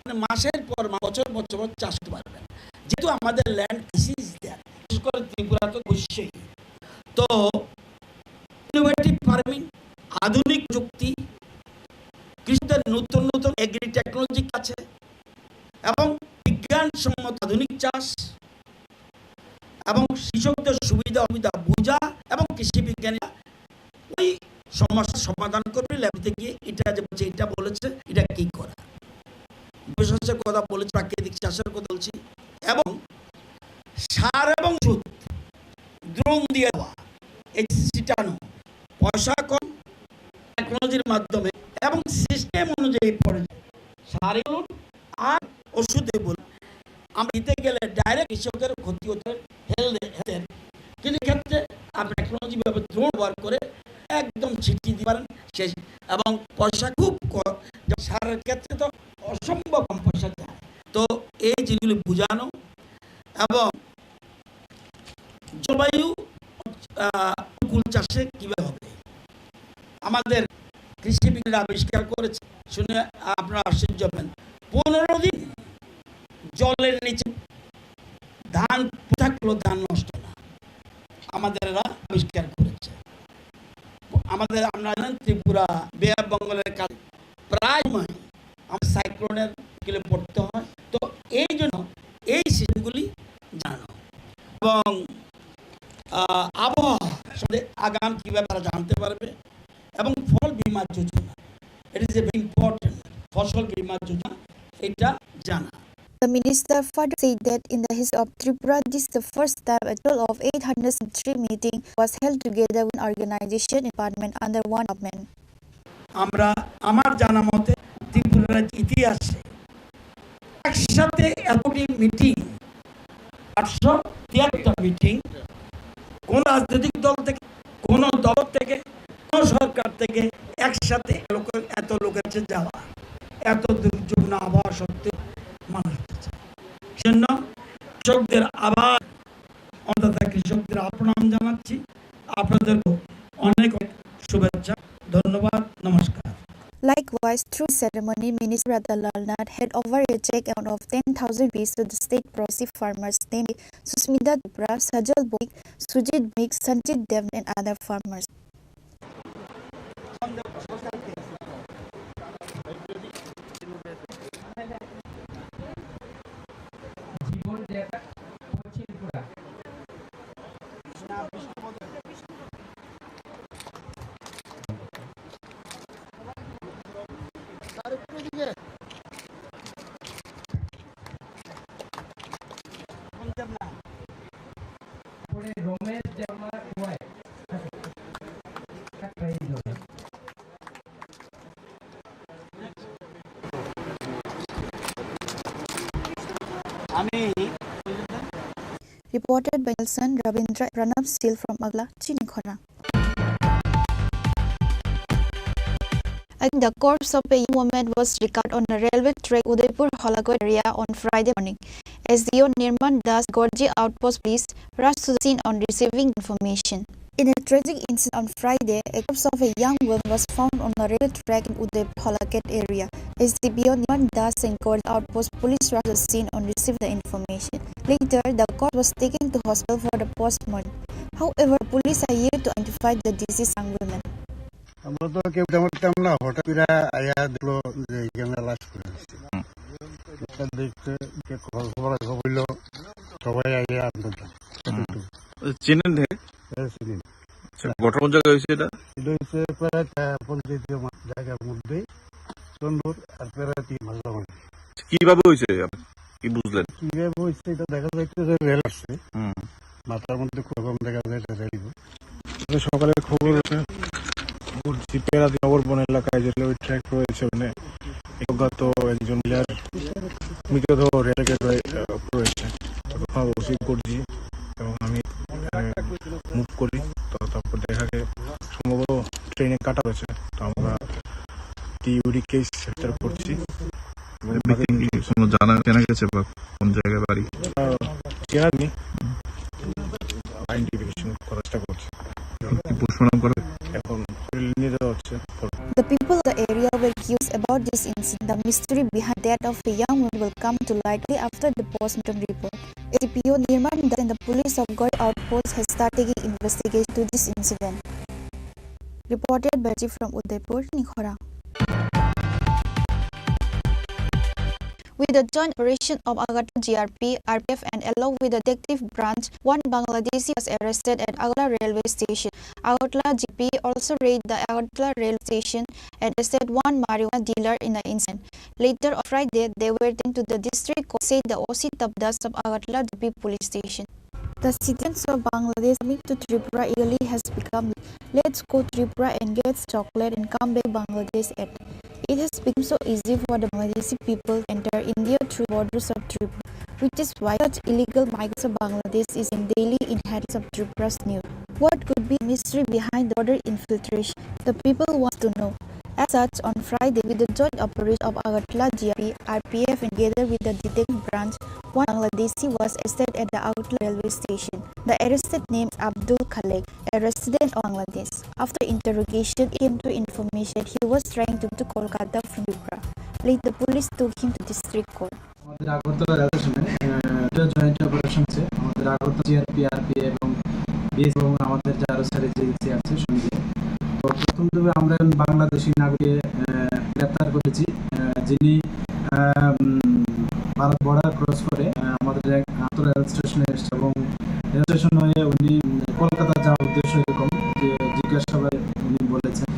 মানে, মাসের পর মাস, বছর বছর বছর চাষ করতে পারবেন। যেহেতু আমাদের ল্যান্ড ক্রাইসিস দেয়, বিশেষ করে ত্রিপুরা তো অবশ্যই। তো ইনোভেটিভ ফার্মিং, আধুনিক যুক্তি, কৃষিতে নতুন নতুন এগ্রি টেকনোলজি আছে এবং বিজ্ঞানসম্মত আধুনিক চাষ এবং কৃষকদের সুবিধা অসুবিধা বোঝা এবং কৃষি বিজ্ঞানীরা ওই সমস্যার সমাধান করবে, ল্যাবতে গিয়ে এটা যে বলছে, এটা বলেছে, এটা কি করা, জৈব চাষের কথা বলেছে, প্রাকৃতিক চাষের কথা বলছি, এবং সার এবং ওষুধ, ড্রোন দিয়ে দেওয়া, এই ছিটানো, পয়সা কম, টেকনোলজির মাধ্যমে এবং সিস্টেম অনুযায়ী পড়ে সারে বলুন আর ওষুধে বলুন। আমরা দিতে গেলে ডাইরেক্ট কৃষকের ক্ষতি হতে হেলথের, কিন্তু ক্ষেত্রে আপনি টেকনোলজি ভাবে ড্রোন ব্যবহার করে একদম ছিটিয়ে দিতে পারেন শেষ, এবং পয়সা খুব কম। যেমন সারের ক্ষেত্রে তো অসম্ভব কম পয়সা যায়। তো এই জিনিসগুলি বোঝানো এবং জলবায়ু, আহ, অনুকূল চাষে কিভাবে হবে। আমাদের কৃষি বিজ্ঞানীরা আবিষ্কার করেছে, শুনে আপনারা আশ্চর্য হবেন, পনেরো দিন জলের নিচে ধান থাকলো, ধান নষ্ট না, আমাদের এরা আবিষ্কার করেছে। আমাদের, আমরা জানেন, ত্রিপুরা, বে অফ বেঙ্গলের কাছে প্রায় সময় আমরা সাইক্লোনের গেলে পড়তে হয়। তো এই জন্য এই সিস্টেমগুলি জানানো এবং, আহ, আবহাওয়া সম্বন্ধে আগাম কীভাবে তারা জানতে পারবে এবং ফল বীমা যোজনা, it is a very important, ফসল বীমা যোজনা, এটা জানা। The minister further said that in the history of Tripura, this is the first time a total of eight hundred three meeting was held together with organization department under one government. আমরা, আমার জানা মতে, ত্রিপুরা রাজ্য ইতিহাসে একসাথে এতটি মিটিং, আটশো তিয়াত্তরটা মিটিং, কোন রাজনৈতিক দল থেকে, কোন দল থেকে, কোন সরকার থেকে একসাথে লোকের, এত লোকের কাছে যাওয়া, এত দুর্যোগ না হওয়া সত্ত্বেও মানুষ বেঁচে আছে। সেজন্য কৃষকদের আবার, অন্নদাতা কৃষকদের আবার প্রণাম জানাচ্ছি। আপনাদেরও অনেক অনেক শুভেচ্ছা, ধন্যবাদ, নমস্কার। Likewise, through ceremony, Minister Radha Lal Nath had awarded a check amount of ten thousand rupees to the state progressive farmers, namely Susmita Tripura, Sajal Bhowmik, Sujit Bhowmik, Sanjit Dev, and other farmers. Reported by Nelson Ravindra Pranab Sil from Agla, Chinikhona. Again, the corpse of a young woman was recovered on a railway track Udaipur Holagat area on Friday morning. S D O Nirman Das, Gorji Outpost Police, rushed to the scene on receiving information. In a tragic incident on Friday, a corpse of a young woman was found on a railway track in Udaipur Holagat area. S D P O Nirman Das and Gorji Outpost Police rushed to the scene on receiving the information. Later, the corpse was taken to hospital for the postmortem. However, police are yet to identify the deceased young woman. আমরা তো কেউ তেমন জানতাম না, হঠাৎ করে আয়া দেখলো যে এখানে লাশ পড়ে আছে। হুম। এটা দেখতে যে খবর, খবর হইলো, সবাই আয়া আনতে। হুম। চিনেন হে? হ্যাঁ, চিনি। আচ্ছা, ঘটনা কোন জায়গায় হয়েছে এটা? এটা হচ্ছে প্রায়, আহ, পঞ্চায়েত জায়গার মধ্যে চন্দুর আর প্রায় তিন মাস যাওয়া হয়েছে। কিভাবে হয়েছে? কি বুঝলেন? কিভাবে হয়েছে এটা দেখা যাচ্ছে যে রেল আসছে। হুম। মাথার মধ্যে খুব কম দেখা যায় এটা রেল। তবে সকালে খবর করছি, পেরাদি নগর বন এলাকায় যে রেলওয়ে ট্র্যাক রয়েছে, মানে অজ্ঞাত একজন মহিলার মৃতদেহ রেল গেট রয়ে-, আহ, রয়েছে। তবে খবর ওসি করছি এবং কেস একটা করছি। এবং বাকি ব্যক্তি কোনো জানা, চেনা গেছে বা কোন জায়গায় বাড়ি? আহ, চেনা নেই। আইডেন্টিফিকেশন করার চেষ্টা করছি। এখন কি পোস্টমর্টম করে? এখন নিয়ে যাওয়া হচ্ছে। The people of the area were curious about this incident. The mystery behind death of a young woman will come to light only after the postmortem report. S D P O Nirmal Das and the police of Gari outpost has started taking investigation to this incident. Reported by Chief from Udaipur, Nikhora. With the joint operation of Agartala G R P, R P F and along with the detective branch, one Bangladeshi was arrested at Agartala railway station. Agartala G P also raided the Agartala rail station and arrested one marijuana dealer in the incident. Later on Friday, they were taken to the district court, said the O C Tapan Das of Agartala G P police station. The citizens of Bangladesh coming to Tripura illegally has become, "Let's go Tripura and get chocolate and come back Bangladesh," at. It has become so easy for the Bangladeshi people to enter India through borders of Tripura, which is why such illegal migrants of Bangladesh is in daily inhabitants of Tripura's news. What could be mystery behind the border infiltration? The people want to know. As such, on Friday, with the joint operation of Agartala G R P, R P F, and together with the detective branch, one Bangladeshi was arrested at the Agartala railway station. The arrested name is Abdul Khalik, a resident of Bangladesh. After interrogation, it came to information he was trying to, to Kolkata from Tripura. Later, the police took him to district court. আমাদের আগরতলা রেল স্টেশনে, আহ, দুটো joint operation হচ্ছে। আমাদের আগরতলা জি আর পি, আর P F এবং B S F এবং আমাদের যে আরো স্যার এজেন্সি আছে সঙ্গে। তো প্রথম ধাপে আমরা একজন বাংলাদেশি নাগরিক, আহ, গ্রেপ্তার করেছি, আহ, যিনি, আহ, উম, ভারত বর্ডার ক্রস করে, আহ, আমাদের এক আগরতলা রেল স্টেশনে এসেছে এবং রেল স্টেশন হয়ে উনি, উম, কলকাতা যাওয়ার উদ্দেশ্য এরকম যে জিজ্ঞাসাবাদে উনি বলেছেন।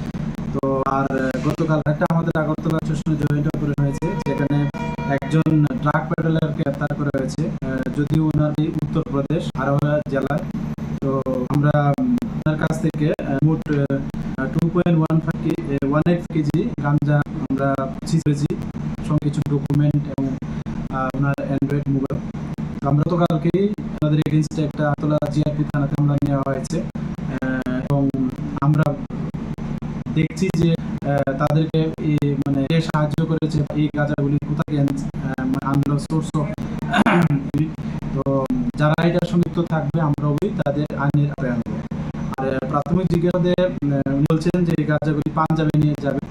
তো আর, আহ, গতকাল একটা আমাদের আগরতলা স্টেশনে জয়েন্ট অপারেশন হয়েছে, যেখানে একজন ড্রাগ পেডলারকে গ্রেপ্তার করা হয়েছে, আহ, যদিও ওনার এই উত্তরপ্রদেশ হারোয়া জেলার। তো আমরা, উম, ওনার কাছ থেকে, আহ, মোট, আহ, টু পয়েন্ট ওয়ান ফাইভ কে-, আহ, ওয়ান এইট কেজি গাঞ্জা আমরা সিজ করেছি, সঙ্গে কিছু ডকুমেন্ট এবং, আহ, ওনার অ্যান্ড্রয়েড মোবাইল। তো আমরা তো কালকেই তাদের এগেইনস্টে একটা আগরতলা জি আর পি থানাতে মামলা নেওয়া হয়েছে, আহ, এবং আমরা দেখছি যে, আহ, তাদেরকে এই, মানে, কে সাহায্য করেছে, এই গাঁজাগুলি কোথা থেকে আন-, আহ, মানে, আনলো, সোর্স অফ। তো যারা এটার সঙ্গে যুক্ত থাকবে, আমরা ওই তাদের আইনের আওতায় আনবো। আর, আহ, প্রাথমিক জিজ্ঞাসাবাদে, আহ, উনি বলছেন যে এই গাঁজাগুলি পাঞ্জাবে নিয়ে যাবে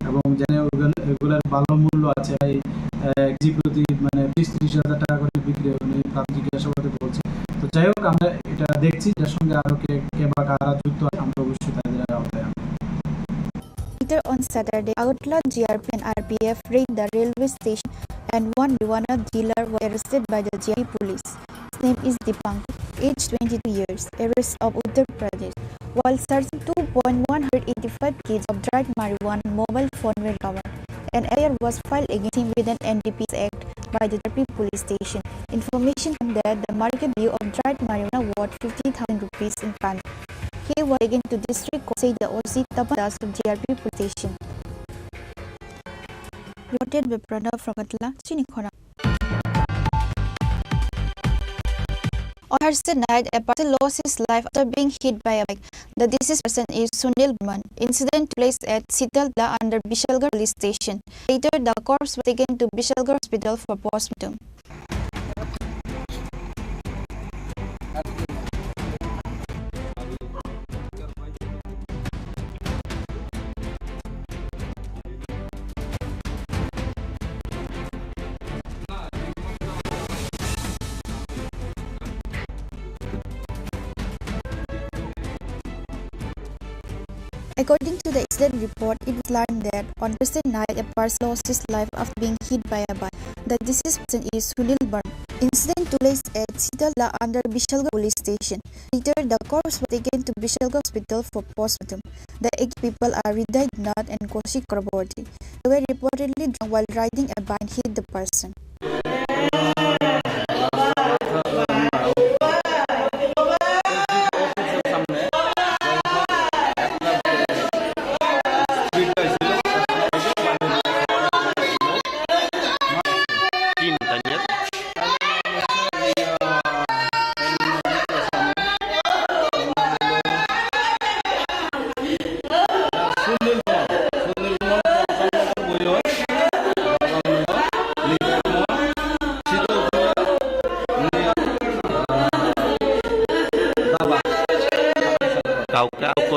এবং যেখানে ওগুলো, এগুলোর ভালো মূল্য আছে, প্রায়, আহ, কেজি প্রতি, মানে, বিশ ত্রিশ হাজার টাকা করে বিক্রি হয়, উনি প্রাথমিক জিজ্ঞাসাবাদে বলছেন। তো যাই হোক, আমরা এটা দেখছি, যার সঙ্গে আরো কে, কে বা কারা যুক্ত আছে, আমরা অবশ্যই তাদের আওতায় আনবো। Later on Saturday, Agartala G R P and R P F raid the railway station and one marijuana dealer was arrested by the G R P police. His name is Dipankar, age twenty-two years, a resident of Uttar Pradesh. While searching, two point one eight five kilograms of dried marijuana and mobile phone were recovered. An F I R was filed against him with an N D P S Act by the G R P police station. Information came that the market value of dried marijuana worth fifty thousand rupees in Punjab. He was taken to district court, said the O C Tapan Das of G R P police station. Reported by Pranav from Agartala, Chinikhona. On Thursday night, a person lost his life after being hit by a bike. The deceased person is Sunil Barman. Incident took place at Sital Tala under Bishalgarh police station. Later, the corpse was taken to Bishalgarh hospital for postmortem. According to the incident report, it was learned that on Thursday night, a person lost his life after being hit by a bike. The deceased person is Sunil Barman. Incident took place at Sital Tala under Bishalgarh police station. Later, the corpse was taken to Bishalgarh hospital for postmortem. The eight people are Hriday Nath and Kaushik Chakraborty. They were reportedly drunk while riding a bike and hit the person.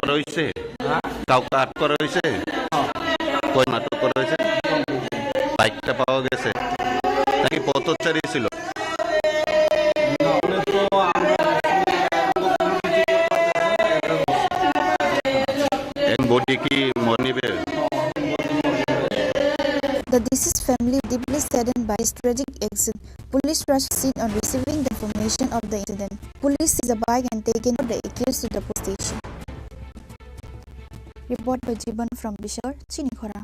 করা হয়েছে? কাউকে আটক করা হয়েছে? কয়জন আটক করা হয়েছে? বাইকটা পাওয়া গেছে? নাকি পথচারী ছিল? এখন বডি কি মর্গে নিবে? The deceased family deeply saddened by this tragic accident. Police rushed scene on receiving the information of the incident. Police seized the bike and taken the accused to the police station. Report by Jiban from Bishar, Chinikhora.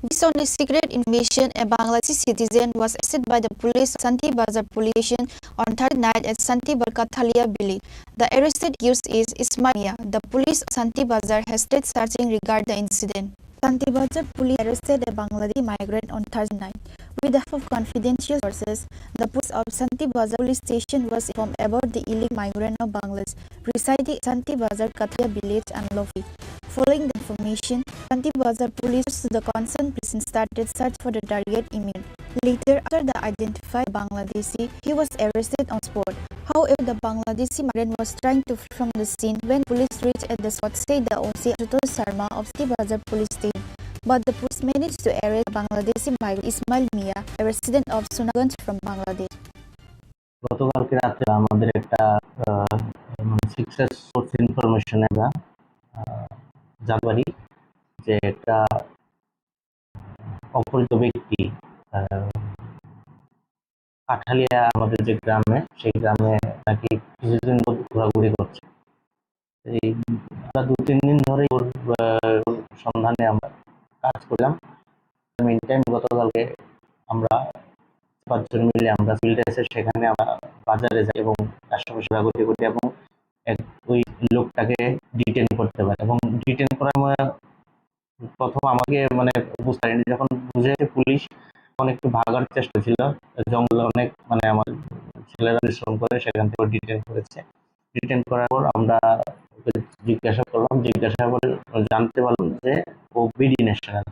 Based on the secret information, a Bangladeshi citizen was arrested by the police of Santi Bazar police station on Thursday night at Santi Bazar Kathalia village. The arrested accused is Ismail Mia. The police of Santi Bazar has started searching regarding the incident. Santi Bazar police arrested a Bangladeshi migrant on Thursday night. With the help of confidential sources, the police of Santi Bazar police station was informed about the illegal migrant of Bangladesh residing in Santi Bazar Kathia village and Lofi. Following the information, Santi Bazar police to the concerned place and started search for the target immediately. Later, after the identified Bangladeshi, he was arrested on spot. However, the Bangladeshi migrant was trying to flee from the scene when police reached at the spot, said the O C Ashutosh Sharma of Santi Bazar police station. But the police managed to arrest Bangladeshi migrant Ismail Mia, a resident of Sunaganj from Bangladesh. গতকালকে রাতে আমাদের একটা আহ, মানে secret source information আমরা আহ, জানতে পারি যে একটা অপরিচিত ব্যক্তি আহ, কাঠালিয়া আমাদের যে গ্রামে, সেই গ্রামে নাকি কিছুদিন ধরে ঘোরাঘুরি করছে। এই আমরা দু তিন দিন ধরে ওর আহ, সন্ধানে আমরা কাজ করলাম। মিন টাইম গতকালকে আমরা পাঁচজন মিলে আমরা ফিল্ডে এসে সেখানে আমরা বাজারে যাই এবং আশেপাশে ঘোরাঘুরি করি এবং এক ওই লোকটাকে ডিটেন করতে পারে এবং ডিটেন করার সময় প্রথম আমাকে মানে বুঝতে পারিনি, যখন বুঝেছে পুলিশ, তখন একটু ভাগার চেষ্টা ছিল। জঙ্গলে অনেক মানে আমার ছেলেরা পরিশ্রম করে সেখান থেকে ডিটেন করেছে। ডিটেন করার পর আমরা ওকে জিজ্ঞাসা করলাম, জিজ্ঞাসা করে জানতে পারলাম যে ও বিডি ন্যাশনাল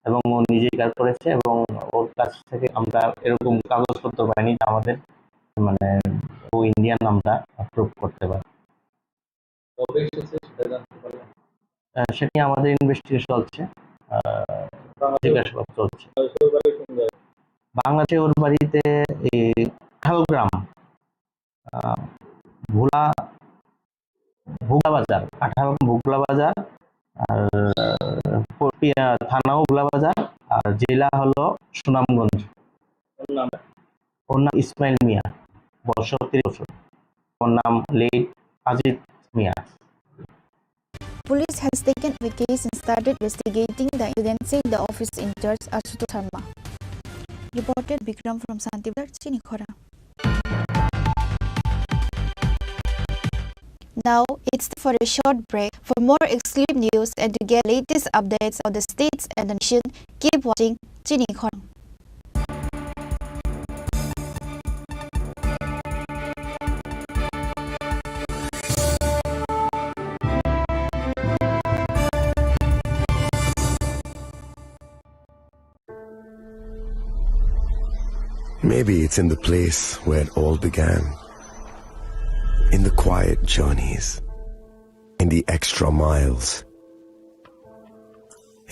এবং ও নিজে স্বীকার করেছে এবং ওর কাছ থেকে আমরা এরকম কাগজপত্র পাইনি যে আমাদের মানে ও ইন্ডিয়ান আমরা প্রুভ করতে পারি। কবে এসেছে সেটা জানতে পারলাম। আহ, সেটা নিয়ে আমাদের ইনভেস্টিগেশন চলছে, আহ, জিজ্ঞাসাবাদ চলছে। বাংলাদেশে ওর বাড়িতে এই খালগ্রাম, আহ, ভোলা, ভোগলা বাজার, আঠারো ভোগলা বাজার, আর আহ, থানাও ভোগলা বাজার, আর জেলা হলো সুনামগঞ্জ। ওর নাম ইসমাইল মিয়া, বয়স তিরিশ বছর। ওর নাম লেট আজিত মিয়া। Police has taken the case and started investigating the incident, said the officer in charge, Ashutosh Sharma. Reported Bikram from Santibazar, Chinikhora. Now, it's time for a short break. For more exclusive news and to get latest updates on the states and the nation, keep watching Chinikhora. Maybe it's in the place where it all began. In the quiet journeys, in the extra miles,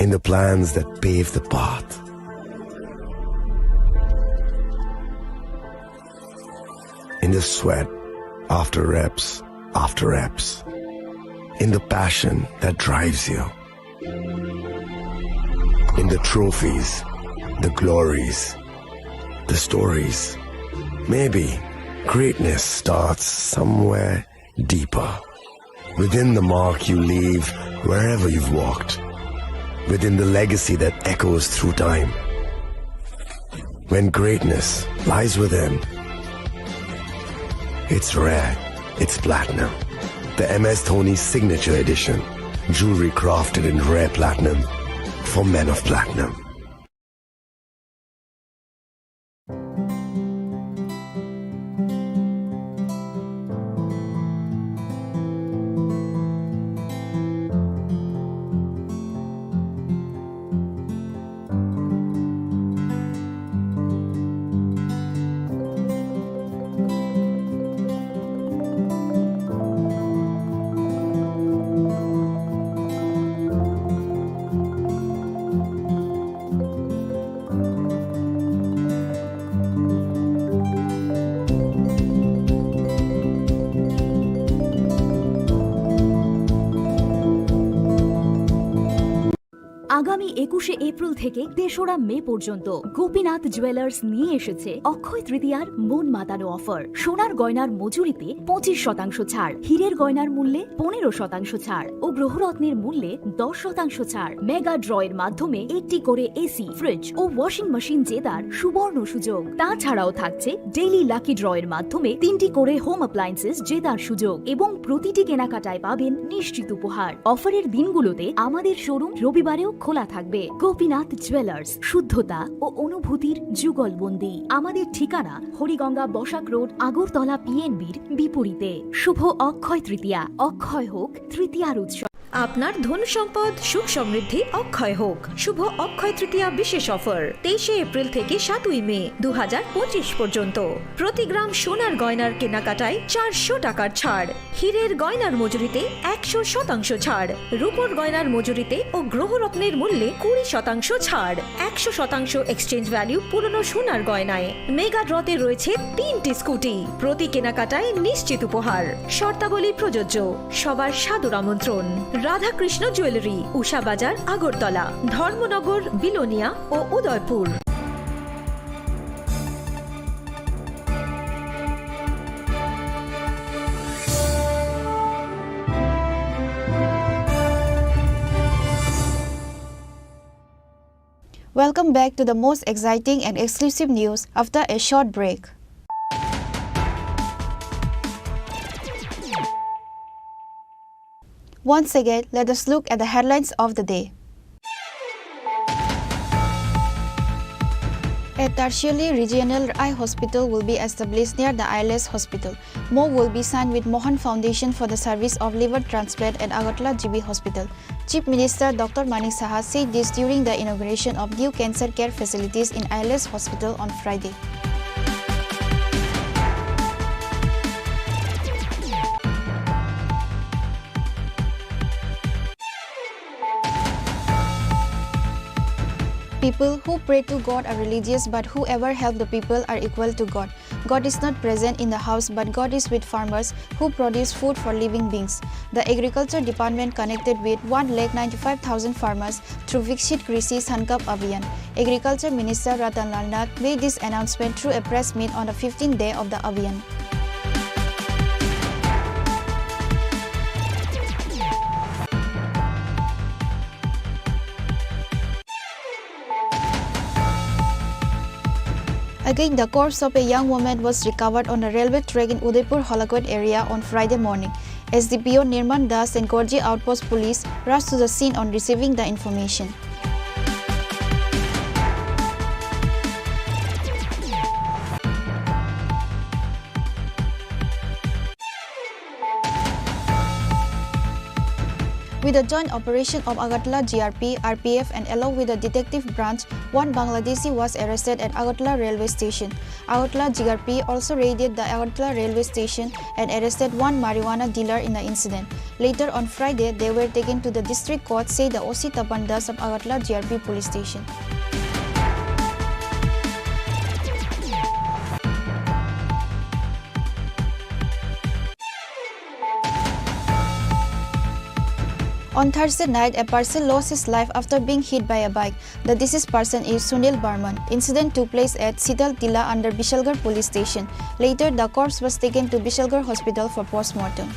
in the plans that pave the path, in the sweat after reps after reps, in the passion that drives you. In the trophies, the glories, the stories. Maybe greatness starts somewhere deeper. Within the mark you leave wherever you've walked. Within the legacy that echoes through time. When greatness lies within, it's rare, it's platinum. The M S Dhoni Signature Edition. Jewelry crafted in rare platinum for men of platinum. আগামী একুশে এপ্রিল থেকে তেসরা মে পর্যন্ত গোপীনাথ জুয়েলার্স নিয়ে এসেছে অক্ষয় তৃতীয়ার মন মাতানো অফার। সোনার গয়নার মজুরিতে পঁচিশ শতাংশ ছাড়, হীরের গয়নার মূল্যে পনেরো শতাংশ ছাড় ও গ্রহরত্নের মূল্যে দশ শতাংশ ছাড়। মেগা ড্রয়ের মাধ্যমে একটি করে এসি, ফ্রিজ ও ওয়াশিং মেশিন জেতার সুবর্ণ সুযোগ। তাছাড়াও থাকছে ডেইলি লাকি ড্রয়ের মাধ্যমে তিনটি করে হোম অ্যাপ্লায়েন্সেস জেতার সুযোগ এবং প্রতিটি কেনাকাটায় পাবেন নিশ্চিত উপহার। অফারের দিনগুলোতে আমাদের শোরুম রবিবারেও খোলা থাকবে। গোপীনাথ জুয়েলার্স, শুদ্ধতা ও অনুভূতির যুগলবন্দি। আমাদের ঠিকানা হরিগঙ্গা বসাক রোড, আগরতলা পিএনবির বিপরীতে। শুভ অক্ষয় তৃতীয়া, অক্ষয় হোক তৃতীয়ার উৎসব। আপনার ধন সম্পদ সুখ সমৃদ্ধি অক্ষয় হোক। শুভ অক্ষয় তৃতীয়া বিশেষ অফার, তেইশে এপ্রিল থেকে সাতই মে দু হাজার পঁচিশ পর্যন্ত। প্রতি গ্রাম সোনার গয়নার কেনাকাটায় চারশো টাকার ছাড়, হীরের গয়নার মজুরিতে একশো শতাংশ ছাড়, রূপোর গয়নার মজুরিতে ও গ্রহরত্নের মূল্যে কুড়ি শতাংশ ছাড়, একশো শতাংশ এক্সচেঞ্জ ভ্যালু পুরনো সোনার গয়নায়। মেগা ড্রতে রয়েছে তিনটি স্কুটি, প্রতি কেনাকাটায় নিশ্চিত উপহার। শর্তাবলী প্রযোজ্য। সবার সাদর আমন্ত্রণ। রাধাকৃষ্ণ জুয়েলারি, উষা বাজার, আগরতলা, ধর্মনগর, বিলোনিয়া ও Udaipur. Welcome back to the most exciting and exclusive news after a short break. Once again, let us look at the headlines of the day. A tertiary regional eye hospital will be established near the I L S hospital. M O U will be signed with Mohan Foundation for the service of liver transplant at Agartala G B Hospital. Chief Minister Doctor Manik Saha said this during the inauguration of new cancer care facilities in I L S Hospital on Friday. People who pray to God are religious, but whoever help the people are equal to God. God is not present in the house, but God is with farmers who produce food for living beings. The agriculture department connected with one lakh ninety-five thousand farmers through Viksit Krishi Sankalp Abhiyan. Agriculture Minister Ratan Lal Nath made this announcement through a press meet on the fifteenth day of the Abhiyan. Again, the corpse of a young woman was recovered on a railway track in Udaipur Holakot area on Friday morning. S D P O Nirman Das and Gorji Outpost Police rushed to the scene on receiving the information. With the joint operation of Agartala G R P, R P F and along with the detective branch, one Bangladeshi was arrested at Agartala railway station. Agartala G R P also raided the Agartala railway station and arrested one marijuana dealer in the incident. Later on Friday, they were taken to the district court, said the O C Tapan Das of Agartala G R P police station. On Thursday night, a person lost his life after being hit by a bike. The deceased person is Sunil Barman. Incident took place at Sital Tila under Bishalgarh police station. Later, the corpse was taken to Bishalgarh hospital for postmortem.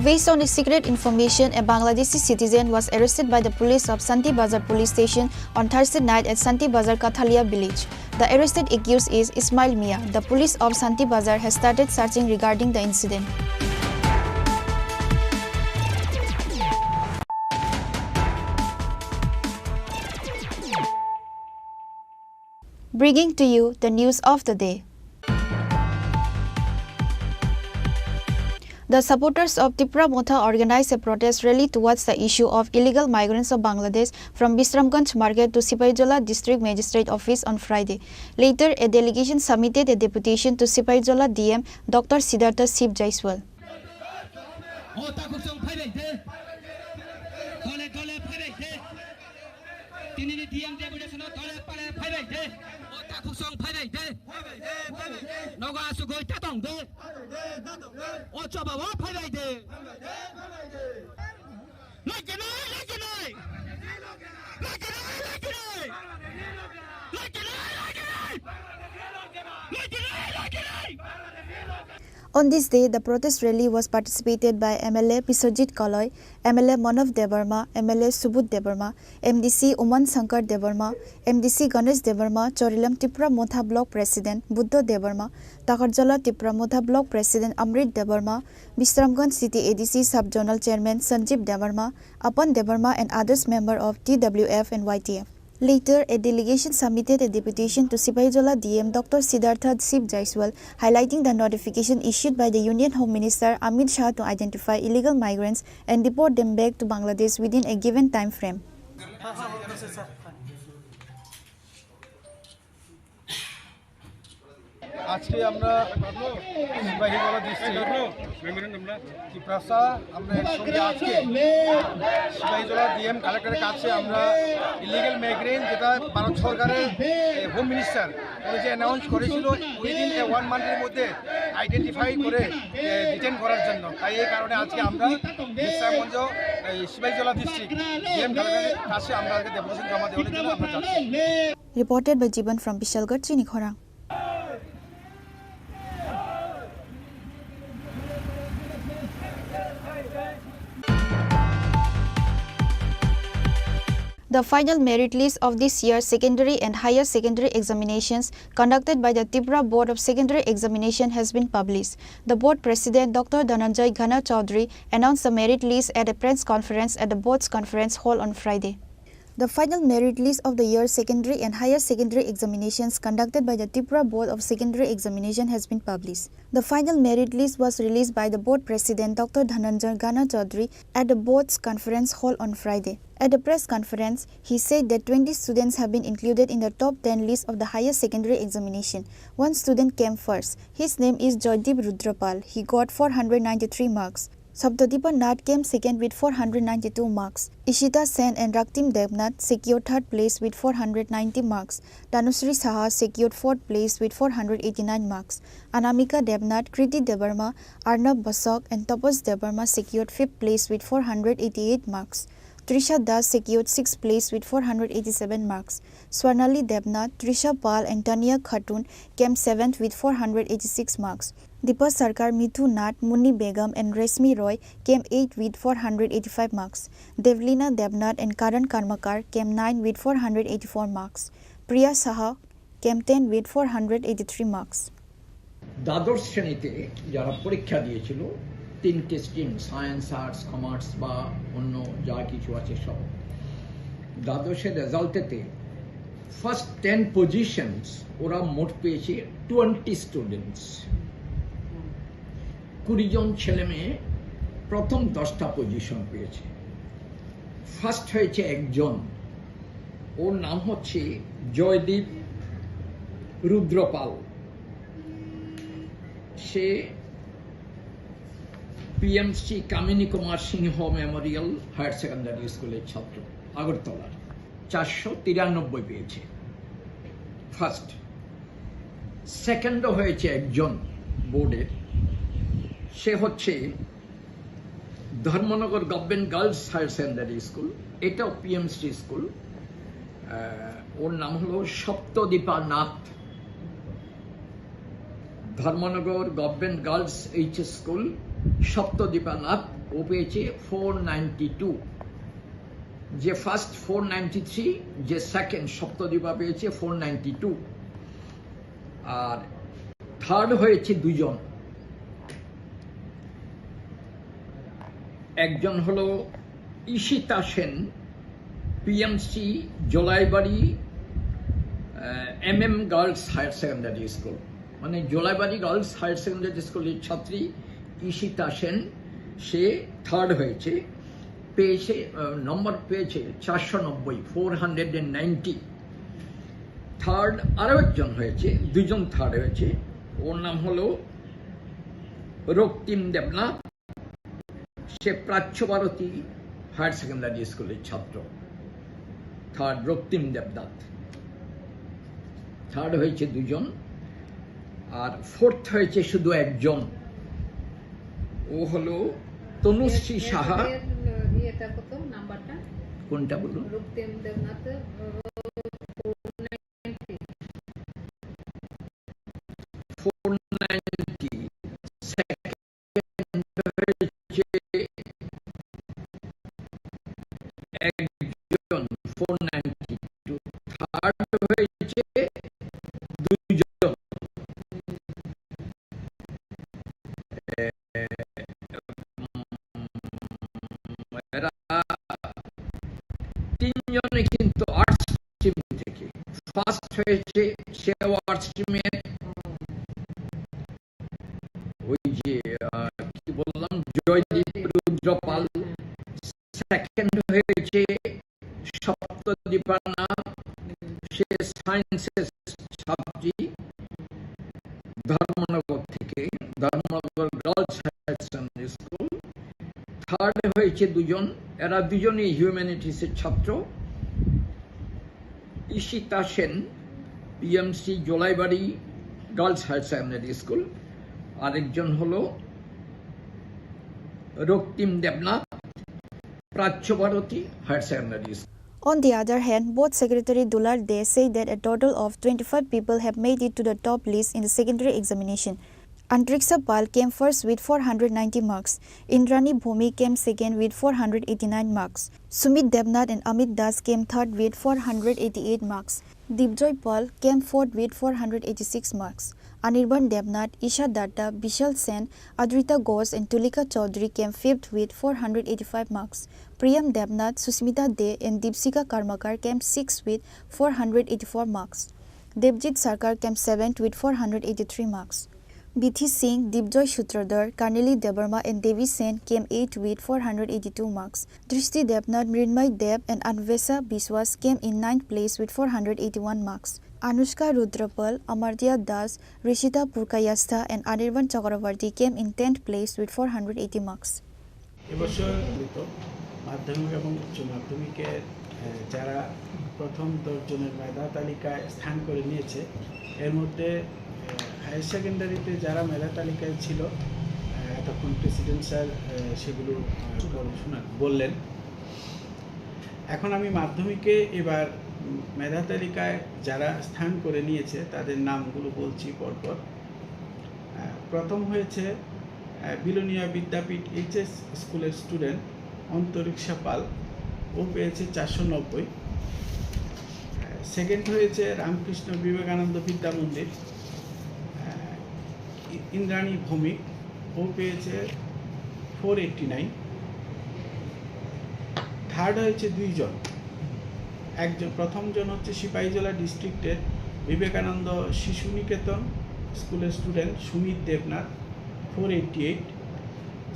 Based on a secret information, a Bangladeshi citizen was arrested by the police of Santi Bazar police station on Thursday night at Santi Bazar Kathalia village. The arrested accused is Ismail Mia. The police of Santi Bazar has started searching regarding the incident. Bringing to you the news of the day. The supporters of Tipra Motha organized a protest rally towards the issue of illegal migrants of Bangladesh from Bisramganj Market to Sipahijola District Magistrate Office on Friday. Later, a delegation submitted a deputation to Sipahijola D M Doctor Siddhartha Shiv Jaiswal. O takhuk song phaibai de. Dole dole phaibai de. Tinini D M deputation o dole pale phaibai de. O takhuk song phaibai de. Nogo asugoi ta tong de. O choba o phaibai de. Laikenai, laikenai. Laikenai, laikenai. Laikenai, laikenai. Laikenai, laikenai. On this day, the protest rally was participated by M L A Biswajit Kaloi, M L A Manav Debbarma, M L A Subodh Debbarma, M D C Uman Shankar Debbarma, M D C Ganesh Debbarma, Chorilam Tipra Motha Block President Buddha Debbarma, Takarjala Tipra Motha Block President Amrit Debbarma, Bisramganj City A D C Sub Zonal Chairman Sanjeev Debbarma, Apan Debbarma and others member of T W F and Y T F. Later, a delegation submitted a deputation to Sipahijala D M Doctor Siddhartha Shiv Jaiswal, highlighting the notification issued by the Union Home Minister Amit Shah to identify illegal migrants and deport them back to Bangladesh within a given time frame. আজকে আমরা সিপাহীজলা ডিস্ট্রিক্ট তিপ্রাসা আমরা একসঙ্গে আজকে সিপাহীজলা ডিএম কালেক্টরের কাছে আমরা illegal migrant, যেটা ভারত সরকারের হোম মিনিস্টার উনি যে অ্যানাউন্স করেছিল উইদিন এ ওয়ান মান্থের মধ্যে আইডেন্টিফাই করে ডিটেন করার জন্য। তাই এই কারণে আজকে আমরা বিশ্রামগঞ্জ, এই সিপাহীজলা ডিস্ট্রিক্ট ডিএম কালেক্টরের কাছে আমরা আজকে ডেপুটেশন জমা দেওয়ার জন্য আমরা যাচ্ছি। Reported by Jiban from Bishalgarh, Chinikhorang. The final merit list of this year's secondary and higher secondary examinations conducted by the Tripura Board of Secondary Examination has been published. The board president Doctor Dhananjay Ghana Chaudhary announced the merit list at a press conference at the board's conference hall on Friday. The final merit list of the year's secondary and higher secondary examinations conducted by the Tripura Board of Secondary Examination has been published. The final merit list was released by the board president Doctor Dhananjay Ghana Chaudhary at the board's conference hall on Friday. At the press conference, he said that twenty students have been included in the top ten list of the higher secondary examination. One student came first. His name is Joydeep Rudrapal. He got four hundred ninety-three marks. Saptadipa Nath came second with four hundred ninety-two marks. Ishita Sen and Raktim Debnath secured third place with four hundred ninety marks. Tanushree Saha secured fourth place with four hundred eighty-nine marks. Anamika Debnath, Kriti Debbarma, Arnab Basok, and Tapas Debbarma secured fifth place with four hundred eighty-eight marks. Trisha Das secured sixth place with four hundred eighty-seven marks. Swarnali Debnath, Trisha Pal, and Tania Khatun came seventh with four hundred eighty-six marks. Deepa Sarkar, Mithu Nath, Muni Begum, and Reshmi Roy came eighth with four hundred eighty-five marks. Devlina Debnath and Karan Karmakar came ninth with four hundred eighty-four marks. Priya Saha came ten with four hundred eighty-three marks. দ্বাদশ শ্রেণীতে যারা পরীক্ষা দিয়েছিল, তিনটে stream, science, arts, commerce বা অন্য যা কিছু আছে সব, দ্বাদশের রেজাল্টেতে ফার্স্ট টেন পজিশনস ওরা মোট পেয়েছে টোয়েন্টি স্টুডেন্টস। কুড়ি জন ছেলে মেয়ে প্রথম দশটা পজিশন পেয়েছে। ফার্স্ট হয়েছে একজন, ওর নাম হচ্ছে জয়দীপ রুদ্রপাল। সে পিএমসি কামিনী কুমার সিংহ মেমোরিয়াল হায়ার সেকেন্ডারি স্কুলের ছাত্র, আগরতলার। চারশো তিরানব্বই পেয়েছে ফার্স্ট। সেকেন্ডও হয়েছে একজন বোর্ডের, সে হচ্ছে Dharmanagar government girls higher secondary school, এটাও পিএমসি স্কুল। আহ, ওর নাম হলো Saptadipa Nath. Dharmanagar government girls HS school, Saptadipa Nath, ও পেয়েছে ফোর নাইনটি টু। যে ফার্স্ট ফোর নাইনটি থ্রি, যে সেকেন্ড সপ্তদীপা পেয়েছে ফোর নাইনটি টু। আর থার্ড হয়েছে দুজন, একজন হলো Ishita Sen, PMC Jolaibari MM girls higher secondary school, মানে জোলাইবাড়ি গার্লস হায়ার সেকেন্ডারি স্কুলের ছাত্রী ঈশিতা সেন, সে থার্ড হয়েছে, পেয়েছে, আহ, নম্বর পেয়েছে চারশো নব্বই, four hundred and ninety. Third আরও একজন হয়েছে, দুজন থার্ড হয়েছে। ওর নাম হলো রক্তিম দেবনাথ, সে প্রাচ্য ভারতী হায়ার সেকেন্ডারি স্কুলের ছাত্র। থার্ড রক্তিম দেবনাথ, থার্ড হয়েছে দুজন। আর ফোর্থ হয়েছে শুধু একজন, ও হলো তনুশ্রী সাহা। এর, এর, ইয়েটা কত, নাম্বারটা? কোনটা বলুন? রক্তিম দেবনাথ, আহ, ফোর নাইনটি। সেকেন্ড হয়েছে একজন, ফোর নাইনটি টু। থার্ড হয়েছে দুইজন। এ, এরা তিনজনে কিন্তু আর্টস স্ট্রিম থেকে। ফার্স্ট হয়েছে সেও আর্টস স্ট্রিমের, ওই যে, আহ, কি বললাম, জয়দীপ রুদ্রপাল। সেকেন্ড হয়েছে সপ্তদীপা নাথ, সে সায়েন্সের ছাত্রী, ধর্মনগর থেকে, Dharmanagar girls higher secondary school. Third হয়েছে দুজন, এরা দুজনেই হিউম্যানিটিসের ছাত্র, Ishita Sen, PMC Jolaibari girls higher secondary school, আরেকজন হলো Raktim Debnath, Prachya Bharati higher secondary school. On the other hand, board secretary Dular Dey said that a total of twenty-five people have made it to the top list in the secondary examination. Antriksha Pal came first with four hundred ninety marks. Indrani Bhowmik came second with four hundred eighty-nine marks. Sumit Debnath and Amit Das came third with four hundred eighty-eight marks. Dibjoy Pal came fourth with four hundred eighty-six marks. Anirban Debnath, Isha Datta, Bishal Sen, Adrita Ghosh and Tulika Chaudhary came fifth with four hundred eighty-five marks. Priyam Debnath, Susmita Dey and Dipsika Karmakar came sixth with four hundred eighty-four marks. Debjit Sarkar came seventh with four hundred eighty-three marks. Bithi Singh, Dibjoy Sutradhar, Kaneli Debbarma and Devi Sen came eighth with four hundred eighty-two marks. Drishti Debnath, Mrinmay Deb and Anvesha Biswas came in ninth place with four hundred eighty-one marks. Anushka Rudrapal, Amartya Das, Rishita Purkayastha and Anirban Chakravarti came in tenth place with four hundred eighty marks. এবছর তো মাধ্যমিক এবং উচ্চ মাধ্যমিকে, আহ, যারা প্রথম দশ জনের মেধা তালিকায় স্থান করে নিয়েছে, এর মধ্যে, আহ, হায়ার সেকেন্ডারিতে যারা মেধা তালিকায় ছিল, আহ, এতক্ষণ প্রেসিডেন্ট স্যার, আহ, সেগুলো, আহ, পড়ে শোনান, বললেন। এখন আমি মাধ্যমিকে এবার, উম, মেধা তালিকায় যারা স্থান করে নিয়েছে, তাদের নামগুলো বলছি পরপর। আহ, প্রথম হয়েছে, আহ, বিলোনিয়া বিদ্যাপীঠ এইচএস স্কুলের স্টুডেন্ট অন্তরিক্ষা পাল, ও পেয়েছে চারশো নব্বই। আহ, সেকেন্ড হয়েছে রামকৃষ্ণ বিবেকানন্দ বিদ্যা মন্দির, আহ, ই-, ইন্দ্রাণী ভৌমিক, ও পেয়েছে ফোর এইটটি নাইন। থার্ড হয়েছে দুইজন, একজন, প্রথম জন হচ্ছে সিপাহীজলা ডিস্ট্রিক্টের বিবেকানন্দ শিশু নিকেতন স্কুলের student Sumit Debnath, four eighty eight.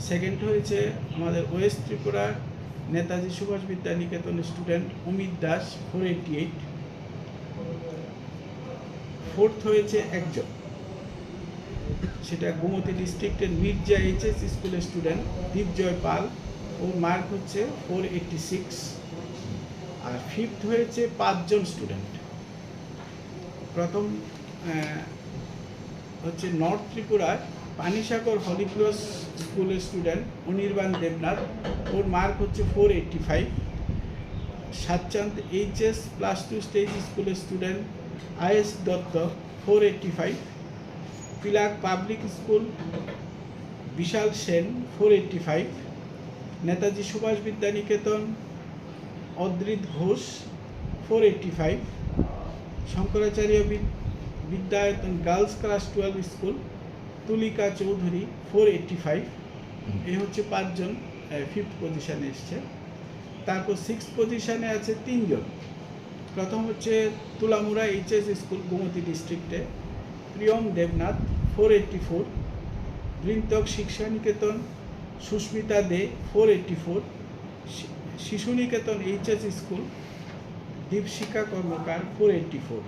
Second হয়েছে আমাদের ওয়েস্ট ত্রিপুরার Netaji Subhash Vidya Niketan student Amit Das, four eighty eight. Fourth হয়েছে একজন, সেটা গোমতী ডিস্ট্রিক্টের মির্জা এইচএস স্কুলের স্টুডেন্ট দীপজয় পাল, ওর মার্ক হচ্ছে ফোর এইটটি সিক্স। আর ফিফথ হয়েছে পাঁচজন স্টুডেন্ট। প্রথম, আহ, হচ্ছে নর্থ ত্রিপুরার পানিসাগর হলিক্রস স্কুলের স্টুডেন্ট অনির্বাণ দেবনাথ, ওর মার্ক হচ্ছে four eighty five. Satchand HS plus two stage স্কুলের student Ayesh Dutta, four eighty five. Pilak public school Bishal Sen, four eighty five. Netaji Subhash Vidya Niketan Adrit Ghosh, four eighty five. Shankaracharya বিদ-, Vidyayatan girls class twelve school Tulika Chowdhury, four eighty five. এই হচ্ছে পাঁচজন, আহ, ফিফথ পজিশনে এসছে। তারপর সিক্সথ পজিশনে আছে তিনজন। প্রথম হচ্ছে তুলামুড়া এইচএস স্কুল গোমতী ডিস্ট্রিক্টে প্রিয়ম দেবনাথ, ফোর এইটটি ফোর। বৃন্তক শিক্ষা নিকেতন সুস্মিতা দে, ফোর এইটটি ফোর। শি-, শিশু নিকেতন এইচএস স্কুল দীপশিকা কর্মকার, ফোর এইটটি ফোর।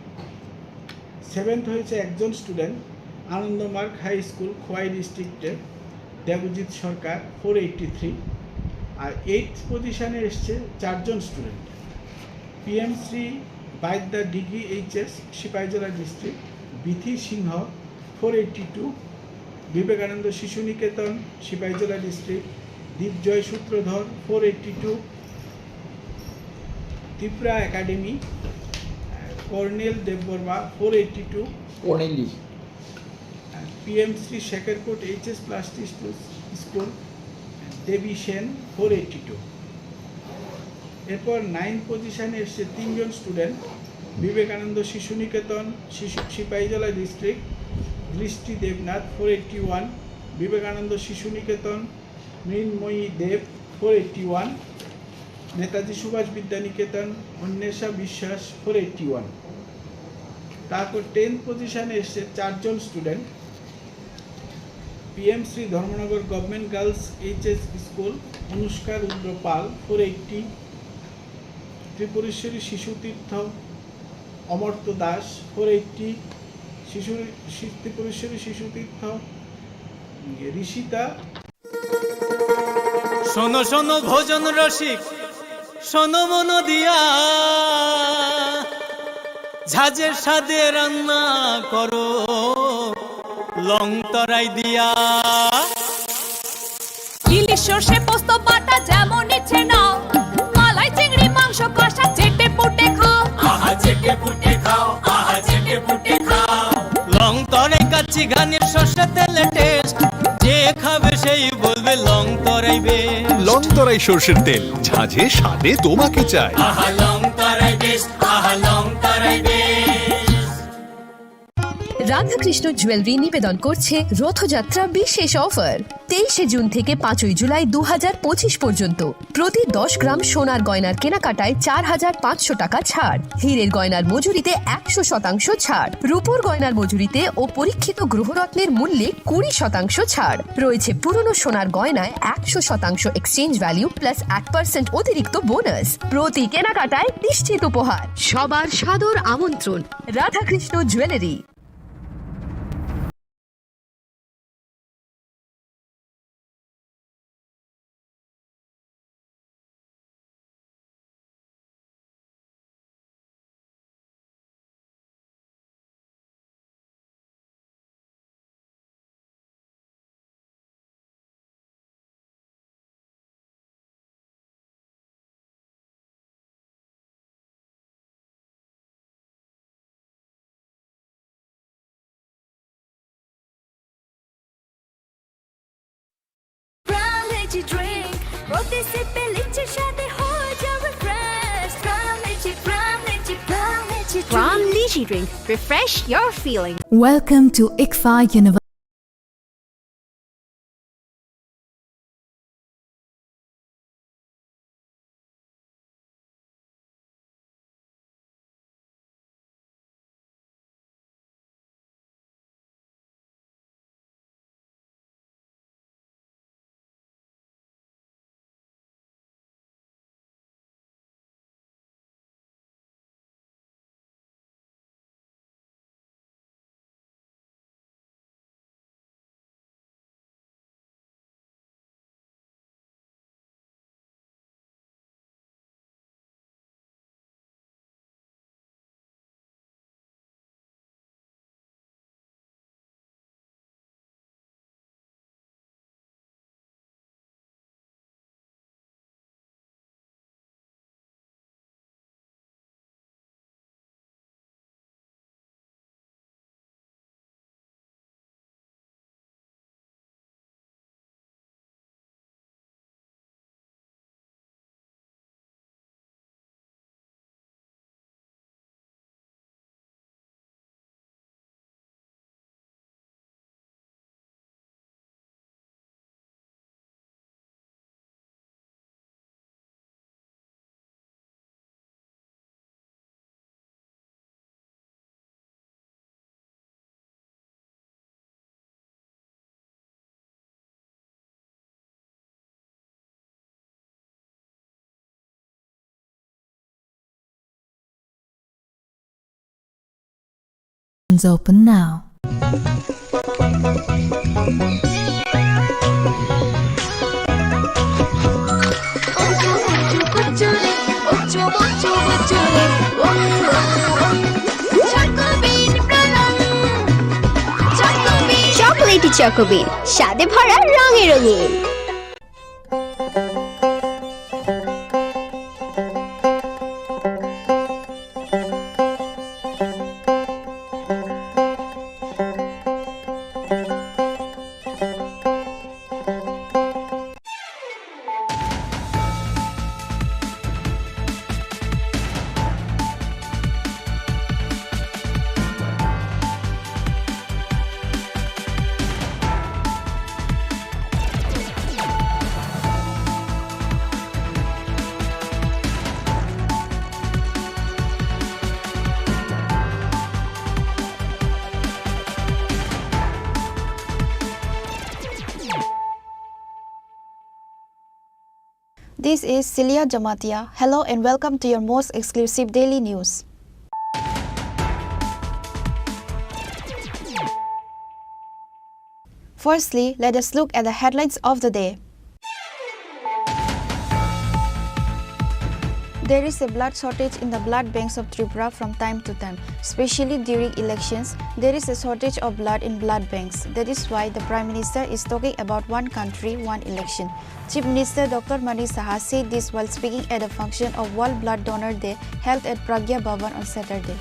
সেভেন্থ হয়েছে একজন স্টুডেন্ট আনন্দমার্গ হাই স্কুল খোয়াই ডিস্ট্রিক্টের দেবজিৎ সরকার, ফোর এইটটি থ্রি। আর এইটথ পজিশনে এসছে চারজন স্টুডেন্ট, পিএমসি বাইদ্যা ডিগ্রি এইচএস সিপাহীজলা ডিস্ট্রিক্ট বিথি সিংহ, four eighty two, Vivekananda Shishu Niketan, Sipahijola District, Dipjoy Sutradhar, four eighty two, Tripura Academy, Cornel Debbarma, four eighty two, Corneli. P M Sri Shekhar Kut H S Plus Two School, Devi Sen, four eighty two. এরপর নাইন পজিশনে এসছে তিনজন স্টুডেন্ট, বিবেকানন্দ শিশু নিকেতন, শিশু, Sipahijala district, Drishti Debnath, four eighty one, Vivekananda Shishu Niketan, Mrinmoyee Deb, four eighty one, Netaji Subhash Vidya Niketan, Anwesha Biswas, four eighty one. তারপর tenth পজিশনে এসছে চারজন student, P M Shri Dharmanagar government girls H S school, Anushka Rudra Pal, four eighty, Tripureshwari Shishu Tirtha, Amartya Das, four eighty, Shishu, শি-, ত্রিপুরেশ্বরী শিশু তীর্থ, ঋষিতা। শোনো শোনো ভোজন রসিক, শোনো মন দিয়া, ঝাঁঝের স্বাদে রান্না করো লং তরাই দিয়া। ইলিশ সর্ষে পোস্ত বাটা যেমন ইচ্ছে নাও, মালাই চিংড়ি মাংস কষা চেটে পুটে খাও। আহা চেটে পুটে খাও, আহা চেটে পুটে খাও। লং তরাই কাচ্চি ঘানির সর্ষে তেলে টেস্ট, যে খাবে সেই বলবে লং তরাই বেশ। লং তরাই সর্ষের তেল, ঝাঁঝে স্বাদে তোমাকে চাই। আহা লং তরাই বেশ, আহা লং তরাই বেশ। রাধাকৃষ্ণ জুয়েলারি নিবেদন করছে রথযাত্রা বিশেষ অফার। তেইশে জুন থেকে পাঁচই জুলাই দু হাজার পঁচিশ পর্যন্ত প্রতি দশ গ্রাম সোনার গয়নার কেনাকাটায় চার হাজার পাঁচশো টাকা ছাড়, হীরের গয়নার মজুরিতে একশো শতাংশ ছাড়, রূপোর গয়নার মজুরিতে ও পরীক্ষিত গ্রহরত্নের মূল্যে কুড়ি শতাংশ ছাড়। রয়েছে পুরনো সোনার গয়নায় একশো শতাংশ এক্সচেঞ্জ ভ্যালু প্লাস এক পার্সেন্ট অতিরিক্ত বোনাস। প্রতি কেনাকাটায় নিশ্চিত উপহার। সবার সাদর আমন্ত্রণ। Radhakrishna jewellery. Prime Lychee drink, প্রতি সিপে লিচির স্বাদে হয়ে যাবে fresh. Prime Lychee, Prime Lychee, Prime Lychee drink। Prime Lychee drink, refresh your feeling। Welcome to ICFAI University. Open now. চকোবিন, স্বাদে ভরা, রঙে রঙিন। This is Celia Jamatia. Hello and welcome to your most exclusive daily news. Firstly, let us look at the headlines of the day. There is a blood shortage in the blood banks of Tripura from time to time, especially during elections. There is a shortage of blood in blood banks. That is why the Prime Minister is talking about one country, one election. Chief Minister Doctor Manik Saha said this while speaking at a function of World Blood Donor Day held at Pragya Bhavan on Saturday.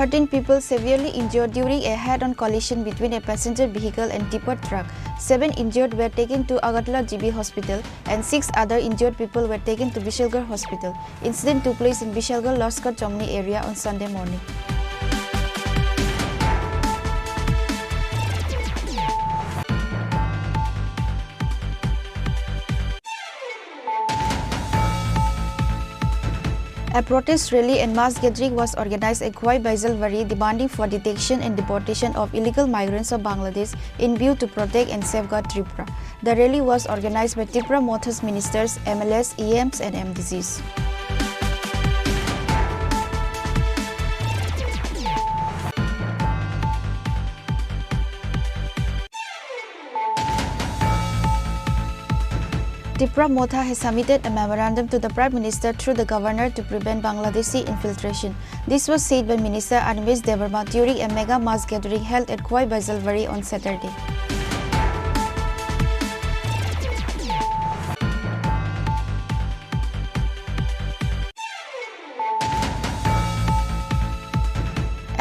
Thirteen people severely injured during a head-on collision between a passenger vehicle and tipper truck. Seven injured were taken to Agartala G B Hospital and six other injured people were taken to Bishalgarh Hospital. Incident took place in Bishalgarh Laskar Chomni area on Sunday morning. A protest rally and mass gathering was organized at Khowai Baijalbari demanding for detection and deportation of illegal migrants of Bangladesh in view to protect and safeguard Tripura. The rally was organized by Tipra Motha's ministers, M L As, E Ms and M D Cs. Tipra Motha has submitted a memorandum to the Prime Minister through the Governor to prevent Bangladeshi infiltration. This was said by Minister Animesh Debbarma during a mega mass gathering held at Khowai Baijalbari on Saturday.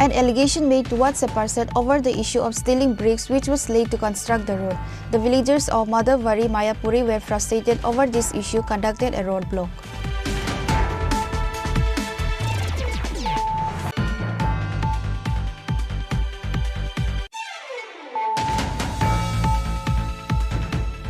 An allegation made towards a person over the issue of stealing bricks which was laid to construct the road. The villagers of Madhavbari Mayapuri were frustrated over this issue, conducted a road block.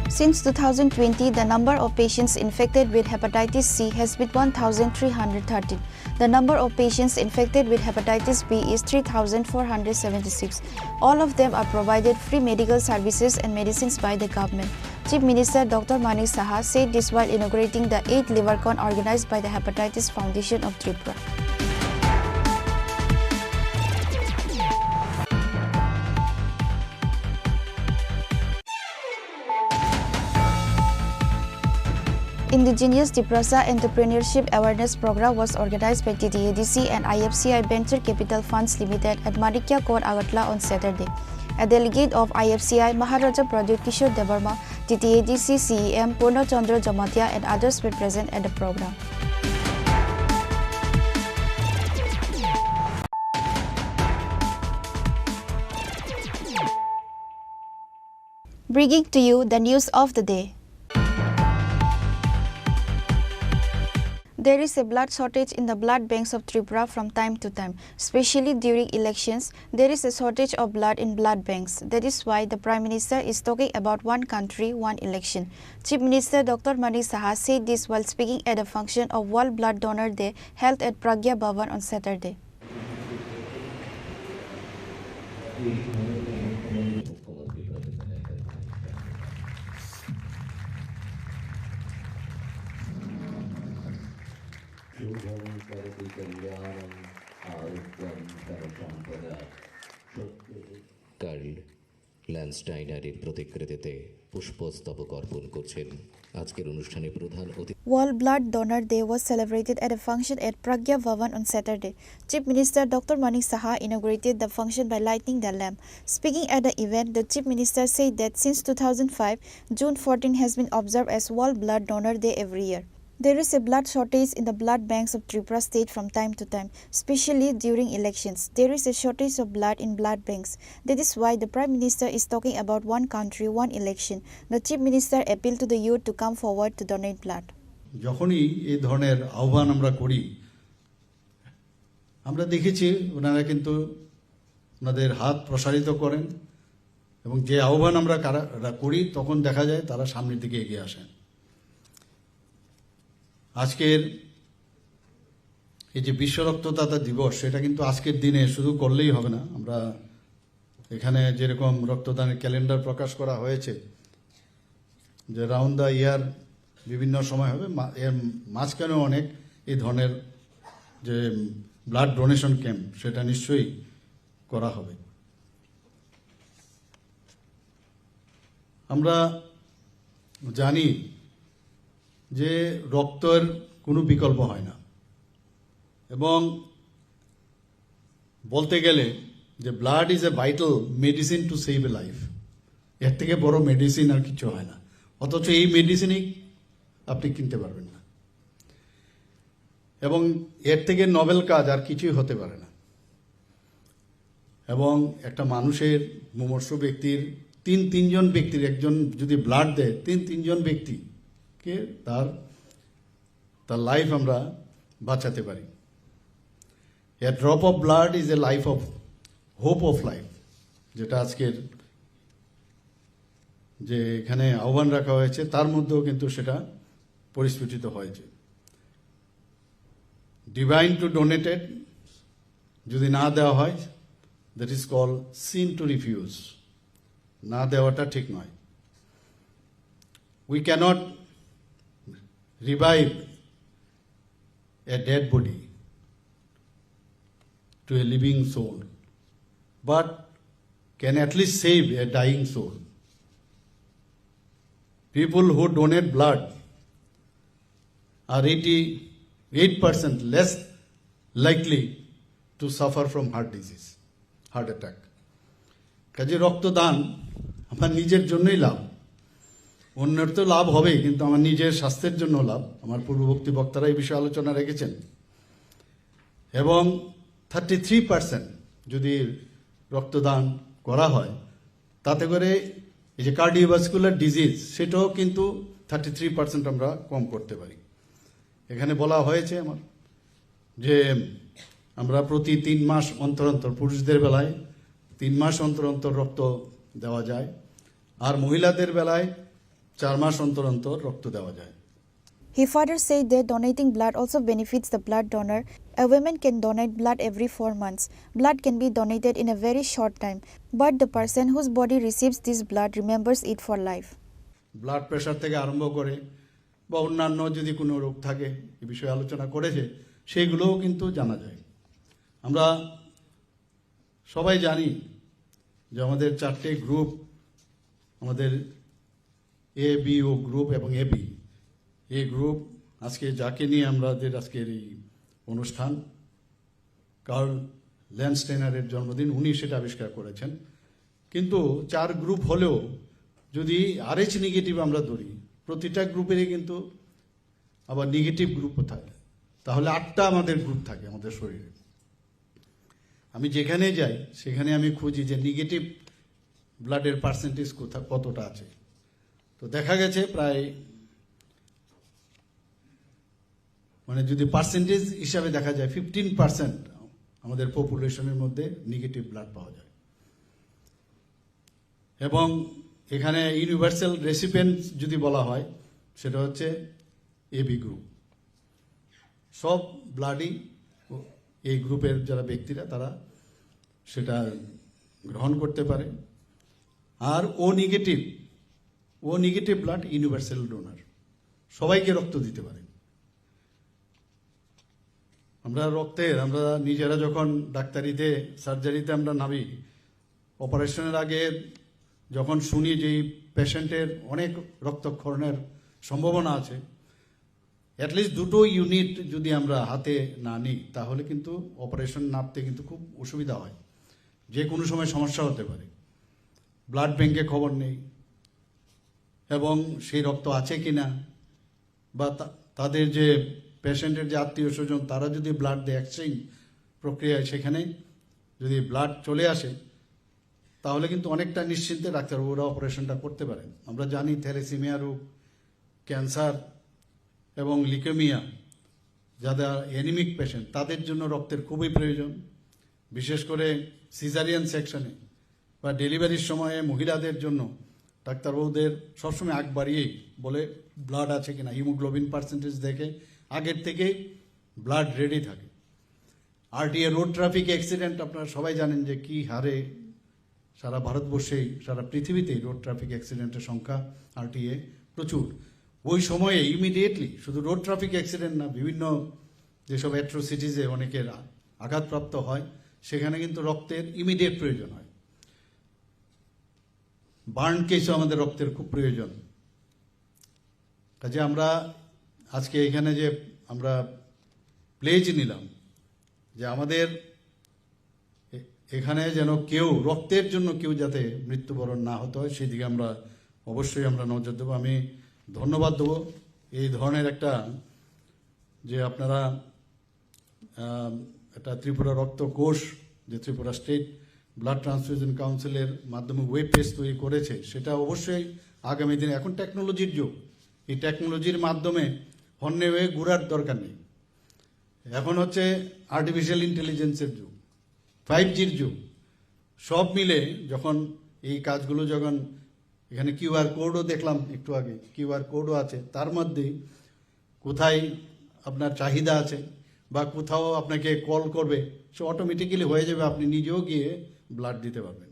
Since two thousand twenty, the number of patients infected with hepatitis C has been one thousand three hundred thirteen. The number of patients infected with hepatitis B is three thousand four hundred seventy-six. All of them are provided free medical services and medicines by the government. Chief Minister Doctor Manik Saha said this while inaugurating the eighth Livercon organized by the Hepatitis Foundation of Tripura. Indigenous Tiprasa Entrepreneurship Awareness Program was organized by T T A D C and I F C I Venture Capital Funds Limited at Manikya Court, Agartala on Saturday. A delegate of I F C I, Maharaja Pradyut Kishore Debbarma, T T A D C C E M Purna Chandra Jamatia and others were present at the program. Bringing to you the news of the day. There is a blood shortage in the blood banks of Tripura from time to time, especially during elections. There is a shortage of blood in blood banks. That is why the Prime Minister is talking about one country, one election. Chief Minister Doctor Manik Saha said this while speaking at a function of World Blood Donor Day held at Pragya Bhavan on Saturday. शुभं करोति कल्याणं आरोग्यं धनसम्पदा। Curled. Lance টাইনারের প্রতিকৃতিতে পুষ্পস্তবক অর্পণ করছেন আজকের অনুষ্ঠানে প্রধান অতিথি। World Blood Donor Day was celebrated at a function at Pragya Bhavan on Saturday. Chief Minister Doctor Manik Saha inaugurated the function by lighting the lamp. Speaking at the event, the Chief Minister said that since two thousand five, June fourteen has been observed as World Blood Donor Day every year. There is a blood shortage in the blood banks of Tripura state from time to time, especially during elections. There is a shortage of blood in blood banks. That is why the Prime Minister is talking about one country, one election. The Chief Minister appealed to the youth to come forward to donate blood. যখনই এই ধরনের আহ্বান আমরা করি, আমরা দেখেছি ওনারা কিন্তু ওনাদের হাত প্রসারিত করেন এবং যে আহ্বান আমরা কারা- করি, তখন দেখা যায় তারা সামনের দিকে এগিয়ে আসেন। আজকের এই যে বিশ্ব রক্তদাতা দিবস, সেটা কিন্তু আজকের দিনে শুধু করলেই হবে না। আমরা এখানে যেরকম রক্তদানের ক্যালেন্ডার প্রকাশ করা হয়েছে, যে রাউন্ড দ্য ইয়ার বিভিন্ন সময় হবে, মা- এর মাঝখানেও অনেক এই ধরনের যে ব্লাড ডোনেশন ক্যাম্প, সেটা নিশ্চয়ই করা হবে। আমরা জানি যে রক্তের কোনো বিকল্প হয় না, এবং বলতে গেলে যে blood is a vital medicine to save a life, এর থেকে বড় মেডিসিন আর কিছু হয় না। অথচ এই মেডিসিনই আপনি কিনতে পারবেন না, এবং এর থেকে নোবেল কাজ আর কিছুই হতে পারে না। এবং একটা মানুষের, মুমূর্ষু ব্যক্তির, তিন তিনজন ব্যক্তির, একজন যদি ব্লাড দেয়, তিন তিনজন ব্যক্তিকে তার তার লাইফ আমরা বাঁচাতে পারি। A drop of blood is a life of hope of life, যেটা আজকের যে এখানে আহ্বান রাখা হয়েছে, তার মধ্যেও কিন্তু সেটা পরিস্ফুটিত হয়েছে। Decline to donated যদি না দেওয়া হয়, that is called sin to refuse. না দেওয়াটা ঠিক নয়। We cannot revive a dead body to a living soul, but can at least save a dying soul. People who donate blood are eighty-eight percent less likely to suffer from heart disease, heart attack. কাজে রক্তদান আমার নিজের জন্যই লাভ, অন্যের তো লাভ হবেই, কিন্তু আমার নিজের স্বাস্থ্যের জন্য লাভ। আমার পূর্ববর্তী বক্তারা এই বিষয়ে আলোচনা রেখেছেন। এবং থার্টি থ্রি পার্সেন্ট যদি রক্তদান করা হয়, তাতে করে এই যে কার্ডিওভাস্কুলার ডিজিজ, সেটাও কিন্তু থার্টি থ্রি পার্সেন্ট আমরা কম করতে পারি। এখানে বলা হয়েছে আমার যে আমরা প্রতি তিন মাস অন্তর অন্তর, পুরুষদের বেলায় তিন মাস অন্তর অন্তর রক্ত দেওয়া যায়, আর মহিলাদের বেলায় চার মাস অন্তর অন্তর রক্ত দেওয়া যায়। He further said that donating blood also benefits the blood donor. A woman can donate blood every four months. Blood can be donated in a very short time, but the person whose body receives this blood remembers it for life. Blood pressure থেকে আরম্ভ করে বা অন্যান্য যদি কোনো রোগ থাকে, এ বিষয়ে আলোচনা করেছে, সেগুলোও কিন্তু জানা যায়। আমরা সবাই জানি যে আমাদের চারটে গ্রুপ, আমাদের এ, বি, ও গ্রুপ এবং এবি, এই গ্রুপ আজকে যাকে নিয়ে আমাদের আজকের এই অনুষ্ঠান, কার্ল ল্যান্ডস্টেইনারের জন্মদিন, উনি সেটা আবিষ্কার করেছেন। কিন্তু চার গ্রুপ হলেও যদি আরএইচ নেগেটিভ আমরা ধরি, প্রতিটা গ্রুপেরই কিন্তু আবার নেগেটিভ গ্রুপও থাকে, তাহলে আটটা আমাদের গ্রুপ থাকে আমাদের শরীরে। আমি যেখানে যাই, সেখানে আমি খুঁজি যে নেগেটিভ ব্লাডের পার্সেন্টেজ কোথা কতটা আছে। তো দেখা গেছে প্রায়, মানে, যদি পার্সেন্টেজ হিসাবে দেখা যায়, ফিফটিন পার্সেন্ট আমাদের পপুলেশনের মধ্যে নেগেটিভ ব্লাড পাওয়া যায়। এবং এখানে ইউনিভার্সাল রেসিপিয়েন্ট যদি বলা হয়, সেটা হচ্ছে এবি গ্রুপ। সব ব্লাডই এই গ্রুপের যারা ব্যক্তিরা, তারা সেটা গ্রহণ করতে পারে। আর ও নেগেটিভ, ও নেগেটিভ ব্লাড ইউনিভার্সাল ডোনার, সবাইকে রক্ত দিতে পারে। আমরা রক্তের, আমরা নিজেরা যখন ডাক্তারিতে, সার্জারিতে আমরা নামি, অপারেশনের আগে যখন শুনি যে এই পেশেন্টের অনেক রক্তক্ষরণের সম্ভাবনা আছে, অ্যাটলিস্ট দুটো ইউনিট যদি আমরা হাতে না নিই, তাহলে কিন্তু অপারেশন নাপতে কিন্তু খুব অসুবিধা হয়, যে কোনো সময় সমস্যা হতে পারে। ব্লাড ব্যাংকে খবর নেই এবং সেই রক্ত আছে কি না, বা তা- তাদের যে পেশেন্টের যে আত্মীয় স্বজন, তারা যদি ব্লাড দিয়ে এক্সচেঞ্জ প্রক্রিয়ায় সেখানে যদি ব্লাড চলে আসে, তাহলে কিন্তু অনেকটা নিশ্চিন্তে ডাক্তারবাবুরা অপারেশনটা করতে পারেন। আমরা জানি থ্যালাসেমিয়া রোগ, ক্যান্সার এবং লিউকেমিয়া, যারা অ্যানিমিক পেশেন্ট, তাদের জন্য রক্তের খুবই প্রয়োজন। বিশেষ করে সিজারিয়ান সেকশনে বা ডেলিভারির সময়ে মহিলাদের জন্য ডাক্তারবাবুদের সবসময় আগ বাড়িয়েই বলে ব্লাড আছে কিনা, হিমোগ্লোবিন পার্সেন্টেজ দেখে আগের থেকেই ব্লাড রেডি থাকে। আরটিএ রোড ট্রাফিক অ্যাক্সিডেন্ট আপনারা সবাই জানেন যে কী হারে সারা ভারতবর্ষেই, সারা পৃথিবীতেই রোড ট্রাফিক অ্যাক্সিডেন্টের সংখ্যা আরটিএ প্রচুর। ওই সময়ে ইমিডিয়েটলি শুধু রোড ট্রাফিক অ্যাক্সিডেন্ট না, বিভিন্ন যেসব অ্যাট্রোসিটিজে অনেকের আ- আঘাতপ্রাপ্ত হয়, সেখানে কিন্তু রক্তের ইমিডিয়েট প্রয়োজন হয়। বার্ন কেসও আমাদের রক্তের খুব প্রয়োজন। কাজে আমরা আজকে এখানে যে আমরা প্লেজ নিলাম যে আমাদের এ- এখানে যেন কেউ, রক্তের জন্য কেউ যাতে মৃত্যুবরণ না হতে হয়, সেই দিকে আমরা অবশ্যই আমরা নজর দেবো। আমি ধন্যবাদ দেবো এই ধরনের একটা, যে আপনারা আম, একটা ত্রিপুরা রক্ত কোষ, যে ত্রিপুরা স্টেট ব্লাড ট্রান্সফিউশন কাউন্সিলের মাধ্যমে ওয়েব পেজ তৈরি করেছে, সেটা অবশ্যই আগামী দিনে, এখন টেকনোলজির যুগ, এই টেকনোলজির মাধ্যমে হন্যে হয়ে ঘুরার দরকার নেই। এখন হচ্ছে আর্টিফিশিয়াল ইন্টেলিজেন্সের যুগ, ফাইভ জির যুগ। সব মিলে যখন এই কাজগুলো, যখন এখানে কিউআর কোডও দেখলাম একটু আগে, কিউআর কোডও আছে, তার মধ্যে কোথায় আপনার চাহিদা আছে বা কোথাও আপনাকে কল করবে, সে অটোমেটিক্যালি হয়ে যাবে, আপনি নিজেও গিয়ে ব্লাড দিতে পারবেন।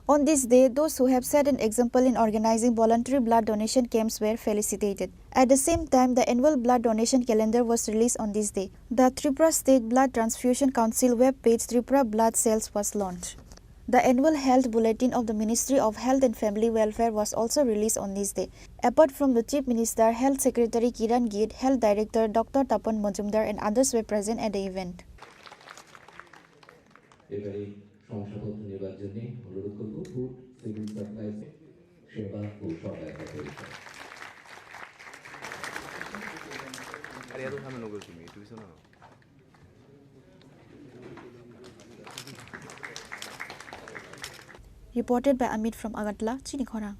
On this day, those who have set an example in organizing voluntary blood donation camps were felicitated. At the same time, the annual blood donation calendar was released on this day. The Tripura State Blood Transfusion Council web page Tripura Blood Sales was launched. The annual health bulletin of the Ministry of Health and Family Welfare was also released on this day. Apart from the Chief Minister, Health Secretary Kiran Gill, Health Director Doctor Tapan Majumdar and others were present at the event. এবারে শংসাপত্র নেবার জন্য অনুরোধ করব food civil supplies সেবা ও সহায়তা পরিষদ। Ariado kami nugul simi, itu bisa no. Reported by Amit from Agartala, Chini Khorang.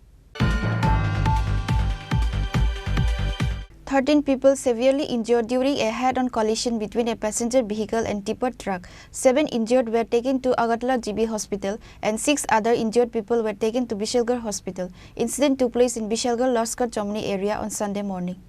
Thirteen people severely injured during a head-on collision between a passenger vehicle and tipper truck. Seven injured were taken to Agartala G B Hospital and six other injured people were taken to Bishalgarh Hospital. Incident took place in Bishalgarh Laskar Chomni area on Sunday morning.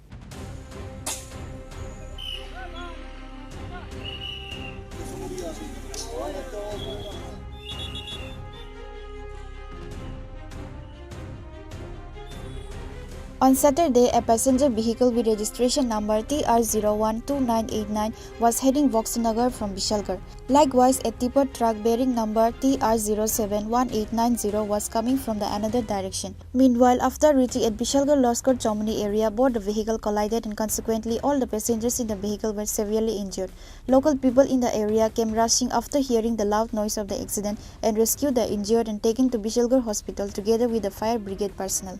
On Saturday, a passenger vehicle with registration number T R zero one two nine eight nine was heading Voksanagar from Bishalgarh. Likewise, a tipper truck bearing number T R zero seven one eight nine zero was coming from the another direction. Meanwhile, after reaching at Bishalgarh Laskar Chomni area, both the vehicle collided and consequently all the passengers in the vehicle were severely injured. Local people in the area came rushing after hearing the loud noise of the accident and rescued the injured and taken to Bishalgarh Hospital together with the fire brigade personnel.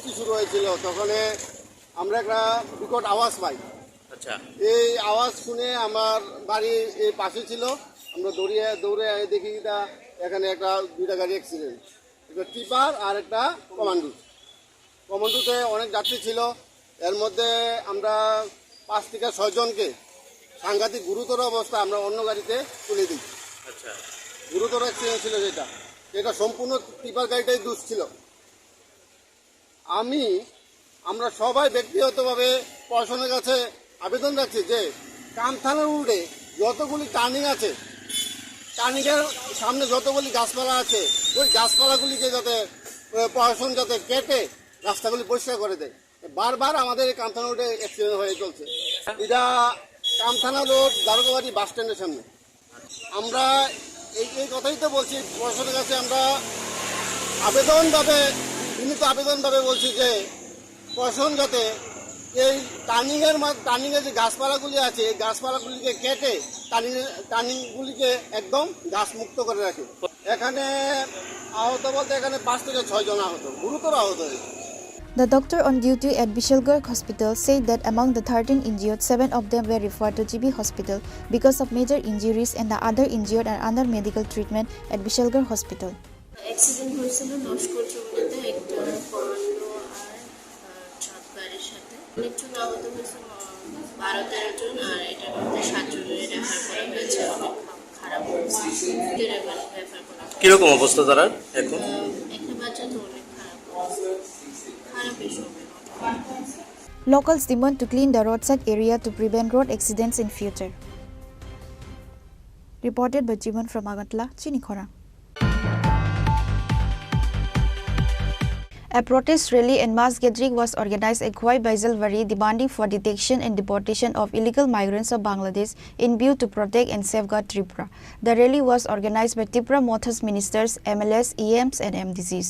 কি শুরু হয়েছিল, তখন আমরা একটা বিকট আওয়াজ পাই। আচ্ছা। এই আওয়াজ শুনে আমার বাড়ি এই পাশে ছিল, আমরা দৌড়িয়ে দৌড়ে আই দেখি এটা এখানে একটা দুইটা গাড়ি অ্যাক্সিডেন্ট, একটা টিপার আর একটা কমান্ডো। কমান্ডোতে অনেক যাত্রী ছিল, এর মধ্যে আমরা পাঁচ থেকে ছয় জনকে সাংঘাতিক গুরুতর অবস্থা আমরা অন্য গাড়িতে তুলে দিই। আচ্ছা। গুরুতর অ্যাক্সিডেন্ট ছিল যেটা, এটা সম্পূর্ণ টিপার গাড়িটাই দোষ ছিল। আমি আমরা সবাই ব্যক্তিগতভাবে প্রশাসনের কাছে আবেদন রাখছি যে কামথানা রোডে যতগুলি টার্নিং আছে, টার্নিংয়ের সামনে যতগুলি গাছপালা আছে, ওই গাছপালাগুলিকে যাতে আহ, প্রশাসন যাতে কেটে রাস্তাগুলি পরিষ্কার করে দেয়। বারবার আমাদের এই কামথানা রোডে অ্যাক্সিডেন্ট হয়ে চলছে। এটা কামথানা রোড দারোগাবাড়ি বাস স্ট্যান্ডের সামনে। আমরা এই এই কথাই তো বলছি প্রশাসনের কাছে, আমরা আবেদনভাবে, বিনীত আবেদনভাবে বলছি যে প্রশাসন যাতে এই টার্নিংয়ের মা-, টার্নিংয়ে যে গাছপালাগুলি আছে, এই গাছপালাগুলিকে কেটে টার্নিং, টার্নিংগুলিকে একদম গাছ মুক্ত করে রাখে। এখানে আহত বলতে এখানে পাঁচ থেকে ছয় জন আহত, গুরুতর আহত হয়েছে। The doctor on duty at Bishalgarh Hospital said that among the thirteen injured, seven of them were referred to G B Hospital because of major injuries, and the other injured are under medical treatment at Bishalgarh Hospital. Accident হয়েছিল লস্কর যমুনাতে একটা কমান্ডো আর, আহ, ট্রাক গাড়ির সাথে। অনেকজন আহত হয়েছে, আহ, বারো তেরো জন, আর এটার মধ্যে সাতজনকে রেফার করা হয়েছে। অনেক খা-, খারাপ অবস্থা। রেফার, রেফার করা হয়েছে। কিরকম অবস্থা তারা এখন? আহ, একটা বাচ্চা তো অনেক খারাপ অবস্থা। খারাপই সব। Locals demand to clean the roadside area to prevent road accidents in future. Reported by Jiman from Agartala, Chini Khorang. A protest rally and mass gathering was organized at Khowai Baijalwari demanding for detection and deportation of illegal migrants of Bangladesh in view to protect and safeguard Tripura. The rally was organized by Tipra Motha's ministers, M L As, E Ms and M D Cs.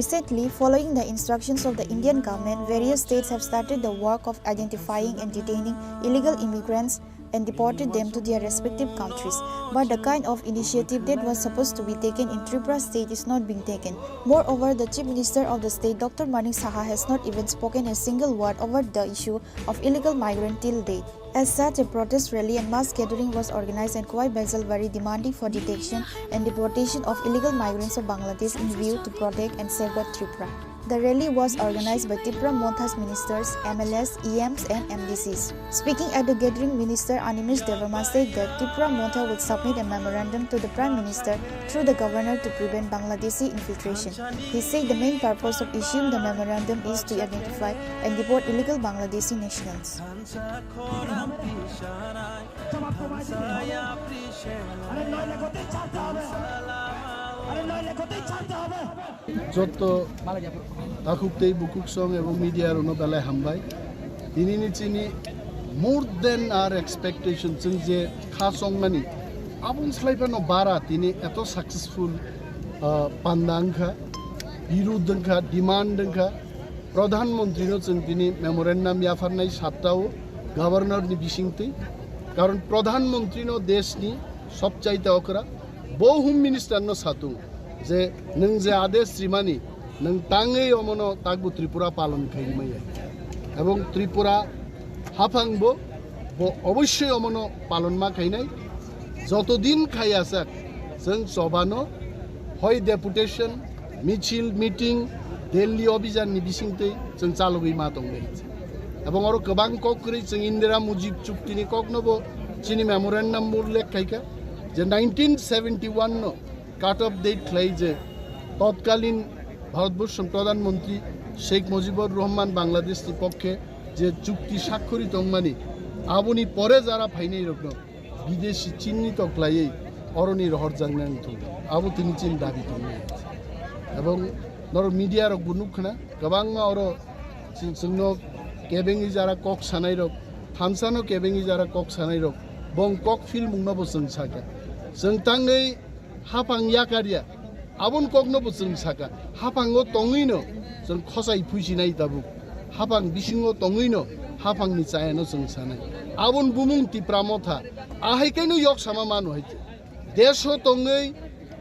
Recently, following the instructions of the Indian government, various states have started the work of identifying and detaining illegal immigrants and deported them to their respective countries. But the kind of initiative that was supposed to be taken in Tripura state is not being taken. Moreover, the Chief Minister of the state, Doctor Manik Saha, has not even spoken a single word over the issue of illegal migrant till date. As such, a protest rally and mass gathering was organized at Khowai Baijalwari demanding for detection and deportation of illegal migrants of Bangladesh in view to protect and safeguard Tripura. The rally was organized by Tipra Motha's ministers, M L As, E Ms and M D Cs. Speaking at the gathering, Minister Animesh Debbarma said that Tipra Motha will submit a memorandum to the Prime Minister through the Governor to prevent Bangladeshi infiltration. He said the main purpose of issuing the memorandum is to identify and deport illegal Bangladeshi nationals. যত থাকুক তেই বুকুক সং এবং মিডিয়ার অন্য বেলায় হামবাই। Tini ni chini more than our expectation, chwng je kha chongmani, aboni slai phano bara tini eto successful, ah, panda wngkha, birud wngkha, demand wngkha. Pradhan Mantri no chwng tini memorandum yapharnai satta o Governor ni bisingtwi. Karon Pradhan Mantri no desh ni sobchaita okra, bo Home Minister no satung je nwng je adesh rimani, nwng tangwi omono takbo Tripura palon khai rimaya. Ebong Tripura haphang bo, bo obossoi omono palon ma khainai. Joto din khai asak, chwng chobano hoi deputation, michil, meeting, Delhi obijan ni bisingtwi chwng chalogwi ma tongbai. Ebong oro kwbang kok kwrwi chwng Indira Mujib chukti ni kok no bo chini memorandum bo ullekh khaikha je nineteen seventy one no cut off date khlai je totkalin Bharatborsho Pradhan Mantri Sheikh Mujibur Rahman Bangladesh ni pokkhe je chukti sakhorit tongmani, aboni pore jara phainai rokno bideshi chinni toklaiwi oroni rohorjaknai wngthung, abo tini chini dabi tongmani. Ebong norok media rok bo nukkhna, kwbangma oro chwng-, chwngno kebengwi jara kok sanai rok, thansano kebengwi jara kok sanai rok, bong kok philmungno bo chwng sakha. Chwng tangwi haphang yakarya, aboni kokno bo chwng sakha. Haphango tongwino chwng khosai phuisinai tabuk. Haphang bisingo tongwino haphangni chayano chwng sanai. Aboni bumung Tipra Motha. Ahai kaino yok sama mano hai. Desho tongwi,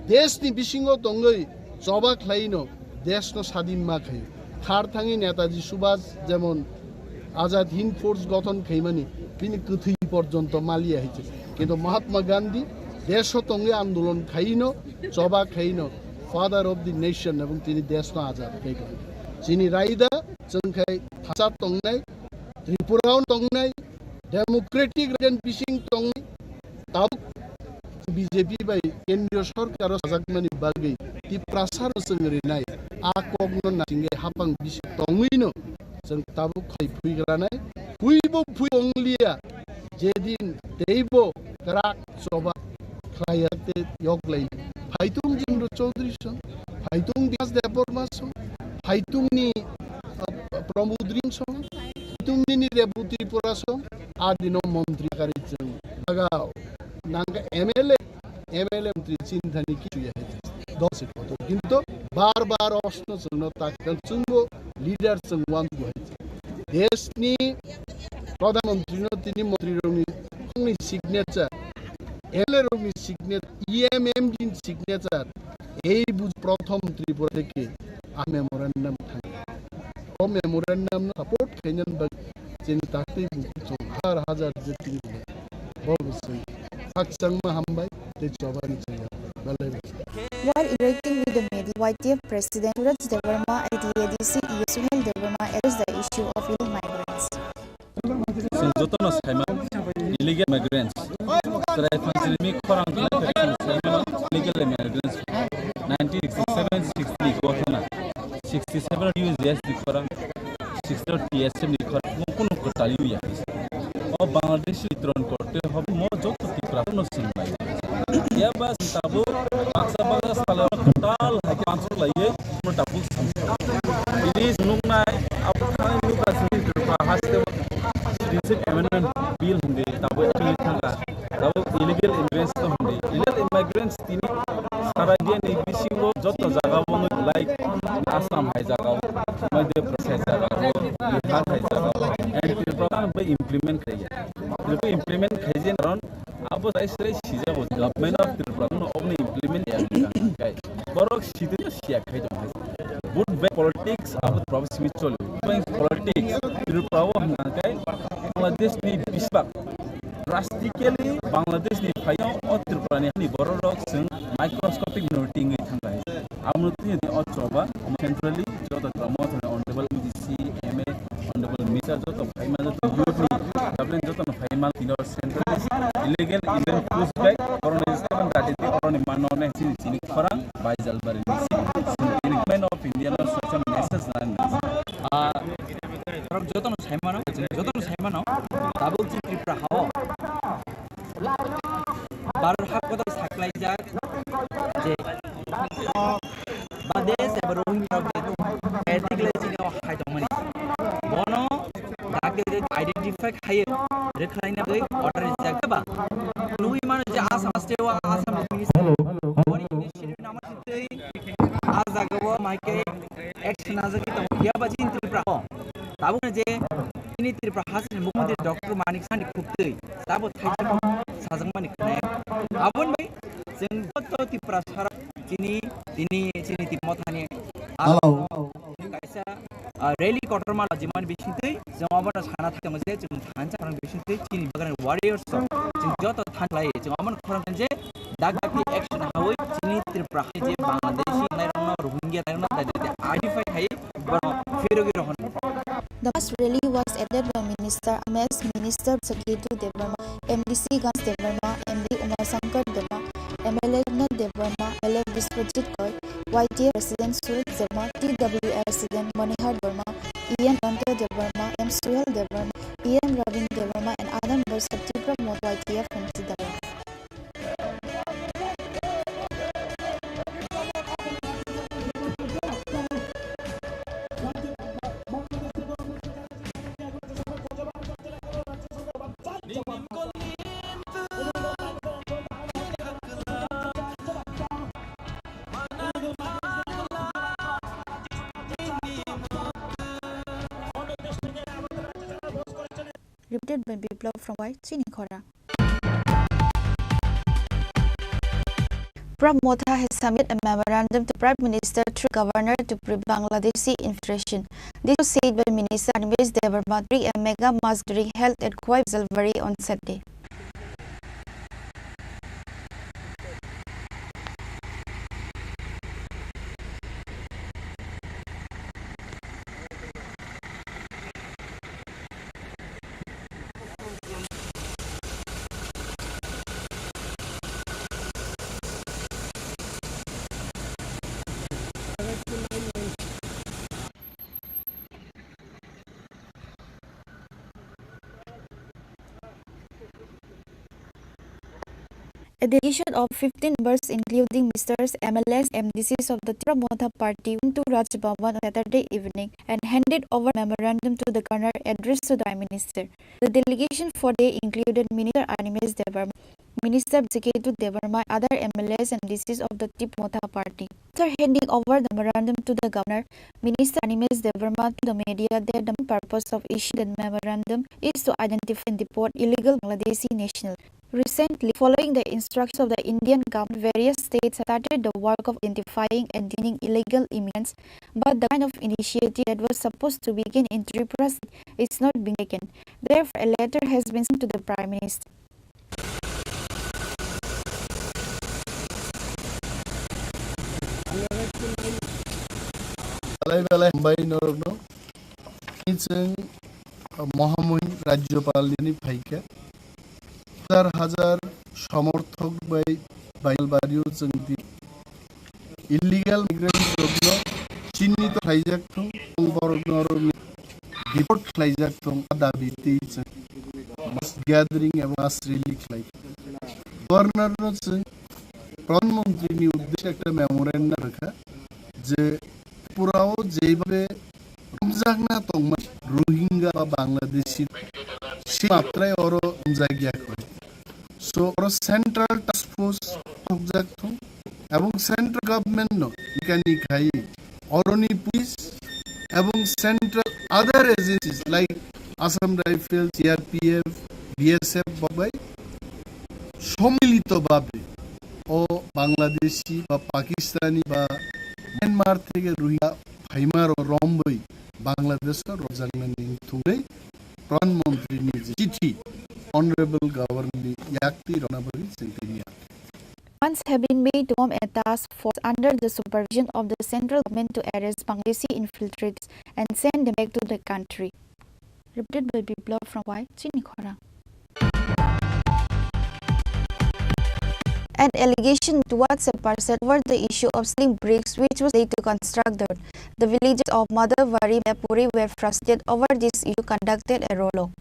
deshni bisingo tongwi choba khlaino deshno sadin ma khaio. Khar thangwi Netaji Subhas jemon Azad Hind Force gothon khaimani, bini kwthwi porjonto maliya hai se. Kintu Mahatma Gandhi desho tongwi andolon khaino, choba khaino, father of the nation, ebong tini deshno azad khai tong. Chini raida chwng khai thansa tongnai, Tripura o tongnai, democratic region bising tongnai, tabuk B J P bai kendriyo sorkaro sajakmani bagwi Tiprasa no chwng rinai, a kokno naisingwi haphang bisi tongwino chwng tabuk khai phuigranai, phuibo phui tongliya, jedin teibo kwrak choba khlaiya te yoklai. Phaitung Jindru Chaudhary song, phaitung Bikas Debbarma song, phaitungni, uh, Pramod Ring song, phaitung Nini Rebu Tripura song, adino montri kari chwng. Bagao, nangka M L A, M L A montri chini thani kichu ya hai. Dos seat kotor. Kintu bar bar osno chwngno taktan chwngbo leader chwng wango hai. Deshni Pradhan Mantri no tini montri rokni signature, M L A rokni signature, E M M D ni signature, ei buj prothom Tripura theke a memorandum thang. O memorandum no support khainani bagwi chini taktwi bukuchung har hajar je tini bo bwswi khakchangma hambai tei chobani chaya belai. While interacting with the media, Y T F President Suraj Debbarma, I T A D C E A Suhel Debbarma addressed the issue of illegal migrants. Chwng jotono saima illegal migrants. Chwrai phanchirimi khorang khlai khe chwng saimano illegal migrants. Nineteen sixty-seven sixty ni ghotona. Sixty-seven U S ni khorang, sixty-eight T S M ni khorang. Mo kunu kwtal ya. O Bangladesh ni tron korte hobo mo joto Tripura no swnglai. Ya ba tabuk baksa baksa salo kwtal hai khe pansuk lai ye mo tabuk sam. Ini sunung nai abo thani nukha sini Tripura haste citizenship amendment bill hindi tabuk actually thangka. Tabuk illegal immigrants to hindi. Illegal immigrants tini sara India ni bisingo joto jaga o like Assam hai jaga o, Madhya Pradesh hai jaga o, Bihar hai jaga o, and Tripura bai implement khlaiya. Tripura implement khaijin karon abo jai srai sijabo Government of Tripura no obni implement ya kai. Borok sidi siya khai dong hai. Vote bank politics abo Tripura simi choli. Vote bank politics Tripura o hwnka kai Bangladesh ni bisbak drastically Bangladesh ni phaiyong o Tripura ni hani borok rok chwng microscopic minority wngwi thangkha. Amo twi o choba centrally joto Tripura motha honorable M D C, M A, honorable minister joto phaima joto youth ni government joto no phaima tino centrally illegal immigrant push back koroni seven thirty three koroni mano ne chini chini khorang bai jalbari ni chini government of India no social message nani. Ah, Borok jotono saimano, jotono saimano, tabuk chini Tripura hao Bharat hap kotor saklaijak je Bangladesh eba Rohingya rok je ethnic cleansing o hai tongmani. Bono dakti identify khai rwkhlaina bagwi order rijak ba. Nugwi mano je Assam state o Assam Hello, hello. Boni initiative nama sitwi a jaga o mai khe action najagwi tongo. Phiya ba chini Tripura o tabukno je chini Tripura hasteni Mukhyamantri Doctor Manik Saha ni khuk twi tabo thaijak sajakmani khwnaya. Aboni bai chwng joto Tripura sara chini, tini chini Tipra Mothani Hello. Kaisa, ah, rally kotorma lajimani bisingtwi chwng obono sana thai tongo je chwng thansa khorang bisingtwi chini bagan warriors rok chwng joto thanglai chwng obono khorang je dak dakti action hawi chini Tripura hai je Bangladeshi nairokno, Rohingya nairokno dai dai identify khai borok phirogwi rohon. The mass rally was attended by Minister Ames, Minister Saketu Debbarma, M D C Gans Debbarma, M D Uma Shankar Debbarma, M L A Raghunath Debbarma, L A Biswajit Roy, Y T F President Suraj Debbarma, T W L President Manihar Debbarma, E M Ananta Debbarma, M Suhel Debbarma, E M Ravin Debbarma, and other members of Tipra Motha Y T F Committee Debbarma. Reported by Biplab from Y Chini Khora. Prab Motha has submitted a memorandum to Prime Minister through Governor to prevent Bangladeshi infiltration. This was said by Minister Animesh Debbarma during a mega mass gathering held at Khowai Jalbari on Saturday. A delegation of fifteen members, including ministers, M L As, M D Cs of the Tipra Motha Party, went to Raj Bhavan on Saturday evening and handed over memorandum to the governor addressed to the Prime Minister. The delegation for day included Minister Animesh Debbarma, Minister Ketu Debbarma, other M L As and D Cs of the Tipra Motha Party. After handing over the memorandum to the governor, Minister Animesh Debbarma told the media that the main purpose of issuing the memorandum is to identify and deport illegal Bangladeshi national. Recently, following the instructions of the Indian government, various states started the work of identifying and detaining illegal immigrants, but the kind of initiative that was supposed to begin in Tripura state is not being taken. Therefore, a letter has been sent to the Prime Minister. Belai belai hambai norokno. Chwng Mohamuhin Rajyapal ni phaikha. Hajar hajar somorthok bai Bailbario chwng di illegal migrant rokno chinnito khlaijak thung, borok norokni deport khlaijak thung, a dabi twi chwng mass gathering eba mass rally khlai. Governor no chwng Pradhan Mantri ni uddeshe ekta memorandum rwkha je Tripura o jeibabe romjakna tongma Rohingya ba Bangladeshi se matrai oro romjakya koi. So oro central task force tokjak thung ebong central government no ikani khai oroni police ebong central other agencies like Assam Rifles, C R P F, B S F babai somilito babe o Bangladeshi ba Pakistani ba Myanmar theke Rohingya phaima ro romboi Bangladesh o rojakna ning thungwi Pradhan Mantri ni je chithi Honorable Governor ni yakti rona bagwi chwng tini. Plans have been made to form a task force under the supervision of the central government to arrest Bangladeshi infiltrates and send them back to the country. Reported by Biplab from Y Chinikhora. An allegation towards a person over the issue of selling bricks which was laid to construct the road. The villagers of Madhavari Mayapuri were frustrated over this issue, conducted a roadblock.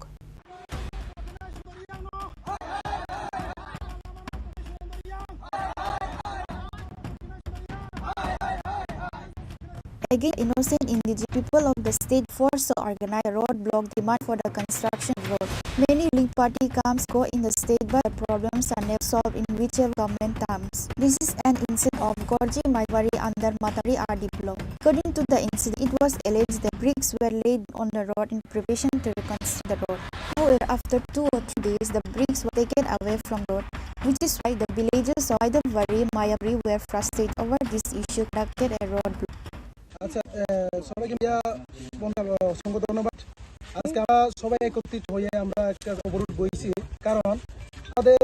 Again, innocent indigenous people of the state forced to organize a roadblock demand for the construction road. Many ruling party comes go in the state, but the problems are never solved in whichever government comes. This is an incident of Gorji Maiwari under Matari R D block. According to the incident, it was alleged that bricks were laid on the road in preparation to reconstruct the road. However, after two or three days, the bricks were taken away from road, which is why the villagers of Maidavari Mayapuri were frustrated over this issue, conducted a road block. আচ্ছা, এ, সবাইকে মিয়া বন্ধু, অসংখ্য ধন্যবাদ। আজকে আমরা সবাই একত্রিত হয়ে আমরা একটা অবরোধ বইছি, কারণ আমাদের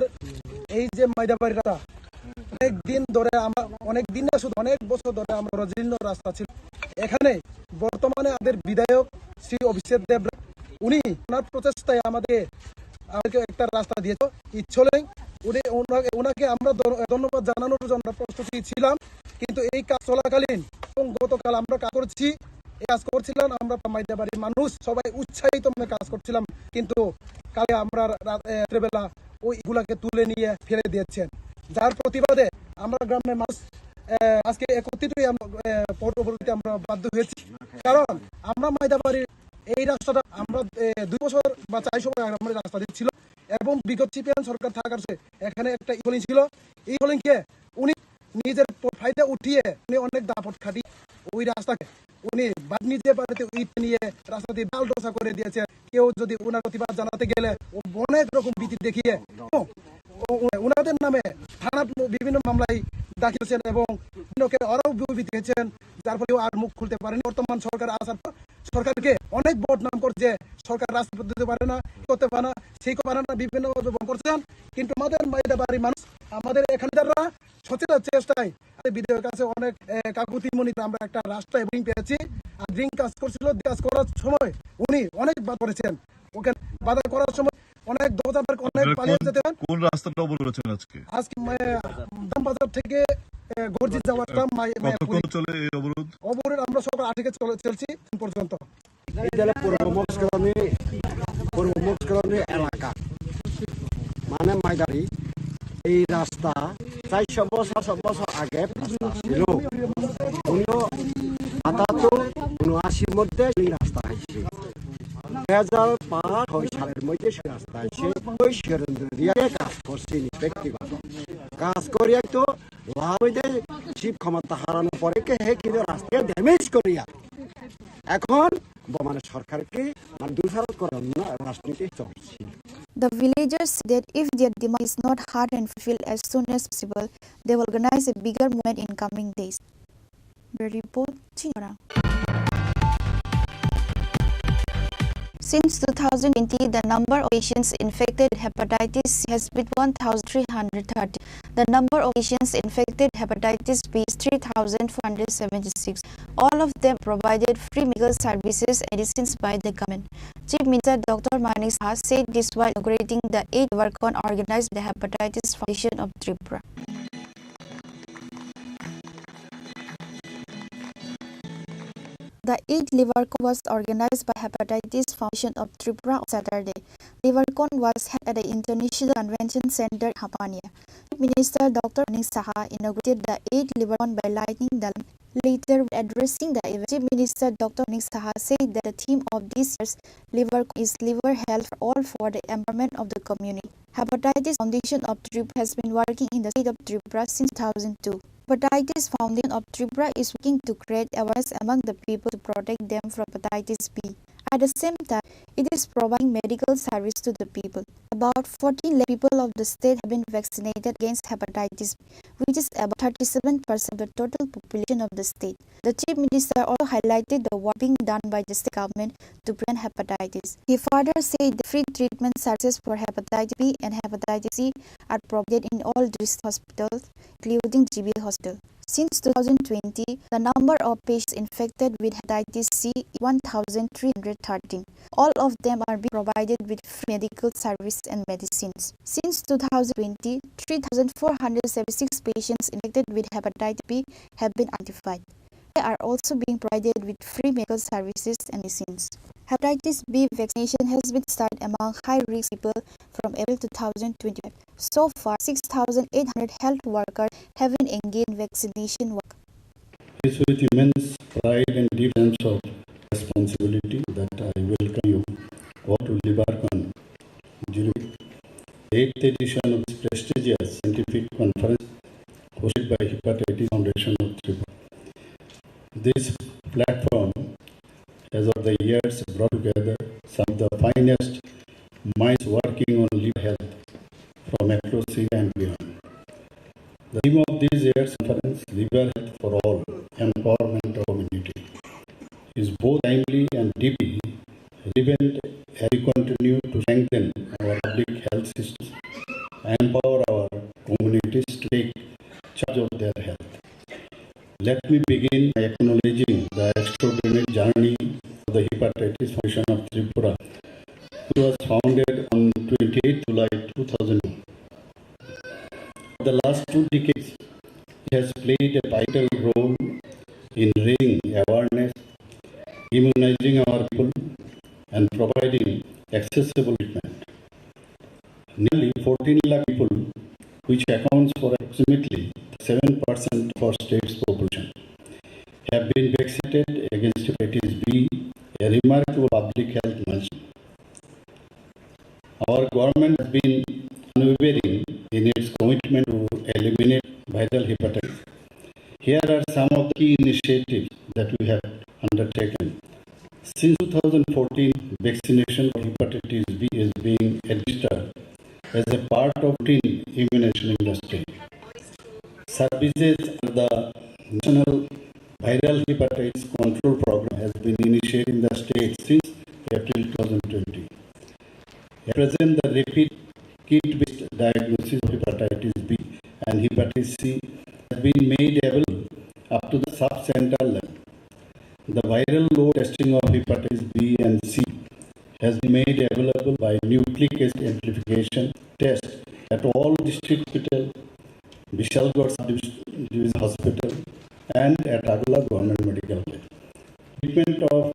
এই যে মাইদাবাড়ি রাস্তা, অনেক দিন ধরে আমরা, অনেক দিন না, শুধু অনেক বছর ধরে আমরা জরাজীর্ণ রাস্তা ছিল। এখানে বর্তমানে আমাদের বিধায়ক শ্রী অভিষেক দেবরা, উনি ওনার প্রচেষ্টায় আমাদের, আমাদেরকে একটা রাস্তা দিয়েছে ইচ্ছলেন। উনি, ওনাকে, ওনাকে আমরা ধন-, ধন্যবাদ জানানোর জন্য প্রস্তুতি ছিলাম, কিন্তু এই কাজ চলাকালীন এবং গতকাল আমরা কাজ করছি, এই কাজ করছিলাম, আমরা মাইদাবাড়ির মানুষ সবাই উৎসাহিত মনে কাজ করছিলাম, কিন্তু কালকে আমরা রা-, এ, রাত্রেবেলা ওইগুলাকে তুলে নিয়ে ফেলে দিয়েছেন, যার প্রতিবাদে আমরা গ্রামের মানুষ, এ, আজকে একত্রিত হয়ে আমরা, এ, পথ অবরোধে আমরা বাধ্য হয়েছি। কারণ আমরা মাইদাবাড়ির এই রাস্তাটা আমরা, এ, দুই বছর বা চার বছর আগে আমরা রাস্তা দিচ্ছিল এবং বিগত সিপিএম সরকার থাকার সে এখানে একটা ইকোলিং ছিল। ইকোলিংকে উনি নিজের প-, ফায়দা উঠিয়ে উনি অনেক দাপট খাটিয়ে ওই রাস্তাকে উনি বাদ নিজে বাড়িতে ইট নিয়ে রাস্তা দিয়ে ডাল ডোসা করে দিয়েছেন। কেউ যদি ওনার প্রতিবাদ জানাতে গেলে ও অনেক রকম ভীতি দেখিয়ে ও, ও, ওনাদের নামে থানাত বিভিন্ন মামলায় দাখিল হয়েছেন এবং বিভিন্ন কে-, ওরাও ভীতি হয়েছেন, যার ফলে আর মুখ খুলতে পারেনি। বর্তমান সরকার আসার পর সরকারকে অনেক বদনাম করছে, সরকার রাস্তা দিতে পারে না, করতে পারে না, সেই করে পারে না, বিভিন্নভাবে বন্ধ করছেন। কিন্তু আমাদের মাইদাবাড়ির মানুষ আমাদের এখানকাররা সচেতন চেষ্টায় আমাদের বিধায়কের কাছে অনেক, এ, কাকুতি মিনতি আমরা একটা রাস্তা এবং পেয়েছি। আর দিন কাজ করছিল, দিন কাজ করার সময় উনি অনেক বাধা করেছেন। ওখানে বাধা করার সময় অনেক দরজা বার, অনেক আপনারা পালিয়ে কোন, যেতে হয়। কোন রাস্তাটা অবরোধ করেছেন আজকে? আজকে, এ, দাম বাজার থেকে, এ, গর্জিত যাওয়ার একটা মাই-, মাই-, কতক্ষণ পুরি- চলে এই অবরোধ? অবরোধ আমরা সকাল আট থেকে চলে, চলছি এখন পর্যন্ত। এটা হলো পূর্ব মহেশখালী, পূর্ব মহেশখালী এলাকা, মানে মাইদারি। এই রাস্তা চারশো বছর, পাঁচশো বছর আগে রাস্তা ছিল। উনিও আটাত্তর, উনআশির মধ্যে এই রাস্তা হয়েছে। দুই হাজার পাঁচ ছয় সালের মধ্যে সেই রাস্তা হয়েছে। ওই সুরেন্দ্র রিয়াকে কাজ করছে ইন্সপেক্টর। কাজ করিয়া তো লাভ হইতে শিব ক্ষমতা হারানোর পরে কে হে কিন্তু রাস্তাকে ড্যামেজ করিয়া এখন বর্তমানে সরকারকে মানে দোষারোপ করার না রাজনীতি চলছে। The villagers said that if their demand is not heard and fulfilled as soon as possible, they will organize a bigger movement in coming days. The report, Chinara. Since two thousand twenty, the number of patients infected with hepatitis C has been one thousand three hundred thirty. The number of patients infected with hepatitis B is three thousand four hundred seventy-six. All of them provided free medical services and medicines by the government. Chief Minister Doctor Manik Saha said this while inaugurating the eighth Livercon organized by the Hepatitis Foundation of Tripura. The eighth Livercon was organized by Hepatitis Foundation of Tripura on Saturday. Livercon was held at the International Convention Center, Hampania. Chief Minister Doctor Manik Saha inaugurated the eighth Livercon by lighting the lamp. Later, addressing the event, Chief Minister Doctor Manik Saha said that the theme of this year's Livercon is Liver Health for All for the empowerment of the community. Hepatitis Foundation of Tripura has been working in the state of Tripura since two thousand two. Hepatitis Foundation of Tripura is working to create awareness among the people to protect them from hepatitis B. At the same time, it is providing medical service to the people. About fourteen lakh people of the state have been vaccinated against hepatitis B, which is about thirty-seven percent of the total population of the state. The Chief Minister also highlighted the work being done by the state government to prevent hepatitis. He further said the free treatment services for hepatitis B and hepatitis C are provided in all district hospitals, including G B hospital. Since two thousand twenty, the number of patients infected with hepatitis C is one thousand three hundred thirteen. All of them are being provided with free medical service and medicines. Since two thousand twenty, three thousand four hundred seventy-six patients infected with hepatitis B have been identified. They are also being provided with free medical services and medicines. Hepatitis B vaccination has been started among high-risk people from April two thousand twenty-five. So far, six thousand eight hundred health workers have been engaged in vaccination work. It is with immense pride and deep sense of responsibility that I welcome you all to Livercon Zurich, eighth edition of this prestigious scientific conference hosted by Hepatitis Foundation of Tripura. This platform has over the years brought together some of the finest minds working on liver health from across India and beyond. The theme of this year's conference, Liver Health for All, Empowerment of Community, is both timely and deeply relevant as we continue to strengthen our public health systems and empower our communities to take charge of their health. Let me begin by acknowledging the extraordinary journey of the Hepatitis Foundation of Tripura, which was founded on twenty-eighth July two thousand two. For the last two decades, it has played a vital role in raising awareness, immunizing our people, and providing accessible treatment. Nearly fourteen lakh people, which accounts for approximately seven percent of our state's population, have been vaccinated against hepatitis B, a remarkable public health milestone. Our government has been unwavering in its commitment to eliminate viral hepatitis. Here are some of the key initiatives that we have undertaken. Since two thousand fourteen, vaccination for hepatitis B is being administered as a part of routine immunization in the state. Services under the National Viral Hepatitis Control Program has been initiated in the state since April two thousand twenty. At present, the rapid kit-based diagnosis of hepatitis B and hepatitis C has been made available up to the sub-center level. The viral load testing of hepatitis B and C has been made available by nucleic acid amplification test at all district hospital, Bishalgarh Sub-Division Hospital, and at Agartala Government Medical College. Treatment of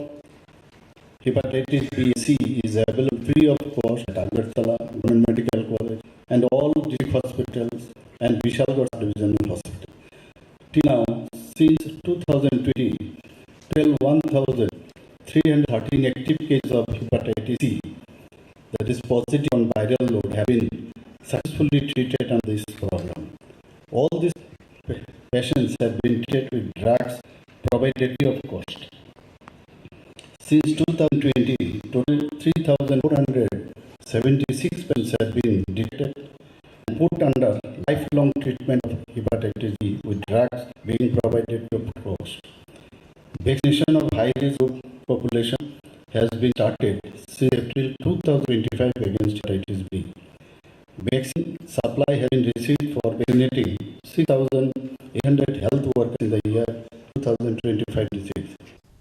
hepatitis B and C is available free of cost at Agartala Government Medical College and all district hospitals and Bishalgarh Sub-Divisional Hospital. Till now, since two thousand twenty, total one thousand three hundred thirteen active cases of hepatitis C, that is positive on viral load, have been successfully treated on this program. All these pa-, patients have been treated with drugs provided free of cost. Since two thousand twenty, total three thousand four hundred seventy-six patients have been detected and put under lifelong treatment of hepatitis B with drugs being provided to cost. Vaccination of high risk group population has been started since April two thousand twenty-five against hepatitis B. Vaccine supply has been received for vaccinating six thousand eight hundred health workers in the year two thousand twenty-five twenty-six.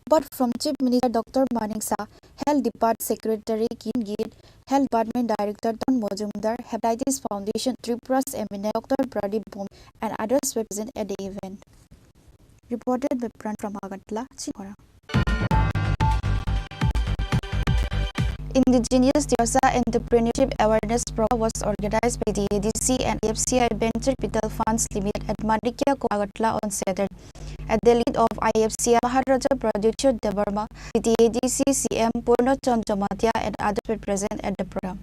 But from Chief Minister Doctor Manik Saha, Health Department Secretary Kiran Gill, Health Department Director Don Majumdar, Hepatitis Foundation Tripura M N A Doctor Pradip Bhowmik and others were present at the event. Reported by Pran from Agartala, Chikora. Indigenous Tiprasa Entrepreneurship Awareness Program was organized by the A D C and I F C I Venture Capital Funds Limited at Manikya Agartala on Saturday. At the lead of I F C I Maharaja Pradyut Debbarma, the A D C C M Purna Chand Jamatia and others were present at the program.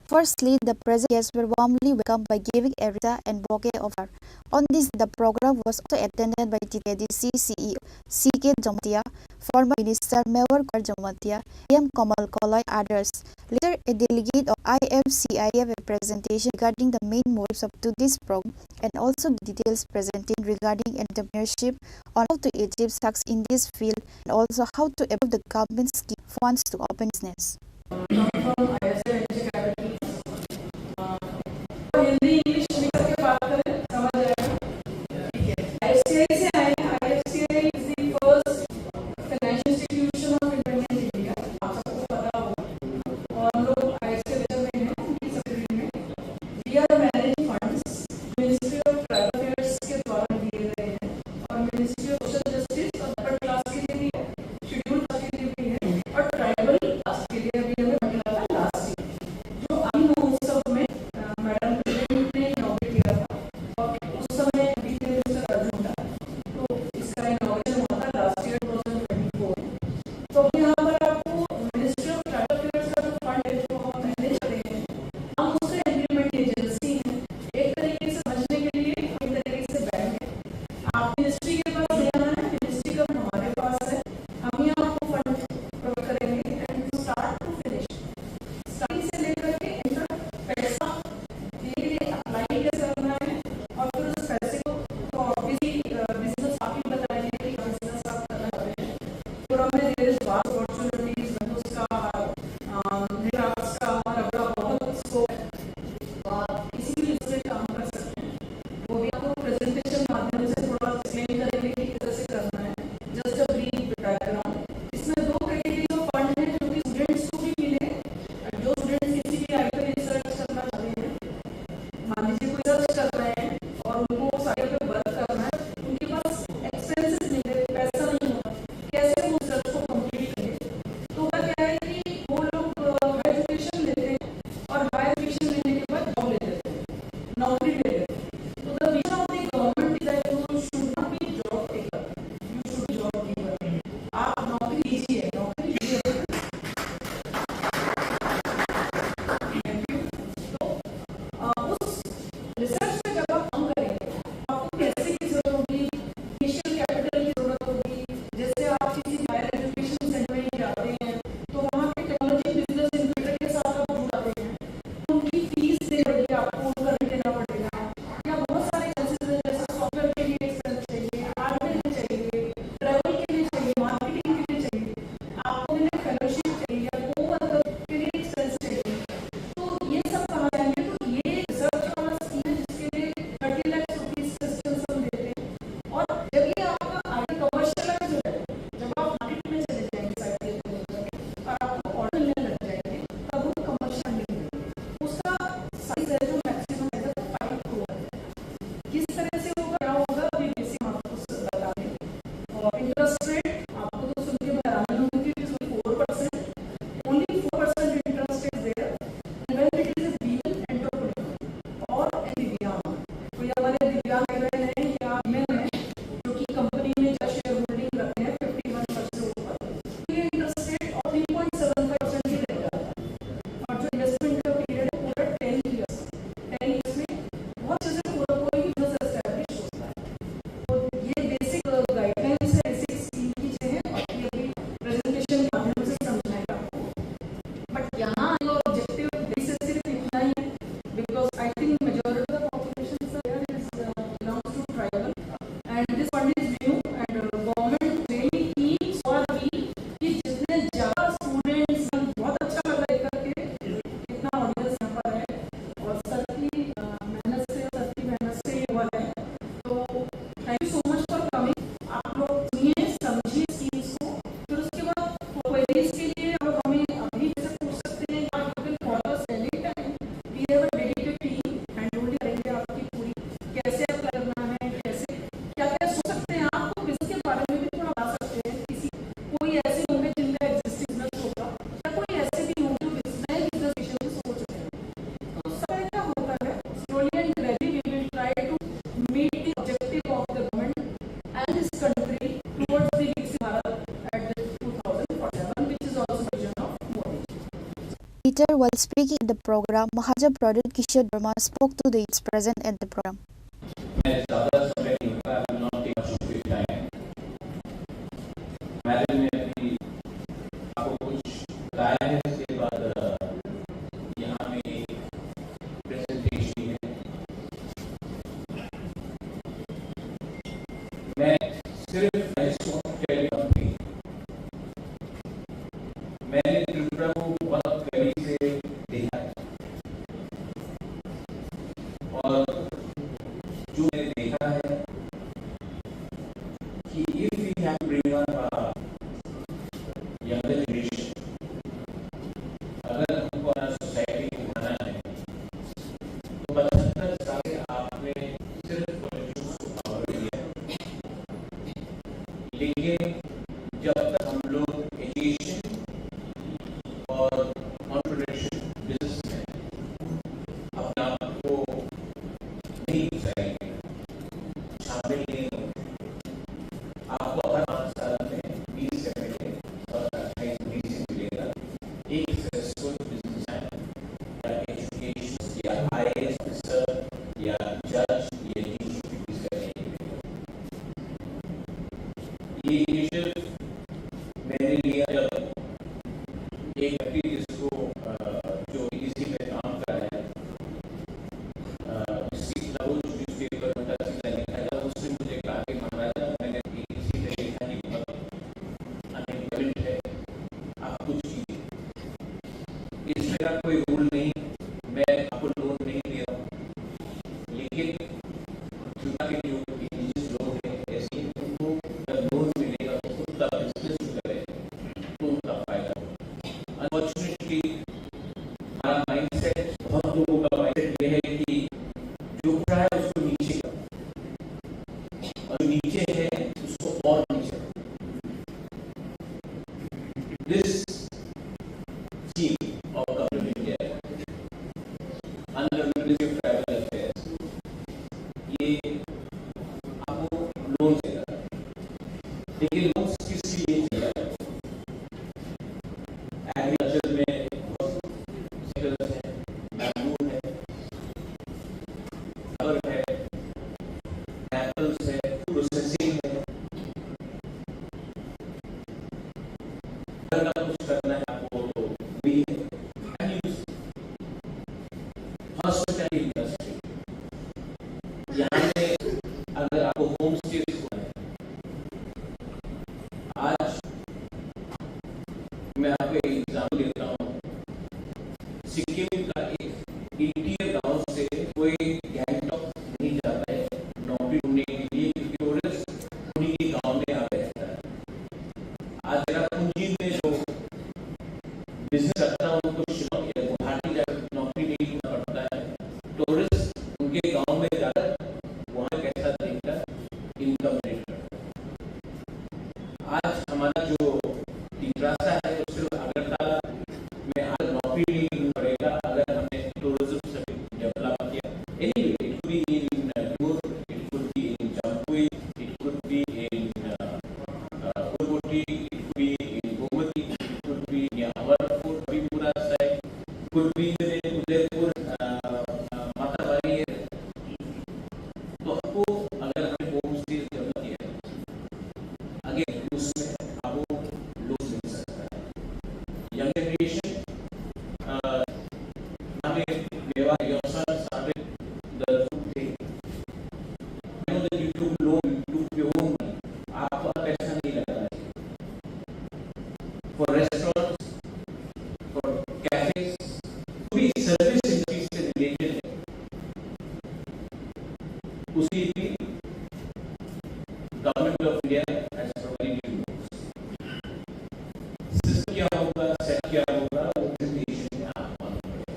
Firstly, the present guests were warmly welcomed by giving a wreath and bouquet of flowers. On this, the program was also attended by T T A D C C E O C K Jamatia, former Minister Mewar Kumar Jamatia, E M Kamal Koloi, others. Later, a delegate of I F C I F a presentation regarding the main motives of today's program and also the details presented regarding entrepreneurship on how to achieve success in this field and also how to approach the government scheme funds to open business. Hindi English mix करके बात करें, समझ आएगा। ठीक है, आईएफसीआई से आए हैं। IFCI is the first financial institution of independent India, आप सबको पता होगा। और हम लोग आईएफसीआई में हैं, उनकी सब्सिडरी में। We are managing funds जो मिनिस्ट्री ऑफ ट्राइबल अफेयर्स के द्वारा दिए गए हैं और मिनिस्ट्री ऑफ सोशल जस्टिस और अपर क्लास के लिए भी है, शेड्यूल कास्ट के लिए भी है और ट्राइबल कास्ट के लिए भी हमें मंडला का लास्ट यहाँ का objective base सिर्फ इतना ही है, because I think majority of the population is, uh, belongs to tribal, and this fund is new, and, uh, government really keeps और भी कि जितने ज़्यादा students, बहुत अच्छा लगा देख करके, इतना audience यहाँ पर है, और सर की, uh, मेहनत से, सर की मेहनत से ही हुआ है। तो thank you so much for coming। आप लोग सुनिए, समझिए schemes को, फिर उसके बाद queries के लिए आप हमें अभी से पूछ सकते हैं, या you can call us any time। We have a dedicated team, handholding करेंगे आपकी पूरी, कैसे apply करना है, कैसे, क्या क्या सोच सकते हैं आप, तो इसके बारे में भी थोड़ा बता सकते हैं। किसी, कोई ऐसे होंगे जिनका existing business होगा, या कोई ऐसे भी होंगे जो business, नए business विषय में सोच रहे हैं। तो सब क्या होता है, slowly and gradually we will try to meet the objective of the government and this country towards the Viksit Bharat at the two thousand forty-seven, which is also vision of Modi. Later, while speaking at the program, Maharaja Pradyut Kishore Debbarma spoke to the youths present at the program. मैं ज़्यादा समय नहीं लूँगा, I will not take much of your time। Madam ने अभी आपको कुछ बताया है, उसके बाद, अ, यहाँ में एक presentation है। मैं सिर्फ, I just want to tell you one thing। मैंने त्रिपुरा को बहुत करीब से देखा है और जो मैंने देखा है कि if we have to bring up a younger generation, अगर हमको हमारा सोसाइटी को उठाना है, तो पचहत्तर साल से आपने सिर्फ पॉलिटिक्स को पावर दिया, लेकिन जब तक हम लोग एजुकेशन और एंटरप्रेन्योरशिप, बिजनेस में अपने आप को नहीं घुसाएंगे, शामिल नहीं होंगे, आपको हर पाँच साल में बीस एमएलए और अट्ठाईस एमडीसी मिलेगा। एक सक्सेसफुल बिजनेसमैन या एजुकेशन या आईएएस ऑफिसर या जज या डीजीपी, इसका नहीं मिलेगा। ये इनिशिएटिव मैंने लिया जब एक व्यक्ति जिसको, अ, जो इसी में काम कर रहा है, अ, जिसकी रोज न्यूज़पेपर में हर चीज़ें लिखा था, उसने मुझे कहा कि महाराजा, मैंने इसी में लिखा कि बहुत अनएम्प्लॉयमेंट है, आप कुछ कीजिए। इसमें मेरा कोई रोल नहीं, मैं आपको लोन नहीं दे रहा हूँ, लेकिन त्रिपुरा के जो इंडिजिनस लोग हैं, ऐसे उनको अगर लोन मिलेगा, तो खुद का बिजनेस शुरू करें, तो उनका फायदा होगा। अनफॉर्चुनेटली हमारा माइंडसेट, बहुत लोगों का माइंडसेट ये है कि जो ऊंचा है उसको नीचे करो, और जो नीचे है उसको और नीचे करो। This chief of government of India, under the Ministry of Tribal Affairs, ये आपको लोन देगा, लेकिन लोन किस लिए दिया? एग्रीकल्चर में बहुत सेक्टर्स हैं, बैंबू है, रबर है, एप्पल्स है, प्रोसेसिंग है। अगर आप कुछ करना है आपको, तो वही है। And you, हॉस्पिटैलिटी इंडस्ट्री, यहाँ में अगर आपको होम स्टे खोलना है, आज मैं आपको एक एग्जांपल देता हूँ। सिक्किम का एक इंटीरियर गांव से कोई गैंगटॉक नहीं जाता है नौकरी ढूंढने के लिए, क्योंकि टूरिस्ट उन्हीं के गांव में आ बैठता है। आज चेरापूंजी में जो बिजनेस करता है, उनको शिलोंग या गुवाहाटी जाकर नौकरी नहीं ढूंढना पड़ता है। टूरिस्ट उनके गांव में जाकर वहाँ पैसा देकर इनकम जनरेट करता है। आज हमारा जो तिनरासा है, वो सिर्फ अगरतला में आकर नौकरी नहीं ढूंढना पड़ेगा, अगर हमने टूरिज्म से डेवलप किया। Anyway, it could be in, uh, Dur, it could be in Jampui, it could be in, uh, uh, Purvoti, it could be in Gomati, it could be in our Tripura side, could be in Udaipur, uh, uh, Matabari area. तो आपको अगर हमने home stay develop किया, अगेन उसमें आपको लोन मिल सकता है। Young generation cafes, जो भी सर्विस इंडस्ट्री से रिलेटेड है, उसके लिए भी government of India has provided you. System क्या होगा, सेट क्या होगा, वो प्रेजेंटेशन में आप मालूम पड़ेगा।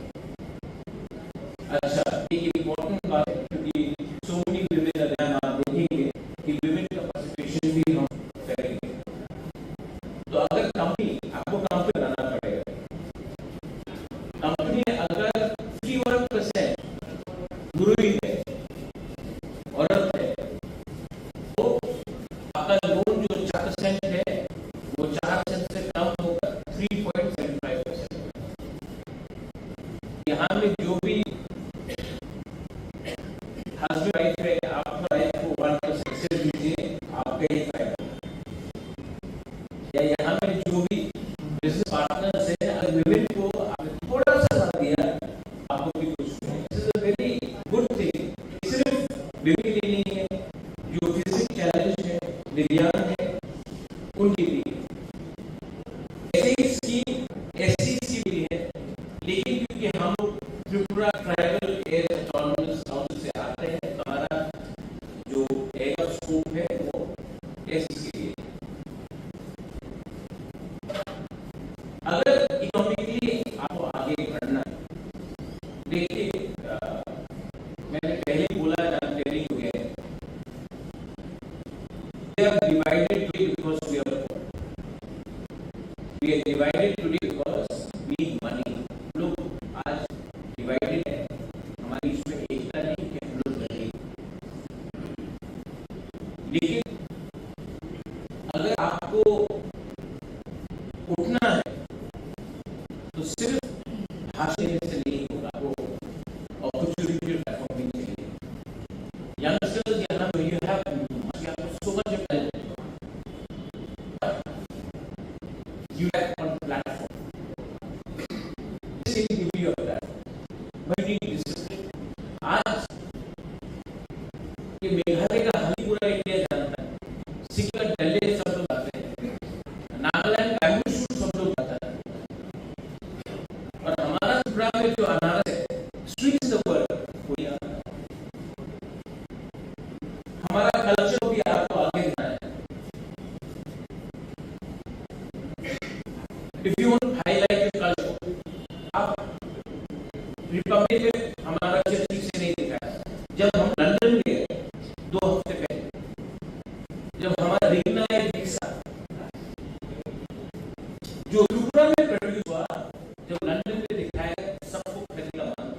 अच्छा, एक इंपॉर्टेंट बात है, क्योंकि सो मेनी विमेन, अगर हम आप देखेंगे कि विमेन का पार्टिसिपेशन भी हम करेंगे, तो अगर कंपनी, आपको कंपनी बनाना पड़ेगा, कंपनी में अगर फिफ्टी वन परसेंट वुमेन है, औरत है, तो आपका लोन जो चार परसेंट है, वो चार परसेंट से कम होकर three point seven five percent. यहाँ में जो भी हस्बैंड वाइफ है, आप वाइफ को वन परसेंट से दीजिए, आपका ही फायदा। या यहाँ में जो भी बिजनेस पार्टनर्स हैं, अगर विमेन को आपने थोड़ा सा साथ दिया, आपको भी कुछ मिलेगा। This is a very good thing। सिर्फ विमेन के लिए नहीं है, जो फिजिकल चैलेंज है, दिव्यांग है, उनके लिए। ऐसे ही स्कीम एससीज के लिए है, लेकिन क्योंकि हम लोग Tripura tribal area autonomous council से आते हैं, तो हमारा जो एरिया ऑफ स्कोप है, वो एससीज के लिए। अगर इकोनॉमिकली आपको आगे बढ़ना है, देखिए, अ, मैंने पहले ही बोला, जानकारी हो गया है। We are divided today because we are poor. We are divided today because we need money. लोग आज डिवाइडेड है, हमारी इसमें एकता नहीं कि हम लोग गरीब। लेकिन अगर आपको उठना है, तो सिर्फ भाषण से नहीं होगा, आपको अपॉर्चुनिटी प्लेटफॉर्म भी चाहिए। यंगस्टर्स, यहाँ पे you have, आपको so much of talent, but you lack one platform. This is the beauty of that. But we need this. आज ये मेघालय का हनी पूरा इंडिया जानता है, सिक्किम का डल्ले सब लोग आते हैं, नागालैंड का बैम्बू शूट सब लोग आता है, और हमारा त्रिपुरा में जो अनारस है, स्वीट द वर्ल्ड, कोई आता है। हमारा कल्चर भी आपको आगे बढ़ाना है। If you want to highlight your culture, आप रिपब्लिक में हमारा कल्चर ठीक से नहीं दिखाया। जब हम लंदन गए दो हफ्ते पहले, जब हमारा रिंगना है रिक्शा, जो त्रिपुरा में प्रोड्यूस हुआ, जब लंदन में दिखाया गया, सबको खरीदना बंद।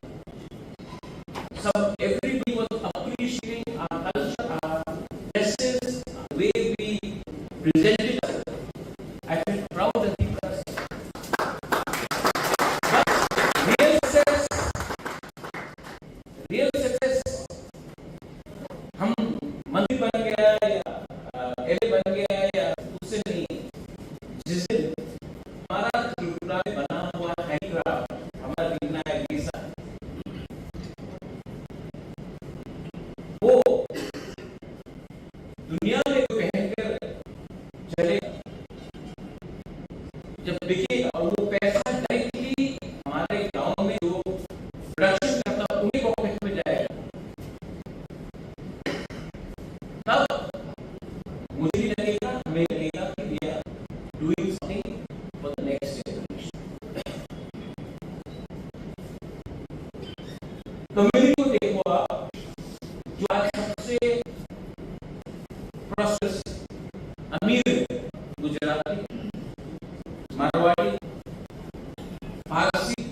Some, everybody was appreciating our culture, our dresses, the way we presented ourselves. I feel proud and impressed. But real success, real success, हम मंत्री बन गया या एमएलए बन गया या उससे नहीं। जिस दिन हमारा त्रिपुरा में बना हुआ हैंडीक्राफ्ट, हमारा दिखना है वैसा, वो दुनिया में जो पहनकर चले, जब बिकेगा और वो पैसा डायरेक्टली हमारे गांव में जो प्रोडक्शन करता है, उन्हीं पॉकेट में जाएगा, तब मुझे भी लगेगा, हमें लगेगा कि we are doing something for the next generation। Community को देखो आप, जो आज सबसे प्रोस्पेरस, अमीर है, गुजराती, मारवाड़ी, पारसी,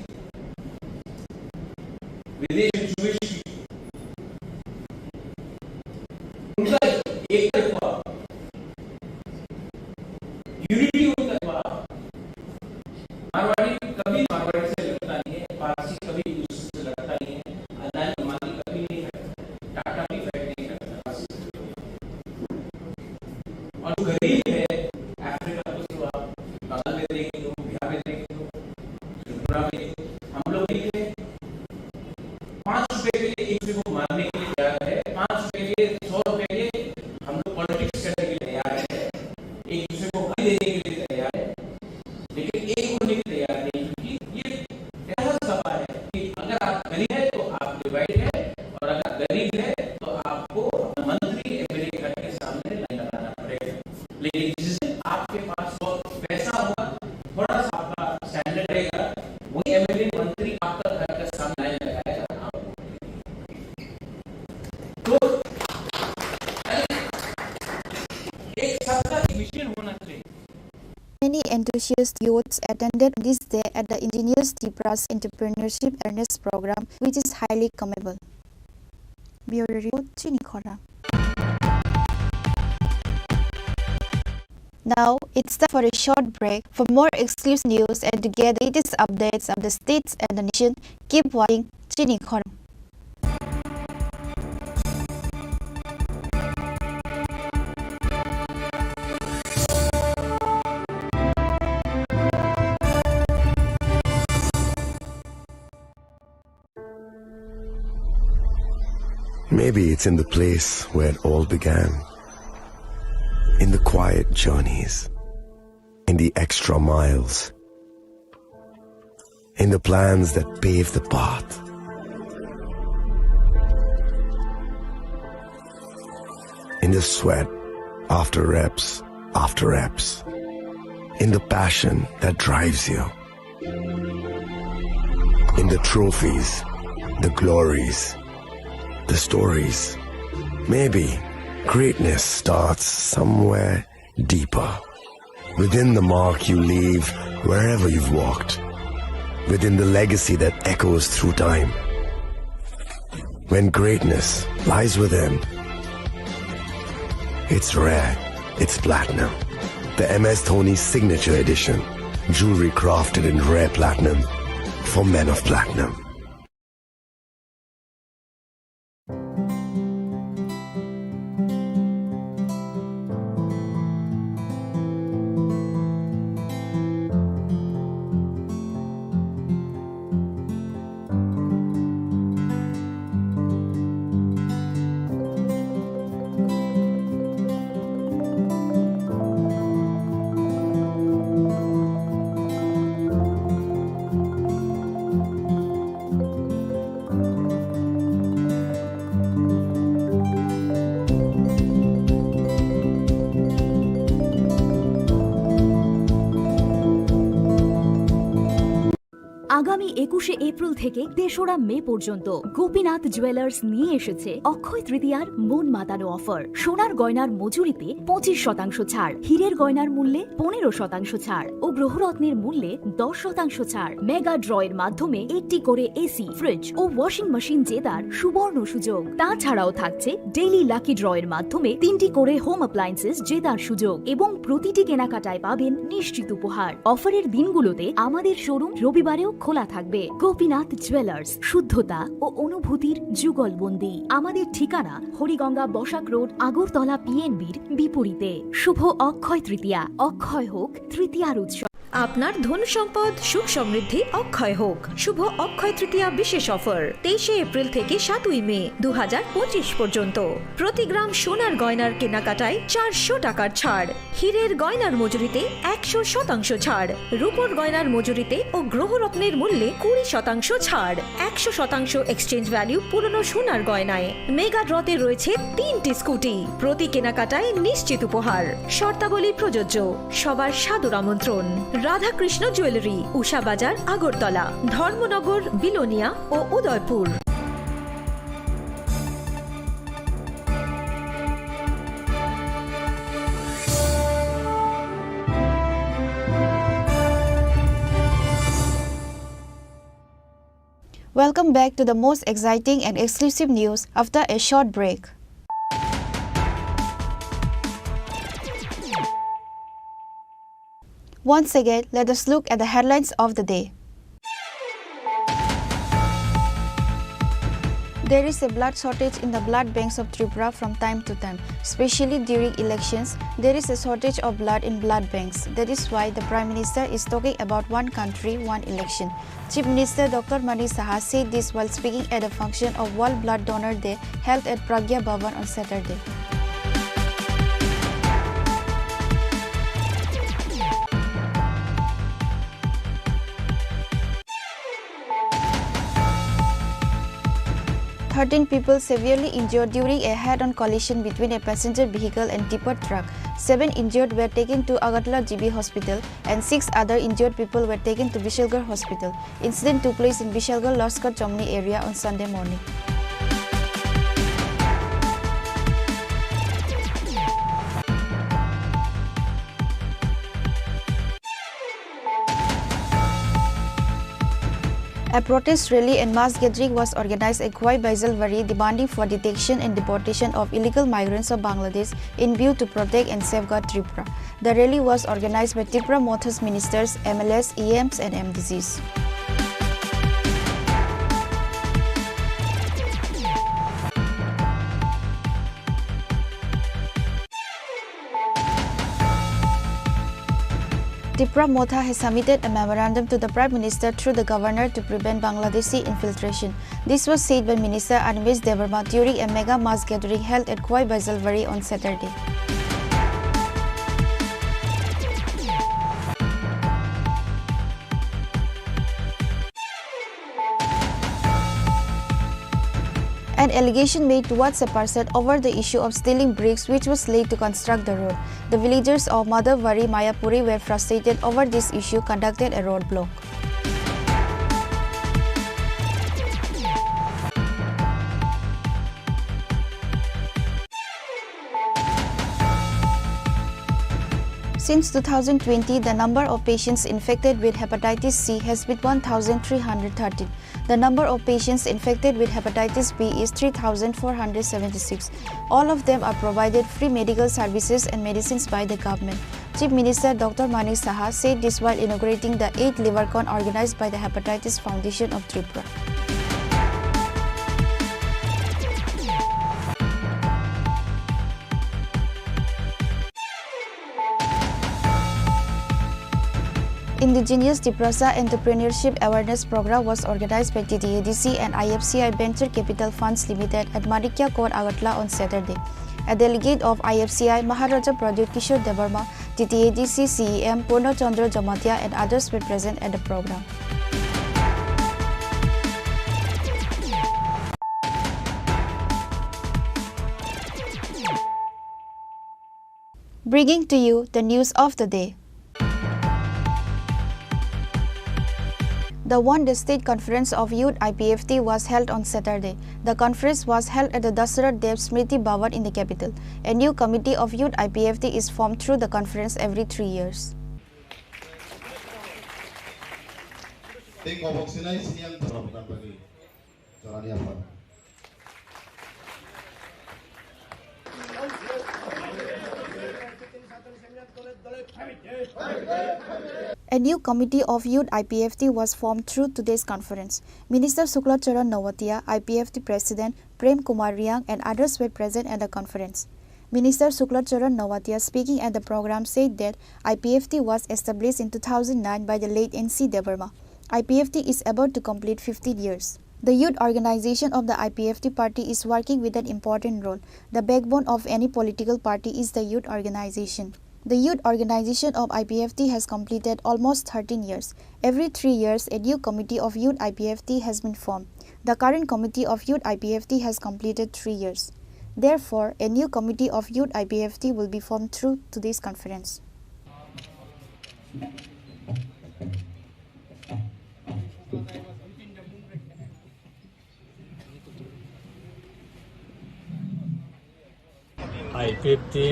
विदेश, जूइश, उनका एक तरफा यूनिटी होता है। मारवाड़ी कभी मारवाड़ी से लड़ता नहीं है, पारसी कभी दूसरे से लड़ता नहीं है, अदानी अंबानी कभी नहीं लड़ता, टाटा भी फाइट नहीं करता। और जो गरीब है, अफ्रीका को तो आप बंगाल में देख लो, बिहार में देख लो, त्रिपुरा में, हम लोग भी थे, पाँच रुपए के लिए एक दूसरे को मारने के लिए तैयार है, पाँच रुपए के लिए, सौ रुपए के लिए हम लोग पॉलिटिक्स करने के लिए तैयार है, एक दूसरे को गाली देने के लिए तैयार है, लेकिन एक होने के लिए तैयार नहीं, क्योंकि ये happiest youths attended on this day at the Indigenous Tipra's Entrepreneurship Awareness Program, which is highly commendable. Bureau Report, Chini Khorang. Now, it's time for a short break. For more exclusive news and to get the latest updates of the states and the nation, keep watching Chini Khorang. Maybe it's in the place where it all began. In the quiet journeys, in the extra miles, in the plans that pave the path, in the sweat after reps after reps, in the passion that drives you, in the trophies, the glories, the stories. Maybe greatness starts somewhere deeper, within the mark you leave wherever you've walked, within the legacy that echoes through time. When greatness lies within, it's rare, it's platinum. The M S Dhoni Signature Edition, jewelry crafted in rare platinum for men of platinum. আগামী একুশে এপ্রিল থেকে তেসরা মে পর্যন্ত গোপীনাথ জুয়েলার্স নিয়ে এসেছে অক্ষয় তৃতীয়ার মন মাতানো অফার। সোনার গয়নার মজুরিতে পঁচিশ শতাংশ ছাড়, হীরের গয়নার মূল্যে পনেরো শতাংশ ছাড় ও গ্রহরত্নের মূল্যে দশ শতাংশ ছাড়। মেগা ড্র এর মাধ্যমে একটি করে এসি, ফ্রিজ ও ওয়াশিং মেশিন জেতার সুবর্ণ সুযোগ। তাছাড়াও থাকছে ডেইলি লাকি ড্র এর মাধ্যমে তিনটি করে হোম অ্যাপ্লায়েন্সেস জেতার সুযোগ এবং প্রতিটি কেনাকাটায় পাবেন নিশ্চিত উপহার। অফারের দিনগুলোতে আমাদের শোরুম রবিবারেও খোলা থাকবে। গোপীনাথ জুয়েলার্স, শুদ্ধতা ও অনুভূতির যুগলবন্দি। আমাদের ঠিকানা হরিগঙ্গা বসাক রোড, আগরতলা পিএনবির বিপরীতে। শুভ অক্ষয় তৃতীয়া, অক্ষয় হোক তৃতীয়ার উৎসব। আপনার ধন সম্পদ সুখ সমৃদ্ধি অক্ষয় হোক। শুভ অক্ষয় তৃতীয়া বিশেষ অফার, তেইশে এপ্রিল থেকে সাতই মে দু হাজার পঁচিশ পর্যন্ত। প্রতি গ্রাম সোনার গয়নার কেনাকাটায় চারশো টাকার ছাড়, হীরের গয়নার মজুরিতে একশো শতাংশ ছাড়, রূপোর গয়নার মজুরিতে ও গ্রহরত্নের মূল্যে কুড়ি শতাংশ ছাড়, একশো শতাংশ এক্সচেঞ্জ ভ্যালু পুরনো সোনার গয়নায়। মেগা ড্রতে রয়েছে তিনটি স্কুটি, প্রতি কেনাকাটায় নিশ্চিত উপহার। শর্তাবলী প্রযোজ্য। সবার সাদর আমন্ত্রণ। রাধাকৃষ্ণ জুয়েলারি, উষা বাজার, আগরতলা, ধর্মনগর, বিলোনিয়া ও Udaipur. Welcome back to the most exciting and exclusive news after a short break. Once again, let us look at the headlines of the day. There is a blood shortage in the blood banks of Tripura from time to time, especially during elections. There is a shortage of blood in blood banks. That is why the Prime Minister is talking about one country, one election. Chief Minister Doctor Manik Saha said this while speaking at a function of World Blood Donor Day held at Pragya Bhavan on Saturday. Thirteen people severely injured during a head-on collision between a passenger vehicle and tipper truck. Seven injured were taken to Agartala G B Hospital and six other injured people were taken to Bishalgarh Hospital. Incident took place in Bishalgarh Laskar Chomni area on Sunday morning. A protest rally and mass gathering was organized at Khowai Baijalbari demanding for detection and deportation of illegal migrants of Bangladesh in view to protect and safeguard Tripura. The rally was organized by Tipra Motha's ministers, M L As, E Ms and M D Cs. Tipra Motha has submitted a memorandum to the Prime Minister through the Governor to prevent Bangladeshi infiltration. This was said by Minister Animesh Debbarma during a mega mass gathering held at Khowai Baijalbari on Saturday. An allegation made towards a person over the issue of stealing bricks which was laid to construct the road. The villagers of Madhavbari Mayapuri were frustrated over this issue, conducted a roadblock. Since two thousand twenty, the number of patients infected with hepatitis C has been one thousand three hundred thirteen. The number of patients infected with hepatitis B is three thousand four hundred seventy-six. All of them are provided free medical services and medicines by the government. Chief Minister Doctor Manik Saha said this while inaugurating the eighth Livercon organized by the Hepatitis Foundation of Tripura. Indigenous Tiprasa Entrepreneurship Awareness Program was organized by T T A D C and I F C I Venture Capital Funds Limited at Manikya Court, Agartala on Saturday. A delegate of I F C I, Maharaja Pradyut Kishore Debbarma, T T A D C C E M Purna Chandra Jamatia and others were present at the program. Bringing to you the news of the day. The One District Conference of Youth I P F T was held on Saturday. The conference was held at the Dasarath Dev Smriti Bhavan in the capital. A new committee of Youth I P F T is formed through the conference every three years. Tei kobok sinai siang. A new committee of youth I P F T was formed through today's conference. Minister Shukla Charan Noatia, I P F T President Prem Kumar Reang and others were present at the conference. Minister Shukla Charan Noatia, speaking at the program, said that I P F T was established in two thousand nine by the late N C Debbarma. I P F T is about to complete fifteen years. The youth organization of the I P F T party is working with an important role. The backbone of any political party is the youth organization. The youth organization of I P F T has completed almost thirteen years. Every three years, a new committee of youth I P F T has been formed. The current committee of youth I P F T has completed three years. Therefore, a new committee of youth I P F T will be formed through today's conference. IPFT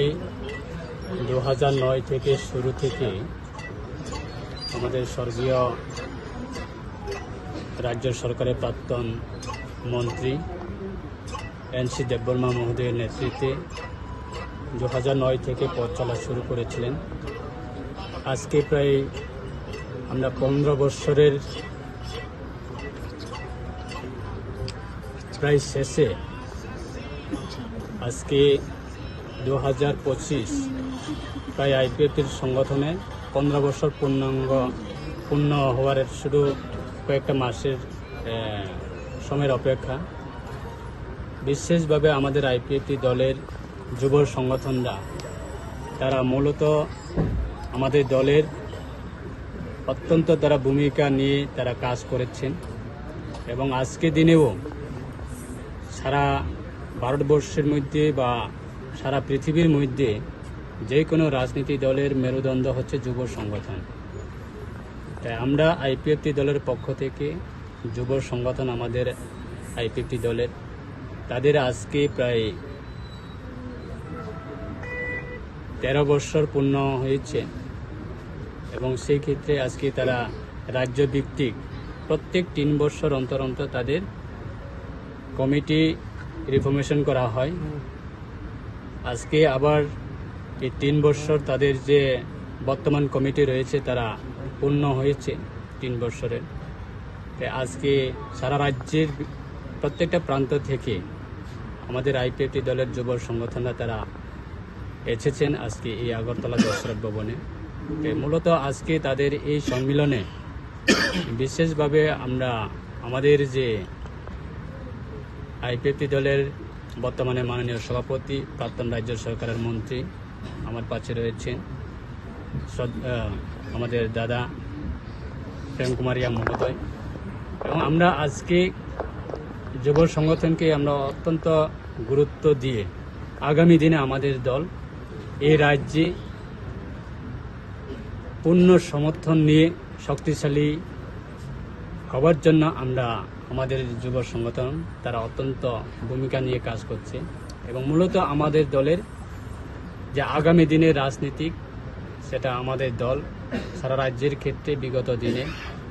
দু হাজার নয় থেকে শুরু থেকে আমাদের স্বর্গীয় রাজ্য সরকারের প্রাক্তন মন্ত্রী এনসি দেববর্মা মহোদয়ের নেতৃত্বে দু হাজার নয় থেকে পথ চলা শুরু করেছিলেন। আজকে প্রায় আমরা পনেরো বৎসরের প্রায় শেষে। আজকে দু হাজার পঁচিশ, প্রায় আইপিএফটির সংগঠনে পনেরো বছর পূর্ণাঙ্গ, পূর্ণ হওয়ার শুধু কয়েকটা মাসের, আহ, সময়ের অপেক্ষা। বিশেষভাবে আমাদের আইপিএফটি দলের যুব সংগঠনরা, তারা মূলত আমাদের দলের অত্যন্ত তারা ভূমিকা নিয়ে তারা কাজ করেছেন এবং আজকে দিনেও সারা ভারতবর্ষের মধ্যে বা সারা পৃথিবীর মধ্যে যে কোনো রাজনীতি দলের মেরুদণ্ড হচ্ছে যুব সংগঠন। তাই আমরা আইপিএফটি দলের পক্ষ থেকে যুব সংগঠন আমাদের আইপিএফটি দলের, তাদের আজকে প্রায় তেরো বছর পূর্ণ হয়েছে এবং সেই ক্ষেত্রে আজকে তারা রাজ্যভিত্তিক প্রত্যেক তিন বছর অন্তর অন্তর তাদের কমিটি রিফর্মেশন করা হয়। আজকে আবার এই তিন বছর তাদের যে বর্তমান কমিটি রয়েছে, তারা পূর্ণ হয়েছে তিন বছরের। তাই আজকে সারা রাজ্যের প্রত্যেকটা প্রান্ত থেকে আমাদের আইপিএফটি দলের যুব সংগঠনরা তারা এসেছেন আজকে এই আগরতলা দশরথ ভবনে। তাই মূলত আজকে তাদের এই সম্মেলনে বিশেষভাবে আমরা আমাদের যে আইপিএফটি দলের বর্তমানে মাননীয় সভাপতি, প্রাক্তন রাজ্য সরকারের মন্ত্রী আমার পাশে রয়েছেন, সদ-, আহ, আমাদের দাদা প্রেম কুমার রিয়াং মহোদয়, এবং আমরা আজকে যুব সংগঠনকে আমরা অত্যন্ত গুরুত্ব দিয়ে আগামী দিনে আমাদের দল এই রাজ্যে পূর্ণ সমর্থন নিয়ে শক্তিশালী হওয়ার জন্য আমরা, আমাদের যুব সংগঠন তারা অত্যন্ত ভূমিকা নিয়ে কাজ করছে এবং মূলত আমাদের দলের যে আগামী দিনের রাজনীতিক, সেটা আমাদের দল সারা রাজ্যের ক্ষেত্রে বিগত দিনে,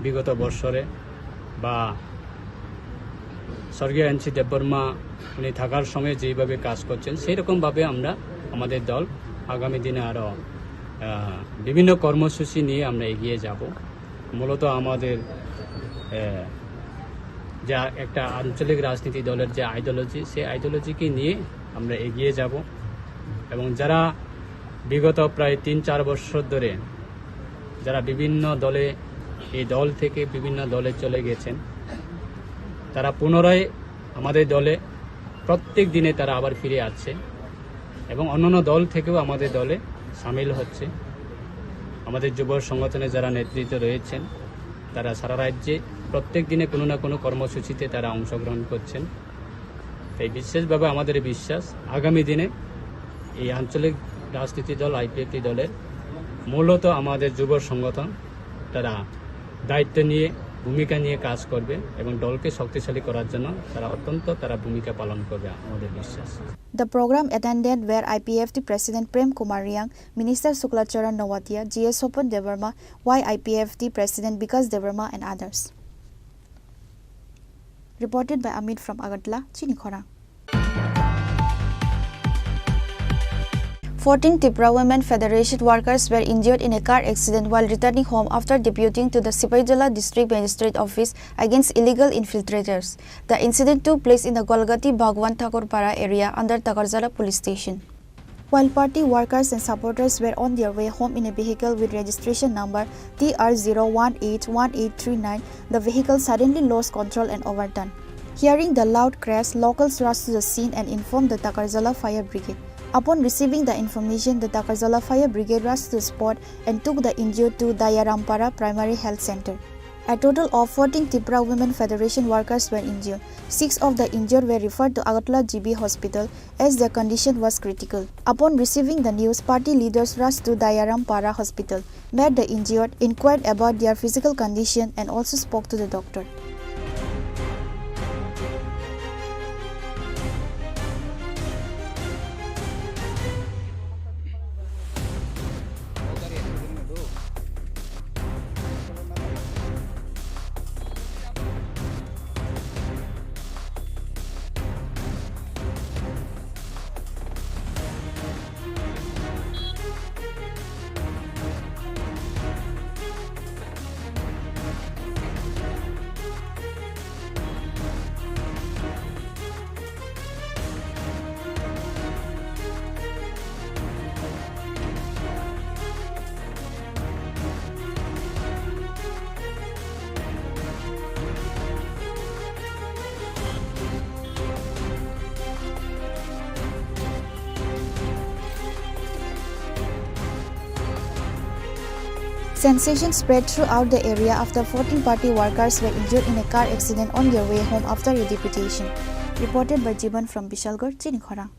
বিগত বৎসরে বা স্বর্গীয় এনসি দেববর্মা উনি থাকার সময় যেইভাবে কাজ করছেন, সেই রকমভাবে আমরা আমাদের দল আগামী দিনে আরও, আহ, বিভিন্ন কর্মসূচি নিয়ে আমরা এগিয়ে যাব। মূলত আমাদের, আহ, যা একটা আঞ্চলিক রাজনীতি দলের যে আইডিওলজি, সেই আইডিওলজিকে নিয়ে আমরা এগিয়ে যাব। এবং যারা বিগত প্রায় তিন চার বছর ধরে যারা বিভিন্ন দলে, এই দল থেকে বিভিন্ন দলে চলে গেছেন, তারা পুনরায় আমাদের দলে প্রত্যেক দিনে তারা আবার ফিরে আসছে এবং অন্যান্য দল থেকেও আমাদের দলে সামিল হচ্ছে। আমাদের যুব সংগঠনে যারা নেতৃত্ব রয়েছেন, তারা সারা রাজ্যে প্রত্যেক দিনে কোনো না কোনো কর্মসূচিতে তারা অংশগ্রহণ করছেন। তাই বিশেষভাবে আমাদের বিশ্বাস, আগামী দিনে এই আঞ্চলিক রাজনীতি দল আইপিএফটি দলের মূলত আমাদের যুব সংগঠন, তারা দায়িত্ব নিয়ে, ভূমিকা নিয়ে কাজ করবে এবং দলকে শক্তিশালী করার জন্য তারা অত্যন্ত তারা ভূমিকা পালন করবে, আমাদের বিশ্বাস। The program attended were I P F T President Prem Kumar Riang, Minister Sukla Charan Noatia, G S Sopon Debbarma, Y I P F T President Bikas Debbarma and others. Reported by Amit from Agartala, Chini Khorang. Fourteen Tipra Women Federation workers were injured in a car accident while returning home after deputing to the Sipaijala District Magistrate Office against illegal infiltrators. The incident took place in the Golgati Bhagwan Thakur Para area under Takarjala Police Station. While party workers and supporters were on their way home in a vehicle with registration number T R zero one eight one eight three nine, the vehicle suddenly lost control and overturned. Hearing the loud crash, locals rushed to the scene and informed the Takarjala Fire Brigade. Upon receiving the information, the Takarjala Fire Brigade rushed to the spot and took the injured to Dayarampara Primary Health Center. A total of fourteen Tipra Women Federation workers were injured. Six of the injured were referred to Agartala G B Hospital as their condition was critical. Upon receiving the news, party leaders rushed to Dayaram Para Hospital, met the injured, inquired about their physical condition, and also spoke to the doctor. Sensation spread throughout the area after fourteen party workers were injured in a car accident on their way home after a deputation. Reported by Jiban from Bishalgarh, Chini Khorang.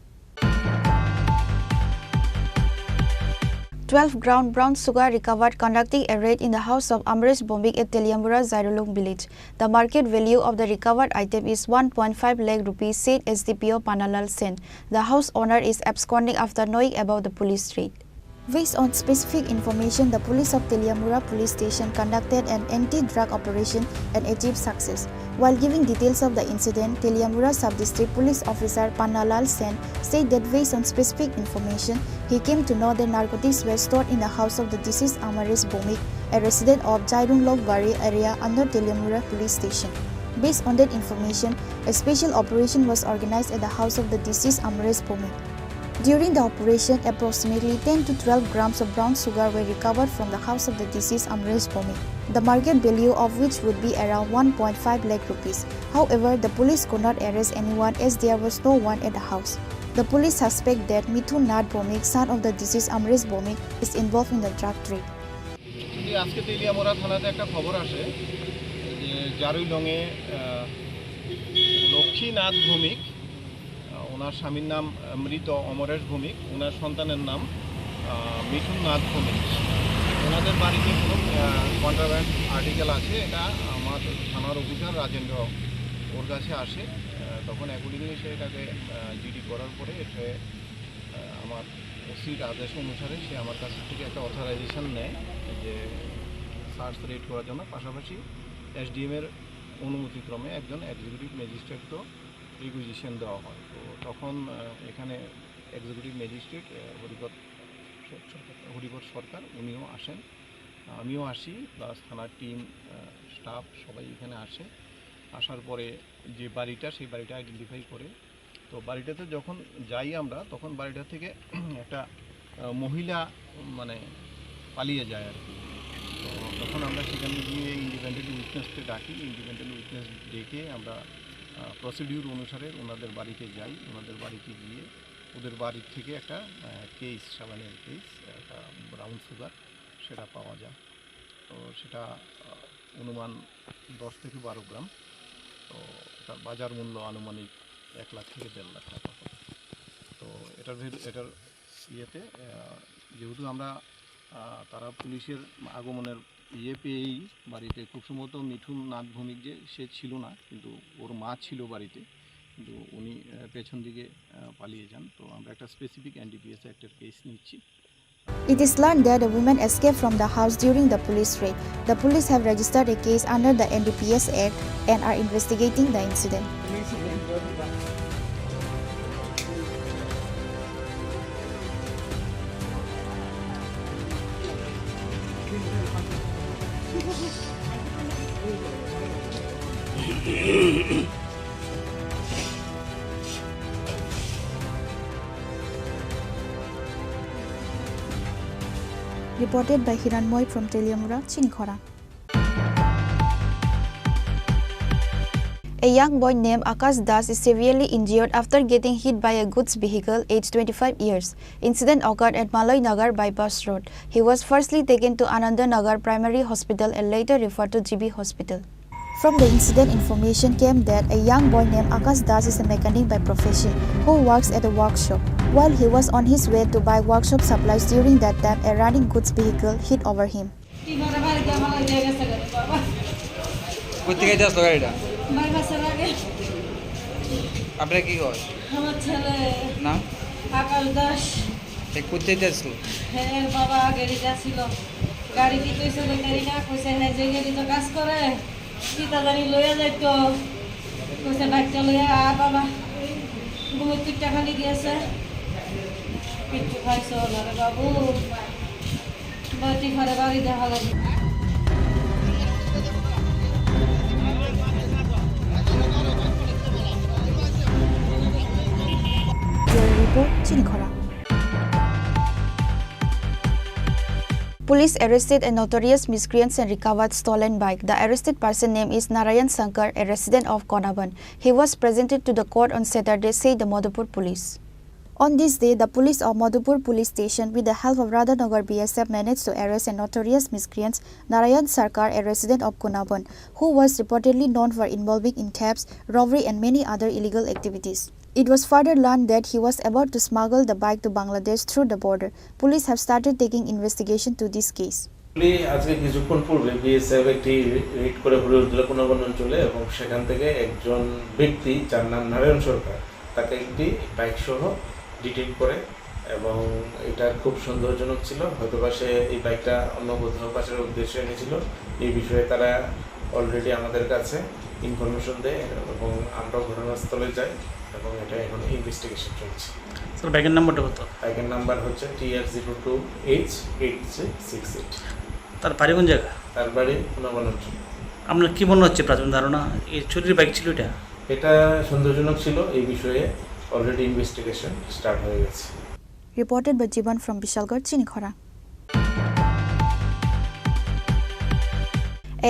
Twelve gram brown sugar recovered conducting a raid in the house of Amresh Bombik at Teliamura Zairulung village. The market value of the recovered item is one point five lakh rupees, said S D P O Panalal Sen. The house owner is absconding after knowing about the police raid. Based on specific information, the police of Teliamura Police Station conducted an anti-drug operation and achieved success. While giving details of the incident, Teliamura Sub-District Police Officer Pannalal Sen said that based on specific information, he came to know that narcotics were stored in the house of the deceased Amaresh Bhowmik, a resident of Jairung Lokbari area under Teliamura Police Station. Based on that information, a special operation was organized at the house of the deceased Amaresh Bhowmik. During the operation, approximately ten to twelve grams of brown sugar were recovered from the house of the deceased Amresh Bhowmik, the market value of which would be around one point five lakh rupees. However, the police could not arrest anyone as there was no one at the house. The police suspect that Mithun Nath Bhowmik, son of the deceased Amresh Bhowmik, is involved in the drug trade. Actually, আজকে তেলিয়ামুড়া থানাতে একটা খবর আসে যে জারুইলংয়ে, আহ, লক্ষ্মীনাথ ভৌমিক, আহ, ওনার স্বামীর নাম, আহ, মৃত অমরেশ ভৌমিক, ওনার সন্তানের নাম, আহ, মিঠুন নাথ ভৌমিক। ওনাদের বাড়িতে কোনো, আহ, কন্ট্রাব্যান্ড আর্টিকেল আছে, এটা আমার থানার অফিসার রাজেন্দ্র ওর কাছে আসে। আহ, তখন অ্যাকর্ডিংলি সে এটাকে, আহ, জিডি করার পরে এসে, আহ, আমার ওসির আদেশ অনুসারে সে আমার কাছ থেকে একটা অথরাইজেশন নেয় যে সার্চ রেইড করার জন্য। পাশাপাশি এসডিএম এর অনুমতিক্রমে একজন এক্সিকিউটিভ ম্যাজিস্ট্রেটকেও রিকুইজিশন দেওয়া হয়। তো তখন, আহ, এখানে এক্সিকিউটিভ ম্যাজিস্ট্রেট, আহ, হরিপদ স-, হরিপদ সরকার, উনিও আসেন, আমিও আসি, প্লাস থানার টিম, আহ, স্টাফ সবাই এখানে আসে। আসার পরে যে বাড়িটা, সেই বাড়িটা আইডেন্টিফাই করে। তো বাড়িটাতে যখন যাই আমরা, তখন বাড়িটা থেকে একটা, আহ, মহিলা, মানে, পালিয়ে যায় আর কি। তো তখন আমরা সেখানে গিয়ে ইন্ডিপেন্ডেন্ট উইটনেসকে ডাকি। ইন্ডিপেন্ডেন্ট উইটনেস ডেকে আমরা, আহ, প্রসিডিউর অনুসারে ওনাদের বাড়িতে যাই। ওনাদের বাড়িতে গিয়ে ওদের বাড়ি থেকে একটা, আহ, কেস, সাবানের কেস, একটা ব্রাউন সুগার, সেটা পাওয়া যায়। তো সেটা, আহ, অনুমান দশ থেকে বারো গ্রাম। তো এটার বাজার মূল্য আনুমানিক এক লাখ থেকে দেড় লাখ টাকা হবে। তো এটার ভিত-, এটার ইয়েতে, আহ, যেহেতু আমরা, আহ, তারা পুলিশের আগমনের ইয়ে পেয়েই বাড়িতে, খুব সম্ভবত মিঠুন নাথ ভৌমিক যে, সে ছিল না, কিন্তু ওর মা ছিল বাড়িতে, কিন্তু উনি, আহ, পেছন দিকে, আহ, পালিয়ে যান। তো আমরা একটা স্পেসিফিক এনডিপিএস অ্যাক্টের কেস নিচ্ছি। It is learned that a woman escaped from the house during the police raid. The police have registered a case under the N D P S Act and are investigating the incident. Reported by Hiranmoy from Teliamura, Chinikhora. A young boy named Akash Das is severely injured after getting hit by a goods vehicle, aged twenty-five years. Incident occurred at Malai Nagar Bypass Road. He was firstly taken to Ananda Nagar Primary Hospital and later referred to G B Hospital. From the incident, information came that a young boy named Akash Das is a mechanic by profession who works at a workshop. While he was on his way to buy workshop supplies, during that time a running goods vehicle hit over him. কোথেকে যাস তো গাড়িটা? আপনার কি হয়? আমার ছেলে নাম? আকাশ দাস। এ কোথায় যাচ্ছিল? হ্যাঁ, বাবা গাড়ি যাচ্ছিল। গাড়ি কি কইছে বেকারি না? কইছে হ্যাঁ, যে গাড়ি তো কাজ করে। কিতা জানি লইয়া যাইতো। কইছে, "বাইকটা লইয়া আ বাবা।" ঘুমের টিকটা খালি দিয়েছে। কিচ্ছু খাইছো না রে বাবু। বাটি ঘরে বাড়ি দেখা লাগে। Bureau Report, Chinikhora. Police arrested a notorious miscreant and recovered stolen bike. The arrested person name is Narayan Shankar, a resident of Konaban. He was presented to the court on Saturday, said the Madhupur police. On this day, the police of Madhupur Police Station, with the help of Radhanagar B S F, managed to arrest a notorious miscreant, Narayan Sarkar, a resident of Konaban, who was reportedly known for involving in thefts, robbery, and many other illegal activities. It was further learned that he was about to smuggle the bike to Bangladesh through the border. Police have started taking investigation to this case. Actually, আজকে কিছুক্ষণ পূর্বে বিএসএফ একটি রেড করে হরিহরদুলা কোনাবান অঞ্চলে, এবং সেখান থেকে একজন ব্যক্তি, যার নাম নারায়ণ সরকার, তাকে একটি বাইক সহ ডিটেইন করে, আহ, এবং এটা খুব সন্দেহজনক ছিল, হয়তোবা সে এই বাইকটা অন্য কোথাও পাচারের উদ্দেশ্যে এনেছিল। এই বিষয়ে তারা অলরেডি আমাদের কাছে ইনফরমেশন দেয় এবং আমরাও ঘটনাস্থলে যাই এবং এটা এখন ইনভেস্টিগেশন চলছে। স্যার, বাইকের নাম্বারটা কত? বাইকের নাম্বার হচ্ছে T R zero two H eight three six eight. তার বাড়ি কোন জায়গা? তার বাড়ি পুনাবান অঞ্চল। আপনার কি মনে হচ্ছে প্রাথমিক ধারণা, এই চুরির বাইক ছিল এটা? এটা সন্দেহজনক ছিল, এই বিষয়ে অলরেডি ইনভেস্টিগেশন স্টার্ট হয়ে গেছে। Reported by Jiban from Bishalgarh, Chinikhora.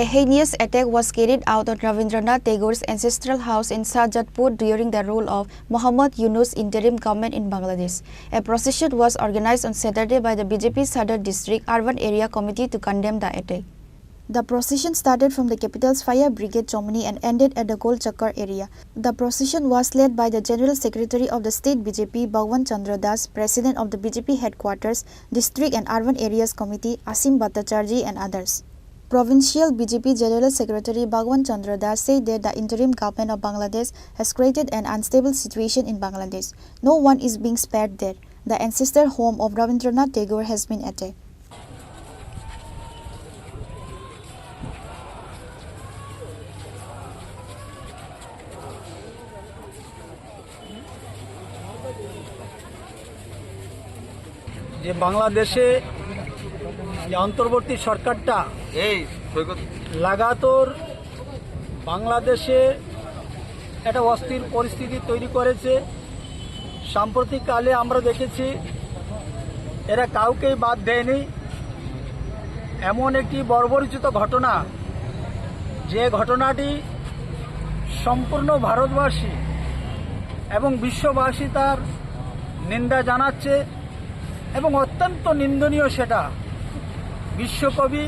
A heinous attack was carried out on Rabindranath Tagore's ancestral house in Shahjatpur during the rule of Muhammad Yunus interim government in Bangladesh. A procession was organized on Saturday by the B J P Sadar District Urban Area Committee to condemn the attack. The procession started from the capital's fire brigade Chomani and ended at the Gol Chakkar area. The procession was led by the General Secretary of the State B J P, Bhagwan Chandra Das, President of the B J P Headquarters, District and Urban Areas Committee, Asim Bhattacharjee, and others. Provincial B J P General Secretary Bhagwan Chandra Das said that the interim government of Bangladesh has created an unstable situation in Bangladesh. No one is being spared there. The ancestral home of Rabindranath Tagore has been attacked. যে বাংলাদেশে যে অন্তর্বর্তী সরকারটা এই সৈকত লাগাতার বাংলাদেশে একটা অস্থির পরিস্থিতি তৈরি করেছে। সাম্প্রতিক কালে আমরা দেখেছি এরা কাউকেই বাদ দেয়নি। এমন একটি বর্বরচিত ঘটনা, যে ঘটনাটি সম্পূর্ণ ভারতবাসী এবং বিশ্ববাসী তার নিন্দা জানাচ্ছে এবং অত্যন্ত নিন্দনীয় সেটা। বিশ্বকবি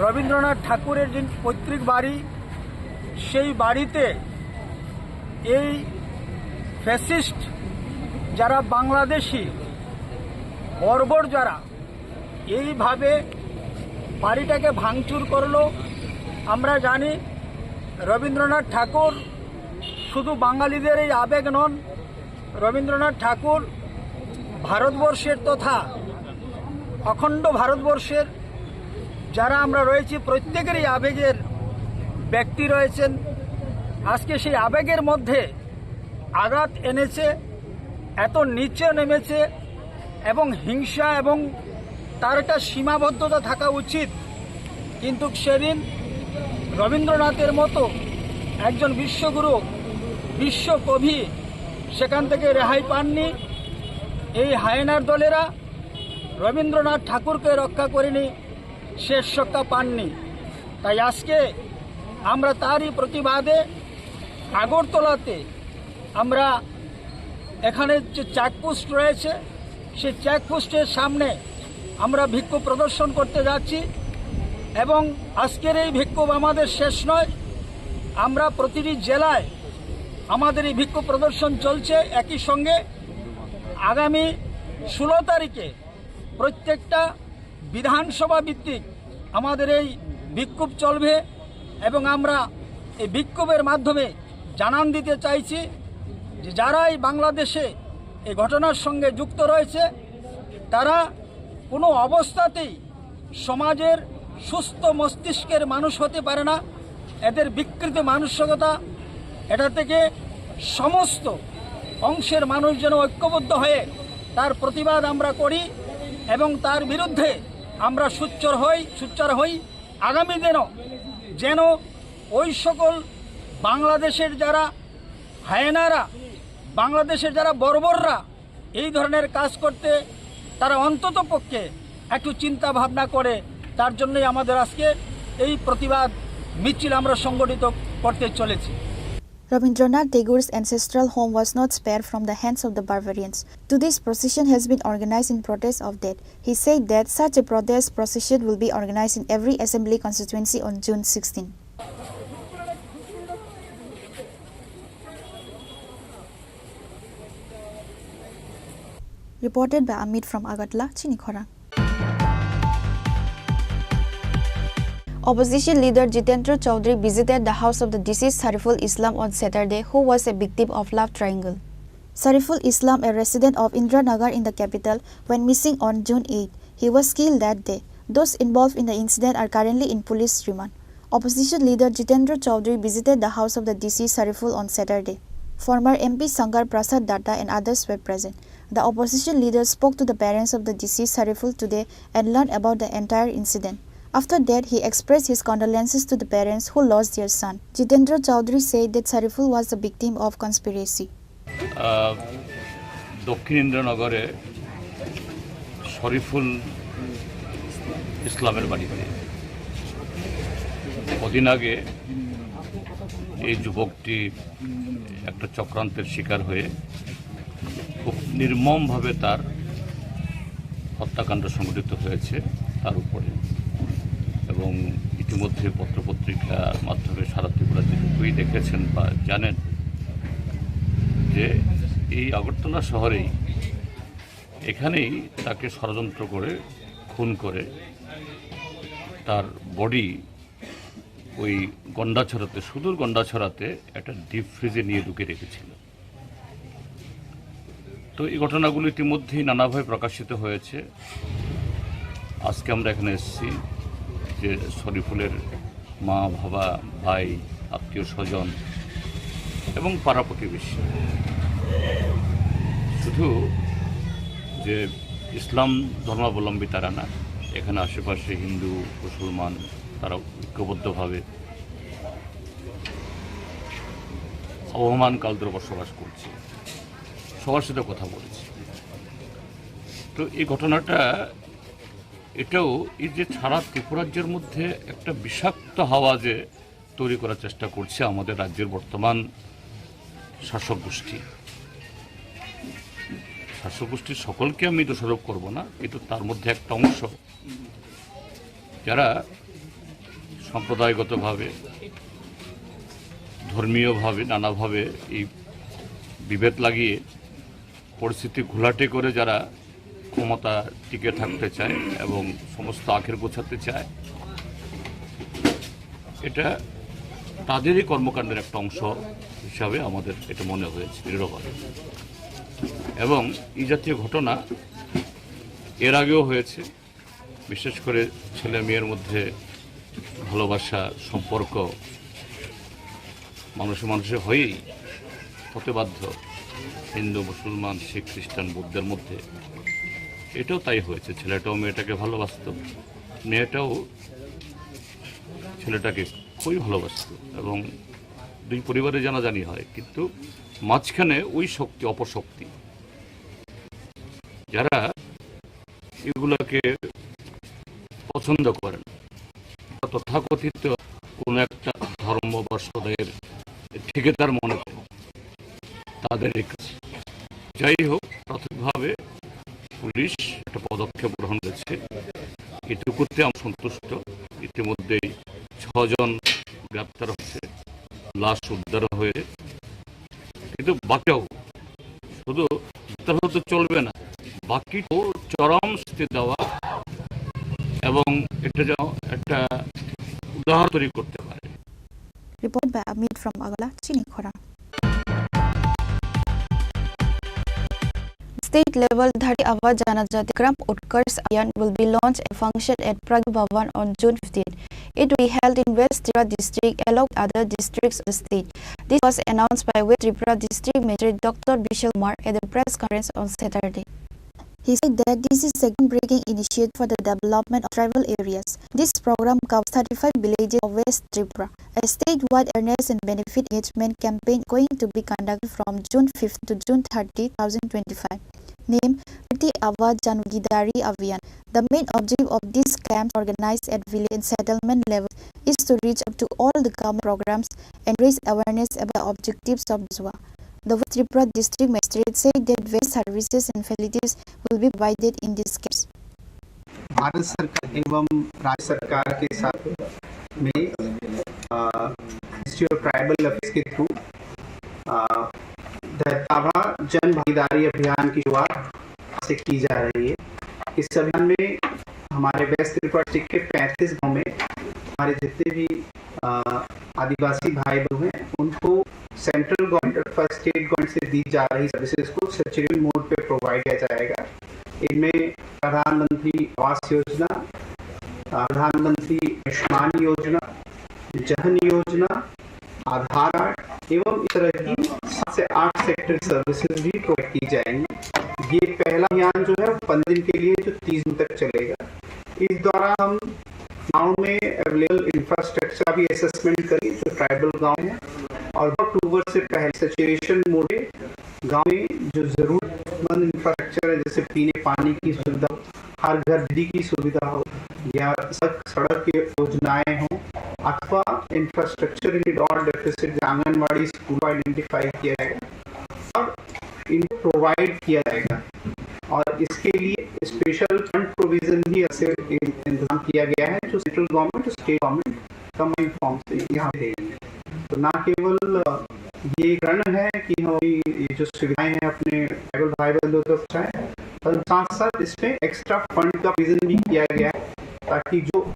রবীন্দ্রনাথ ঠাকুরের যে পৈতৃক বাড়ি, সেই বাড়িতে এই ফ্যাসিস্ট যারা বাংলাদেশি বর্বর যারা এইভাবে বাড়িটাকে ভাঙচুর করলো। আমরা জানি রবীন্দ্রনাথ ঠাকুর শুধু বাঙালিদের এই আবেগ নন, রবীন্দ্রনাথ ঠাকুর ভারতবর্ষের তথা অখণ্ড ভারতবর্ষের যারা আমরা রয়েছি প্রত্যেকেরই আবেগের ব্যক্তি রয়েছেন। আজকে সেই আবেগের মধ্যে আঘাত এনেছে, এত নিচে নেমেছে এবং হিংসা এবং তার একটা সীমাবদ্ধতা থাকা উচিত। কিন্তু সেদিন রবীন্দ্রনাথের মতো একজন বিশ্বগুরু, বিশ্বকবি সেখান থেকে রেহাই পাননি। এই হায়েনার দলেরা রবীন্দ্রনাথ ঠাকুরকে রক্ষা করেনি, শেষ রক্ষা পাননি। তাই আজকে আমরা তারই প্রতিবাদে আগরতলাতে আমরা এখানে যে চেকপোস্ট রয়েছে, সেই চেকপোস্টের সামনে আমরা বিক্ষোভ প্রদর্শন করতে যাচ্ছি এবং আজকের এই বিক্ষোভ আমাদের শেষ নয়। আমরা প্রতিটি জেলায় আমাদের এই বিক্ষোভ প্রদর্শন চলছে। একই সঙ্গে আগামী ষোলো তারিখে প্রত্যেকটা বিধানসভা ভিত্তিক আমাদের এই বিক্ষোভ চলবে এবং আমরা এই বিক্ষোভের মাধ্যমে জানান দিতে চাইছি যে যারা এই বাংলাদেশে এই ঘটনার সঙ্গে যুক্ত রয়েছে, তারা কোনো অবস্থাতেই সমাজের সুস্থ মস্তিষ্কের মানুষ হতে পারে না। এদের বিকৃত মানসিকতা, এটা থেকে সমস্ত অংশের মানুষ যেন ঐক্যবদ্ধ হয়ে তার প্রতিবাদ আমরা করি এবং তার বিরুদ্ধে আমরা সোচ্চার হই, সোচ্চার হই। আগামী দিনও যেন ওই সকল বাংলাদেশের যারা হায়েনারা, বাংলাদেশের যারা বর্বররা এই ধরনের কাজ করতে তারা অন্তত পক্ষে একটু চিন্তা ভাবনা করে, তার জন্যই আমাদের আজকে এই প্রতিবাদ মিছিল আমরা সংগঠিত করতে চলেছি। Rabindranath Tagore's ancestral home was not spared from the hands of the barbarians. Today's procession has been organized in protest of that. He said that such a protest procession will be organized in every assembly constituency on June sixteen. Reported by Amit from Agartala, Chinikhora. Opposition leader Jitendra Chaudhary visited the house of the deceased Sariful Islam on Saturday, who was a victim of love triangle. Sariful Islam, a resident of Indiranagar in the capital, went missing on June eight. He was killed that day. Those involved in the incident are currently in police remand. Opposition leader Jitendra Chaudhary visited the house of the deceased Sariful on Saturday. Former M P Shankar Prasad Datta and others were present. The opposition leader spoke to the parents of the deceased Sariful today and learned about the entire incident. After that, he expressed his condolences to the parents who lost their son. Jitendra Chaudhary said that Sariful was the victim of conspiracy. আহ, দক্ষিণ ইন্দ্রনগরে শরীফুল ইসলামের বাড়িতে কদিন আগে এই যুবকটি একটা চক্রান্তের শিকার হয়ে খুব নির্মমভাবে তার হত্যাকাণ্ড সংঘটিত হয়েছে তার উপরে। এবং ইতিমধ্যে পত্রপত্রিকার মাধ্যমে সারা ত্রিপুরা যেটুকুই দেখেছেন বা জানেন যে এই আগরতলা শহরেই, এখানেই তাকে ষড়যন্ত্র করে খুন করে তার বডি ওই গন্ডাছড়াতে, সুদূর গন্ডাছড়াতে একটা ডিপ ফ্রিজে নিয়ে ঢুকে রেখেছিল। তো এই ঘটনাগুলো ইতিমধ্যেই নানাভাবে প্রকাশিত হয়েছে। আজকে আমরা এখানে এসেছি যে শরীফুলের মা, বাবা, ভাই, আত্মীয় স্বজন এবং পাড়া প্রতিবেশী, শুধু যে ইসলাম ধর্মাবলম্বী তারা না, এখানে আশেপাশে হিন্দু, মুসলমান, তারা ঐক্যবদ্ধভাবে আবহমান কাল ধরে বসবাস করছে, সবার সাথে কথা বলেছি। তো এই ঘটনাটা, এটাও এই যে সারা ত্রিপুরাজ্যের মধ্যে একটা বিষাক্ত হাওয়া যে তৈরি করার চেষ্টা করছে আমাদের রাজ্যের বর্তমান শাসক গোষ্ঠী, শাসক গোষ্ঠীর সকলকে আমি দোষারোপ করব না, কিন্তু তার মধ্যে একটা অংশ যারা সম্প্রদায়গতভাবে, ধর্মীয়ভাবে, নানাভাবে এই বিভেদ লাগিয়ে পরিস্থিতি ঘোলাটে করে যারা ক্ষমতা টিকে থাকতে চায় এবং সমস্ত আখের গোছাতে চায়, এটা তাদেরই কর্মকাণ্ডের একটা অংশ হিসাবে আমাদের এটা মনে হয়েছে দৃঢ়ভাবে। এবং এই জাতীয় ঘটনা এর আগেও হয়েছে। বিশেষ করে ছেলে মেয়ের মধ্যে ভালোবাসা, সম্পর্ক, মানুষে মানুষে হয়েই হতে বাধ্য, হিন্দু, মুসলমান, শিখ, খ্রিস্টান, বৌদ্ধের মধ্যে এটাও তাই হয়েছে। ছেলেটাও মেয়েটাকে ভালোবাসতো, মেয়েটাও ছেলেটাকে খুবই ভালোবাসতো এবং দুই পরিবারে জানাজানি হয়, কিন্তু মাঝখানে ওই শক্তি, অপশক্তি, যারা এগুলাকে পছন্দ করেন, তথাকথিত কোনো একটা ধর্ম বা সম্প্রদায়ের ঠিকাদার মনে করে তাদের এই কাজ। যাই হোক, প্রাথমিকভাবে পুলিশ একটা পদক্ষেপ গ্রহণ করেছে, এটুকুতে আমি সন্তুষ্ট। ইতিমধ্যেই ছজন গ্রেপ্তার হয়েছে, লাশ উদ্ধার হয়ে, কিন্তু বাকিও শুধু গ্রেপ্তার হলে তো চলবে না, বাকি তো চরম শাস্তি দেওয়া এবং এটা যেন একটা উদাহরণ তৈরি করতে পারে। Report by Amit from Agartala, Chini Khorang. State level Dharti Aaba Janajati Gram Utkarsh Abhiyan will be launched at function at Pragya Bhavan on June fifteen. It will be held in West Tripura district along with other districts of the state. This was announced by West Tripura District Magistrate Doctor Bishal Kumar at the press conference on Saturday. He said that this is a groundbreaking initiative for the development of tribal areas. This program covers thirty-five villages of West Tripura. A statewide awareness and benefit engagement campaign going to be conducted from June fifth to June thirty, two thousand twenty-five, named Dharti Aaba Janbhagidari Abhiyan. The main objective of this camp, organized at village and settlement level, is to reach out to all the government programs and raise awareness about the objectives of this work. The West Tripura District Magistrate said that various services and facilities will be provided in these camps. Bharat सरकार एवं राज्य सरकार के साथ में, अ, ministry of tribal affairs के थ्रू, अ, धरती आबा जन भागीदारी अभियान की शुरुआत से की जा रही है। इस अभियान में हमारे वेस्ट त्रिपुरा डिस्ट्रिक्ट के पैंतीस गांव में हमारे जितने भी, अ, आदिवासी भाई बहन हैं, उनको सेंट्रल गवर्नमेंट अथवा स्टेट गवर्नमेंट से दी जा रही सर्विसेज को सैचुरेशन मोड पे प्रोवाइड किया जाएगा। इनमें प्रधानमंत्री आवास योजना, अ, प्रधानमंत्री आयुष्मान योजना, जन योजना, आधार कार्ड एवं इस तरह की सात से आठ सेक्टर सर्विसेज भी प्रोवाइड की जाएंगी। ये पहला अभियान जो है, वो पन्द्रह दिन के लिए, जो तीस जून तक चलेगा। इस दौरान हम गांव में अवेलेबल इंफ्रास्ट्रक्चर भी असेसमेंट करेंगे, जो ट्राइबल गांव है, और अक्टूबर से पहले सैचुरेशन मोड में गांव में जो जरूरतमंद इंफ्रास्ट्रक्चर है, जैसे पीने पानी की सुविधा, हर घर बिजली की सुविधा हो, या सड़क, सड़क की योजनाएं हों, अथवा इंफ्रास्ट्रक्चर रिलेटेड और डेफिसिट, आंगनवाड़ी, स्कूल को आइडेंटिफाई किया जाएगा और इनको प्रोवाइड किया जाएगा। और इसके लिए स्पेशल फंड प्रोविजन भी ऐसे इंतजाम किया गया है, जो सेंट्रल गवर्नमेंट और स्टेट गवर्नमेंट कंबाइंड फॉर्म से यहाँ पे देंगे। तो ना केवल, अ, ये कारण है कि हम ये जो सुविधाएं हैं अपने ट्राइबल भाई बंधुओं तक पहुँचाएं, पर साथ साथ इसमें एक्स्ट्रा फंड का प्रोविजन भी किया गया है, ताकि जो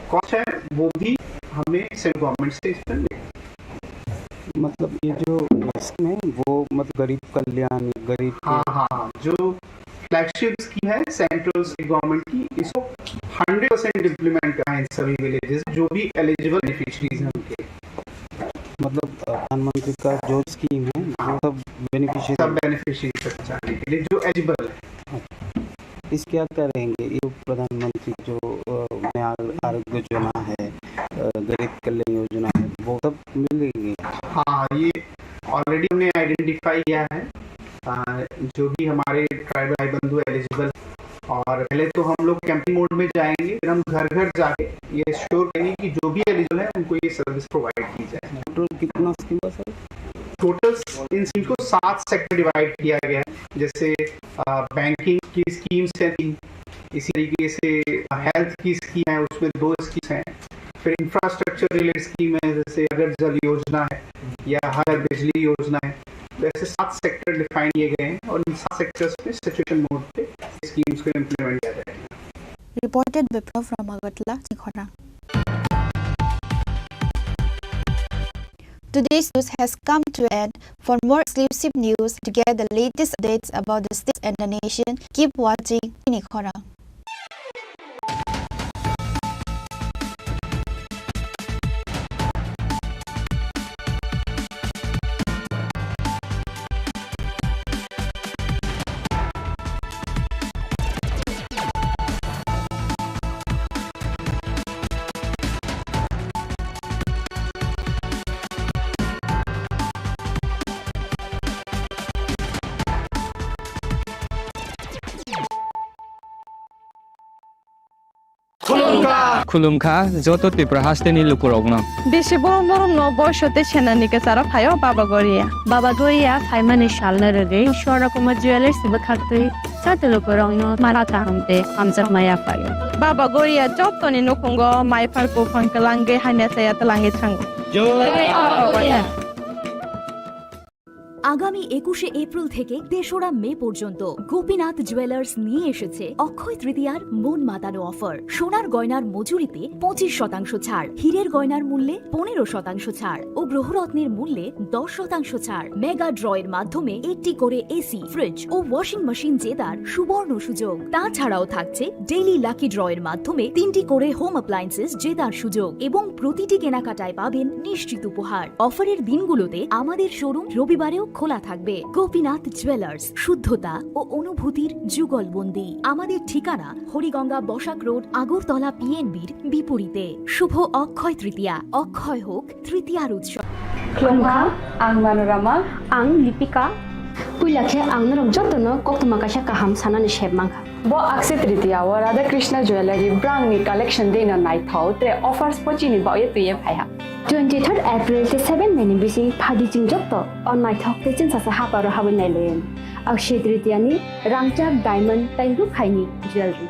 कॉस्ट है, वो भी हमें सेंट्रल गवर्नमेंट से इस पर मिले। मतलब, ये जो स्कीम है, वो, मतलब, गरीब कल्याण, गरीब के हाँ, हाँ, हाँ, जो फ्लैगशिप स्कीम है सेंट्रल स्टेट गवर्नमेंट की, इसको हंड्रेड परसेंट इम्प्लीमेंट करना है इन सभी विलेजेस, जो भी एलिजिबल बेनिफिशियरीज हैं उनके। मतलब, अ, प्रधानमंत्री का जो स्कीम है, वो सब बेनिफिशियरी सब बेनिफिशियरी तक पहुंचाने के लिए जो एलिजिबल है। इसके क्या करेंगे? ये प्रधानमंत्री जो, अ, नया आरोग्य योजना है, अ, गरीब कल्याण योजना है, वो सब मिलेंगे? हाँ, ये ऑलरेडी हमने आइडेंटिफाई किया है, अ, जो भी हमारे ट्राइबल भाई बंधु एलिजिबल, और पहले तो हम लोग कैंपिंग मोड में जाएंगे, फिर हम घर घर जाके ये श्योर करेंगे कि जो भी एलिजिबल है, उनको ये सर्विस प्रोवाइड की जाए। टोटल कितना स्कीम है, सर? टोटल इन स्कीम को सात सेक्टर डिवाइड किया गया है, जैसे, अ, बैंकिंग की स्कीम्स हैं तीन, इसी तरीके से हेल्थ की स्कीम है, उसमें दो स्कीम हैं, फिर इंफ्रास्ट्रक्चर रिलेटेड स्कीम है, जैसे हर घर जल योजना है या हर घर बिजली योजना है। तो ऐसे सात सेक्टर डिफाइन किए गए हैं और इन सात सेक्टर्स में सिचुएशन मोड पे स्कीम्स को इम्प्लीमेंट किया जाएगा। Reported by Pro from Agartala, Chini Khorang. Today's news has come to an end. For more exclusive news, to get the latest updates about the state and the nation, keep watching Chini Khorang. Khulumkha. Khulumkha joto Tripura hasteni lukurokno. Bisi borom borom no boiso tei senani kwcharo phaio Baba Goria. Baba Goria phaimani salno rwgwi Swarna Kumar Jewellers ni bwkhaktwi joto lukurokno mara kaham tei hamjakma yaphaio. Baba Goria jotoni nukhungo maiphar buphang kwlangwi hamya chaya twlangwi thango. Jai Baba Goria. আগামী একুশে এপ্রিল থেকে তেসরা মে পর্যন্ত গোপীনাথ জুয়েলার্স নিয়ে এসেছে অক্ষয় তৃতীয়ার মন মাতানো অফার। সোনার গয়নার মজুরিতে পঁচিশ শতাংশ ছাড়, হীরের গয়নার মূল্যে পনেরো শতাংশ ছাড় ও গ্রহরত্নের মূল্যে দশ শতাংশ ছাড়। মেগা ড্রয়ের মাধ্যমে একটি করে এসি, ফ্রিজ ও ওয়াশিং মেশিন জেতার সুবর্ণ সুযোগ। তাছাড়াও থাকছে ডেইলি লাকি ড্রয়ের মাধ্যমে তিনটি করে হোম অ্যাপ্লায়েন্সেস জেতার সুযোগ এবং প্রতিটি কেনাকাটায় পাবেন নিশ্চিত উপহার। অফারের দিনগুলোতে আমাদের শোরুম রবিবারেও খোলা থাকবে। গোপীনাথ জুয়েলার্স, শুদ্ধতা ও অনুভূতির যুগলবন্দি। আমাদের ঠিকানা হরিগঙ্গা বসাক রোড, আগরতলা পিএনবির বিপরীতে। শুভ অক্ষয় তৃতীয়া, অক্ষয় হোক তৃতীয়ার উৎসব। Khulumkha, ang Manorama. Ang Lipika. Puila khe ang norok jotono koktwma kaisa kaham sanani sep mankha. Bo Akshaya Tritiya o Radha Krishna Jewellery brangni collection dino naithok tre offers pochini baoye twiye phaiha. Twenty third April tei seven May ni bising phaidi chwng joto o naithok tei chwngsasa haparo habwi nailaiwi. Akshaya Tritiya ni rangchak diamond tei rukhaini jewellery.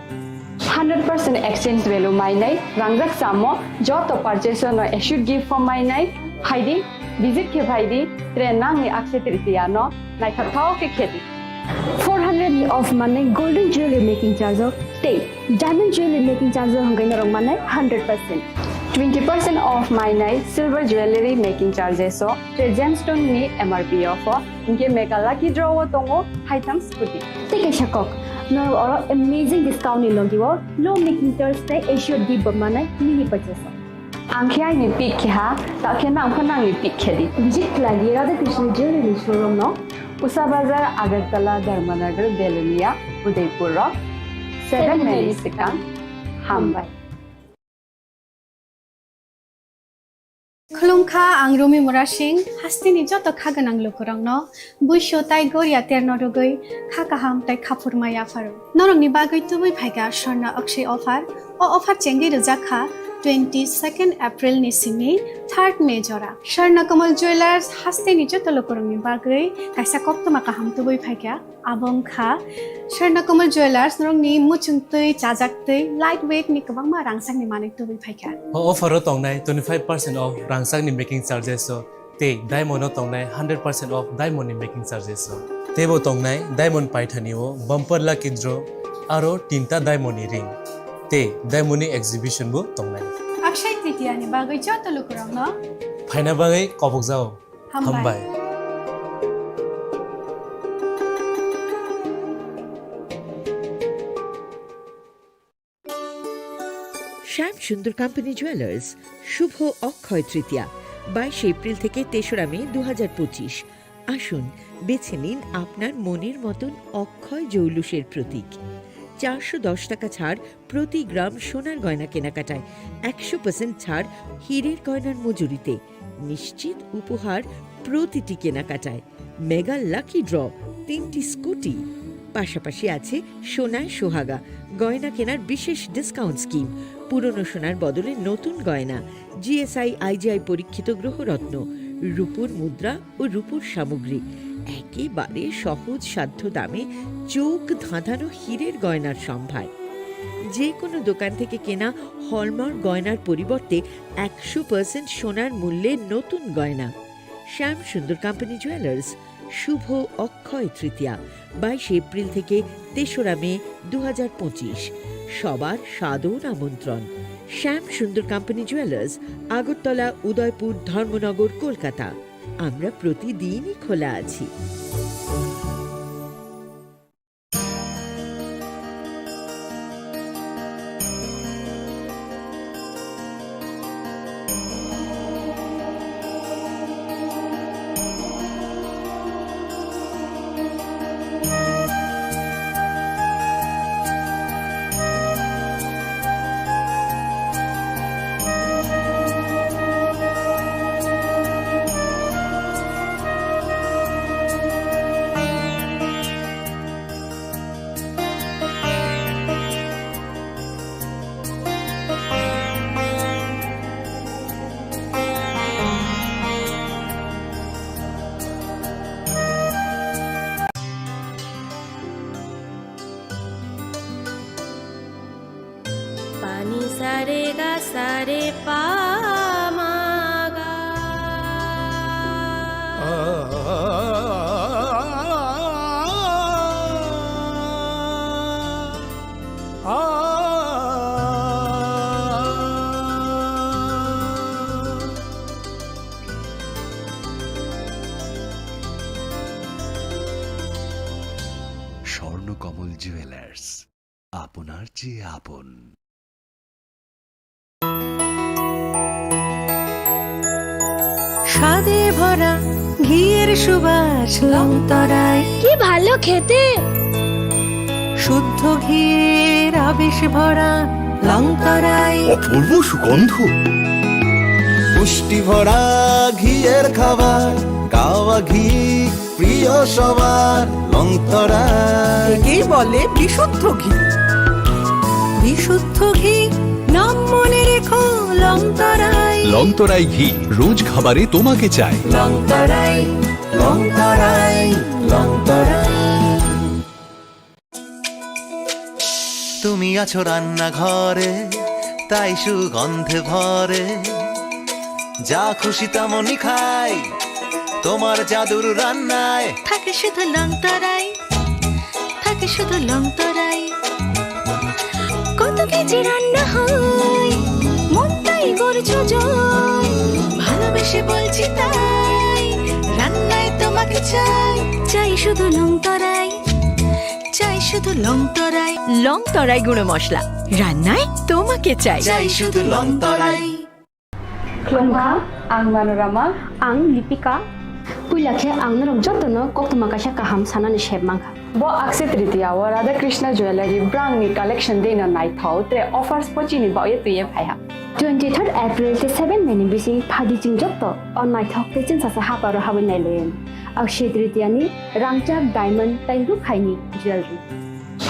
Hundred percent exchange value mainai, rangjak samo joto purchase no assured gift form mainai, phaidi, visit khe phaidi, tre nangni Akshaya Tritiya no naithok thao khe khedi. Four hundred ni off manai golden jewelry making charge o tei diamond jewelry making charge o hwnkhe norok manai hundred percent. Twenty percent off mainai silver jewellery making charges o, tei gemstone ni M R P o pho, hinkhe mega lucky draw o tongo haitham scooty. Tei kaisa kok, norok oro amazing discount ni logi o low making charge tei assured gift bo manai mini purchase o. Ang khe aini pick khe ha, ta khe nang pho nangni pick khe di. Jit lagi Radha Krishna Jewellery showroom no. Usa Bazar, Agartala, Dharmanagar, Belonia, Udaipur rok. Seven May ni swkang. Hambai. Khulumkha, ang Rumi Murasing, hasteni joto kha gwnang lukurokno buisu tai goria terno rwgwi kha kaham tai kha phurma yapharo. Norokni bagwi tubui phaikha Swarna Akshay offer. O offer chengwi rwjak kha twenty second April ni simi third May jora. Swarna Kamal Jewellers hasteni joto lukurokni bagwi kaisa koktwma kaham tubui phaikha. Abo wngkha Swarna Kamal Jewellers, norokni muchungtwi, chajaktwi, light weight ni kwbangma rangchakni manwi tubui phaikha. O offer o tongnai twenty five percent off rangchakni making charges o, tei diamond o tongnai hundred percent off diamond ni making charges o. Teibo tongnai diamond paithani o bumper lucky draw, aro tinta diamond ni ring, tei diamond ni exhibition bo tongnai. Akshay Tritiya ni bagwi joto lukurokno phaina bagwi kobokjao. Hambai. Hambai. Shyam Sundar Company Jewellers, শুভ অক্ষয় তৃতীয়া, বাইশে এপ্রিল থেকে তেসরা মে দু হাজার পঁচিশ। আসুন, বেছে নিন আপনার মনের মতন অক্ষয় জৌলুসের প্রতীক। চারশো দশ টাকা ছাড় প্রতি গ্রাম সোনার গয়না কেনাকাটায়, একশো পার্সেন্ট ছাড় হীরের গয়নার মজুরিতে, নিশ্চিত উপহার প্রতিটি কেনাকাটায়, মেগা লাকি ড্র, তিনটি স্কুটি। পাশাপাশি আছে সোনায় সোহাগা, গয়না কেনার বিশেষ ডিসকাউন্ট স্কিম, পুরনো সোনার বদলে নতুন গয়না, G S I, I G I পরীক্ষিত গ্রহরত্ন, রূপোর মুদ্রা ও রূপোর সামগ্রী, একেবারে সহজ সাধ্য দামে চোখ ধাঁধানো হীরের গয়নার সম্ভার। যে কোনো দোকান থেকে কেনা হলমার্ক গয়নার পরিবর্তে একশো পার্সেন্ট সোনার মূল্যে নতুন গয়না। শ্যাম সুন্দর কোম্পানি জুয়েলার্স, শুভ অক্ষয় তৃতীয়া, বাইশে এপ্রিল থেকে তেসরা মে দু হাজার পঁচিশ। সবার সাদর আমন্ত্রণ। শ্যাম সুন্দর কোম্পানি জুয়েলার্স, আগরতলা, উদয়পুর, ধর্মনগর, কলকাতা। আমরা প্রতিদিনই খোলা আছি। Pani sa re ga sa re pa ma ga. Swarnakamal jewellers, আপনার চেয়ে আপন। স্বাদে ভরা ঘিয়ের সুবাস লংতরায়। কি ভালো খেতে! শুদ্ধ ঘিয়ের আবেশ ভরা লংতরায়। অপূর্ব সুগন্ধ। পুষ্টি ভরা ঘিয়ের খাবার, গাওয়া ঘি প্রিয় সবার লংতরায়। একেই বলে বিশুদ্ধ ঘি। বিশুদ্ধ ঘি, নাম মনে রেখো লংতরায়। লংতরাই ঘি, রোজ খাবারে তোমাকে চাই। লংতরাই, লংতরাই, লংতরাই। তুমি আছো রান্নাঘরে, তাই সুগন্ধে ভরে। যা খুশি তেমনই খাই তোমার জাদুর রান্নায়। থাকে শুধু লংতরাই, থাকে শুধু লংতরাই। কত কেজি রান্না হয়, মন তাই গড়েছো জয়, ভালোবেসে বলছি তাই, রান্নায় তোমাকে চাই, চাই শুধু লং তরাই, চাই শুধু লং তরাই। লং তরাই গুঁড়ো মশলা, রান্নায় তোমাকে চাই। চাই শুধু লং তরাই। Khulumkha, ang Manorama. Ang Lipika. Puila khe ang norok jotono koktwma kaisa kaham sanani sep mankha. Bo Akshaya Tritiya o Radha Krishna Jewellery brangni collection dino naithok tre offers pochini baoye twiye phaiha. Twenty third April tei seven May ni bising phaidi chwng joto o naithok tei chwngsasa haparo habwi nailaiyani. Akshaya Tritiya ni rangchak diamond tei rukhaini jewellery.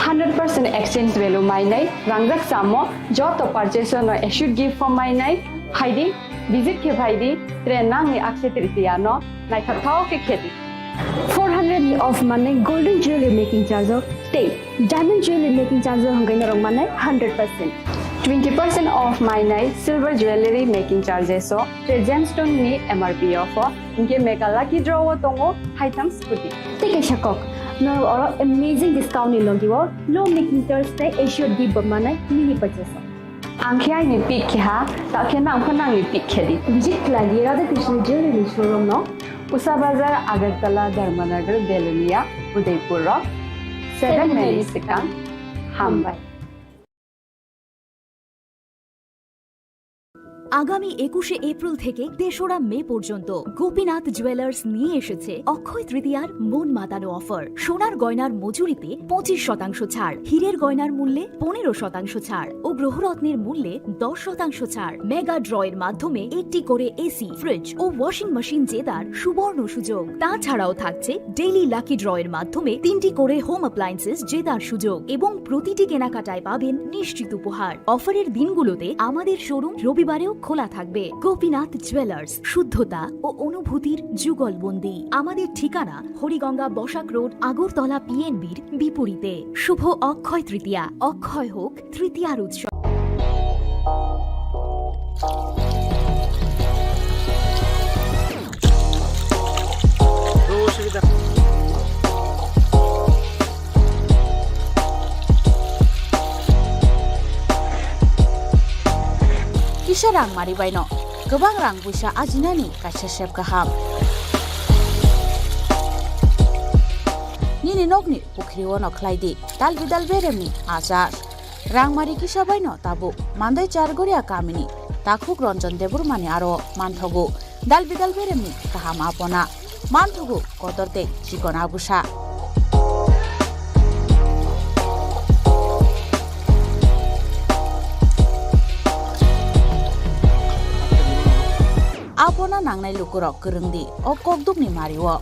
Hundred percent exchange value mainai, rangjak samo joto purchase no assured gift form mainai, phaidi, visit khe phaidi, tre nangni Akshaya Tritiya no naithok thao khe khedi. Four hundred ni off manai golden jewelry making charge o tei diamond jewelry making charge o hwnkhai norok manai hundred percent. Twenty percent off mainai silver jewelry making charges o tre gemstone ni M R P o pho. Hinkhe mega lucky draw o tongo haitham scooty. Tei kaisa kok, norok oro amazing discount ni logi o low making charge tei assured gift bo manai mini purchase o. Ang khe aini pick khe ha, ta khe nang pho nangni pick khe di. Visit khlai di Radha Krishna Jewelry showroom no. Usha Bazar, Agartala, Dharmanagar, Belonia, Udaipur rok. Seven May ni swkang. Hambai. আগামী একুশে এপ্রিল থেকে তেসরা মে পর্যন্ত গোপীনাথ জুয়েলার্স নিয়ে এসেছে অক্ষয় তৃতীয়ার মন মাতানো অফার। সোনার গয়নার মজুরিতে পঁচিশ শতাংশ ছাড়, হীরের গয়নার মূল্যে পনেরো শতাংশ ছাড় ও গ্রহরত্নের মূল্যে দশ শতাংশ ছাড়। মেগা ড্রয়ের মাধ্যমে একটি করে এসি, ফ্রিজ ও ওয়াশিং মেশিন জেতার সুবর্ণ সুযোগ। তাছাড়াও থাকছে ডেইলি লাকি ড্রয়ের মাধ্যমে তিনটি করে হোম অ্যাপ্লায়েন্সেস জেতার সুযোগ এবং প্রতিটি কেনাকাটায় পাবেন নিশ্চিত উপহার। অফারের দিনগুলোতে আমাদের শোরুম রবিবারেও খোলা থাকবে। গোপীনাথ জুয়েলার্স, শুদ্ধতা ও অনুভূতির যুগলবন্দি। আমাদের ঠিকানা হরিগঙ্গা বসাক রোড, আগরতলা পিএনবির বিপরীতে। শুভ অক্ষয় তৃতীয়া, অক্ষয় হোক তৃতীয়ার উৎসব। Kisa rang mari baino kwbang rang puisa ajinani kaisa sep kaham. Nini nokni pukhri o no khlai di dal bidal beremni achar. Rangmari kisa baino tabuk Mandai Chargoria kamini takhuk Ranjan Debbarmani aro manthogo dal bidal beremni kaham apona. Manthogo kotor tei chikon abusa. Apona nangnai lukurok kwrwng di o kokdukni mario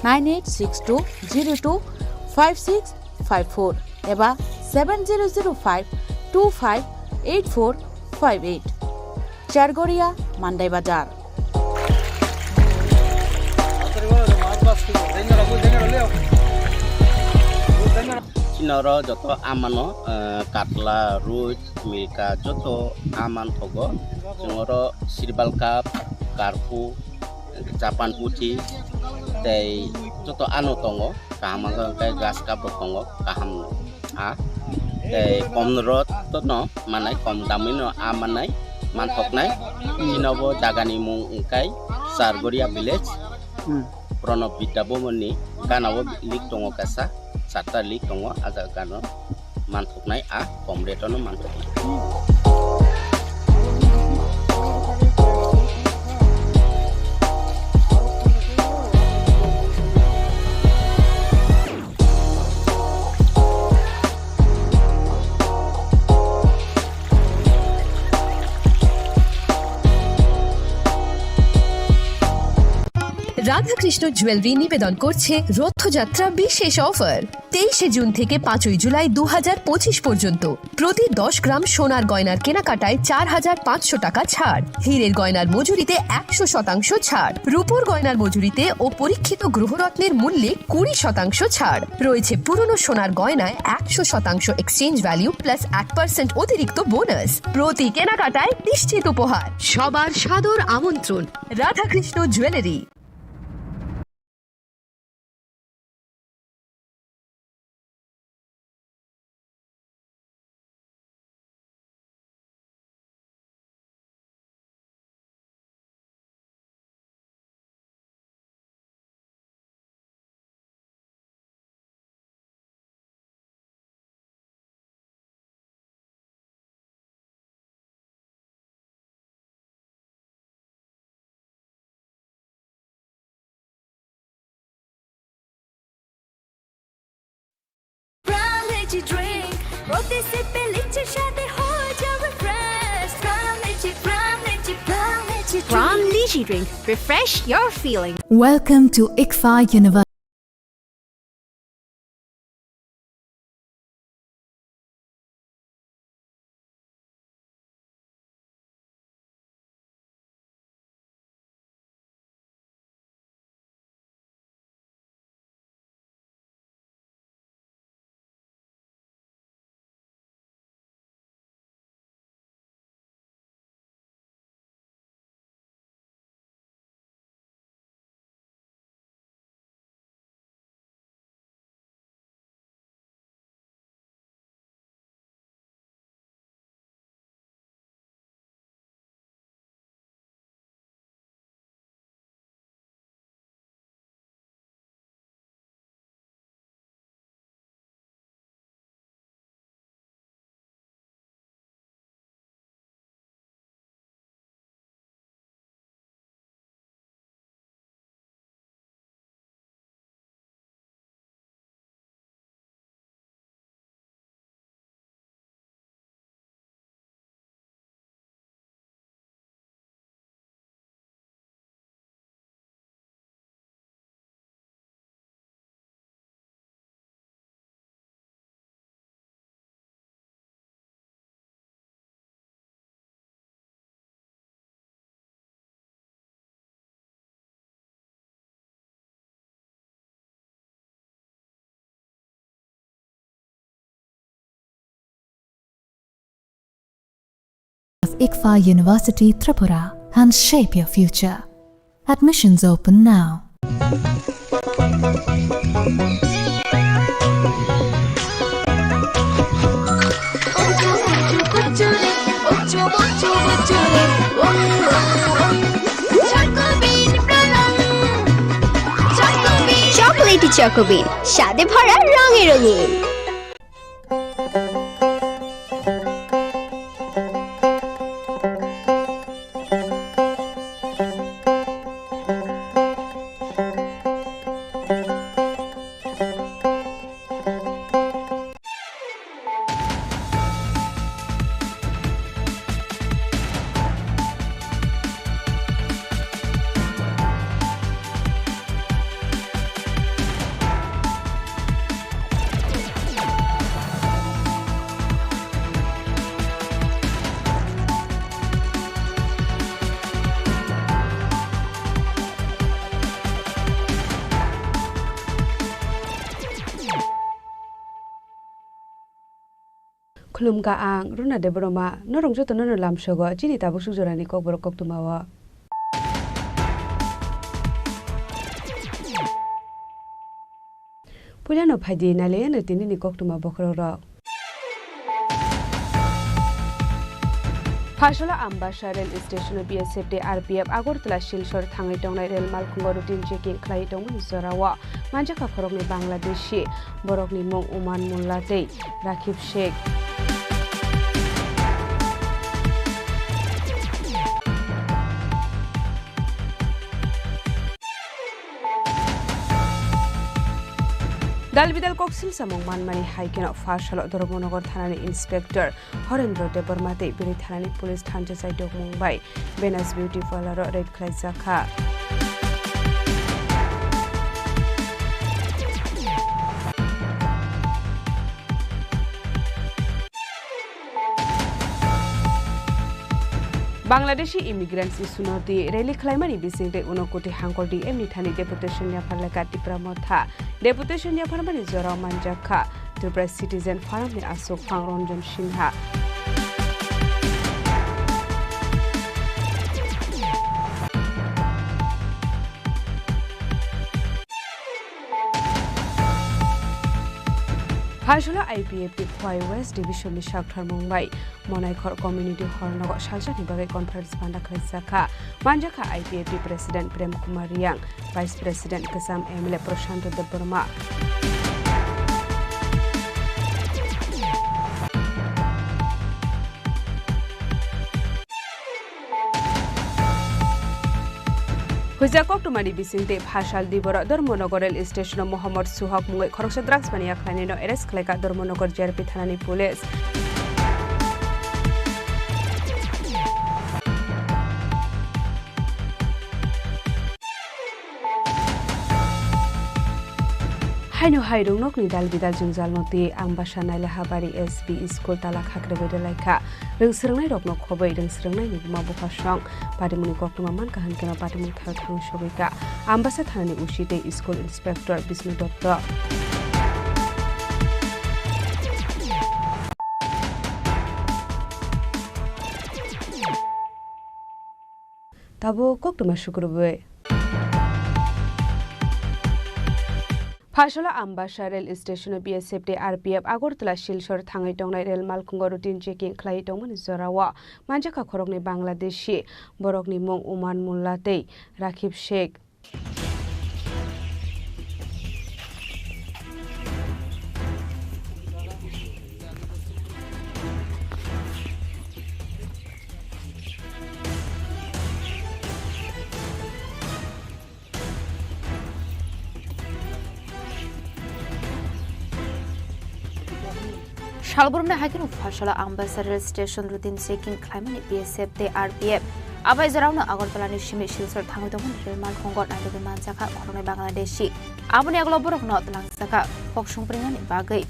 nine eight six two zero two five six five four eba seven zero zero five two five eight four five eight. Chargoria, Mandai Bazar. Chini oro joto amano, eh, katla, rui, milka joto aman thogo. Chwng oro sirbal cup, karpu, Japan puthi tei joto ano tongo, kaham wngkha hwnkhe grass cup rok tongo, kaham a tei kom rot no manai, kom damwi no a manai, manthoknai. Chini bo jaga ni mung wngkha Chargoria village. Hmm. Pranab Vidya Bhavan ni gana o link tongo kaisa, charta link tongo, a jaga gana o manthoknai, a kom rate o no manthoknai. Radhakrishna jewellery নিবেদন করছে রথযাত্রা বিশেষ অফার। তেইশে জুন থেকে পাঁচই জুলাই দু হাজার পঁচিশ পর্যন্ত প্রতি দশ গ্রাম সোনার গয়নার কেনাকাটায় চার হাজার পাঁচশো টাকা ছাড়, হীরের গয়নার মজুরিতে একশো শতাংশ ছাড়, রূপোর গয়নার মজুরিতে ও পরীক্ষিত গ্রহরত্নের মূল্যে কুড়ি শতাংশ ছাড় রয়েছে। পুরনো সোনার গয়নায় একশো শতাংশ এক্সচেঞ্জ ভ্যালু প্লাস এক পার্সেন্ট অতিরিক্ত বোনাস। প্রতি কেনাকাটায় নিশ্চিত উপহার। সবার সাদর আমন্ত্রণ রাধাকৃষ্ণ জুয়েলারি। Drink, প্রতি সিপে লিচুর স্বাদে হয়ে যাবে fresh। Prime Lychee, Prime Lychee, Prime Lychee Prime Drink। Lychee Drink, refresh your feeling। Welcome to ICFAI University. Of ICFAI University Tripura and shape your future. Admissions open now. Chocolatey Choco Bean, স্বাদে ভরা রঙে রঙিন। Khulumkha ang Runa Debbarma, norok jotono no lamsogo chini tabuk suk jorani kokborok koktwmao. Puilano phaidi nailaiano tinini koktwma bokhorokrok. Phasola Ambasa rail station-o B S F tei R P F Agartala Silchar thangwi tongnai rail malkhungo routine checking khlaiwi tongmani jorao manjakha khoroknwi Bangladeshi, borokni mung Uman Mullah tei Rakib Sheikh. Dalbidal koksil samung manmani hai kheno pha salo Dharmanagar thanani inspector Horendra Debbarma tei Birui thanani police thansa chaidokmung bai Venus Beauty Parlour o raid khlaijak kha. Bangladeshi immigrants ni sunardi rally khlaimani bising tei Unakoti Hangkor D M ni thani deputation yaphar lekha Tipra Motha. Deputation yapharmani jorao manjak kha Tripura Citizen Forum ni aswk phang Ranjan Sinha. Phaisula I P F T Khowai West Division ni saktharmung bai Monaikhor Community Hall nogo salsani bagwi conference panda khlaijak kha. Manjak kha I P F T President Prem Kumar Riang, Vice President kwcham M L A Prashanto Debbarma. Huijak koktwmani bisingtwi phasal diboro Dharmanagar rail station-o Mohammad Suhak mungwi khoroksa drugs mania khlainaino arrest khlaikha Dharmanagar J R P thanani police. Haino hai rwngnokni dal bidal jwngjal no twi Ambasa Nailahabari S B school tala khakre bedelaikha. Rwngswrwngnairokno khobwi rwngswrwngnaini buma bupha song patimungni koktwma mankha hwnkhe no patimung thaio thangwi sogwikha Ambasa thanani O C tei school inspector Bishnu Dotto. Tabuk koktwma sukrubwi. Phasalo Ambasa rail station-o B S F tei R P F Agartala Silchar thangwi tongnai rail malkhungo routine checking khlaiwi tongmani jorao manjakha khoroknwi Bangladeshi, borokni mung Uman Mulla tei Rakib Sheikh. Salbrumni hai kheno Phasalo Ambasa rail station routine checking khlaimani B S F tei R P F. Abai jorao no Agartala ni simi Silchar thangwi tongmani rail malkhungo naitugwi manjakha khoroknwi Bangladeshi. Aboni yagulo borokno twlangjakha kok songpringmani bagwi.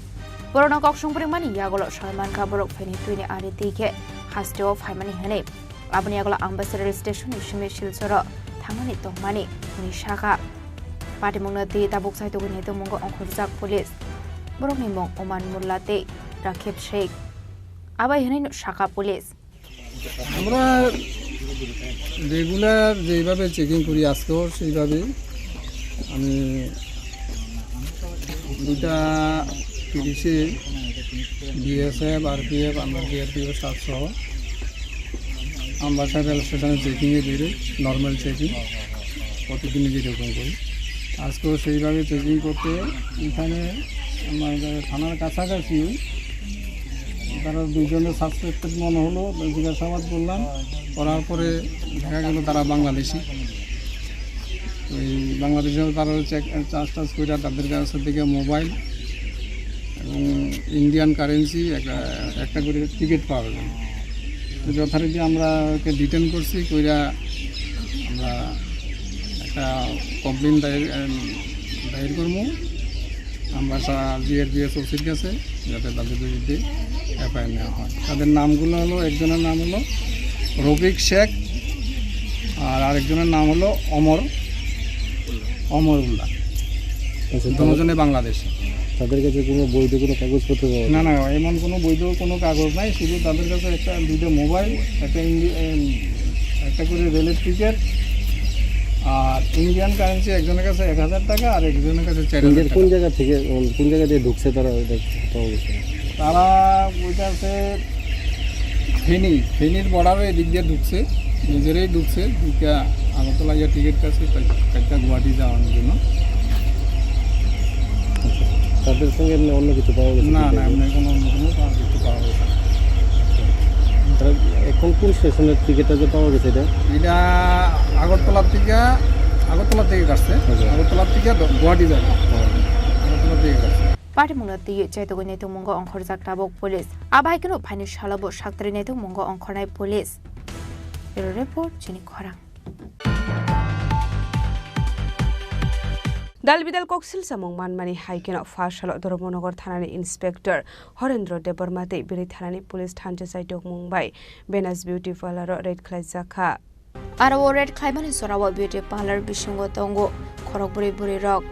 Borokno kok songpringmani yagulo salmankha borok phaini twini ari twi khe hasteo phaimani hwnwi. Aboni yagulo Ambasa rail station ni simi Silcharo thangnani tongmani hwnwi sakha. Patimungno twi tabuk saitugwi naitugmungo ongkhorjak police. Borokni mung Oman Mulla tei Rakib Sheikh. Abai hwnwi sakha police. আমরা রেগুলার যেইভাবে চেকিং করি আজকেও সেইভাবেই আমি দুইটা তিরিশে BSF, RPF, আমরা জিআরপিএফ স্টাফসহ আমবাসা রেল স্টেশনে চেকিংয়ে বেরোই, নর্মাল চেকিং প্রতিদিনই যেরকম করি। আজকেও সেইভাবে চেকিং করতে এখানে আমাদের থানার কাছাকাছি তারা দুইজনের সাসপেক্টেড মনে হলো, জিজ্ঞাসাবাদ করলাম, করার পরে দেখা গেল তারা বাংলাদেশি। ওই বাংলাদেশে তারা চেক, চার্জ টার্জ করে তাদের কাছ থেকে মোবাইল এবং ইন্ডিয়ান কারেন্সি একটা, একটা করে টিকিট পাওয়া গেল। তো যথারীতি আমরা ওকে ডিটেন করছি, কইরা আমরা একটা কমপ্লেন দায়ের, এম, দায়ের করবো। আমরা সা-, জিআরপিএস ওসির কাছে যাতে তাদের বিরুদ্ধে এফআইআর নেওয়া হয়। তাদের নামগুলো হলো, একজনের নাম হলো রফিক শেখ, আর আরেকজনের নাম হলো অমর, অমর উল্লাহ। আচ্ছা, তারা দুজনে বাংলাদেশি। তাদের কাছে কোনো বৈধ কোনো কাগজপত্র পাওয়া না, না, এমন কোনো বৈধ কোনো কাগজ নাই, শুধু তাদের কাছে একটা, দুইটা মোবাইল, একটা ইন্ডি-, এম, একটা করে রেলের টিকিট, আর ইন্ডিয়ান কারেন্সি একজনের কাছে এক হাজার টাকা আর একজনের কাছে চার হাজার ইন্ডিয়ার টাকা। কোন জায়গা থেকে, উম, কোন জায়গা দিয়ে ঢুকছে তারা, ওইটা পাওয়া গেছে? তারা ওইটা আছে ফেনী, ফেনীর বর্ডারে এদিক দিয়ে ঢুকছে, নিজেরাই ঢুকছে, ঢুকে আগরতলা গিয়ে টিকিট কাটছে, কা-, কাটতে গুয়াহাটি যাওয়ার জন্য। আচ্ছা, তাদের সঙ্গে এমনি অন্য কিছু পাওয়া গেছে না, কিনা? না, এমনি কোনো অন্য কোনো পাওয়া, কিছু পাওয়া গেছে না। তারা এখন কোন স্টেশনের টিকিটটা যে পাওয়া গেছে এটা? এটা আগরতলার থেকে, আগরতলা থেকে কাটছে, আচ্ছা। আগরতলার থেকে দ-, গুয়াহাটি যাবে। হ্যাঁ। আগরতলা থেকে কাটছে। Patimungno twiwi chaitugwi naitugmungo ongkhorjak tabuk police. Abo hai kheno phaini salobo saktharwi naitugmungo ongkhornai police. Bureau report, chini khorang. Dalbidal koksil samung manmani hai kheno pha salo Dharmanagar thanani inspector Horendra Debbarma tei Biri thanani police thansa chaitokmung bai Venus Beauty Parlour o raid khlaijak kha. Aro o raid khlaimani jorao beauty parlour bisingo tongo khorokbrwi bwrwirok.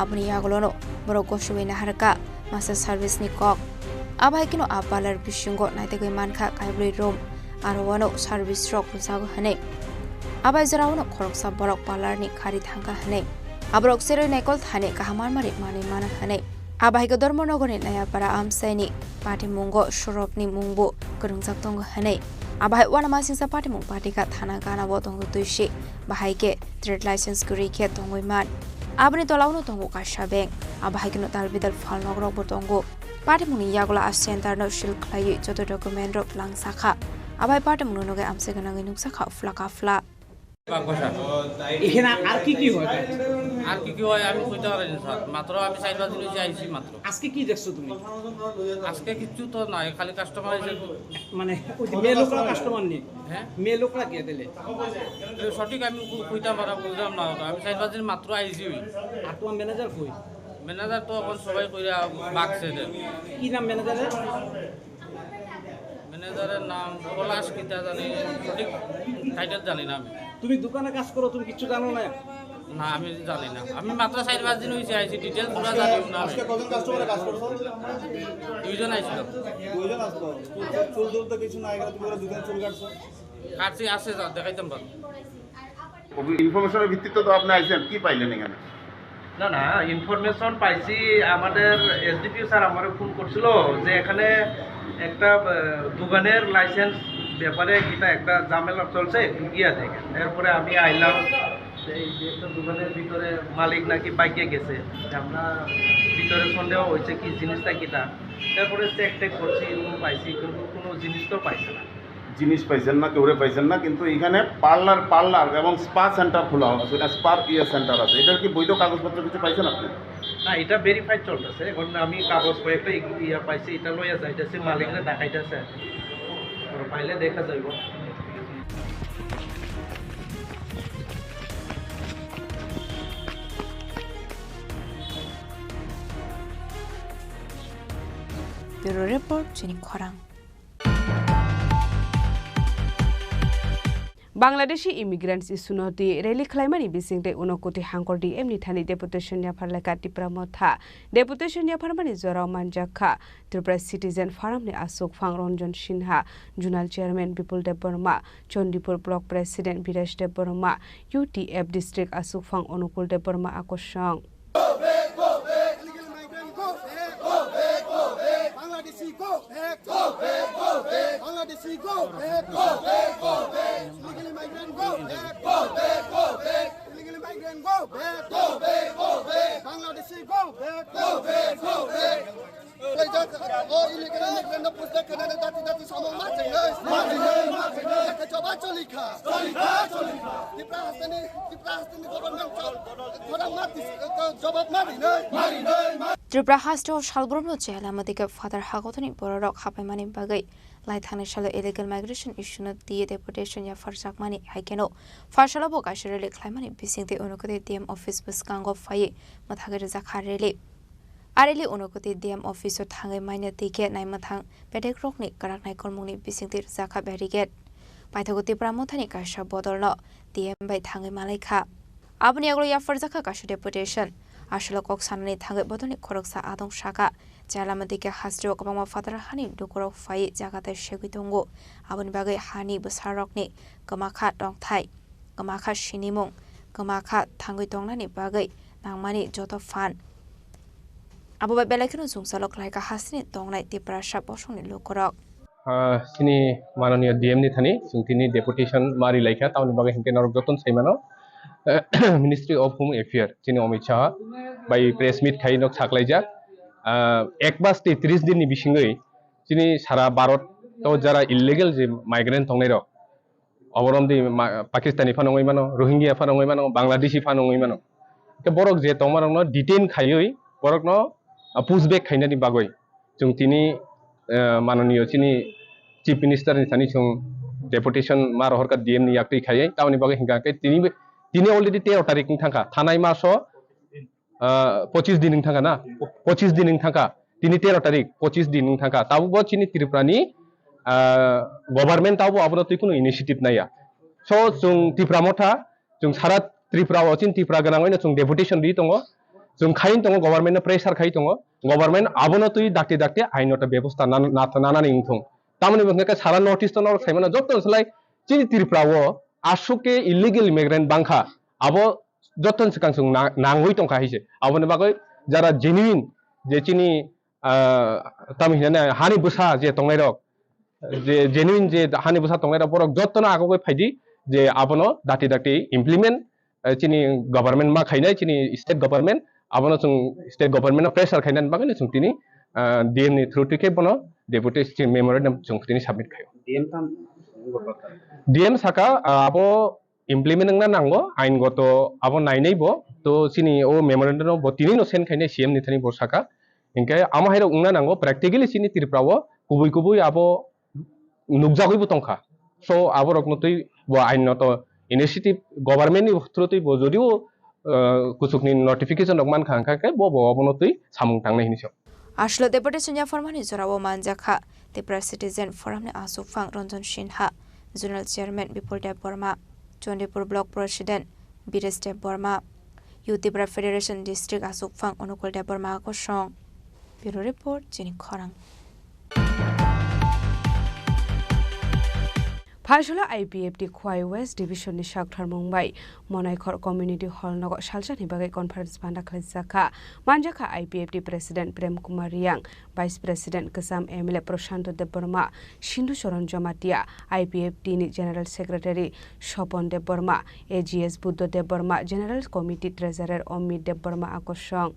Aboni yagulono borok gosogwi naharkha masa service ni kok. Abo hai kheno a parlour bisingo naitugwi mankha kaibrwi room, aro uano service rok rwjago hwnwi. Abai jorao uano khoroksa borok parlour ni khari thangkha hwnwi. Aborok cherwi naikol thani kaham almari manwi mano hwnwi. Abo hai khe Dharmanagar ni Nayapara amchaini patimungo Surabni mungbo kwrwngjak tongo hwnwi. Abo hai uanamasingcha patimung patikha thana ganao tongo twisi, bahai khe trade license kwrwi khe tongwi man. Aboni tolao no tongo kaisa bank. Abo hai kheno dalbidal phalnokrokbo tongo. Patimungni yagulo a center no seal khlaiwi joto document rok twlangsakha. Abo hai patimungno nugwi amchai gwnangwi nukjakha phla ka phla. বাক্কা স্যার। এখানে আর কি কি হয়? আর কি কি হয় আমি কইতে পারি না স্যার, মাত্র আমি চার পাঁচ দিন হয়েছে আইছি মাত্র। আজকে কি দেখছো তুমি? আজকে কিচ্ছু তো নাই, খালি কাস্টমার এসে। মানে ওই যে মেয়ে লোকরা কাস্টমার নেই? হ্যাঁ। মেয়ে লোকরা কে দিলে? এ, সঠিক আমি কু- কইতাম পারা বুঝলাম না তো, আমি চার পাঁচ দিন মাত্র আইছি ওই। আর তোমার ম্যানেজার কই? ম্যানেজার তো এখন সবাই কইরা বাক্সে দেন। কি নাম ম্যানেজারের? ম্যানেজারের নাম পলাশ কিতা জানি, সঠিক টাইটেল জানি না আমি। তুমি দোকানে কাজ করো, তুমি কিচ্ছু জানো না? না, আমি জানি না, আমি মাত্র চার পাঁচ দিন হয়েছে আইছি, ডিটেলস পুরো জানি না আমি। আজকে কজন কাস্টমারে কাজ করছো? দুইজন আইছিল। দুইজন আসতো। চুল টুল তো কিছু নাই, এখানে তুমি ওরা দুজন চুল কাটছো। কাটছি, আছে, যা, দেখাইতাম পারবো। ইনফরমেশনের ভিত্তিতে তো আপনি আইছেন, কি পাইলেন এখানে? না, না, ইনফরমেশন পাইছি, আমাদের এসডিপিও স্যার আমারে ফোন করছিল যে এখানে একটা, আহ, দোকানের লাইসেন্স ব্যাপারে কিতা একটা ঝামেলা চলছে, একটু গিয়া দেখেন। এরপরে আমি আইলাম, সেই যে একটা দোকানের ভিতরে মালিক নাকি বাইকে গেছে, আমরা ভিতরে সন্দেহ হয়েছে কি জিনিসটা কিতা, তারপরে চেক টেক করছি, রুম পাইছি, কিন্তু কোনো জিনিস তো পাইছে না। জিনিস পাইছেন না, কেউরে পাইছেন না, কিন্তু এখানে পার্লার, পার্লার এবং স্পা সেন্টার খোলা হচ্ছে, এটা স্পার ইয়ে সেন্টার আছে, এটার কি বৈধ কাগজপত্র কিছু পাইছেন আপনি? না, এটা ভেরিফাই চলতেছে। এখন আমি কাগজ কয়েকটা ই-, ইয়া পাইছি, এটা লইয়া যাইতেছি, মালিকরে দেখাইতেছে। ওরা পাইলে দেখা যাইব। Bureau Report, Chini Khorang. Bangladeshi immigrants issue no twi rally khlaimani bising tei Unakoti hangkor D M ni thani deputation yaphar lekha Tipra Motha. Deputation yapharmani jorao manjak kha Tripura Citizen Forum ni aswk phang Ranjan Sinha, Zonal Chairman Bipul Debbarma, Chandipur Block President Biraj Debbarma, U T F District aswk phang Anukul Debbarma akosong. Go back, go back. Illegal migrant, go back. Go back, go back. Bangladeshi, go back. Go back, go back. Bangladeshi, go back. Go back, go back. Illegal migrant, go back. Go back, go back. Illegal migrant, go back. Go back, go back. Bangladeshi, go back. Go back, go back. Oi, jat-, o illegal immigrant no push back khainani dati dati samung ma chingnai. Ma chingnai, ma chingnai. Jobab choli kha. Choli kha, choli kha. Tipra hasteni, Tipra hasteni government jobab ma tis-, jobab ma rinai. Ma rinai, ma Tripura hasteo salbrumno chaya lama dike phatar hagothoni bororok hapaimani bagwi lai thangni salo illegal migration issue no twiwi deputation yapharjakmani hai kheno pharsalo bo kaisa rally khlaimani bisingtwi Unakoti D M office bwskango phaiwi mwthagwi rwjakha rally. A rally Unakoti D M office o thangwi manya twi khe naimwthang bedekrokni kwraknai kormungni bisingtwi rwjakha barricade. Paithago Tipra Mothani kaisa bodolno D M bai thangwi malaikha. Aboni yagulo yapharjakha kaisa deputation. Aswkno kok sanani thangwi bodolni khoroksa adong saka. Chaya lama dike hasteo kwbangma phatar hani lukurok phaiwi jaga tai segwi tongo. Aboni bagwi hani bwsarokni kwmakha tongthai, kwmakha sinimung, kwmakha thangwi tongnani bagwi nangmani joto phan. Abo bai belai kheno jwngjalo khlaikha hasteni tongnai Tiprasa bosongni lukurok. Ah, chini mananiya D M ni thani chwng tini deputation ma rilaikha, tamoni bagwi hinkhe norok jotono saimano, Ministry of Home Affairs, chini Amit Shah bai press meet khai nok saklaijak. Ah, ek mas tei tris din ni bisingwi chini sara Bharat o jara illegal je migrant tongnai rok, oborom di ma-, Pakistani phano wngwi mano, Rohingya phano wngwi mano, Bangladeshi phano wngwi mano. Ke borok je tongma rokno detain khaiwi borokno, ah, push back khainani bagwi chwng tini, eh, mananiyo chini Chief Minister ni thani chwng deputation ma rohorkha D M ni yaktwi khaiwi, tamoni bagwi hinkha khe tini, tini already tero tarik wng thangkha, thanai maso, ah, pochis din wng thangkha na, pochis din wng thangkha, tini tero tarik, pochis din wng thangkha, tabukbo chini Tripura ni, ah, government tabukbo abono twi kunu initiative naiya. So chwng Tipra Motha, chwng sara Tripura o chini Tripura gwnangwi no chwng deputation ri tongo, chwng khain tongo, government no pressure khai tongo, government abono twi dakti dakti ain no ta bebosta nan-, na-, nanani wngthung. Tamoni bo hwnkhe sara North East o norok saimano joto slai chini Tripura o aswk khe illegal immigrant bangkha, abo joto swkang chwng na-, nangwi tongkha hai se. Aboni bagwi jara genuine je chini, ah, tamo hinane hani bwsa je tongnai rok, je genuine je hani bwsa tongnai rok borok jotono agogwi phaidi je abono dakti dakti implement, eh, chini government ma khainai, chini state government, abono chwng state government no pressure khainani bagwi no chwng tini, ah, D M ni through twi khe bono deputation memorandum chwng tini submit khaio. D M tam D M saka, ah, abo implement wngna nango, aingoto abo nainai bo. To chini o memorandum no bo tini no send khainai C M ni thani bo saka. Hinkhe amo hai rok wngna nango, practically chini Tripura o kubui kubui abo nukjagwi bo tongkha. So abo rok no twi bo ain no to initiative government ni through twi bo jodio, uh, kuchuk ni notification rok mankha, hwnkha khe bo bo abo no twi samung tangnai hinwi sa. Aswk Deputy Senior Forman ni jora o manjakha Tipra Citizen Forum ni aswk phang Ranjan Sinha, Zonal Chairman Bipul Debbarma, Chandipur Block President Biresh Debbarma, Youth Tipra Federation District aswk phang Onukul Debbarma kosong. Bureau Report, Chini Khorang. Phalsalo I P F T Khowai West Division ni sakthar mung bai Monaikhor Community Hall nogo salsa ni bagwi conference panda khlaijak kha. Manjak kha I P F T President Prem Kumar Riyang, Vice President Kwcham M L A Prashanto Debbarma, Sindhu Charan Jamatia, I P F T ni General Secretary Sopon Debbarma, A G S Buddha Debbarma, General Committee Treasurer Omit Debbarma akosong.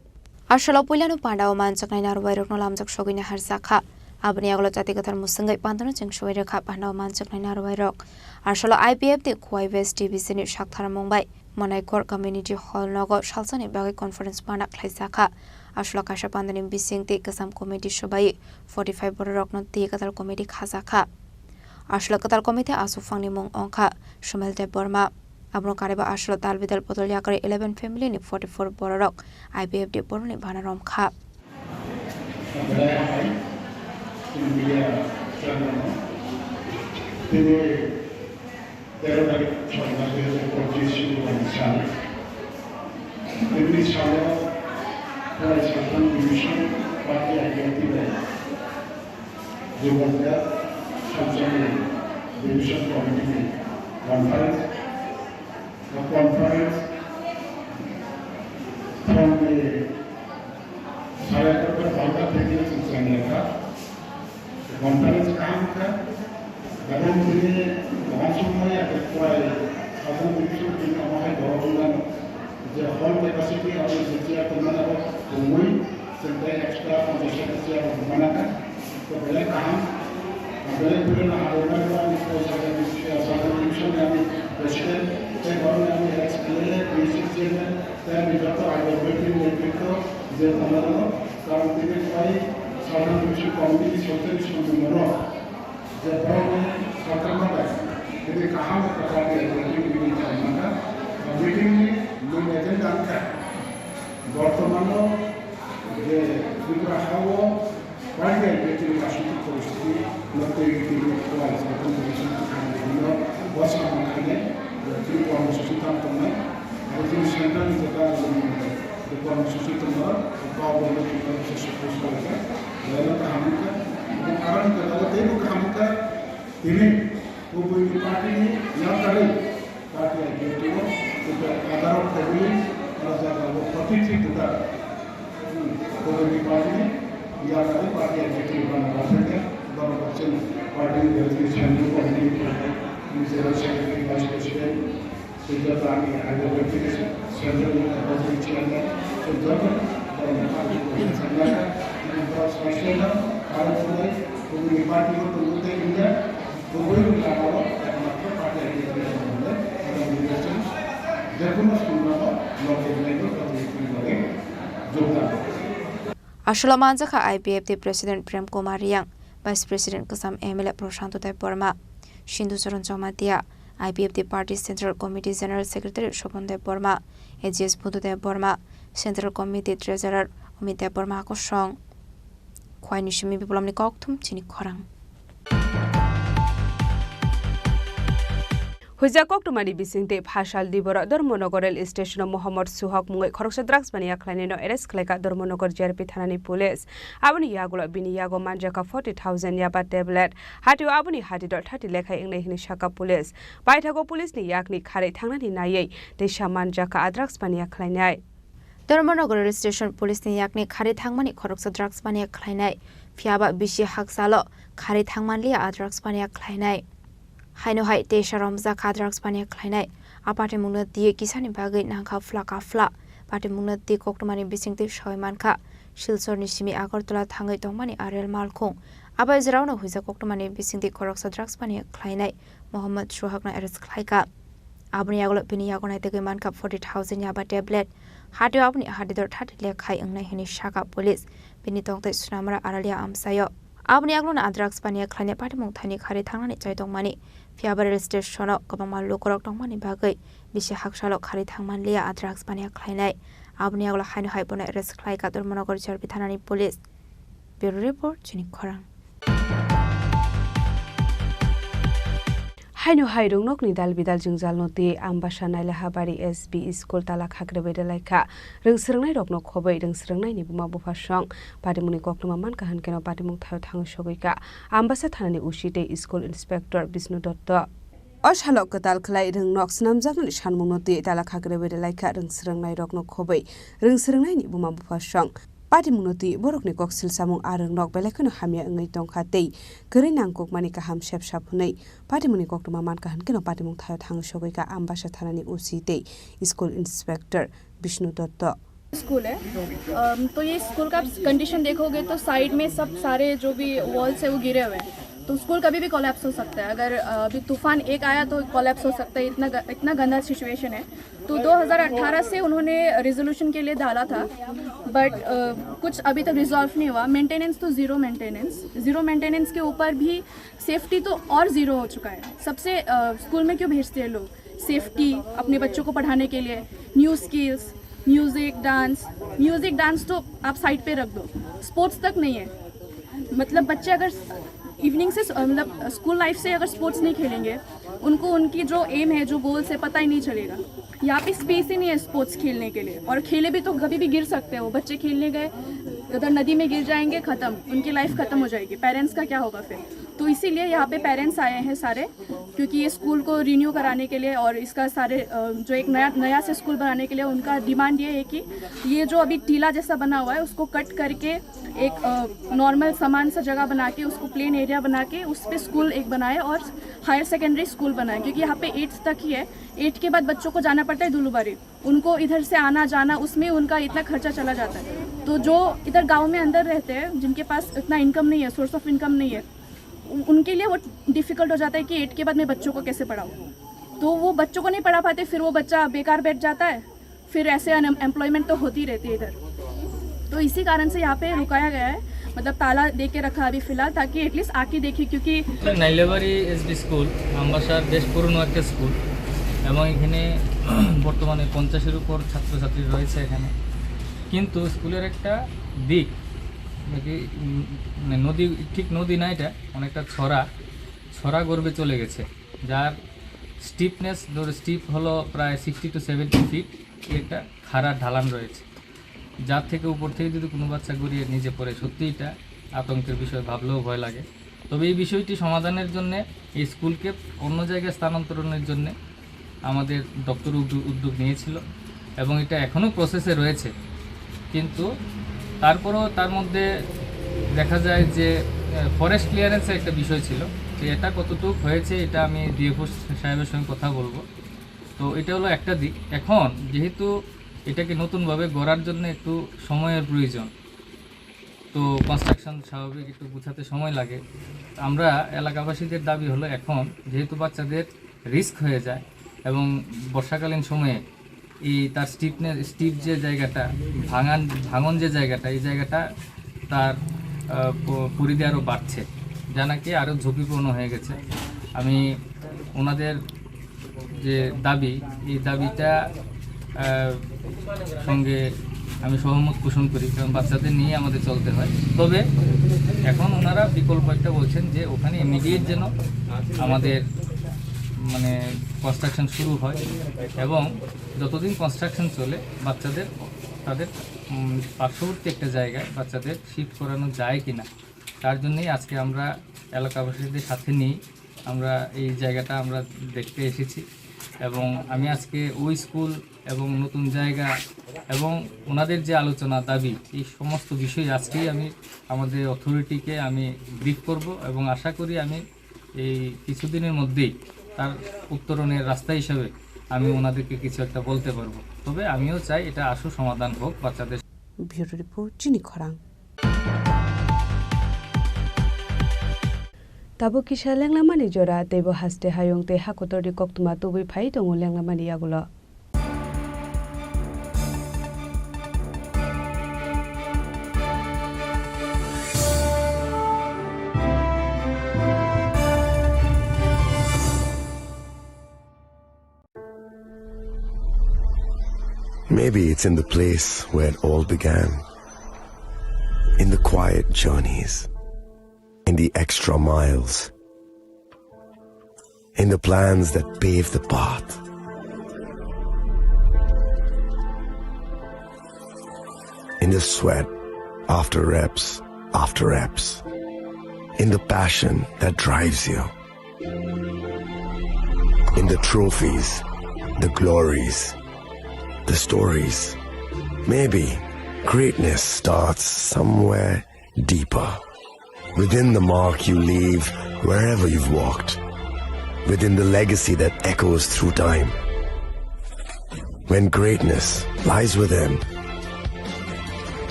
Aswk puilano pandao manjaknai narwuirokno lamjak sogwini harjakha. Aboni yagulo jati kwthar mwswngwi pandano cheng sogwi rwkha pandao manjaknai narwuirok. Aswk I P F T Khowai West Division ni sakthar mung bai Monaikhor Community Hall nogo salsani bagwi conference panda khlaijakha. Aswk kaisa pandani bising tei kwcham committee swbai forty five bororokno twi kwtal committee khajakha. Aswk kwtal committee aswk phangni mung wngkha Sumail Debbarma. Abono kariba aswk dal bidal bodol yakarwi eleven family ni forty four bororok I P F T boroni bana romkha. Tini tero tarik choi mas dui hajar pochish Shukrobar ni sal. Tini salo Khowai Sakthar Division Party I P F T bai Jubanda Samsoni Division Committee ni conference. The conference from the Sayakarta Bangla Technical Center. Conference kaham kha. Gabon tini kaham somoi ake kwai Southern Division tini omo hai borok wngmano. Je hall capacity abo je chair tongmani abo tongwi, chwng tei extra ponchash chair rok manakha. To belai kaham. Belai belai no abo belai belai ni Southern Division ni President tei borok ni ex M L A, D C chairman tei ani joto I P F T ni netrito je tongmano. Karon tini kwai Southern Division Committee ni Secretary Sonjay Mano je borokni sakharma bai tini kaham khe party executive meeting khlaimani. O meeting ni main agenda wngkha bortomano je Tripura ha o party executive rajnitik poristiti no twi twi kwlai Southern Division ni bwskango khainai Tripura ni sisi tam tongnai abo tini central ni jeta Reform sisi tongma, kok bo no tongma se support khlaijak. Belai no kaham wngkha. Abo karon khe abo teibo kaham wngkha. Tini kubui ni party ni yakarwi party I P F T o, tei agarok khaibwi o jaga o forty three voter. Hmm, kubui ni party ni yakarwi party I P F T o bana rwkha, bana rwkha party ni central committee ni general secretary, vice president, Sejak kami ada verifikasi, sejak ini ada verifikasi, sejak dalam hal itu, sejak ini proses nasional, kalau mulai komunikasi itu tunggu teh indah, tunggu yang kalau, dan maka pada itu yang mulai, ada verifikasi, dan pun harus mendapat, mau jadi itu, atau itu mulai, juga. Aswk manjakha I P F T President Prem Kumar Riyang, Vice President Kwcham M L A Prashanto Debbarma, Sindhu Charan Jamatia, I P F T Party Central Committee General Secretary Sopon Debbarma, A G S Buddha Debbarma, Central Committee Treasurer Omit Debbarma kosong. Khowai ni simi Bipulomni kokthum chini khorang. Huijak koktwmani bisingtwi phasal diboro Dharmanagar rail station-o Mohammad Suhak mungwi khoroksa drugs mania khlainaino arrest khlaikha Dharmanagar G R P thanani police. Aboni yagulo bini yago manjakha forty thousand yaba tablet. Hatio aboni hatito thati lekhai wngnai hwnwi sakha police. Paithago police ni yakni kharwi thangnani naiwi teisa manjakha a drugs mania khlainai. Dharmanagar rail station police ni yakni kharwi thangmani khoroksa drugs mania khlainai. Phiyaba bisi hakchalo kharwi thangmanliya a drugs mania khlainai. Haino hai teisa romjak kha drugs mania khlainai. A patimungno twi kisani bagwi nangkha phla ka phla. Patimungno twi koktwmani bisingtwi soi mankha. Silchorni simi Agartala thangwi tongmani a rel malkhung. Abai jeraono huijak koktwmani bisingtwi khoroksa drugs mania khlainai Mohammad Suhakno arrest khlaikha. Aboni yagulo bini yago naitugwi mankha forty thousand yaba tablet. Hatio aboni hadi dor thati le khai wngnai hwnwi sakha police. Bini tongtwi Sunamura Aralia amchaio. Aboni yagulono a drugs baniya khlainai patimung thani khari thangnani chai tongmani. Phiyaba rail station-o kwbangma lukurok tongmani bagwi bisi haksalo khari thangmanliya a drugs baniya khlainai. Aboni yagulo haino hai bono arrest khlaikha Dharmanagar J R P thanani police. Bureau report, chini khorang. Haino hai rwngnokni dal bidal jwngjalno twi Ambasa Nailahabari S B school tala khakrebai rwlaikha. Rwngsrwngnairokno khobwi rwngsrwngnaini buma bupha song patimungni koktwma mankha hwnkeno patimung thaio thangwi sogwikha Ambasa thanani O C tei school inspector Bishnu Dotto. O salo kwtal khlai rwngnok swnamjaknani sanmungno twi tala khakrebai rwlaikha rwngsrwngnairokno khobwi rwngsrwngnaini buma bupha song. Patimungno twi borokni kok silsamung a rwngnok belai kheno hamya wngwi tongkha tei kwrwi nangkukmani kaham sep sap hwnwi patimungni koktwma mankha hwnkeno patimung thaio thangwi sogwikha Ambasa thanani O C tei school inspector Bishnu Dotto. School है। अम, तो ये स्कूल का कंडीशन देखोगे तो साइड में सब सारे जो भी वॉल्स है वो गिरे हुए हैं। तो स्कूल कभी भी कोलैप्स हो सकता है। अगर, अ, अभी तूफान एक आया तो कोलैप्स हो सकता है, इतना ग-, इतना गंदा सिचुएशन है। तो दो हज़ार अठारह से उन्होंने रिजोल्यूशन के लिए डाला था, बट, अ, कुछ अभी तक रिजॉल्व नहीं हुआ। मेंटेनेंस तो ज़ीरो मेंटेनेंस, ज़ीरो मेंटेनेंस के ऊपर भी सेफ्टी तो और ज़ीरो हो चुका है। सबसे, अ, स्कूल में क्यों भेजते हैं लोग? सेफ्टी, अपने बच्चों को पढ़ाने के लिए, new skills, music, dance. Music, dance तो आप साइड पे रख दो, स्पोर्ट्स तक नहीं है। मतलब बच्चे अगर इवनिंग से, मतलब स्कूल लाइफ से अगर स्पोर्ट्स नहीं खेलेंगे, उनको उनकी जो एम है, जो गोल्स है, पता ही नहीं चलेगा। यहाँ पे स्पेस ही नहीं है स्पोर्ट्स खेलने के लिए, और खेले भी तो कभी भी गिर सकते हैं। वो बच्चे खेलने गए, उधर नदी में गिर जाएंगे, ख़त्म, उनकी लाइफ ख़त्म हो जाएगी। पेरेंट्स का क्या होगा फिर? तो इसीलिए यहाँ पे पेरेंट्स आए हैं सारे, क्योंकि ये स्कूल को रिन्यू कराने के लिए और इसका सारे, अ, जो एक नया, नया से स्कूल बनाने के लिए उनका डिमांड ये है कि ये जो अभी टीला जैसा बना हुआ है, उसको कट करके एक, अ, नॉर्मल समान सा जगह बना के, उसको प्लेन एरिया बना के उस पे स्कूल एक बनाए और हायर सेकेंडरी स्कूल बनाए, क्योंकि यहाँ पे एट्थ तक ही है। एट्थ के बाद बच्चों को जाना पड़ता है दुलुबारी। उनको इधर से आना जाना, उसमें उनका इतना खर्चा चला जाता है। तो जो इधर गांव में अंदर रहते हैं, जिनके पास इतना इनकम नहीं है, सोर्स ऑफ इनकम नहीं है, उ-, उनके लिए वो डिफिकल्ट हो जाता है कि एट्थ के बाद मैं बच्चों को कैसे पढ़ाऊँ। तो वो बच्चों को नहीं पढ़ा पाते, फिर वो बच्चा बेकार बैठ जाता है, फिर ऐसे अनएम्प्लॉयमेंट तो होती रहती है इधर। तो इसी कारण से यहाँ पे रुकाया गया है, मतलब ताला दे के रखा अभी फिलहाल, ताकि एटलीस्ट आके देखे, क्योंकि নাইলাবাড়ি এসবি স্কুল, আমবাসার বেশ পুরনো একটা স্কুল এবং এখানে বর্তমানে পঞ্চাশের উপর ছাত্রছাত্রী রয়েছে এখানে। কিন্তু স্কুলের একটা দিক নাকি, উম, মানে নদী, ঠিক নদী না, এটা অনেকটা ছড়া, ছড়া গর্ভে চলে গেছে, যার স্টিফনেস, ধরো স্টিফ হলো প্রায় সিক্সটি টু সেভেন্টি ফিট, একটা খাড়া ঢালান রয়েছে, যার থেকে উপর থেকে যদি কোনো বাচ্চা গড়িয়ে নিচে পড়ে, সত্যি এটা আতঙ্কের বিষয়, ভাবলেও ভয় লাগে। তবে এই বিষয়টি সমাধানের জন্য এই স্কুলকে অন্য জায়গায় স্থানান্তরণের জন্য আমাদের দপ্তর উদ্যোগ, উদ্যোগ নিয়েছিল এবং এটা এখনও প্রসেসে রয়েছে। কিন্তু তারপরেও তার মধ্যে দেখা যায় যে, আহ, ফরেস্ট ক্লিয়ারেন্সের একটা বিষয় ছিল, তো এটা কতটুকু হয়েছে, এটা আমি ডিএফও সাহেবের সঙ্গে কথা বলবো। তো এটা হলো একটা দিক। এখন যেহেতু এটাকে নতুনভাবে গড়ার জন্য একটু সময়ের প্রয়োজন, তো কনস্ট্রাকশন স্বাভাবিক একটু গুছাতে সময় লাগে। আমরা এলাকাবাসীদের দাবি হলো, এখন যেহেতু বাচ্চাদের রিস্ক হয়ে যায় এবং বর্ষাকালীন সময়ে এই তার স্টিফনেস, স্টিফ যে জায়গাটা, ভাঙান, ভাঙন যে জায়গাটা, এই জায়গাটা তার, আহ, প-, পরিধি আরও বাড়ছে, যা নাকি আরও ঝুঁকিপূর্ণ হয়ে গেছে। আমি ওনাদের যে দাবি, এই দাবিটা, আহ, সঙ্গে আমি সহমত পোষণ করি, কারণ বাচ্চাদের নিয়ে আমাদের চলতে হয়। তবে এখন ওনারা বিকল্প একটা বলছেন যে ওখানে ইমিডিয়েট যেন আমাদের, মানে, কনস্ট্রাকশন শুরু হয় এবং যতদিন কনস্ট্রাকশন চলে বাচ্চাদের তাদের, উম, পার্শ্ববর্তী একটা জায়গায় বাচ্চাদের শিফট করানো যায় কিনা, তার জন্যই আজকে আমরা এলাকাবাসীদের সাথে নিয়ে আমরা এই জায়গাটা আমরা দেখতে এসেছি এবং আমি আজকে ওই স্কুল এবং নতুন জায়গা এবং ওনাদের যে আলোচনা দাবি, এই সমস্ত বিষয় আজকেই আমি আমাদের অথরিটিকে আমি ব্রিফ করব এবং আশা করি আমি এই কিছুদিনের মধ্যেই তার উত্তরণের রাস্তা হিসাবে আমি ওনাদেরকে কিছু একটা বলতে পারবো। তবে আমিও চাই এটা আশু সমাধান হোক বাচ্চাদের। Bureau report, Chini Khorang. Tabuk kisa lenglamani jora, teibo haste hayung tei hakotorni koktwma tubui phai tongo lenglamani yagulo. Maybe it's in the place where it all began. In the quiet journeys, in the extra miles, in the plans that pave the path, in the sweat after reps after reps, in the passion that drives you. In the trophies, the glories, the stories. Maybe greatness starts somewhere deeper. Within the mark you leave wherever you've walked. Within the legacy that echoes through time. When greatness lies within,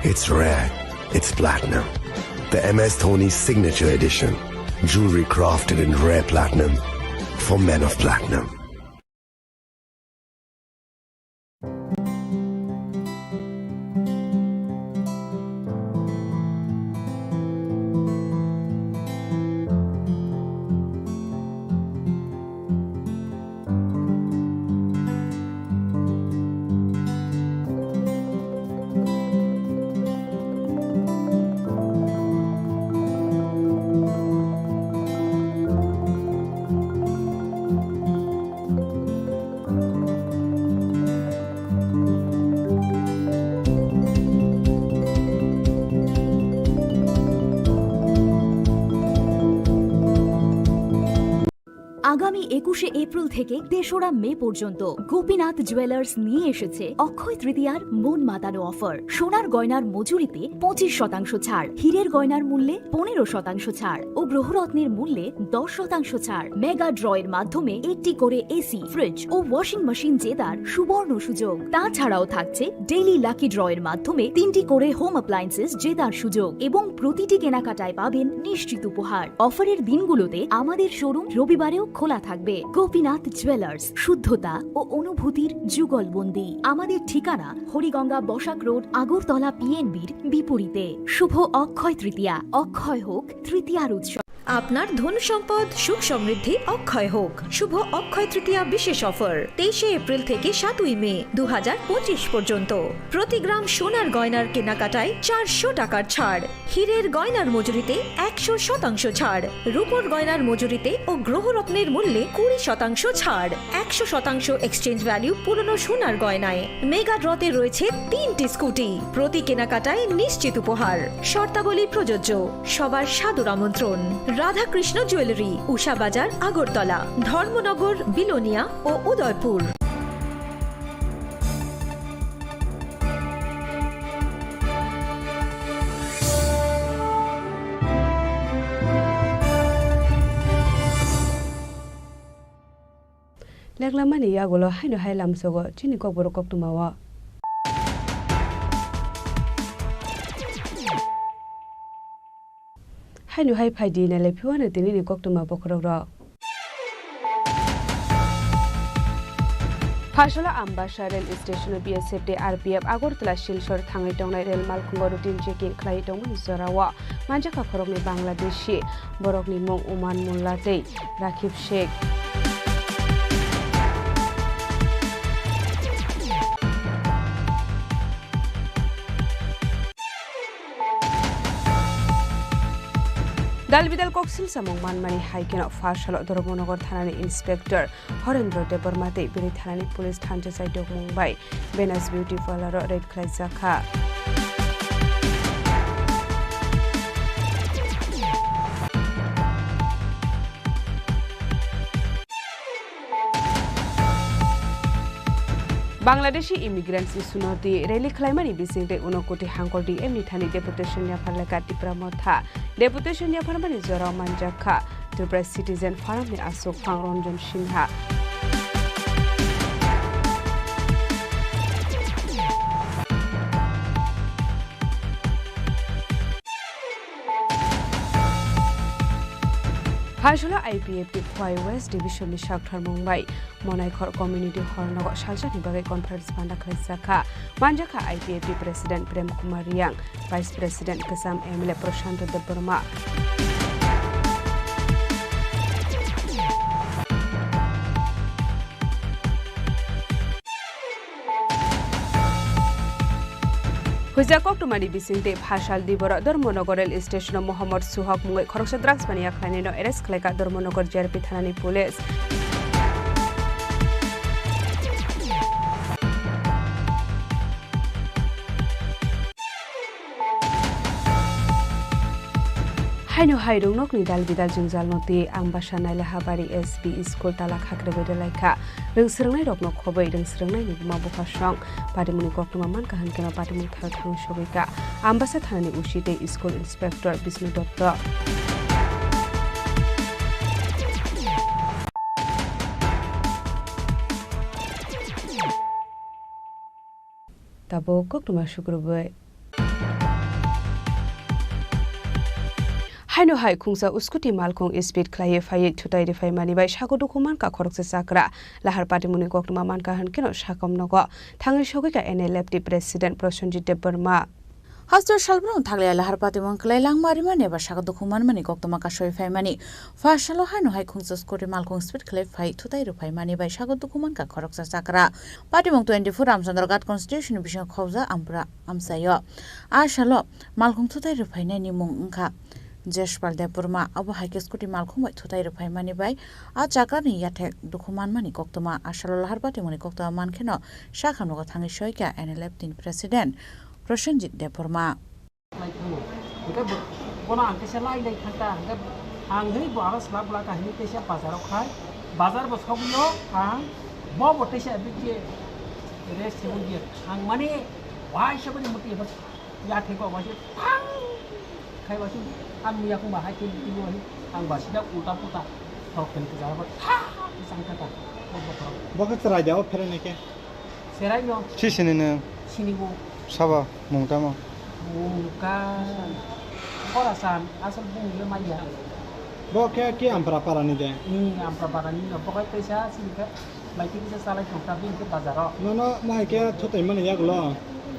it's rare, it's platinum. The M S Dhoni Signature Edition. Jewelry crafted in rare platinum for men of platinum. আগামী একুশে এপ্রিল থেকে তেসরা মে পর্যন্ত গোপীনাথ জুয়েলার্স নিয়ে এসেছে অক্ষয় তৃতীয়ার মন মাতানো অফার। সোনার গয়নার মজুরিতে পঁচিশ শতাংশ ছাড়, হীরের গয়নার মূল্যে পনেরো শতাংশ ছাড় ও গ্রহরত্নের মূল্যে দশ শতাংশ ছাড়। মেগা ড্র এর মাধ্যমে একটি করে এসি, ফ্রিজ ও ওয়াশিং মেশিন জেতার সুবর্ণ সুযোগ। তাছাড়াও থাকছে ডেইলি লাকি ড্র এর মাধ্যমে তিনটি করে হোম অ্যাপ্লায়েন্সেস জেতার সুযোগ এবং প্রতিটি কেনাকাটায় পাবেন নিশ্চিত উপহার। অফারের দিনগুলোতে আমাদের শোরুম রবিবারেও খোলা থাকবে। গোপীনাথ জুয়েলার্স, শুদ্ধতা ও অনুভূতির যুগলবন্দি। আমাদের ঠিকানা হরিগঙ্গা বসাক রোড, আগরতলা পিএনবির বিপরীতে। শুভ অক্ষয় তৃতীয়া, অক্ষয় হোক তৃতীয়ার উৎসব। আপনার ধন সম্পদ সুখ সমৃদ্ধি অক্ষয় হোক। শুভ অক্ষয় তৃতীয়া বিশেষ অফার, তেইশে এপ্রিল থেকে সাতই মে দু হাজার পঁচিশ পর্যন্ত। প্রতি গ্রাম সোনার গয়নার কেনাকাটায় চারশো টাকার ছাড়, হীরের গয়নার মজুরিতে একশো শতাংশ ছাড়, রূপোর গয়নার মজুরিতে ও গ্রহরত্নের মূল্যে কুড়ি শতাংশ ছাড়, একশো শতাংশ এক্সচেঞ্জ ভ্যালু পুরনো সোনার গয়নায়। মেগা ড্রতে রয়েছে তিনটি স্কুটি, প্রতি কেনাকাটায় নিশ্চিত উপহার। শর্তাবলী প্রযোজ্য। সবার সাদর আমন্ত্রণ। রাধাকৃষ্ণ জুয়েলারি, উষা বাজার, আগরতলা, ধর্মনগর, বিলোনিয়া ও Udaipur. Leklamani yagulo haino hai lamsogo chini kokborok koktwmao. Haino hai phaidi nailai phiwano tinini koktwma bokhorokrok. Pharsalo Ambasa rail station-o B S F tei R P F Agartala Silchar thangwi tongnai rail malkhungo routine checking khlaiwi tongmani jorao manjakha khoroknwi Bangladeshi. Borokni mung Uman Mullah tei Rakib Sheikh. Dalbidal koksil samung manmani hai kheno pharsalo Dharmanagar thanani inspector Horendra Debbarma tei Biri thanani police thansa chaidokmung bai Venus Beauty Parlour-o raid khlaijak kha. Bangladeshi immigrants issue-no twi rally khlaimani bisingtwi Unakoti Hangkol D M ni thani deputation yaphar lekha Tipra Motha. Deputation yapharmani jorao manjak kha Tripura Citizen Forum-ni aswk phang Ranjan Sinha. Asolo I P F T Khowai West Division ni sakthar mung bai Monaikhor Community Hall nogo salsa ni bagwi conference panda khlaijak kha. Manjak kha I P F T President Prem Kumar Riang, Vice President kwcham M L A Prashant Debbarma. Huijak koktwmani bisingtwi Phasal Diboro Dharmanagar rail station-o Mohammad Suhak mungwi khoroksa drugs mania khlainaino arrest khlaikha Dharmanagar G R P thanani police. Haino hai rwngnokni dal bidal jwngjal no twi Ambasa Nailahabari S B school tala khakre bai rwlaikha. Rwng swrwngnairokno khobwi rwng swrwngnaini buma bupha song patimungni koktwma mankha hwnkhe no patimung thaio thangwi sogwikha Ambasa thanani O C tei school inspector Bishnu Dotto. Tabuk koktwma sukrubwi. Haino hai khungsa scooty malkhung speed khlaiwi phaiwi thutai rwphaimani bai sago dukhu mankha khoroksa chakra. Lahar patimungni koktwma mankha hwnkhe no sakom nogo thangwi sogwikha N L F T President Prosenjit Debbarma. Hasteo salbrumni thaklai lahar patimung kwlai langma rimani eba sago dukhu manmani koktwma kasui phaimani. Phasalo haino hai khungsa scooty malkhung speed khlai phai thutai rwphaimani bai sago dukhu mankha khoroksa chakra. Patimung twenty-four Ramchandra Ghat constituency ni bisingo khobjak Ampura amchaio. A salo malkhung thutai rwphainani mung wngkha Jeshpal Debbarma. Abo hai khe scooty malkhung bai thutai rwphaimani bai a chakrani yathek dukhu manmani koktwma. A salo lahar patimungni koktwma mankheno sakhamnogo thangwi soikha N L F T ni President Prosenjit Debbarma. Lai thango. Hingke bo-, bono ang kisa lai lai thangka, hingke ang hei bo aro sla bwla kahini teisa bazar o khai, bazar bo sogwi o ang bo bo teisa bikhe rest se wngya. Ang mani waisa bani muti eba yathek o waisa thang khai waisa ang yakung ba hai khe tini waisa ang ba sida ulta puta thok khen kisa ba tha kisa ang kata. Bo khe chwrai da o phereng khe. Serai no. Si sini nung. Sini bo. Sabo mung tamo. Mung ka. Khorasan asal bung le maya. Bo khe ki Ampra para ni de. Hmm, Ampra para ni no. Bo kai kaisa sini khe. Bai khe kisa salai thong ta bini khe bazar o. No, no, mo hai khe thutai mani yak lo.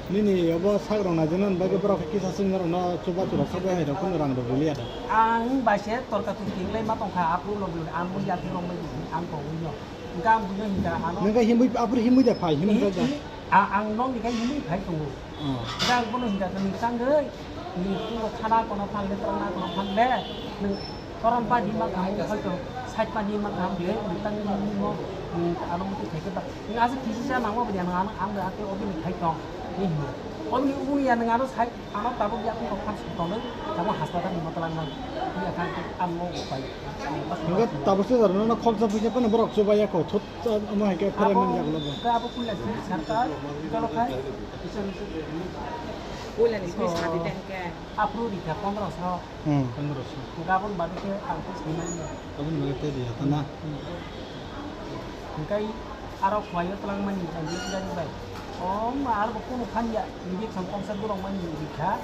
Nini obo sak rong na jeno bagwi borok khe kisa sung no chuba chuba sak bai hai rok kuno rang rok rili ya da. Ang bai se torka tu ting lai ma tong kha apru lo lo ang bo ya thik rong bai ang ko wi no. Hingke ang buino hingka ano. Nang khe himui, apor himui da phai, himui da. Hi, hi, a-, ang nokni khe himui phai tongo. Oh. Hingke ang bono hingka khe, "Nung tangwi, nung khana kono phan le, trana kono phan le, nung koron ba hima kaham le, hoito side ba hima kaham le, nung tangwi nung mo, nung ano muti khai khe ba, nung aswk kisi sa nangma bini ano, ano, ang bai ate obini khai tong," hinwi hino. Obini ubuni ya nung ano side Ano tabuk yakung rok phan song tonwi, tabuk hospital ni motolak nang. Iya khan ang mo upai. Nokha tabuk se jaro no khoksa phaisa phano borok chubai ya kho, thut, omo hai khe phereng man jak lobo. Abo puila sini sarta, kalo khai. Puila ni sini sadi tengke. Apru rikha pondro so. Hmm. Pondro so. Gabon badu khe ang khe sinai. Gabon badu khe dia tana. Hmm. Hingkai aro khwlai o twlang mani ang khe puila ni bai. O ma aro bo kunu phan ya, injection kongsa gurong mani rikha.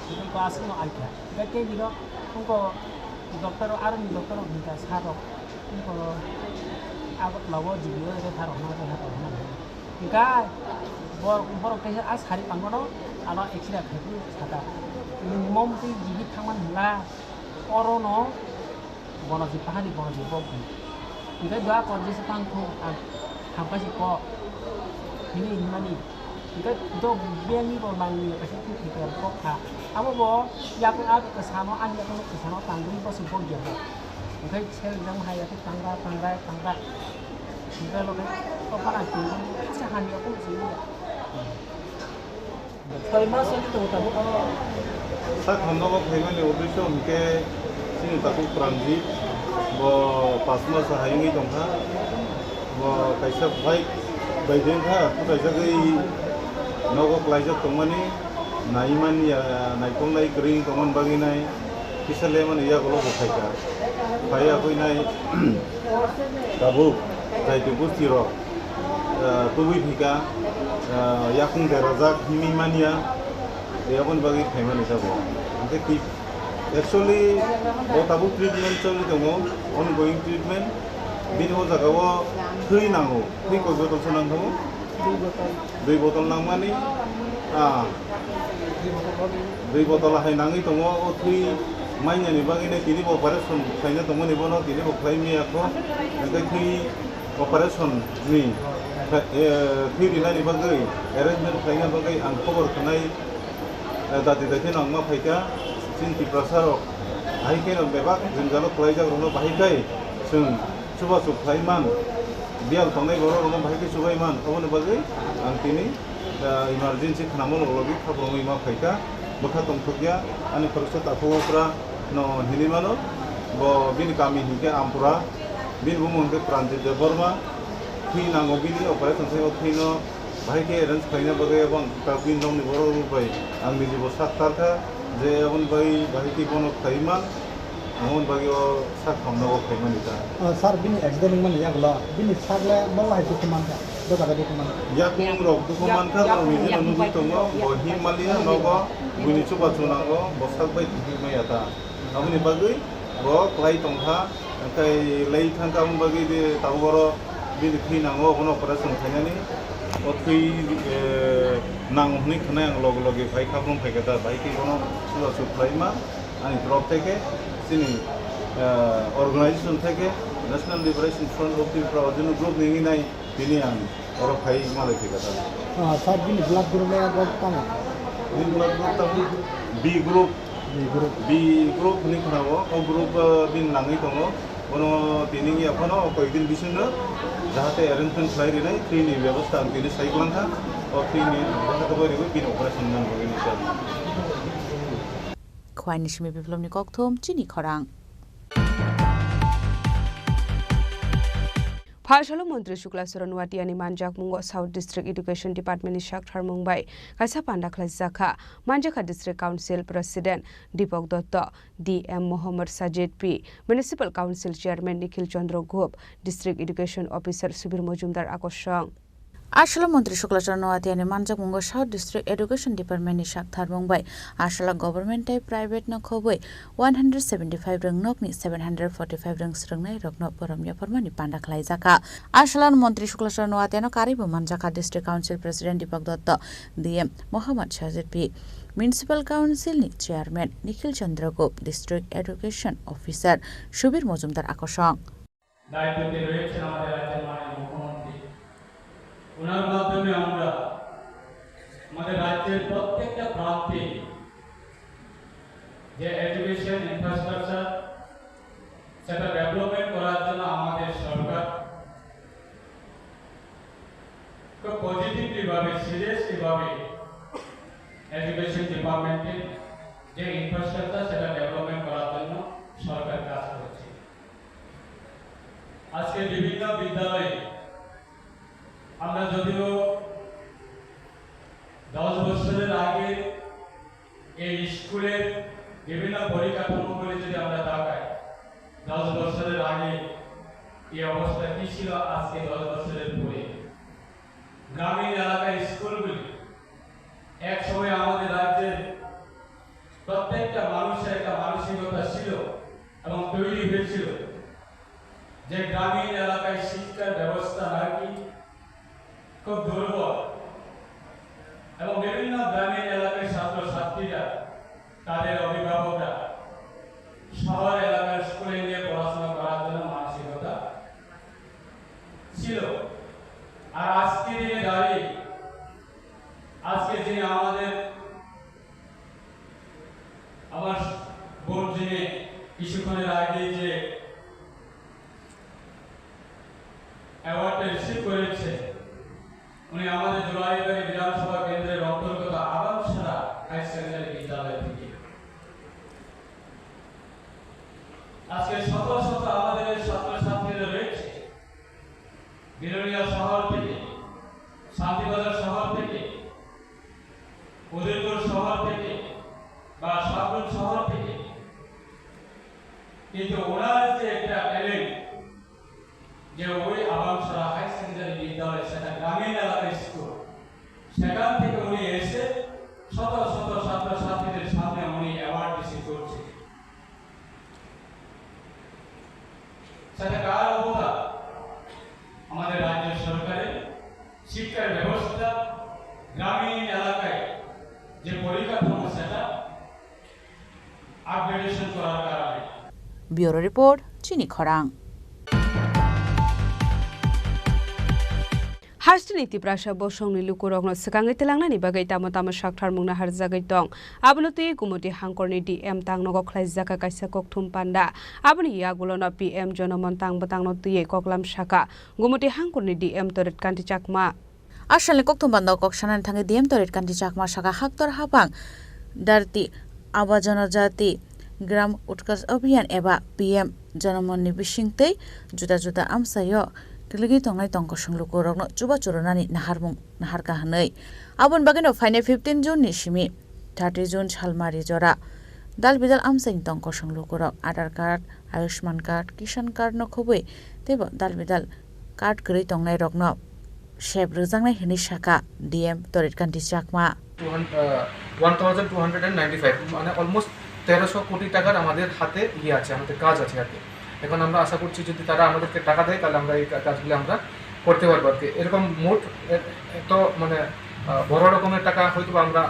Hingke ko aswkno aikha. Hingke tei bino wngko doctor, aroni doctor rok hingka sir rok. Wngko Agartala o G B O refer rok no, refer rok no. Hingka borok, borok teisa a sari pangono ano X-ray khai phuru saka. Nwng mom tei G B thangmani hwnla orono Bono si pahari, bono si bok di. Hingke dua kor jesa tang thung ang hamka si kok. Hini hinmani. Hingke do biyangni bo nangni kaisa thik thik kok kha. Abo bo yakung a kwsano, ani yakung kwsano tangwi bo si bok ya bo. Hingke sel jang hai yakung tangra, tangra, tangra. Hingke loge to pala tingwi kisa hani yakung si ya. Soi ma soi to tabuk. Sak hamno bo phaimani uddesho hwnkhe chini tabuk Pranjit, bo pas mas hai wngwi tongkha. Bo kaisa bike bai dengkha, kwtaijagwi nogo klaijak tongmani, naimani ya, naikolnai kwrwi tongmani bagwi nai. Kisa lemani yagulo bo phaikha. Phaiya khuinai tabuk jaiti busti rok, ah, tubui phika, ah, yakung derajak himwi manya, aboni bagwi phaimani tabuk. Hingke twi Actually, bo tabuk treatment choli tongo, ongoing treatment. Bini o jaga o thwi nango, thwi koi botol se nang tongo. Dui botol nangmani, ah, dui botol hai nangwi tongo. O thwi manya ni bagwi no tini bo operation khlaina tongmani bono tini bo khlai maya kho. Hwnkhe thwi operation ni, eh, thwi rinani bagwi arrangement khlaina bagwi ang khobor khnai. Eh, dati dati no wngma phaikha, chini Tiprasa rok bahai khe no bebak jwngjalo kwlaijak rokno bahai khai chwng chubachu khlai man, biyal tongnai borok rokno bahai khe chubai man, oboni bagwi ang tini, eh, emergency khnamo loglogi khaprwngwi ma phaikha, bwkha tongthokya ani khoroksa takhuk okra no hinwi mano, bo bini kami hinkhe Ampura, bini bumung hinkhe Pranjit Debbarma, thwi nango bini operation khlai o thwino. Bahai khe arrange khlaina bagwi abo ang ta bini nokni borok rok bai ang niji bo sak tar kha je aboni bai bahai khe bono khlai man, aboni bagwi o sak hamna o khlai mani ta. Ah, sir, bini accident wngmani yagulo bini sak le bo hai dukhu man kha, bo jaga dukhu man kha. Yakung rok dukhu man kha, borok niji no nugwi tongo, bo him maliya nogo, buini chubachu nango, bo sak bai thwngwi maya ta. Aboni bagwi bo khlai tong kha, hwnkhe lei thang kha, aboni bagwi de tabuk oro bini thwi nango, obono operation khainani. O thwi, eh, nango hwnwi khwnai ang loge loge phai kha, brum phai kha ta, bahai khe bono chubachu khlai ma ani torop theke, chini, eh, organization theke, National Liberation Front of Tripura, o jeno group ni hinwi nai. Tini ang oro phai malai khe kata. Ah, sir, bini blood group le abo tamo? Bini blood group tamo B group. B group. B group hwnwi khwnao. O group, ah, bini nangwi tongo. Bono tini wngya phano o koyekdin bisingno jahate arrangement khlai rinai, free ni bebosta ang tini sai kwlangkha. O free ni bebosta khe bai riwi bini operation man bagwi ni sir. Khwaini simi biplobni kokthum chini khorang. Phalsalo Montri Shukla Charan Noatiani manjakmungo South District Education Department ni saktharmung bai kaisa panda khlaijak kha. Manjakha District Council President Deepak Dotto, D M Mohammad Sajid P, Municipal Council Chairman Nikhil Chandra Gup, District Education Officer Subir Mojumdar akosong. Aswla Montri Shukla Charan Noatiani manjakmungo South District Education Department ni saktharmung bai aswla government tei private no khobwi one hundred seventy five rwng nokni seven hundred forty five rwng swrwngnai rokno borom yapharmani panda khlaijakha. Aswla Montri Shukla Charan Noatiano karwibo manjakha District Council President Deepak Dotto, D M Mohammad Sajid P, Municipal Council ni Chairman Nikhil Chandra Gup, District Education Officer Subir Mojumdar akosong. দায়িত্বে রয়েছেন আমাদের রাজ্যের মাননীয় মুখ্যমন্ত্রী। ওনার মাধ্যমে আমরা আমাদের রাজ্যের প্রত্যেকটা প্রান্তে যে এডুকেশন ইনফ্রাস্ট্রাকচার, সেটা ডেভেলপমেন্ট করার জন্য আমাদের সরকার খুব পজিটিভলি ভাবে, সিরিয়াসলি ভাবে এডুকেশন ডিপার্টমেন্টে যে ইনফ্রাস্ট্রাকচার, সেটা ডেভেলপমেন্ট করার জন্য সরকার কাজ করছে। আজকে বিভিন্ন বিদ্যালয়ে আমরা যদিও দশ বছরের আগে এই স্কুলের বিভিন্ন পরিকাঠামোগুলি যদি আমরা তাকাই, দশ বছরের আগে এই অবস্থা কি ছিল, আজকে দশ বছরের পরে গ্রামীণ এলাকার স্কুলগুলি, এক সময় আমাদের রাজ্যের প্রত্যেকটা মানুষের একটা মানসিকতা ছিল এবং তৈরি হয়েছিল যে গ্রামীণ এলাকায় শিক্ষার ব্যবস্থা নাকি খুব দুর্বল এবং বিভিন্ন গ্রামীণ এলাকার ছাত্রছাত্রীরা, তাদের অভিভাবকরা শহর এলাকার স্কুলে নিয়ে পড়াশোনা করার জন্য মানসিকতা ছিল। আর আজকে দিনে দাঁড়িয়ে আজকে যিনি আমাদের, আমার বোন যিনি কিছুক্ষণের আগে যে অ্যাওয়ার্ডটা রিসিভ করেছে, উনি আমাদের জোলাইবাড়ি বিধানসভা কেন্দ্রের অন্তর্গত আগামছড়া হাই সেকেন্ডারি বিদ্যালয় থেকে। আজকে শত শত আমাদের ছাত্রছাত্রীরা রয়েছে বিলোনিয়া শহর থেকে, শান্তিবাজার শহর থেকে, উদয়পুর শহর থেকে বা সাবরুম শহর থেকে, কিন্তু ওনার যে একটা ট্যালেন্ট, যে ওই আবাংছড়া হাই সেকেন্ডারি বিদ্যালয়, সেটা গ্রামীণ এলাকার স্কুল, সেখান থেকে উনি এসে শত শত ছাত্রছাত্রীদের সামনে উনি অ্যাওয়ার্ড রিসিভ করছে। যে পরিকাঠামো সেটা আপগ্রেডেশন করার কারণে। Bureau Report, Chini Khorang. Hasteni Tiprasa bosongni lukurokno swkangwi twlangnani bagwi tamo tamo saktharmung naharjagwi tong. Abono twiwi Gumoti hangkorni D M tangnogo khlaijak kaisa kokthum panda. Aboni yagulono P M Jonomon tang bwtangno twiwi koklam saka Gumoti hangkorni D M Torit Kanti Chakma. Asalni kokthum panda kok sanani thangwi D M Torit Kanti Chakma saka haktor hapang Dharti Aba Janajati Gram Utkarsh Abhiyan eba P M Jonomonni bisingtwi juda juda amchaio kwlwgwi tongnai tongkosong lukurokno chubachu rwnani naharmung naharkha hwnwi. Aboni bagwino phainai fifteen June ni simi thirty June salmari jora dal bidal amchaini tongkosong lukurok Aadhaar card, Ayushman card, Kisan card no khobwi teibo dal bidal card kwrwi tongnairokno sep rwjaknai hwnwi sakha D M Torit Kanti Chakma. Two hundred, uh, one thousand two hundred and ninety five, মানে অলমোস্ট তেরোশো কোটি টাকার আমাদের হাতে ইয়ে আছে, আমাদের কাজ আছে হাতে। এখন আমরা আশা করছি যদি তারা আমাদেরকে টাকা দেয়, তাহলে আমরা এই কা-, কাজগুলি আমরা করতে পারবো আর কি। এরকম মোট এ-, এত মানে, আহ, বড় রকমের টাকা হয়তো বা আমরা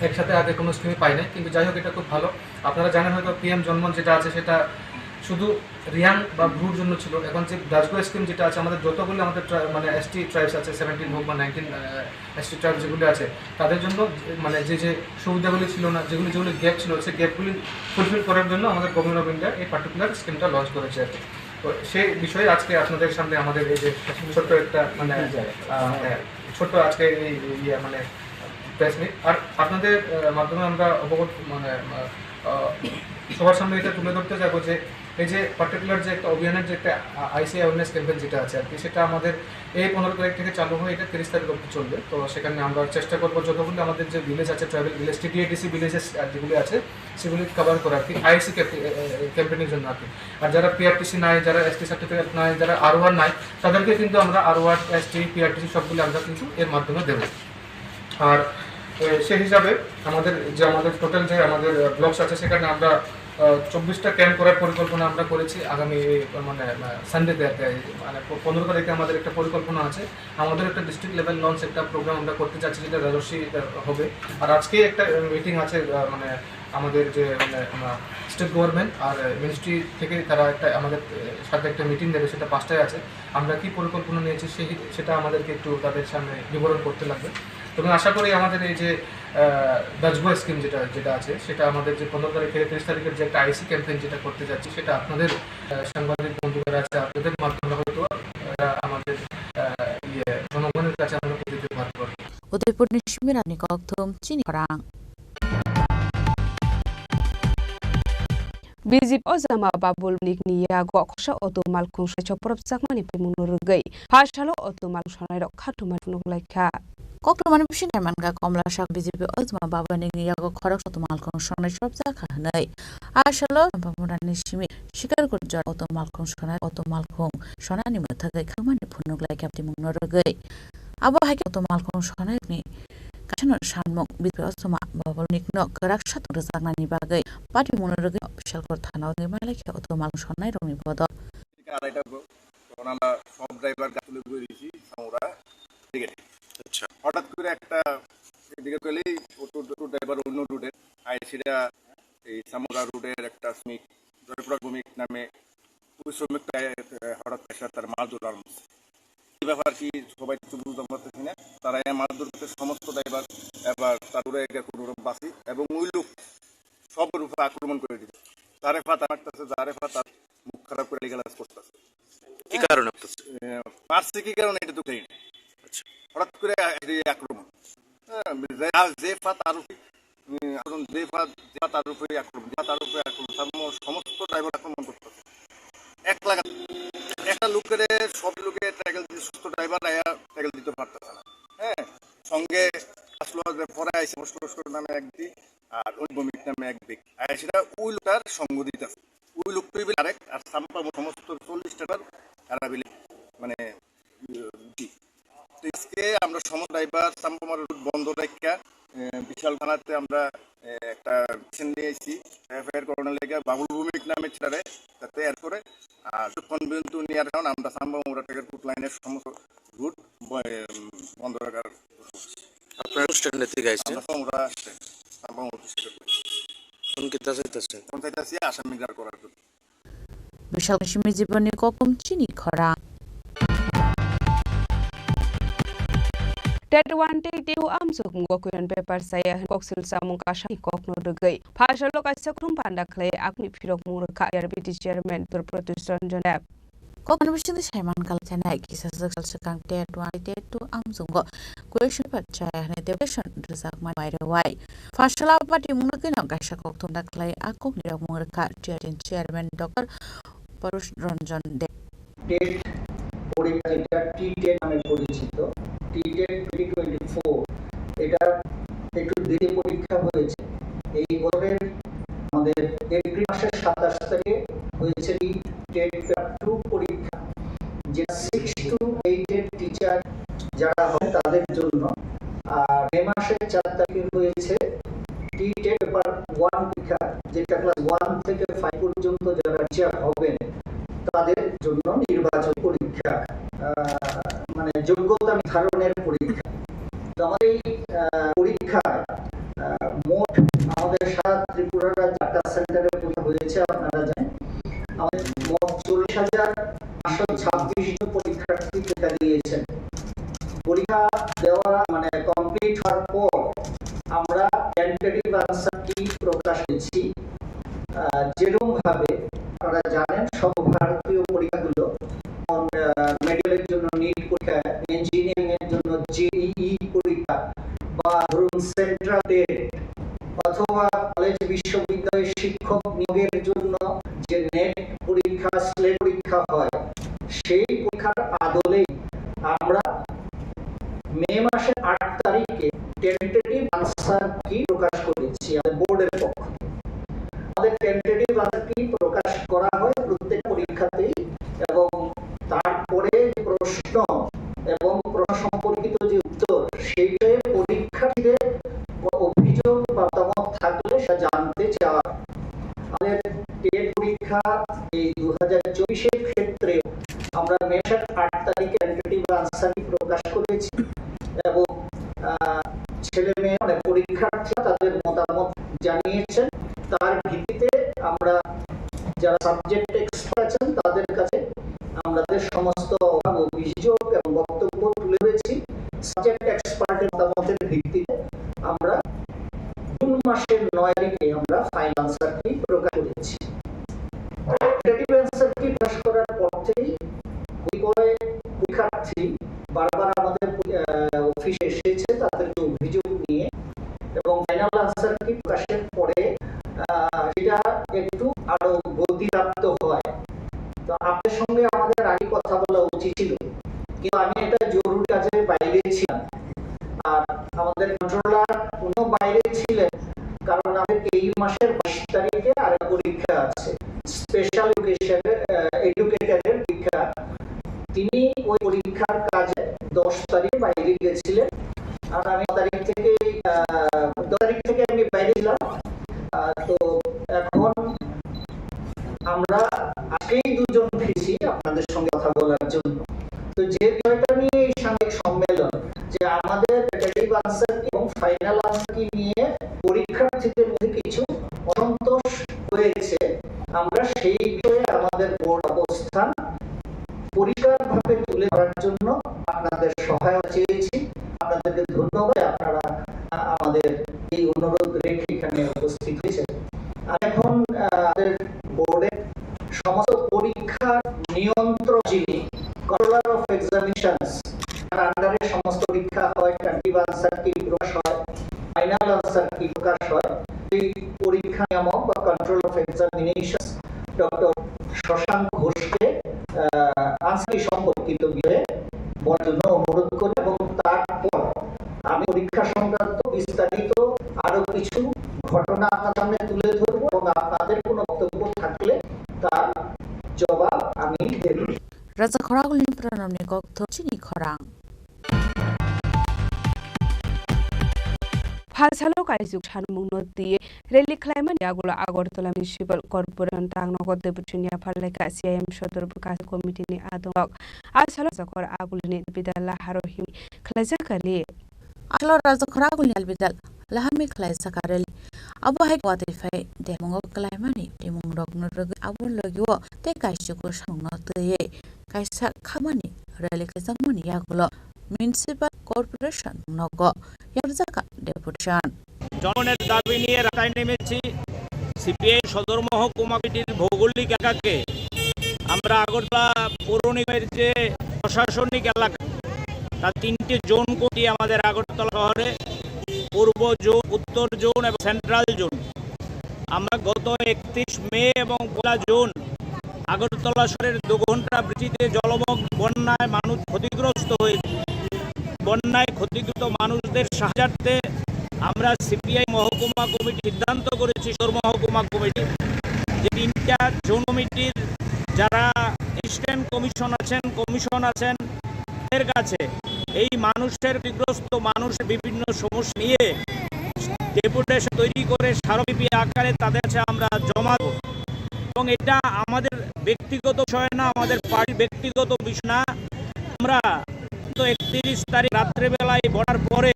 একসাথে আগে কোনো স্কিমে পাই নাই, কিন্তু যাই হোক, এটা খুব ভালো। আপনারা জানেন হয়তো পিএম জনমন যেটা আছে, সেটা শুধু রিয়াং বা ব্রুর জন্য ছিল। এখন যে দাজগো স্কিম যেটা আছে, আমাদের যতগুলো আমাদের ট্রা-, মানে এসটি ট্রাইবস আছে, সেভেন্টিন হোক বা নাইনটিন, আহ, এসটি ট্রাইবস যেগুলো আছে, তাদের জন্য যে, মানে যে যে সুবিধাগুলি ছিল না, যেগুলি যেগুলি গ্যাপ ছিল, সেই গ্যাপগুলি ফুলফিল করার জন্য আমাদের গভর্নমেন্ট অফ ইন্ডিয়া এই পার্টিকুলার স্কিমটা লঞ্চ করেছে আর কি। তো সেই বিষয়ে আজকে আপনাদের সামনে আমাদের এই যে ছোট্ট একটা মানে, আহ, হ্যাঁ, ছোট্ট আজকে এই ইয়ে মানে প্রেস মিট। আর আপনাদের, আহ, মাধ্যমে আমরা অবগত মানে, আহ, আহ, সবার সামনে এটা তুলে ধরতে চাইবো যে এই যে পার্টিকুলার যে একটা অভিযানের যে একটা আইসি অ্যাওয়ারনেস ক্যাম্পেইন যেটা আছে আর কি, সেটা আমাদের এই পনেরো তারিখ থেকে চালু হয়ে এটা তিরিশ তারিখ অবধি চলবে। তো সেখানে আমরা চেষ্টা করবো যতগুলো আমাদের যে ভিলেজ আছে, ট্রাইবাল ভিলেজ, টিটিএডিসি ভিলেজেস যেগুলি আছে, সেগুলি কভার করা আর কি, আইসি ক্যাম্পেইনের জন্য আর কি। আর যারা পিআরটিসি নাই, যারা এসটি সার্টিফিকেট নাই, যারা আরওআর নাই, তাদেরকে কিন্তু আমরা আরওআর, এসটি, পিআরটিসি সবগুলি আমরা কিন্তু এর মাধ্যমে দেবো। আর, এ, সেই হিসাবে আমাদের যে, আমাদের টোটাল যে আমাদের, আহ, ব্লকস আছে, সেখানে আমরা, আহ, চব্বিশটা ক্যাম্প করার পরিকল্পনা আমরা করেছি আগামী, আহ, মানে, আহ, সানডেতে আর কি। মানে প-, পনেরো তারিখে আমাদের একটা পরিকল্পনা আছে, আমাদের একটা ডিস্ট্রিক্ট লেভেল লঞ্চ একটা প্রোগ্রাম আমরা করতে চাচ্ছি, যেটা রাজস্বী, আহ, হবে। আর আজকে একটা, আহ, মিটিং আছে, আহ, মানে আমাদের যে, মানে, আহ, স্টেট গভর্নমেন্ট আর, আহ, মিনিস্ট্রি থেকে তারা একটা আমাদের, আহ, সাথে একটা মিটিং দেবে, সেটা পাঁচটায় আছে। আমরা কি পরিকল্পনা নিয়েছি, সেই, সেটা আমাদেরকে একটু তাদের সামনে বিবরণ করতে লাগবে। তবে আশা করি আমাদের এই যে, আহ, দাজগো স্কিম যেটা, যেটা আছে, সেটা আমাদের যে পনেরো তারিখ থেকে তিরিশ তারিখের যে একটা আইসি ক্যাম্পেইন যেটা করতে যাচ্ছি, সেটা আপনাদের, আহ, সাংবাদিক বন্ধুরা আছে, আপনাদের মাধ্যমে হয়তো, আহ, আমাদের, আহ, ইয়ে, জনগণের কাছে আমরা পৌঁছে দিতে পারবো। Udaipurni Simirani kokthum chini khorang. B J P Ojama Babul Nikni yago khoroksa auto malkhung saichok porop chakmani phaimungno rwgwi, pha salo auto malkhung sanairok khatumani phunuk laikha. Koktwmani bising naimankha Komla Sak B J P Ojama Babul Nikni yago khoroksa auto malkhung sanai chopjak kha hwnwi. A salo Champamurani simi Shikarkut jora auto malkhung sanai auto malkhung sanani mwthagwi khatumani phunuk laikha phaimungno rwgwi. Abo hai khe auto malkhung sanairokni kaisano sanmung B J P Ojama Babul Nikno kwrak satung rwjaknani bagwi phaimungno rwgwi official court thana-o tongwi malaikha auto malkhung sanairokni bodol. আড়াইটা ব-, তখন আমরা সব ড্রাইভার গাড়ি তুলে ঘুরে দিয়েছি সামুরা দিকে। আচ্ছা। হঠাৎ করে একটা এদিকে গেলেই অটো, অটো ড্রাইভার অন্য রুটে আইসিরা এই সামুরা রুটের একটা শ্রমিক, জয়পুরা ভৌমিক নামে ওই শ্রমিকটা, এ, হঠাৎ এসে তার মারধর আরম্ভ করছে। কি ব্যাপার কি সবাই কিছু বুঝতে পারতেছি না। তারা এই মারধর করতে সমস্ত ড্রাইভার এবার তারপরে একে কোনো রকম বাসি এবং ওই লোক সব উপরে আক্রমণ করে দিল। যারে ফা তারে মারতেছে, যারে ফা তার মুখ খারাপ করে গালাগালাজ করতেছে। কি কারণে করতেছে? এ, মারছে কি কারণে এটা তো জানি না। আচ্ছা। হঠাৎ করে এই আক্রমণ। হ্যাঁ, যে, যে ফা তার উপরে, উম, আক্রমণ, যে ফা, যে ফা তার উপরে আক্রমণ, যে ফা তার উপরে আক্রমণ, তার ম-, সমস্ত ড্রাইভার আক্রমণ করতেছে। এক লাগাত-, একটা লোকের সব লোকে ট্যাকল দিতে, সমস্ত ড্রাইভার আয়া ট্যাকল দিতে পারতেছে না। হ্যাঁ, সঙ্গে আসলো যে পরে আইসে কষ্ট কষ্ট নামে এক ব্যক্তি, আর ওই ভৌমিক নামে এক ব্যক্তি। আর সেটা ওই লোকটার সঙ্গ দিতেছে। ওই লোকটাই বলে আরেক, আর সাম্পা সমস্ত চল্লিশ টাকার তারা বিলে মানে, উম, জি। তো আজকে আমরা সমস্ত ড্রাইভার সাম্পা রুট বন্ধ রাখিয়া, এ, বিশাল থানাতে আমরা, এ, একটা পিটিশন নিয়ে আইছি। এফআইআর করানোর লেগে বাবুল ভৌমিক নামে ছেলে তাতে অ্যাড করে। আর যতক্ষণ পর্যন্ত উনি আর এখন আমরা সাম্পা মোড়া টেকেরপুট লাইনের সমস্ত রুট ব-, এম, বন্ধ রাখার কথা বলছি। আপনারা কোন স্ট্যান্ডে থেকে আইছেন? আমরা সোমবার আসছে। আমরা অফিসে কোন কিতা চাইতেছেন? কোন চাইতেছি আসামি গ্রেপ্তার করার জন্য। বিশাল সীমে জীবনে কখন চিনি খরা। Tet one tei tei two amsuk mung question paper saya kok sil samung kasa kok no rwgwi. Phasalo kaisa khrum panda khlai akni phirok mung rwkha R B T chairman Dr. Pradyut Ranjan Deb. Kok ano bisingtwi saiman kalaijana kisa swk sal swkang tet one tet two amsungo question paper chaya hwnwi deputation rwjakmani bairewai. Phasalo party mungno kino kaisa kok thumda khlai a kokni rok mung rwkha T R T chairman Dr. Pradyut Ranjan Deb. TET পরীক্ষা, যেটা T TET নামে পরিচিত, T TET twenty twenty four, এটা একটু দেরিতে পরীক্ষা হয়েছে। এই বছরের আমাদের এপ্রিল মাসের সাতাশ তারিখে হয়েছে টি টেট পেপার টু পরীক্ষা, যেটা সিক্স টু এইটের টিচার যারা হবে তাদের জন্য। আর মে মাসের চার তারিখে হয়েছে টি টেট পেপার ওয়ান পরীক্ষা, যেটা ক্লাস ওয়ান থেকে ফাইভ পর্যন্ত যারা টিচার হবেন তাদের জন্য নির্বাচন পরীক্ষা, আহ, মানে যোগ্যতা নির্ধারণের পরীক্ষা। তো আমাদের এই, আহ, পরীক্ষায়, আহ, মোট আমাদের সারা ত্রিপুরা রাজ্য আটটা সেন্টারে পরীক্ষা হয়েছে, আপনারা জানেন। আমাদের মোট চল্লিশ হাজার পাঁচশো ছাব্বিশ জন পরীক্ষার্থী পরীক্ষা দিয়েছেন। পরীক্ষা দেওয়া, মানে, কমপ্লিট হওয়ার পর আমরা টেন্টেটিভ আনসার কি প্রকাশ করেছি। আহ, যেরকম ভাবে আপনারা জানেন, সর্বভারতীয় পরীক্ষাগুলো যেমন, আহ, মেডিকেলের জন্য নিট পরীক্ষা, ইঞ্জিনিয়ারিং এর জন্য জেইই পরীক্ষা, বা ধরুন সেন্ট্রাল টেট, অথবা কলেজ বিশ্ববিদ্যালয়ের শিক্ষক নিয়োগের জন্য যে নেট পরীক্ষা, স্লেট পরীক্ষা হয়, সেই পরীক্ষার আদলেই আমরা মে মাসের আট তারিখে টেন্টেটিভ আনসার কি প্রকাশ করেছি আমাদের বোর্ডের পক্ষ থেকে। আমাদের টেন্টেটিভ আনসার কি প্রকাশ করা হয় প্রত্যেক পরীক্ষাতেই, এবং তারপরে যে প্রশ্ন এবং প্রশ্ন সম্পর্কিত যে উত্তর, সেইটাই পরীক্ষার্থীদের অভিযোগ বা মতামত থাকলে সেটা জানতে চাওয়া হয়। আমাদের টেট পরীক্ষা এই দু হাজার চব্বিশের ক্ষেত্রে আমরা মে মাসের আট তারিখে টেন্টেটিভ আনসার কি প্রকাশ করেছি এবং, আহ, ছেলে মেয়ে, মানে, পরীক্ষার্থীরা তাদের মতামত জানিয়েছেন। তার ভিত্তিতে আমরা যারা সাবজেক্ট এক্সপার্ট আছেন তাদের কাছে আমাদের সমস্ত অভিযোগ এবং বক্তব্য তুলে ধরেছি। সাবজেক্ট এক্সপার্টের মতামতের ভিত্তিতে আমরা জুন মাসের নয় তারিখে আমরা ফাইনাল আনসার কি প্রকাশ করেছি। টেন্টেটিভ আনসার কি প্রকাশ করার পর থেকেই কতিপয় পরীক্ষার্থী বারবার আমাদের, আহ, অফিসে এসেছে তাদের কিছু অভিযোগ নিয়ে, এবং ফাইনাল আনসার কি প্রকাশের পরে, আহ, সেটা একটু আরো গতিপ্রাপ্ত হয়। তো আপনার সঙ্গে আমাদের আগে কথা বলা উচিত ছিল, কিন্তু আমি একটা জরুরি কাজে বাইরে ছিলাম। আর আমাদের কন্ট্রোলার উনিও বাইরে ছিলেন, কারণ আমাদের এই মাসের বাইশ তারিখে আর পরীক্ষা আছে, স্পেশাল এডুকেশনের, আহ, এডুকেটরের পরীক্ষা। তিনি ওই পরীক্ষার কাজে দশ তারিখ বাইরে গেছিলেন, আর আমি তারিখ থেকে, আহ, দশ তারিখ থেকে আমি বাইরে ছিলাম। আহ, তো এখন আমরা আজকেই দুজন ফিরছি আপনাদের সঙ্গে কথা বলার জন্য। তো যে বিষয়টা নিয়ে এই সাংবাদিক সম্মেলন, যে আমাদের টেন্টেটিভ আনসার কি এবং ফাইনাল আনসার কি নিয়ে পরীক্ষার্থীদের মধ্যে কিছু অসন্তোষ রয়েছে, আমরা সেই বিষয়ে আমাদের বোর্ড অবস্থান পরিষ্কারভাবে তুলে ধরার জন্য আপনাদের সহায়তা চেয়েছি। আপনাদেরকে ধন্যবাদ, আপনারা, আ-, আমাদের এই অনুরোধ রেখে এখানে উপস্থিত হয়েছেন। আর এখন, আ, আমাদের বোর্ডের সমস্ত পরীক্ষার নিয়ন্ত্রক যিনি, কন্ট্রোলার অফ এক্সামিনেশনস, তার আন্ডারে সমস্ত পরীক্ষা হয়, টেন্টেটিভ আনসার কি প্রকাশ হয়, ফাইনাল আনসার কি প্রকাশ হয়, সেই পরীক্ষা নিয়ামক বা control of examination doctor Shashank ঘোষকে, আহ, আনসার কি সম্পর্কিত বিষয়ে বলার জন্য অনুরোধ করি, এবং তারপর আমি পরীক্ষা সংক্রান্ত বিস্তারিত আরো কিছু ঘটনা আপনার সামনে তুলে ধরবো এবং আপনাদের কোনো বক্তব্য থাকলে তার জবাব আমি দেব। Raja khoragulni pranamni kokthok chini khorang. Phasalo kaisuk sanmungno twiwi rally khlaimani yagulo Agartala Municipal Corporation tangnogo deputy yapharlaikha C I M Sodor Bwkha Committee ni adongrok. A salo Rajakhor agulini Bidala Haro himwi khlaijak rally. Achalo Raja Khoragulni albidal lahami khlaijak rally. Abo hai watwi phai demongo kwlaimani twimungrokno rwgwi abo logio tei kaisiko samungno twiwi kaisa khamani rally khlaijakmani yagulo Municipal Corporation nogo yarjaka deputation. জনগণের দাবি নিয়ে রাস্তায় নেমেছি। সিপিআই সদর মহকুমা কমিটির ভৌগোলিক এলাকাকে আমরা আগরতলা পৌর নিগমের যে প্রশাসনিক এলাকা, তার তিনটি জোন কমিটি আমাদের আগরতলা শহরে, পূর্ব জোন, উত্তর জোন এবং সেন্ট্রাল জোন। আমরা গত একত্রিশ মে এবং পয়লা জুন আগরতলা শহরের দু ঘন্টা বৃষ্টিতে জলমগ্ন, বন্যায় মানুষ ক্ষতিগ্রস্ত হয়েছে। বন্যায় ক্ষতিগ্রস্ত মানুষদের সাহায্যার্থে আমরা সিপিআই মহকুমা কমিটি সিদ্ধান্ত করেছি, সদর মহকুমা কমিটি, যে তিনটা জোন কমিটির যারা অ্যাসিস্ট্যান্ট কমিশন আছেন, কমিশন আছেন, এর কাছে এই মানুষের, ক্ষতিগ্রস্ত মানুষের বিভিন্ন সমস্যা নিয়ে ডেপুটেশন তৈরি করে স্মারকলিপি আকারে তাদের কাছে আমরা জমা দেব। এবং এটা আমাদের ব্যক্তিগত বিষয় না, আমাদের পার্টির ব্যক্তিগত বিষয় না। আমরা তো একত্রিশ তারিখ রাত্রেবেলায় বলার পরে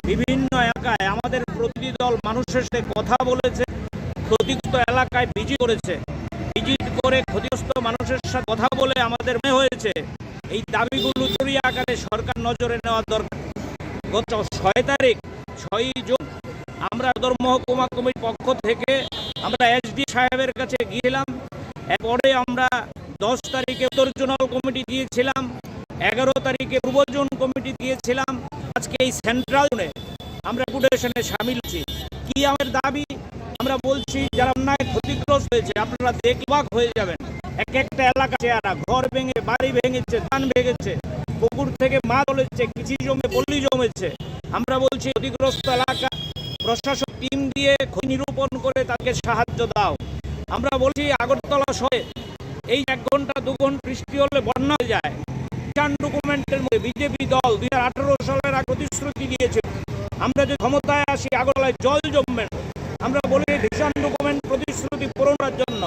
বিভিন্ন এলাকায় আমাদের প্রতিনিধি দল মানুষের সাথে কথা বলেছে, ক্ষতিগ্রস্ত এলাকায় ভিজিট করেছে। ভিজিট করে ক্ষতিগ্রস্ত মানুষের সাথে কথা বলে আমাদের মনে হয়েছে এই দাবিগুলো জরুরি আকারে সরকার নজরে নেওয়া দরকার। গত ছয় তারিখ, ছয়ই জুন, আমরা সদর মহকুমা কমিটির পক্ষ থেকে আমরা এসডি সাহেবের কাছে গিয়েছিলাম। এরপরে আমরা দশ তারিখে উত্তর জোনাল কমিটি দিয়েছিলাম, এগারো তারিখে পূর্ব জোন কমিটি দিয়েছিলাম। আজকে এই সেন্ট্রাল জোনে আমরা ডেপুটেশনে সামিল হচ্ছি। কি আমাদের দাবি? আমরা বলছি, যারা অন্যায় ক্ষতিগ্রস্ত হয়েছে, আপনারা দেখলে অবাক হয়ে যাবেন। এক একটা এলাকা চেহারা, ঘর ভেঙে, বাড়ি ভেঙেছে, ধান ভেঙেছে, পুকুর থেকে মাছ চলেছে, কৃষি জমি পল্লী জমেছে। আমরা বলছি, ক্ষতিগ্রস্ত এলাকা প্রশাসক টিম দিয়ে ক্ষতি নিরূপণ করে তাকে সাহায্য দাও। আমরা বলছি, আগরতলা শহরে এই এক ঘন্টা দু ঘন্টা বৃষ্টি হলে বন্যা হয়ে যায়। ভিশন ডকুমেন্টের মধ্যে বিজেপি দল দুই হাজার আঠারো সালের আগে প্রতিশ্রুতি দিয়েছিল, আমরা যদি ক্ষমতায় আসি আগরতলায় জল জমবে না। আমরা বলি ভিশন ডকুমেন্ট প্রতিশ্রুতি পূরণের জন্য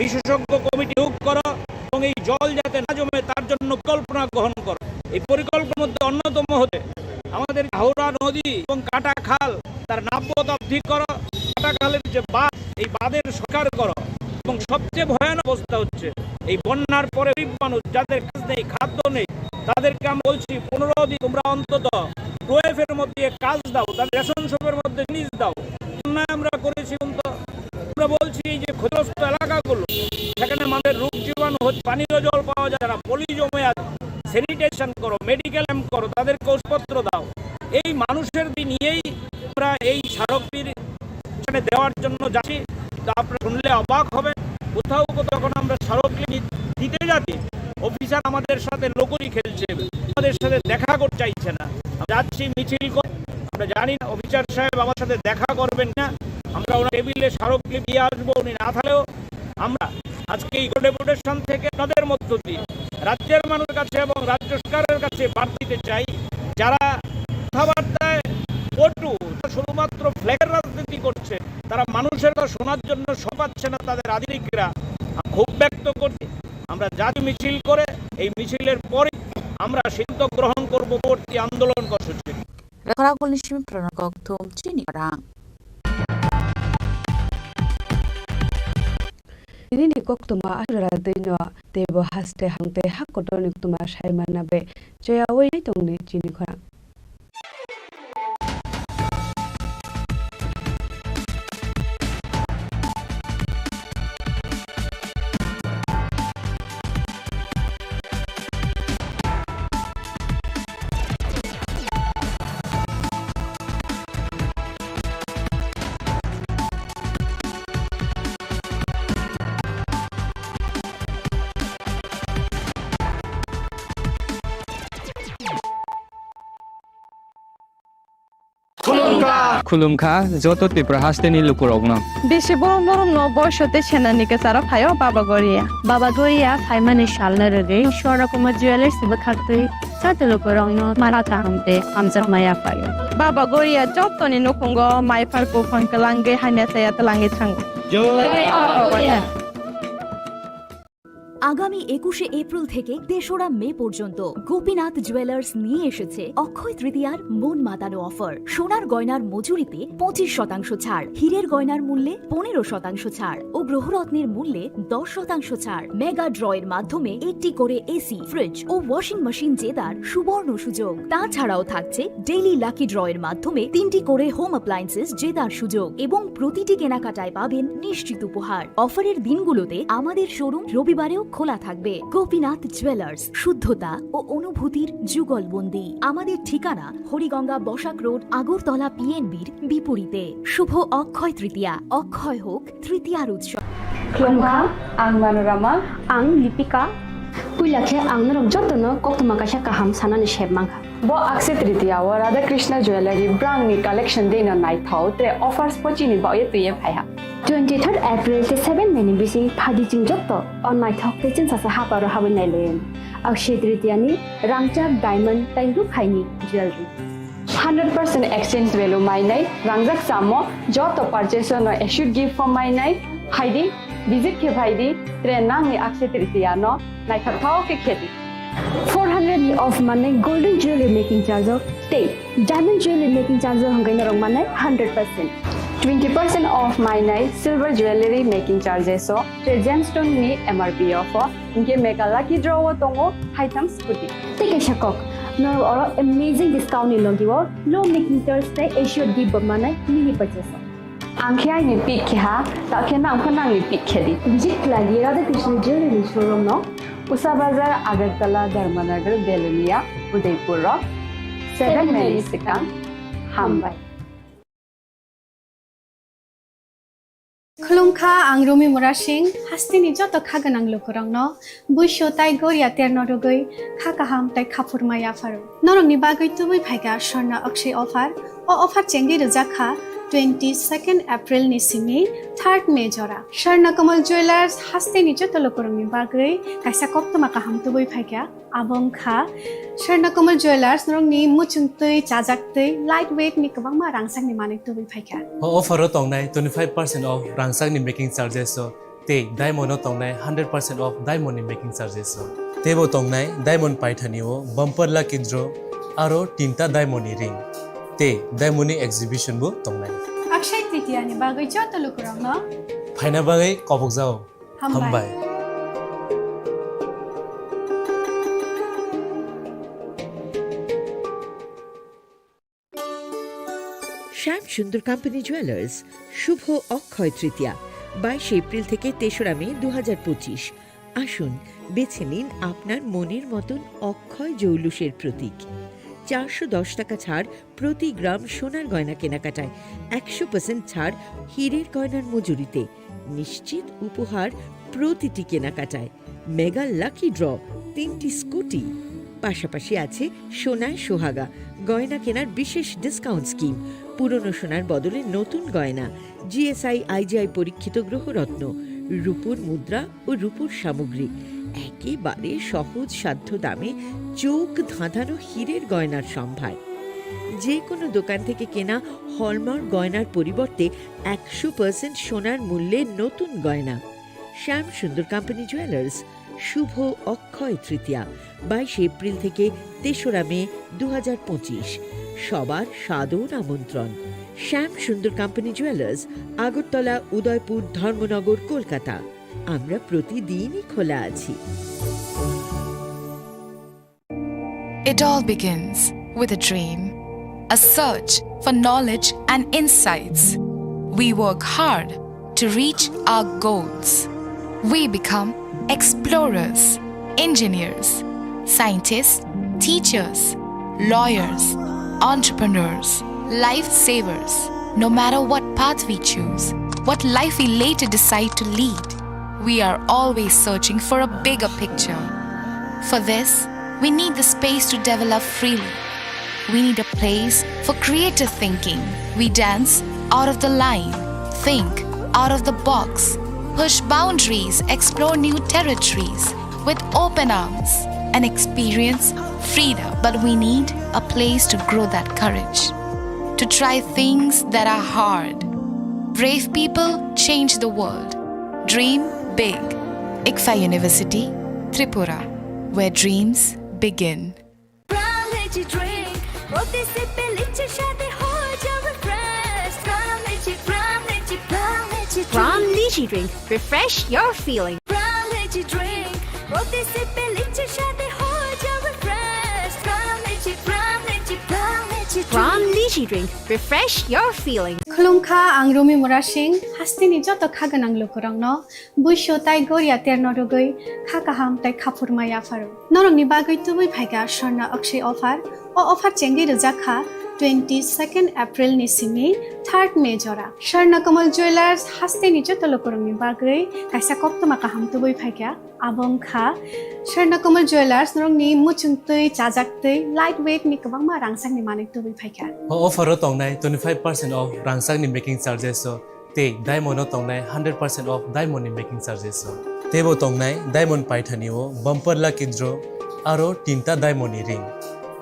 বিশেষজ্ঞ কমিটি নিয়োগ করো এবং এই জল যাতে না জমে তার জন্য পরিকল্পনা গ্রহণ করো। এই পরিকল্পনার মধ্যে অন্যতম হতে আমাদের হাওড়া নদী এবং কাটা খাল, তার নাব্যতা বৃদ্ধি করো, কাটা খালের যে বাঁধ, এই বাঁধের সংস্কার করো। এবং সবচেয়ে ভয়ানক অবস্থা হচ্ছে এই বন্যার পরে গরিব মানুষ, যাদের কাজ নেই, খাদ্য নেই, তাদেরকে আমি বলছি, পনেরো দিন তোমরা অন্তত ডোয়েফের মধ্যে কাজ দাও, তাদের রেশন শপের মধ্যে জিনিস দাও। অন্যায় আমরা করেছি, কিন্তু আমরা বলছি, এই যে ক্ষতিগ্রস্ত এলাকাগুলো, সেখানে মানুষের রোগ জীবাণু হচ্ছে, পানীয় জল পাওয়া যায় না, পলি জমে আছে, স্যানিটেশন করো, মেডিকেল ক্যাম্প করো, তাদেরকে ওষুধপত্র দাও। এই মানুষের দিক নিয়েই আমরা এই স্মারকলিপি এখানে দেওয়ার জন্য যাচ্ছি। তো আপনারা শুনলে অবাক হবেন, কোথাও কোথাও যখন আমরা স্মারকলিপি দিতে যাচ্ছি, অফিসার আমাদের সাথে লুকোচুরি খেলছে, আমাদের সাথে দেখা করতে চাইছে না। আমরা যাচ্ছি মিছিল করে, আমরা জানি না অফিসার সাহেব আমার সাথে দেখা করবেন না। আমরা ওনার টেবিলে স্মারকলিপি দিয়ে আসবো, উনি না থাকলেও আমরা আজকে এই ডেপুটেশন থেকে আপনাদের মধ্য দিয়ে রাজ্যের মানুষের কাছে এবং রাজ্য সরকারের কাছে বার্তা দিতে চাই, যারা কথাবার্তায় পটু, তারা শুধুমাত্র ফ্ল্যাগের রাজনীতি করছে, তারা মানুষের কথা শোনার জন্য সময় পাচ্ছে না তাদের আধিকারিকরা। আমি ক্ষোভ ব্যক্ত করছি। আমরা জাতীয় মিছিল করে এই মিছিলের পরে আমরা সিদ্ধান্ত গ্রহণ করব পরবর্তী আন্দোলন কর্মসূচি। Rwkhragulni simi phrwrwng kok thum chini rang. Nini koktwma aswk dwino teibo haste hang tei hak kotorni koktwma sai manna bai choyaui tongdi chini khorang. Khulumkha. Khulumkha joto Tripura hasteni lukurokno. Bisi borom borom no boiso tei senani kwcharo phaio Baba Goria. Baba Goria phaimani salno rwgwi Swarna Kumar Jewellers bwkhaktwi joto lukurokno mara kaham tei hamjakma yaphaio. Baba Goria jotoni nukhungo mai phar buphang kwlangwi hamya chaya twlangwi thango. Jai Baba Goria. আগামী একুশে এপ্রিল থেকে তেসরা মে পর্যন্ত গোপীনাথ জুয়েলার্স নিয়ে এসেছে অক্ষয় তৃতীয়ার মন মাতানো অফার। সোনার গয়নার মজুরিতে পঁচিশ শতাংশ ছাড়, হীরের গয়নার মূল্যে পনেরো শতাংশ ছাড় ও গ্রহরত্নের মূল্যে দশ শতাংশ ছাড়। মেগা ড্র এর মাধ্যমে একটি করে এসি, ফ্রিজ ও ওয়াশিং মেশিন জেতার সুবর্ণ সুযোগ। তাছাড়াও থাকছে ডেইলি লাকি ড্র এর মাধ্যমে তিনটি করে হোম অ্যাপ্লায়েন্সেস জেতার সুযোগ এবং প্রতিটি কেনাকাটায় পাবেন নিশ্চিত উপহার। অফারের দিনগুলোতে আমাদের শোরুম রবিবারেও খোলা থাকবে। গোপীনাথ জুয়েলার্স, শুদ্ধতা ও অনুভূতির যুগলবন্দি। আমাদের ঠিকানা হরিগঙ্গা বসাক রোড, আগরতলা পিএনবির বিপরীতে। শুভ অক্ষয় তৃতীয়া, অক্ষয় হোক তৃতীয়ার উৎসব। Khulumkha, ang Manorama. Ang Lipika. Puila khe ang norok jotono koktwma kaisa kaham sanani sep mankha. Bo Akshaya Tritiya o Radha Krishna Jewellery brand ni collection dei no naithok tre offers pochini baoye twiye phaiha. Twenty third April tei seven May ni bising phaidi chwng joto o naithok tei chwngsasa haparo habwi nailaiwi. Akshaya Tritiya ni rangchak diamond tei rukhaini jewellery. Hundred percent exchange value mainai rangjak chamo joto purchase no assured gift form mainai phaidi, visit khe phaidi, tre nangni Akshaya Tritiya no naithok thao khe khedi. Four hundred ni off manai golden jewelry making charge o tei diamond jewelry making charge o hwnkhai norok manai hundred percent. Twenty percent off mainai silver jewelry making charges o tei gemstone ni M R P off o hwnkhe mega lucky draw o tongo haitham scooty. Tei kaisa kok, norok oro amazing discount ni logi o low making charge tei assured gift bo manai mini purchase o. Ang khe aini pick khe ha, ta khe nang pho nangni pick khe di. Visit khlai di Radha Krishna Jewelry showroom no. Usa Bazar, Agartala, Dharmanagar, Belonia, Udaipur rok. Seven May ni swkang. Hambai. Khulumkha, ang Rumi Murasing, hasteni joto kha gwnang lukurokno buisu tai goria terno rwgwi kha kaham tai khaphurma yapharo. Norokni bagwi tubui phaikha Swarna Akshay offer. O offer chengwi rwjak kha twenty second April ni simi third May jora. Swarna Kamal Jewelers hasteni joto lukurokni bagwi kaisa koktwma kaham tubui phaikha. Abo wngkha Swarna Kamal Jewelers, norokni muchungtwi, chajaktwi, light weight ni kwbangma rangchakni manwi tubui phaikha. O offer o tongnai twenty five percent off rangchakni making charges o tei diamond o tongnai hundred percent off diamond ni making charges o. Teibo tongnai diamond paithani o bumper lucky draw aro tinta diamond ni ring tei diamond ni exhibition bo tongnai. Akshay Tritiya ni bagwi joto lukurokno phaina bagwi kobokjao. Hambai. Hambai. শ্যাম Sundar company jewellers, শুভ অক্ষয় তৃতীয়া, বাইশে এপ্রিল থেকে তেসরা মে দু হাজার পঁচিশ। আসুন, বেছে নিন আপনার মনের মতন অক্ষয় জৌলুসের প্রতীক। চারশো দশ টাকা ছাড় প্রতি গ্রাম সোনার গয়না কেনাকাটায়, একশো পার্সেন্ট ছাড় হীরের গয়নার মজুরিতে, নিশ্চিত উপহার প্রতিটি কেনাকাটায়, মেগা লাকি ড্র, তিনটি স্কুটি, পাশাপাশি আছে সোনায় সোহাগা গয়না কেনার বিশেষ ডিসকাউন্ট স্কিম, পুরনো সোনার বদলে নতুন গয়না, জিএসআই আইজিআই পরীক্ষিত গ্রহরত্ন, রূপোর মুদ্রা ও রূপোর সামগ্রী, একেবারে সহজ সাধ্য দামে চোখ ধাঁধানো হীরের গয়নার সম্ভার। যে কোনো দোকান থেকে কেনা হলমার্ক গয়নার পরিবর্তে একশো পার্সেন্ট সোনার মূল্যে নতুন গয়না। শ্যাম সুন্দর কোম্পানি জুয়েলার্স, শুভ অক্ষয় তৃতীয়া, বাইশে এপ্রিল থেকে তেসরা মে দু হাজার পঁচিশ। সবার সাদর আমন্ত্রণ। শ্যাম সুন্দর কোম্পানি জুয়েলার্স, আগরতলা, উদয়পুর, ধর্মনগর, কলকাতা। আমরা প্রতিদিনই খোলা আছি। It all begins with a dream, a search for knowledge and insights. We work hard to reach our goals. We become explorers, engineers, scientists, teachers, lawyers, entrepreneurs, lifesavers. No matter what path we choose, what life we later decide to lead, we are always searching for a bigger picture. For this, we need the space to develop freely. We need a place for creative thinking. We dance out of the line, think out of the box, push boundaries, explore new territories with open arms, and experience freedom. But we need a place to grow that courage, to try things that are hard. Brave people change the world. Dream big. ICFAI University, Tripura, where dreams begin. Pram Lychee Drink, প্রতি সিপে লিচির স্বাদে হয়ে যাবে fresh। Pram Lychee, Pram Lychee, Pram Lychee Drink। Pram Lychee Drink, refresh your feeling। Pram Lychee Drink, প্রতি সিপে লিচির স্বাদে হয়ে যাবে fresh। Pram Lychee, Pram Lychee, Pram Lychee Drink। Pram Lychee Drink, refresh your feeling। Khulumkha, ang Rumi Murasing, hasteni joto kha gwnang lukurokno. Buisu tei goria terno rwgwi kha kaham tei khaphurma yapharo. Norokni bagwi tubui phaikha Swarna Akshaya offer. O offer chengwi rwjak kha twenty second April ni simi third May jora. Swarna Kamal Jewellers hasteni joto lukurokni bagwi kaisa koktwma kaham tubui phaikha. Abo wngkha Swarna Kamal Jewellers norokni muchung twi, chajak twi, light weight ni kwbangma rangchakni manwi tubui phaikha. O offer o tongnai twenty five percent off rangchakni making charges o. Tei diamond o tongnai hundred percent off diamond ni making charges o. Teibo tongnai diamond paithani o bumper lucky draw aro tinta diamond ni ring.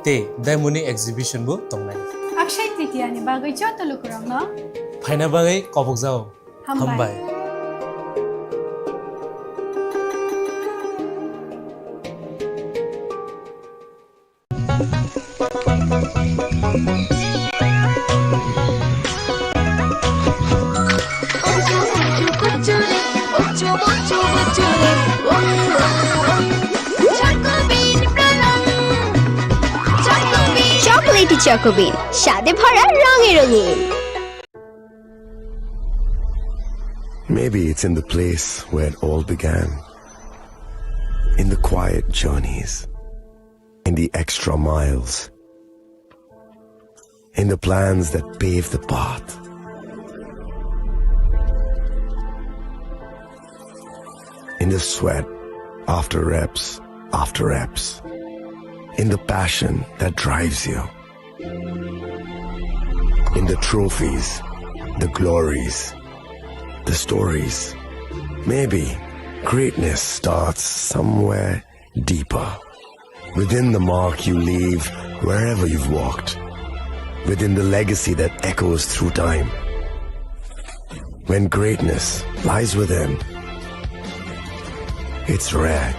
Tei diamond ni exhibition bo tongnai. Akshaya Tritiya ni bagwi joto lukurokno phaina bagwi kobokjao. Hambai. Hambai. Chocolatey Choco Bean, স্বাদে ভরা রঙে রঙিন। Maybe it's in the place where it all began. In the quiet journeys. In the extra miles. In the plans that pave the path. In the sweat after reps after reps. In the passion that drives you. In the trophies, the glories, the stories. Maybe greatness starts somewhere deeper. Within the mark you leave wherever you've walked. Within the legacy that echoes through time. When greatness lies within, it's rare,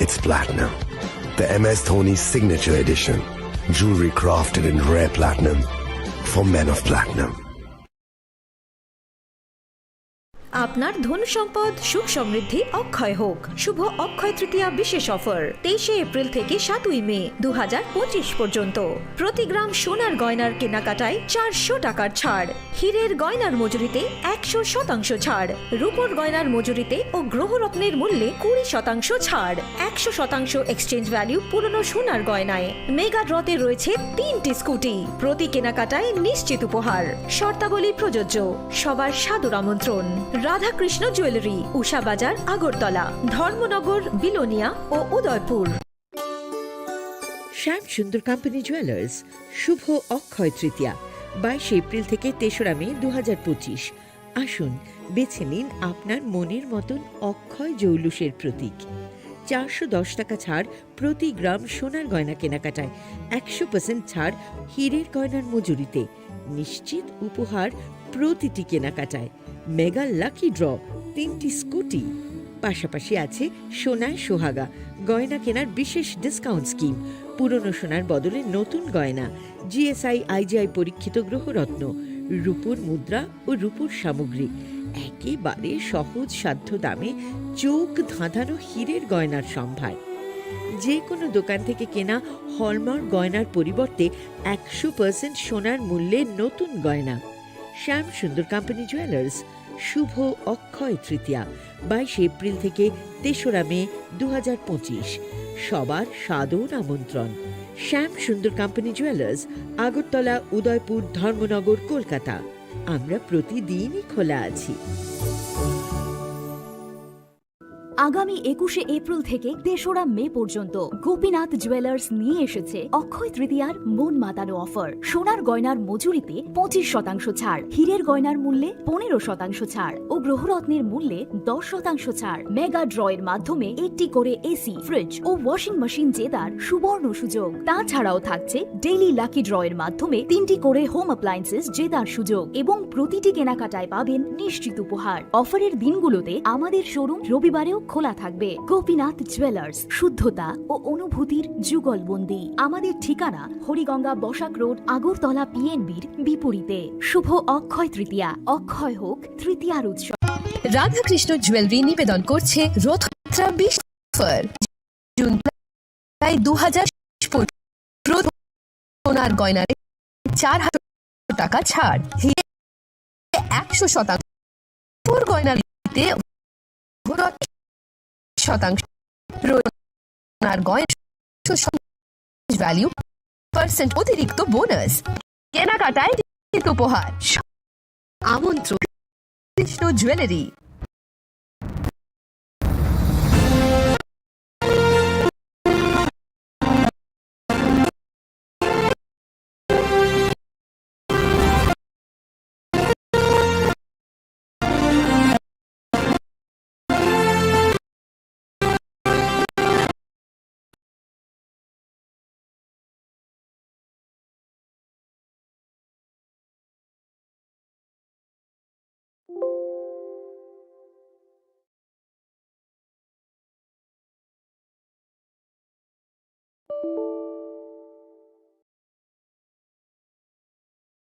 it's platinum. The M S Dhoni Signature Edition. Jewelry crafted in rare platinum for men of platinum. আপনার ধন সম্পদ সুখ সমৃদ্ধি অক্ষয় হোক। শুভ অক্ষয় তৃতীয়া বিশেষ অফার, তেইশে এপ্রিল থেকে সাতই মে দু হাজার পঁচিশ পর্যন্ত। প্রতি গ্রাম সোনার গয়নার কেনাকাটায় চারশো টাকার ছাড়, হীরের গয়নার মজুরিতে একশো শতাংশ ছাড়, রূপোর গয়নার মজুরিতে ও গ্রহরত্নের মূল্যে কুড়ি শতাংশ ছাড়, একশো শতাংশ এক্সচেঞ্জ ভ্যালু পুরনো সোনার গয়নায়। মেগা ড্রতে রয়েছে তিনটি স্কুটি, প্রতি কেনাকাটায় নিশ্চিত উপহার। শর্তাবলী প্রযোজ্য। সবার সাদর আমন্ত্রণ। রাধাকৃষ্ণ জুয়েলারি, উষা বাজার, আগরতলা, ধর্মনগর, বিলোনিয়া ও উদয়পুর। শ্যাম সুন্দর কোম্পানি জুয়েলার্স, শুভ অক্ষয় তৃতীয়া, বাইশে এপ্রিল থেকে তেসরা মে দু হাজার পঁচিশ। আসুন, বেছে নিন আপনার মনের মতন অক্ষয় জৌলুসের প্রতীক। চারশো দশ টাকা ছাড় প্রতি গ্রাম সোনার গয়না কেনাকাটায়, একশো পার্সেন্ট ছাড় হীরের গয়নার মজুরিতে, নিশ্চিত উপহার প্রতিটি কেনাকাটায়। মেগা লাকি ড্র, তিনটি স্কুটি, পাশাপাশি আছে সোনায় সোহাগা, গয়না কেনার বিশেষ ডিসকাউন্ট স্কিম, পুরনো সোনার বদলে নতুন গয়না, জিএসআই আইজিআই পরীক্ষিত গ্রহরত্ন, রূপোর মুদ্রা ও রূপোর সামগ্রী, একেবারে সহজ সাধ্য দামে চোখ ধাঁধানো হীরের গয়নার সম্ভার। যে কোনো দোকান থেকে কেনা হলমার্ক গয়নার পরিবর্তে একশো পার্সেন্ট সোনার মূল্যে নতুন গয়না। শ্যাম সুন্দর কোম্পানি জুয়েলার্স, শুভ অক্ষয় তৃতীয়া, বাইশে এপ্রিল থেকে তেসরা মে দু হাজার পঁচিশ। সবার সাদর আমন্ত্রণ। শ্যাম সুন্দর কোম্পানি জুয়েলার্স, আগরতলা, উদয়পুর, ধর্মনগর, কলকাতা। আমরা প্রতিদিনই খোলা আছি। আগামী একুশে এপ্রিল থেকে তেসরা মে পর্যন্ত গোপীনাথ জুয়েলার্স নিয়ে এসেছে অক্ষয় তৃতীয়ার মন মাতানো অফার। সোনার গয়নার মজুরিতে পঁচিশ শতাংশ ছাড়, হীরের গয়নার মূল্যে পনেরো শতাংশ ছাড় ও গ্রহরত্নের মূল্যে দশ শতাংশ ছাড়। মেগা ড্রয়ের মাধ্যমে একটি করে এসি, ফ্রিজ ও ওয়াশিং মেশিন জেতার সুবর্ণ সুযোগ। তাছাড়াও থাকছে ডেইলি লাকি ড্রয়ের মাধ্যমে তিনটি করে হোম অ্যাপ্লায়েন্সেস জেতার সুযোগ এবং প্রতিটি কেনাকাটায় পাবেন নিশ্চিত উপহার। অফারের দিনগুলোতে আমাদের শোরুম রবিবারেও খোলা থাকবে। গোপীনাথ জুয়েলার্স, শুদ্ধতা ও অনুভূতির যুগলবন্দি। আমাদের ঠিকানা হরিগঙ্গা বসাক রোড, আগরতলা পিএনবির বিপরীতে। শুভ অক্ষয় তৃতীয়া, অক্ষয় হোক তৃতীয়ার উৎসব। রাধাকৃষ্ণ জুয়েলারি নিবেদন করছে রথযাত্রা বিশেষ অফার। জুন প্রায় দু হাজার সোনার গয়নায় চার হাজার টাকা ছাড়, হিরে একশো শতাংশ, পুর গয়নাতে শতাংশ, সোনার গয়না একশো শতাংশ ভ্যালু পার্সেন্ট অতিরিক্ত বোনাস, কেনাকাটায় উপহার। আমন্ত্রণ কৃষ্ণ জুয়েলারি।